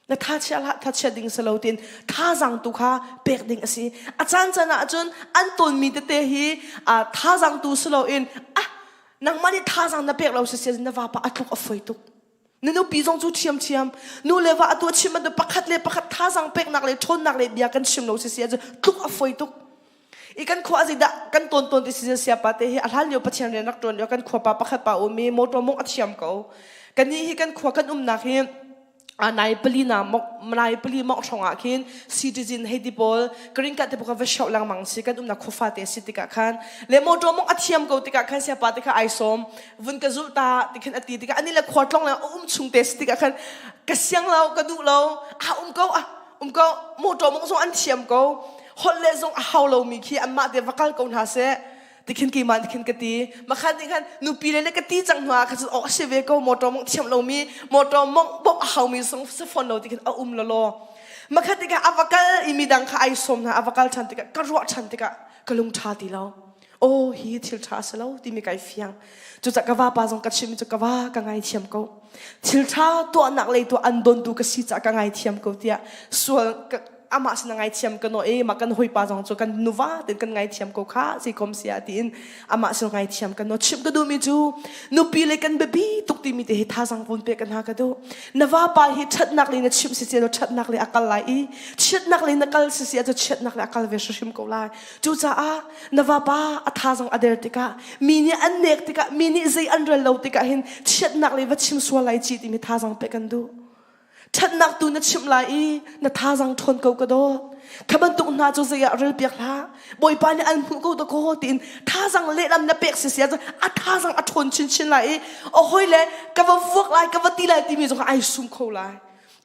Na tha chia hlah tha chia ding si lo tiin thazaang tu kha pek ding a si. A caan caan ah cun an tonmi tete hi thazaang tu si loin ah nangmah nih thazaang na pek lo si si na vapa a tluk a foi tuk. Na nupi zong cu ṭhiamṭhiam nu le va atu a chim bantuk pakhat le pakhat thazaang peknak le ṭhawnnak le bia kan chim lo si si ahcun tluk a foi tuk. I kan khua zeidah kan tawn tawn ti si siapa te hi a hlan lio Pathian rian rak ṭuan lio kan khua pa pakhat pa um i motor mong a thiam ko. Kannih hi kan khua kan umnak hi nai pali na mok nai pali mok hrawng ah khin citizen hei ti pawl green card te pawl va show lengmang si kan umnak khuafa te si tikah khan le motor mong a thiam ko tikah khan siapa te kha ai sawm vun ka zulh ta ti khin a ti tikah ani le khua tlong le a um chung te si tikah khan ka siang lo ka duh lo a um ko a um ko motor mong zong an thiam ko holh le zong a hau lomi khi anmah te va kal ko hna seh tikhin keimah nih khin ka ti makhan nih khan nupi le le ka ti cang hnu ah khan oh si ve ko motor mong thiam lomi motor mong bawmh a haumi song si fawn lo tikhin a um lolo makhat tikah a va kal i midang kha ai sawm hna a va kal ṭhan tikah ka ruah ṭhan tikah ka lung ṭha ti lo oh hi thil ṭha a si lo timi kai fiang cucah ka vapa zong ka chim cu ka va ka ngaithiam ko thil ṭha tuahnak lei tuah an dontu ka si caah ka ngaithiam ko tiah sual amah sin ngaithiam ka no e ma kan hoipa zong cu kan nuva ten kan ngaithiam ko kha si kom sia tiin amah sin ngaithiam kan no chim ka duhmi cu nupi le kan biapi tuk timi te hi thazang vun pe kan ha ka duh na vapa hi thatnak le na chim si si lo thatnak le akal lai i chiatnak le na kal si si a cu chiatnak le akal ve hrim ko lai cucaah na vapa a thazang a der tikah mi nih an nek tikah mi nih zei an rel lo tikah hin chiatnak le va chim sual lai chi timi thazang pe kan duh Ṭhatnak tu na chimh lai i na thazang ṭhawn ko ka dawt. Kha bantuk hna cu zei ah rel piak hlah. Bawipa nih an hmuh ko dakaw tiin thazang lehlam na pek si si ahcun a thazang a ṭhawn chinchin lai i a hawi le ka va vuak lai ka va ti lai timi zong ai sum kho lai.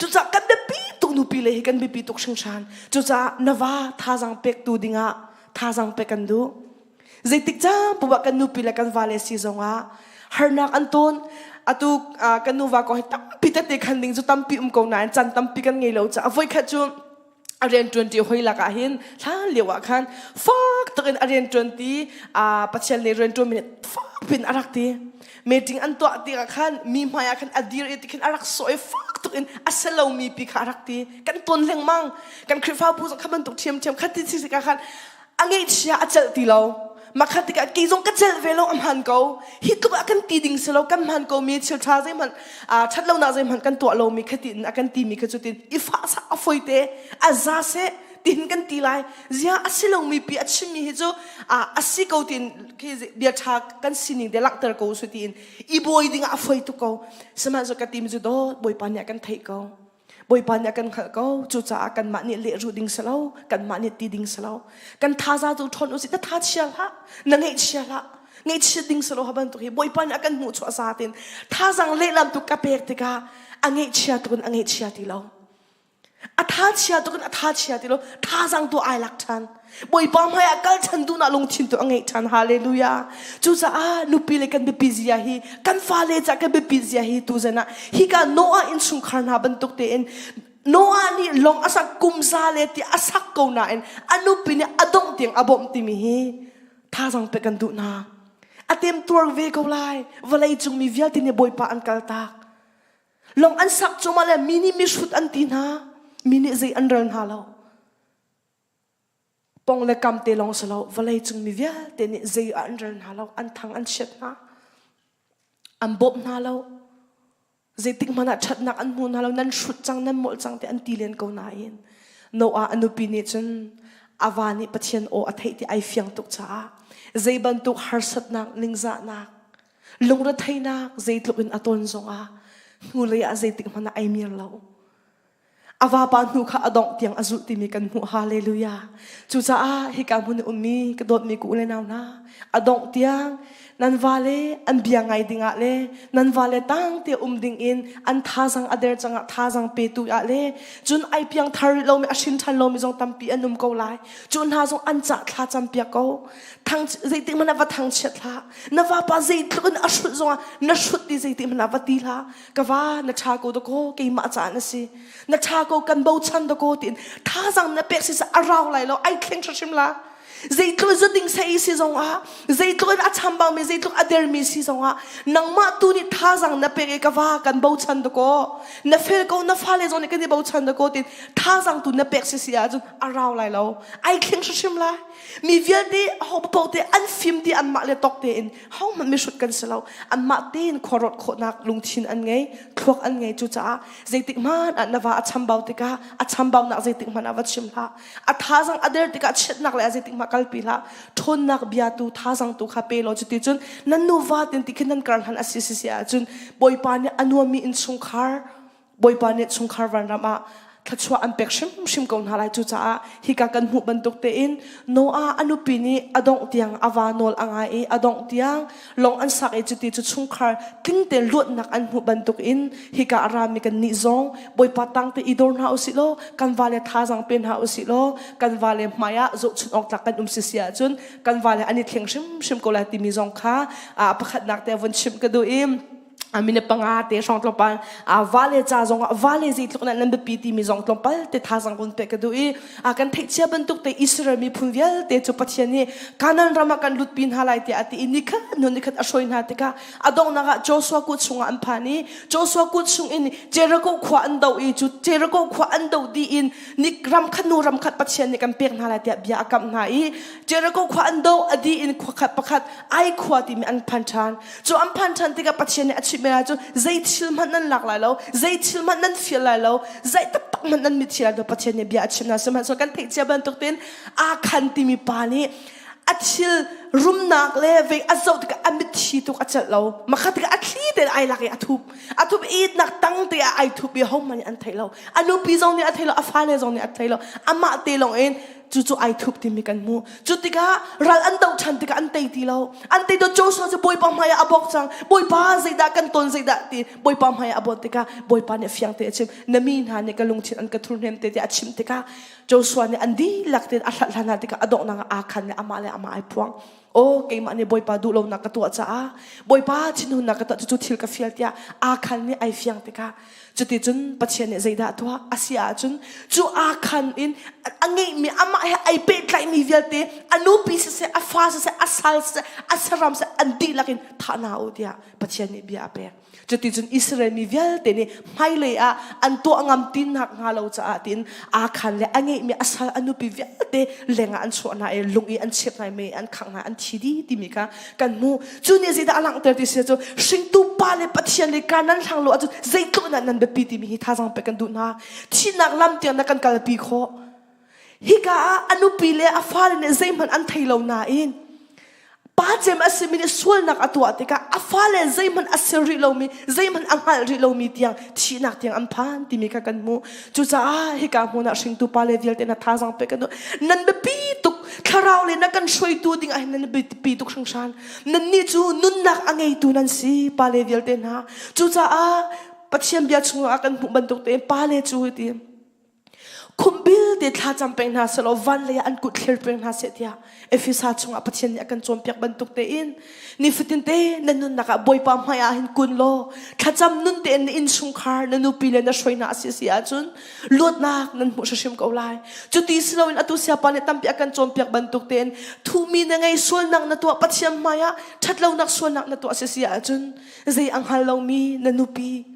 Cucaah kan biapi tuk nupi le hi kan biapi tuk hringhran. Cucaah na va thazang pektu dingah thazang pek kan duh. Zeitik caan poah kan nupi le kan vale si zongah harnak an tawn. Atu kan nuva ko hi tampi tete khan ding cu tampi um ko nain caan tampi kan ngei lo caah voikhat cu a rian ṭuanṭi hoi lakah hin hlan lio ah khan fak takin a rian ṭuanti Pathian le rian ṭuanmi nih fak pin a rak ti meeting an tuah tikah khan mi hmai ah khan a dir i tikhin a rak sawh i fak tuk in a si lomi pi kha a rak ti kan ton lengmang kan Khrihfabu zong kha bantuk ṭhiamṭhiam kha ti si tikah khan a ngeihchia a celh ti lo makhat tikah kei zong ka celh ve lo a hman ko hi tluk ah kan ti ding si lo kan hman ko mi thil tha zeihmanh that lonak zeihmanh kan tuah lomi kha tiin a kan timi kha cu tin i fah sak a foi te a za seh tin kan ti lai zia a si lomi pi a chimmi hi cu a si ko tin khi bia tha kan sining te langhter ko su tiin i bawi ding ah a foi tuk ko sihmanhsehlaw ka tim cu dawt bawipa nih a kan theih ko Bawipa nih a kan hngalh ko. Cucaah kanmah nih lehrulh ding si lo, kanmah nih ti ding si lo. Kan thaza cu ṭhawn usih, na tha chia hlah, na ngaihchia hlah. Ngaihchiat ding si lo ha bantuk hi Bawipa nih a kan hmuhchuah za tin thazang lehlam tu ka pek tikah a ngaihchia tuk in a ngaihchia ti lo. A tha chia tuk in a tha chia ti lo. Thazang tu ai lak ṭhan. Bawipa hmaiah kal ṭhan duhnak lungthin tu a ngeih ṭhan. Hallelujah. Cucaah nupi le kan biapi zia hi kan fale ca kan biapi zia hi tuzan ah hika Noah innchungkhar hna bantuk tein Noah nih lawng a sak kum za le ti a sak ko nain a nupi nih a dongh tiang a bawmh timi hi thazang pe kan duh hna. A temtuar ve ko lai. Vawlei cung mi vialte nih Bawipa an kaltak. Lawng an sak cuahmah le mi nih mihrut an ti hna. Mi nih zei an rel hna lo. Pong le kam te lawng si lo, vawlei cung mi vialte nih zei ah an rel hna lo, an thang an chiat hna, an bawmh hna lo. Zeitik hmanh ah ṭhatnak an hmu hna lo, nan hrut cang, nan molh cang ti an ti len ko nain Noah a nupi nih cun a va nih Pathian aw a theih ti ai fiang tuk caah zei bantuk harsatnak, ningzahnak, lungretheihnak zeitluk in a ton zongah hnulei ah zeitik hmanh ah ai mir lo. A vapa hnu kha a dongh tiang a zulh timi kan hmuh. Hallelujah. Cucaah hika hmun i ummi ka dawtmi ka u le nau hna, a dongh tiang nan vale an bia ngai dingah le nan vale tang te um ding in an thazang a der cangah thazang petu ah le cun ai piang thar rih lomi a hrin ṭhan lomi zong tampi an um ko lai. Cu hna zong an cah thla cam piak ko. Thang zeitik hmanh ah va thangchiat hlah. Na vapa zeitluk in a hrut zongah na hrut ti zeitik hmanh ah va ti hlah. Ka va na ṭha ko dakaw keimah caah na si na ṭha ko kan bochan dakaw tiin thazang na pek si a rau lai lo ai thleng hrim la zeitluk zuding sei si zongah zeitluk in a chambaumi zeitluk a dermi si zongah nangmah tu nih thazang na pek i ka va kan bochan dakaw na fel ko na fale zong nih kan i bochan dakaw tiin thazang tu na pek si si ahcun a rau lai lo ai thleng hrim lai mi vialte ho paoh te an fim di anmah le tok tein hohmanh mihrut kan si lo anmah tein khuaruat khawhnak lungthin an ngei thluak an ngei cucaah zeitik hmanh ah na va a chambau tikah a chambaunak zeitik hmanh ah va chim hlah a thazang a der tikah chiatnak le a zeitik hmanh. kalpi hlah. Ṭhawnnak bia tu thazang tu kha pe law cuti cun nan nuva tin ti khin nan kar hlan a si si si ahcun Bawipa nih a nuammi innchungkhar Bawipa nih chungkhar vanram ah thluachuah an pek hrimhrim ko hna lai. Cucaah hika kan hmuh bantuk tein Noah a nupi nih a dongh tiang a va nawl a ngai i a dongh tiang lawng an sak i cuti cu chungkhar tling te luatnak an hmuh bantuk in hika a rami kan nih zong Bawipa tang te i dor hna usih law kan vale thazaang pe hna usih law kan vale hmai ah zohchunh awk tlak kan um si si ahcun kan vale an i thleng hrimhrim ko lai timi zong kha pakhatnak te vun chimh ka duh i mine panga te hrawng tlawmpal vale ca zong ah vale zeitluk nan biapi timi zong tlawmpal te thazang kun pe ka duh i kan theihcia bantuk te Israel miphun vialte cu Pathian nih Canaan ram ah kan lutpi hna lai tiah a ti i nikhat hnu nikhat a hruai hna tikah a donghnak ah Joshua kut chungah an phan i Joshua kut chung in Jericho khua an do i cu Jericho khua an do dih in ni ram khat nu ram khat Pathian nih kan pek hna lai tiah bia a kamh hna i Jericho khua an do a dih in khua khat pakhat Ai khua timi an phan ṭhan. Cu an phan ṭhan tikah Pathian nih a chimh mi cu zei thil hmanh nan lak lai lo, zei thil hmanh nan feel lai lo, zei taktak hmanh nan mitthli lai lo Pathian nih bia a chim hna. Sihmanhsehlaw kan theih cia bantuk tein Akhan timi pa nih a thil rumnak le vei a zoh tikah a mitthi tuk a celh lo. Makhat tikah a thli tein ai lak i a thup. A thup i itnak tang te ah ai thup i hohmanh nih an thei lo. A nupi zong nih a thei lo, a fale zong nih a thei lo. Amah te lawng in cucu ai thup timi kan hmuh. Cu tikah ral an doh ṭhan tikah an tei ti lo. An tei to Joshua cu Bawipa hmaiah a bawk cang. Bawipa zeidah kan ton zeidah ti Bawipa hmaiah a bawk tikah Bawipa nih fiang te a chim. Na mi hna nih ka lungthin an ka thurhnem te tiah a chimh tikah Joshua nih an dihlak tein a hlat hlan hna tikah a donghnak ah Akhan nih amah le amah ai phuang. Aw keimah nih Bawipa duh lonak ka tuah caah Bawipa thinhunnak ka tuah cucu thil ka fial tiah Akhan nih ai fiang tikah cuticun Pathian nih zeidah a tuah a si ahcun cu Akhan in a ngeihmi amah he ai pehtlaihmi vialte a nupi siseh a fa siseh a sal siseh a saram siseh an dihlak in thah hna u tiah Pathian nih bia a pek. Cuticun Israel mi vialte nih hmailei ah an tuah ngam ti nak hnga lo caah tiin Akhan le a ngeihmi a sal a nupi vialte lengah an chuah hna i lung i an chep hna i mei an khangh hna an thi dih timi kha kan hmuh. Cu nih zeidah a langhter ti si cu hringtu pa le Pathian le ka nan hlang lo ahcun zeitluk in nan biapi timi hi thazaang pek kan duh hna. Thihnak lam tiang na kan kalpi khawh. Hika ah a nupi le a fale nih zeihmanh an thei lo nain pa cem a simi nih sualnak a tuah tikah a fale zeihmanh a ser rih lomi zeihmanh a hngalh rih lomi tiang thihnak tiang an phan timi kha kan hmuh cucaah hika hmun ah hringtu pale vialte na thazaang pe kan duh nan biapi tuk thlarau le na kan hruaitu ding ah hin nan biapi tuk hringhran nannih cu nunnak a ngeitu nan si pale vialte hna cucaah Pathian bia chungah kan hmuh bantuk tein pale cu ti Khumbil te thlacam peng hna selaw van lei ah an kut thlir peng hna seh tiah Efesa chungah Pathian nih a kan cawnpiak bantuk tein nifatin te na nunnak ah Bawipa hmai ah hin kun law thlacam nun tein na innchungkhar na nupi le na hruai hna a si si ahcun luatnak nan hmuh hrimhrim ko lai. Cuti si loin atu siapa nih tampi a kan cawnpiak bantuk tein thuhmi na ngei sualnak na tuah Pathian hmai ah ṭhatlonak sualnak na tuah si si ahcun zei a hngal lomi na nupi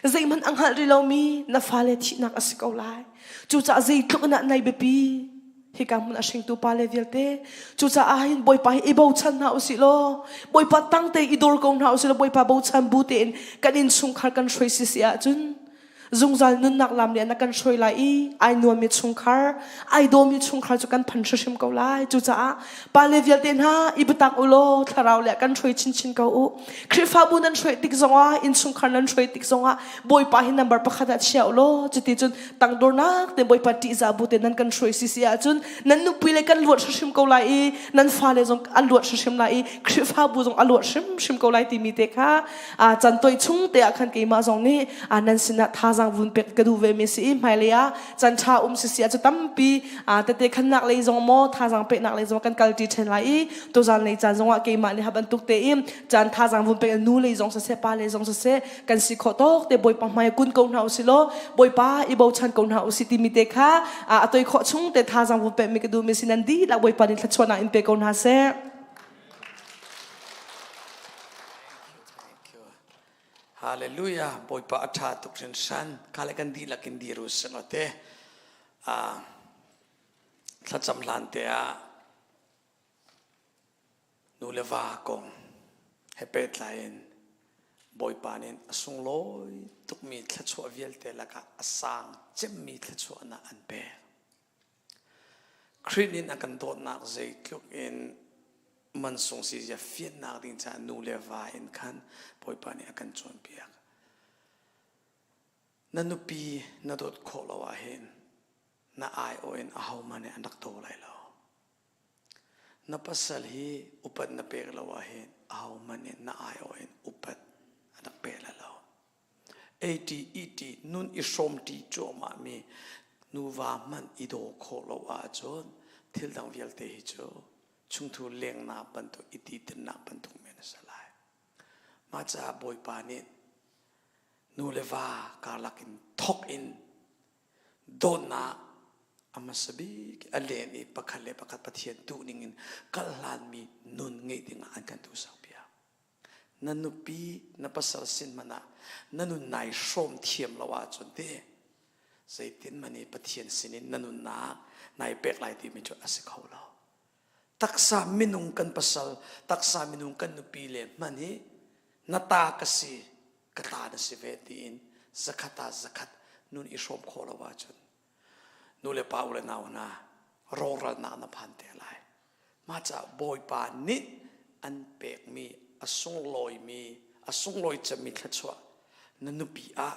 Zeihmanh a hngalh rih lomi na fale thihnak a si ko lai. Cucaah zeitluk in ah nai biapi hika hmun a hringtu pale vialte. Cucaah hin Bawipa hi i bochan hna usih law Bawipa tangte i dor ko hna usih law Bawipa bochan bu tein kan innchungkhar kan hruai si si ahcun zungzal nunnak lam nih na kan hruai lai i ai nuammi chungkhar ai dawmi chungkhar cu kan phan hrimhrim ko lai. Cucaah pale vialte hna i biatak u law thlarau le kan hruai chinchin ko u. Khrihfabu nan hruai tik zongah innchungkhar nan hruai tik zongah Bawipa hi number pakhat ah chia u law cuti cun tangdornak te Bawipa ṭihzah bu te nan kan hruai si si ahcun nan nupi le kan luat hrimhrim ko lai i nan fale zong an luat hrimhrim lai i Khrihfabu zong a luat hrimhrim ko lai timi te kha can toi chung te ah khan keimah zong nih nan sinah thazaang vun pek ka duh ve mi si i hmailei ah can ṭha um si si ah cu tampi tete khannak lei zong maw thazaang peknak lei zong kan kalṭi ṭhen lai i tuzan lei caan zongah keimah nih ha bantuk tein caan thazaang vun pek nu lei zong siseh pa lei zong siseh kan si khawh tawk te bawipa hmai kun ko hna usih law bawipa i bochan ko hna usih timi te kha a toi khawh chung te thazaang vun pek mi ka duh mi si nan dihlak bawipa nih thluachuahnak in pe ko hna seh. Hallelujah Bawipa a ṭha tuk hrinhran kha le kan dihlak in dir u sih law te thlacam hlan te ah Nu le va kong he pehtlai in Bawipa nih a sunglawi tukmi thluachuah vialte lakah a sang cemmi thluachuahnak an pek. Khrih nih a kan dawtnak zeitluk in mansung si zia fiannak ding caah nu le va in khan Bawipa nih a kan cawnpiak. Na nupi na dawt khawh lo ahhin na aiawh in ahohmanh nih an rak daw lai lo. Na pasal hi upat na pek lo ahhin ahohmanh nih na aiawh in upat an rak pe lai lo. Eiti iti nun i hrawmṭi cuahmahmi nuva hmanh i daw khawh lo ahcun thil dang vialte hi cu chungthu lengnak bantuk i titinnak bantuk men a si lai. Mah caah Bawipa nih nu le va karlak in thawk in dawtnak a hmasa bik a len i pakhat le pakhat Pathian duh ning in kal hlanmi nun ngeih dingah an kan duhsak piak. Na nupi na pasal sin hmanh ah na nun nai hrawm thiam lo ahcun te zeitin man i Pathian sinin na nunnak nai pek lai timi cu a si kho lo. Taksa minung kan pasal, taksa minung kan nupi le hmanh hi na ta ka si, ka ta na si ve tiin zakhat ah zakhat nun i hrawm khawh lo ahcun nu le pa u le nau hna rawhralnak na phan te lai. Mah caah Bawipa nih an pekmi a sunglawimi a sunglawi cemmi thluachuah na nupi ah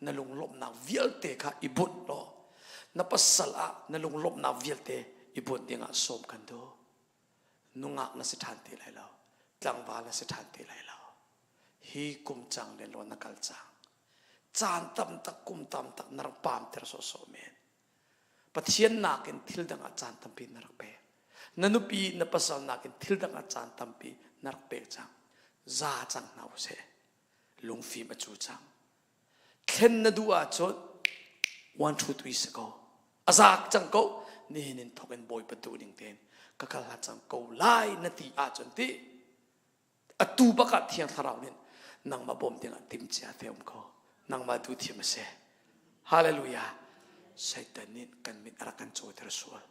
na lunglawmhnak vialte kha i bunh law na pasal ah na lunglawmhnak vialte i bunh dingah sawm kan duh. Nungak na si ṭhan ti lai lo, tlangval na si ṭhan ti lai lo. Hi kum cang le law na kal cang. Caan tam tak, kum tam tak na rak paamter sawhsawh men. Pathian nakin thil dang ah caan tampi na rak pek. Na nupi, na pasal nakin thil dang ah caan tampi na rak pek cang. Za cang hna usih. Lungfim a cu cang. Thlen na duh ahcun one two three si ko. A zaak cang ko. Nihin in thawk in Bawipa duh ning tein ka kal hna cang ko lai na ti ahcun ti atu bak ah Thiang Thlarau nih nangmah bawm dingah timcia te um ko. Nangmah tu thiam a si. Hallelujah. Satan nih kan mit a rak kan cawter sual.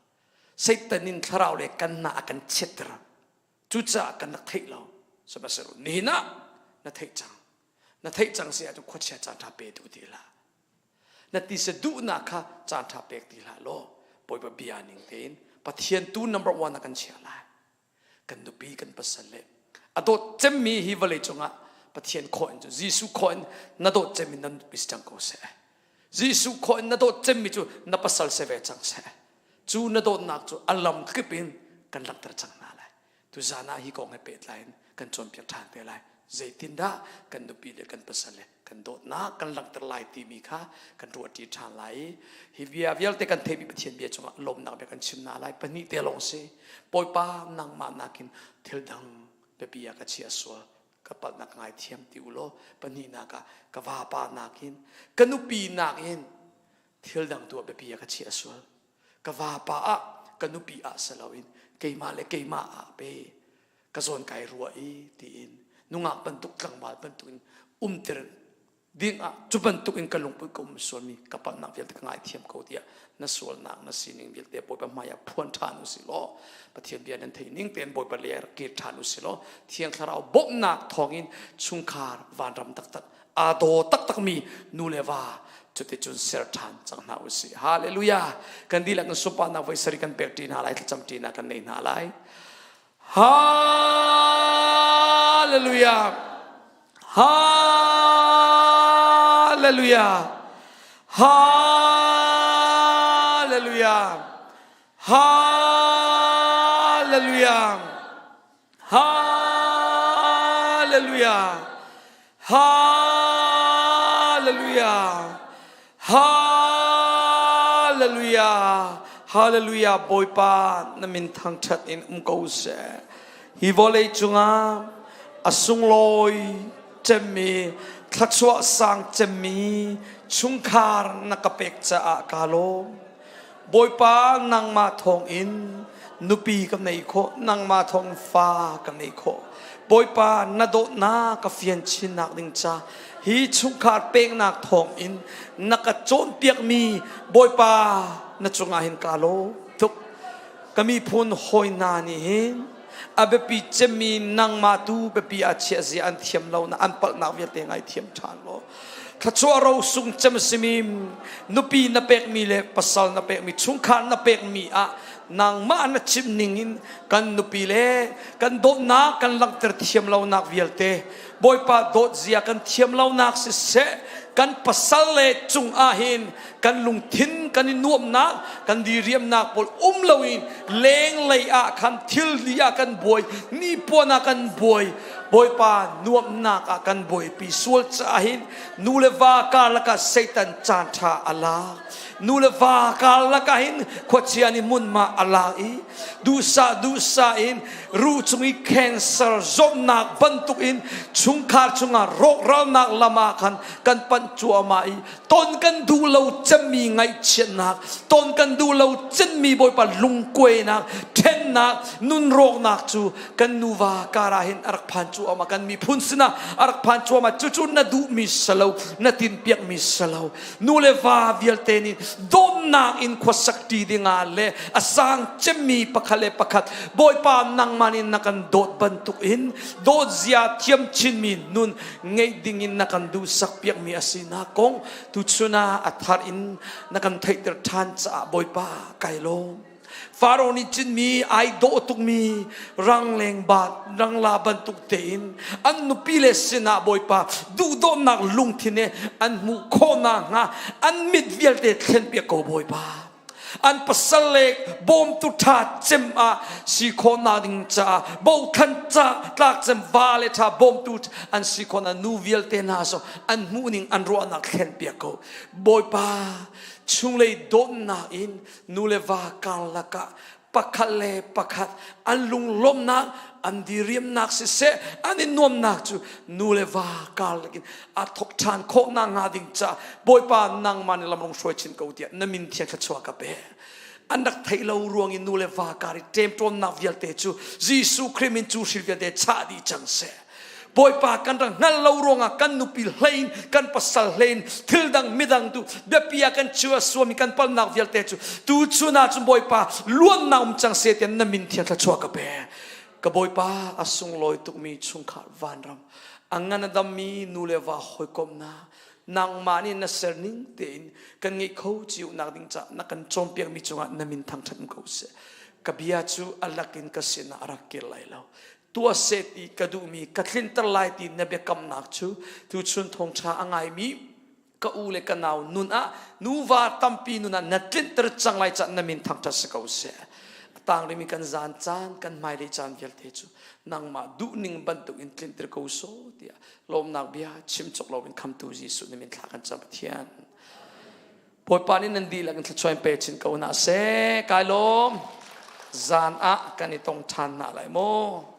Satan in thlarau le kan na a kan chiatter. Cucaah kan rak theih lo. Sihmanhsehlaw nihin ah na theih cang. Na theih cang si ahcun khuachia caan ṭha pe duh ti hlah. Na tisa duhnak kha caan ṭha pek ti hlah law Bawipa bia ning tein Pathian tu number one ah kan chiah lai. Kan nupi kan pasal le a dawt cemmi hi vawlei cungah Pathian khawh in cu Jesuh khawh in na dawt cemmi na nupi si cang ko seh. Jesuh khawh in na dawt cemmi cu na pasal si ve cang seh. Cu na dawtnak cu a lam kip in kan langhter cang hna lai. Tuzan ah hi kong he pehtlai in kan cawnpiak ṭhan te lai. Zeitindah kan nupi le kan pasal le kan dawtnak kan langhter lai timi kha kan ruahṭi ṭhan lai i hi bia vialte kan theihmi Pathian bia cungah lawmnak bia kan chim hna lai. Pahnih te lawng si. Bawipa nangmah nakin thil dang biapi ah ka chia sual ka palhnak ngaithiam ti u law pahnihnak ah ka vapa nakin ka nupi nakin thil dang tu ah biapi ah ka chiah sual ka vapa ah ka nupi ah si loin keimah le keimah ah pe ka zawn kai ruah i tiin nungak bantuk tlangval bantuk in umter ding ah cu bantuk in ka lungput ka um sualmi ka palhnak vialte ka ngaithiam ko tiah na sualnak na sining vialte Bawipa hmai ah phuan ṭhan u si law Pathian bia nan theih ning tein Bawipa lei ah kir ṭhan u si law Thiang Thlarau bawmhnak thawngin chungkhar vanram taktak aa daw taktakmi nu le va cuticun ser ṭhan cang hna u sih. Hallelujah! Kan dihlak in sunparnak voi sarih kan pek ṭi hna lai, thlacam ṭi hna kan nei hna lai. Hallelujah! Hallelujah! Hallelujah! Hallelujah! Hallelujah! Hallelujah! Hallelujah! Hallelujah! Bawipa na min thangṭhat in um ko seh. Hi vawlei cungah a sunglawi cemmi thluachuah sang cemmi chungkhar na ka pek caah kaa lawm. Bawipa nangmah thawngin nupi ka nei khawh, nangmah thawng fa ka nei khawh. Bawipa na dawtnak ka fian chinnak ding ca hi chungkhar peknak thawngin na ka cawnpiakmi Bawipa na cungah hin kaa lawm tuk. Ka miphun hawi hna nih hin a biapi cemmi nangmah tu biapi ah chiah zia an thiam lo na an palhnak vialte ngaithiam ṭhan law thluachuah rosung cem simi nupi na pekmi le pasal na pekmi chungkhar na pekmi ah Nangmah na chim ning in kan nupi le kan dawtnak kan langhter thiam lonak vialte Bawipa dawt zia kan thiam lonak siseh kan pasal le cung ah hin kan lungthin kan i nuamhnak kan diriamnak pawl um loin lenglei ah khan thil li ah kan buai nipuan ah kan buai Bawipa nuamhnak ah kan buaipi sual caah hin nu le va karlak ah Satan caan ṭha a lak nu le va karlak ah hin khuachia nih hmunhma a lak i duhsah duhsah in ruh cung i cancer zawtnak bantuk in chungkhar chungah rawkralnak lam ah khan kan panh cuahmah i ton kan duh lo cemmi ngaihchiatnak ton kan duh lo cemmi Bawipa lungkuainak ṭhennak nunrawknak cu kan nuva kar ah hin a rak phan cuahmah kan miphun sinah a rak phan cuahmah cucu na duhmi salo na tinpiakmi salo nu le va vialte nih dawtnak in khuasak ṭi dingah le a sang cemmi pakhat le pakhat Bawipa nangmah nih na kan dawt bantuk in dawt zia thiam chinmi nun ngeih ding in na kan duhsak piakmi a sinak kong tuchun ah a thar in na kan theihter ṭhan caah Bawipa kai lawm. Faro nih cinmi ai dawh tukmi rangleng ba rangla bantuk tein an nupi le sinah Bawipa duhdawtnak lungthin he an hmuh khawh nakhnga an mit vialte thlenpiak ko Bawipa. An pasal le bawmtu ṭha cem ah si khawhnak ding caah bochan ca tlak cem va le ṭha bawmtu an si khawhnak nu vialte hna zong an hmuhning an ruahnak thlenpiak ko. Bawipa chunglei dawtnak in nu le va karlak ah pakhat le pakhat an lunglawmhnak an diriamnak siseh an i nuamnak cu nu le va karlak in a thok ṭhan khawh nak hnga ding ca Bawipa nangmah nih lam rung hruai chin ko tiah na min thiang thluachuah ka pe an rak theih lo ruang in nu le va kar i ṭemṭawnnak vialte cu Jesuh Khrih min cu hril vialte chah dih cang seh Bawipa kan rak hngal lo ruangah kan nupi hlein kan pasal hlein thil dang midang tu biapi ah kan chiu a suami kan palnak vialte cu tu chun ah cun Bawipa luannak um cang se tian na min thiang thluachuah ka pe ka Bawipa a sunglawi tukmi chungkhar vanram a ngan a dammi nu le va hawikomhnak nangmah nih na ser ning tein kan ngeih kho cio nak ding ca na kan cawnpiakmi cungah na min thangṭhat ko seh ka bia cu a lakin ka sinah a rak kir lai lo Tuah seh ti ka duhmi ka tlinter lai ti na biakamnak cu tuchun thawngṭha a ngaimi ka u le ka nau nun ah nuva tampi nun ah na tlinter cang lai caah na min thangṭhat si ko seh. A tang rimi kan zan caan kan hmailei caan vialte cu nangmah duhning bantuk in tlinter ko sawh tiah lawmnak bia chim cawk loin khamtu Jesuh na min thla kan cam Pathian. Bawipa nih nan dihlak in thluachuah in pe chin ko hna seh. Kai lawm. Zan ah kan i tong ṭhan hna lai maw?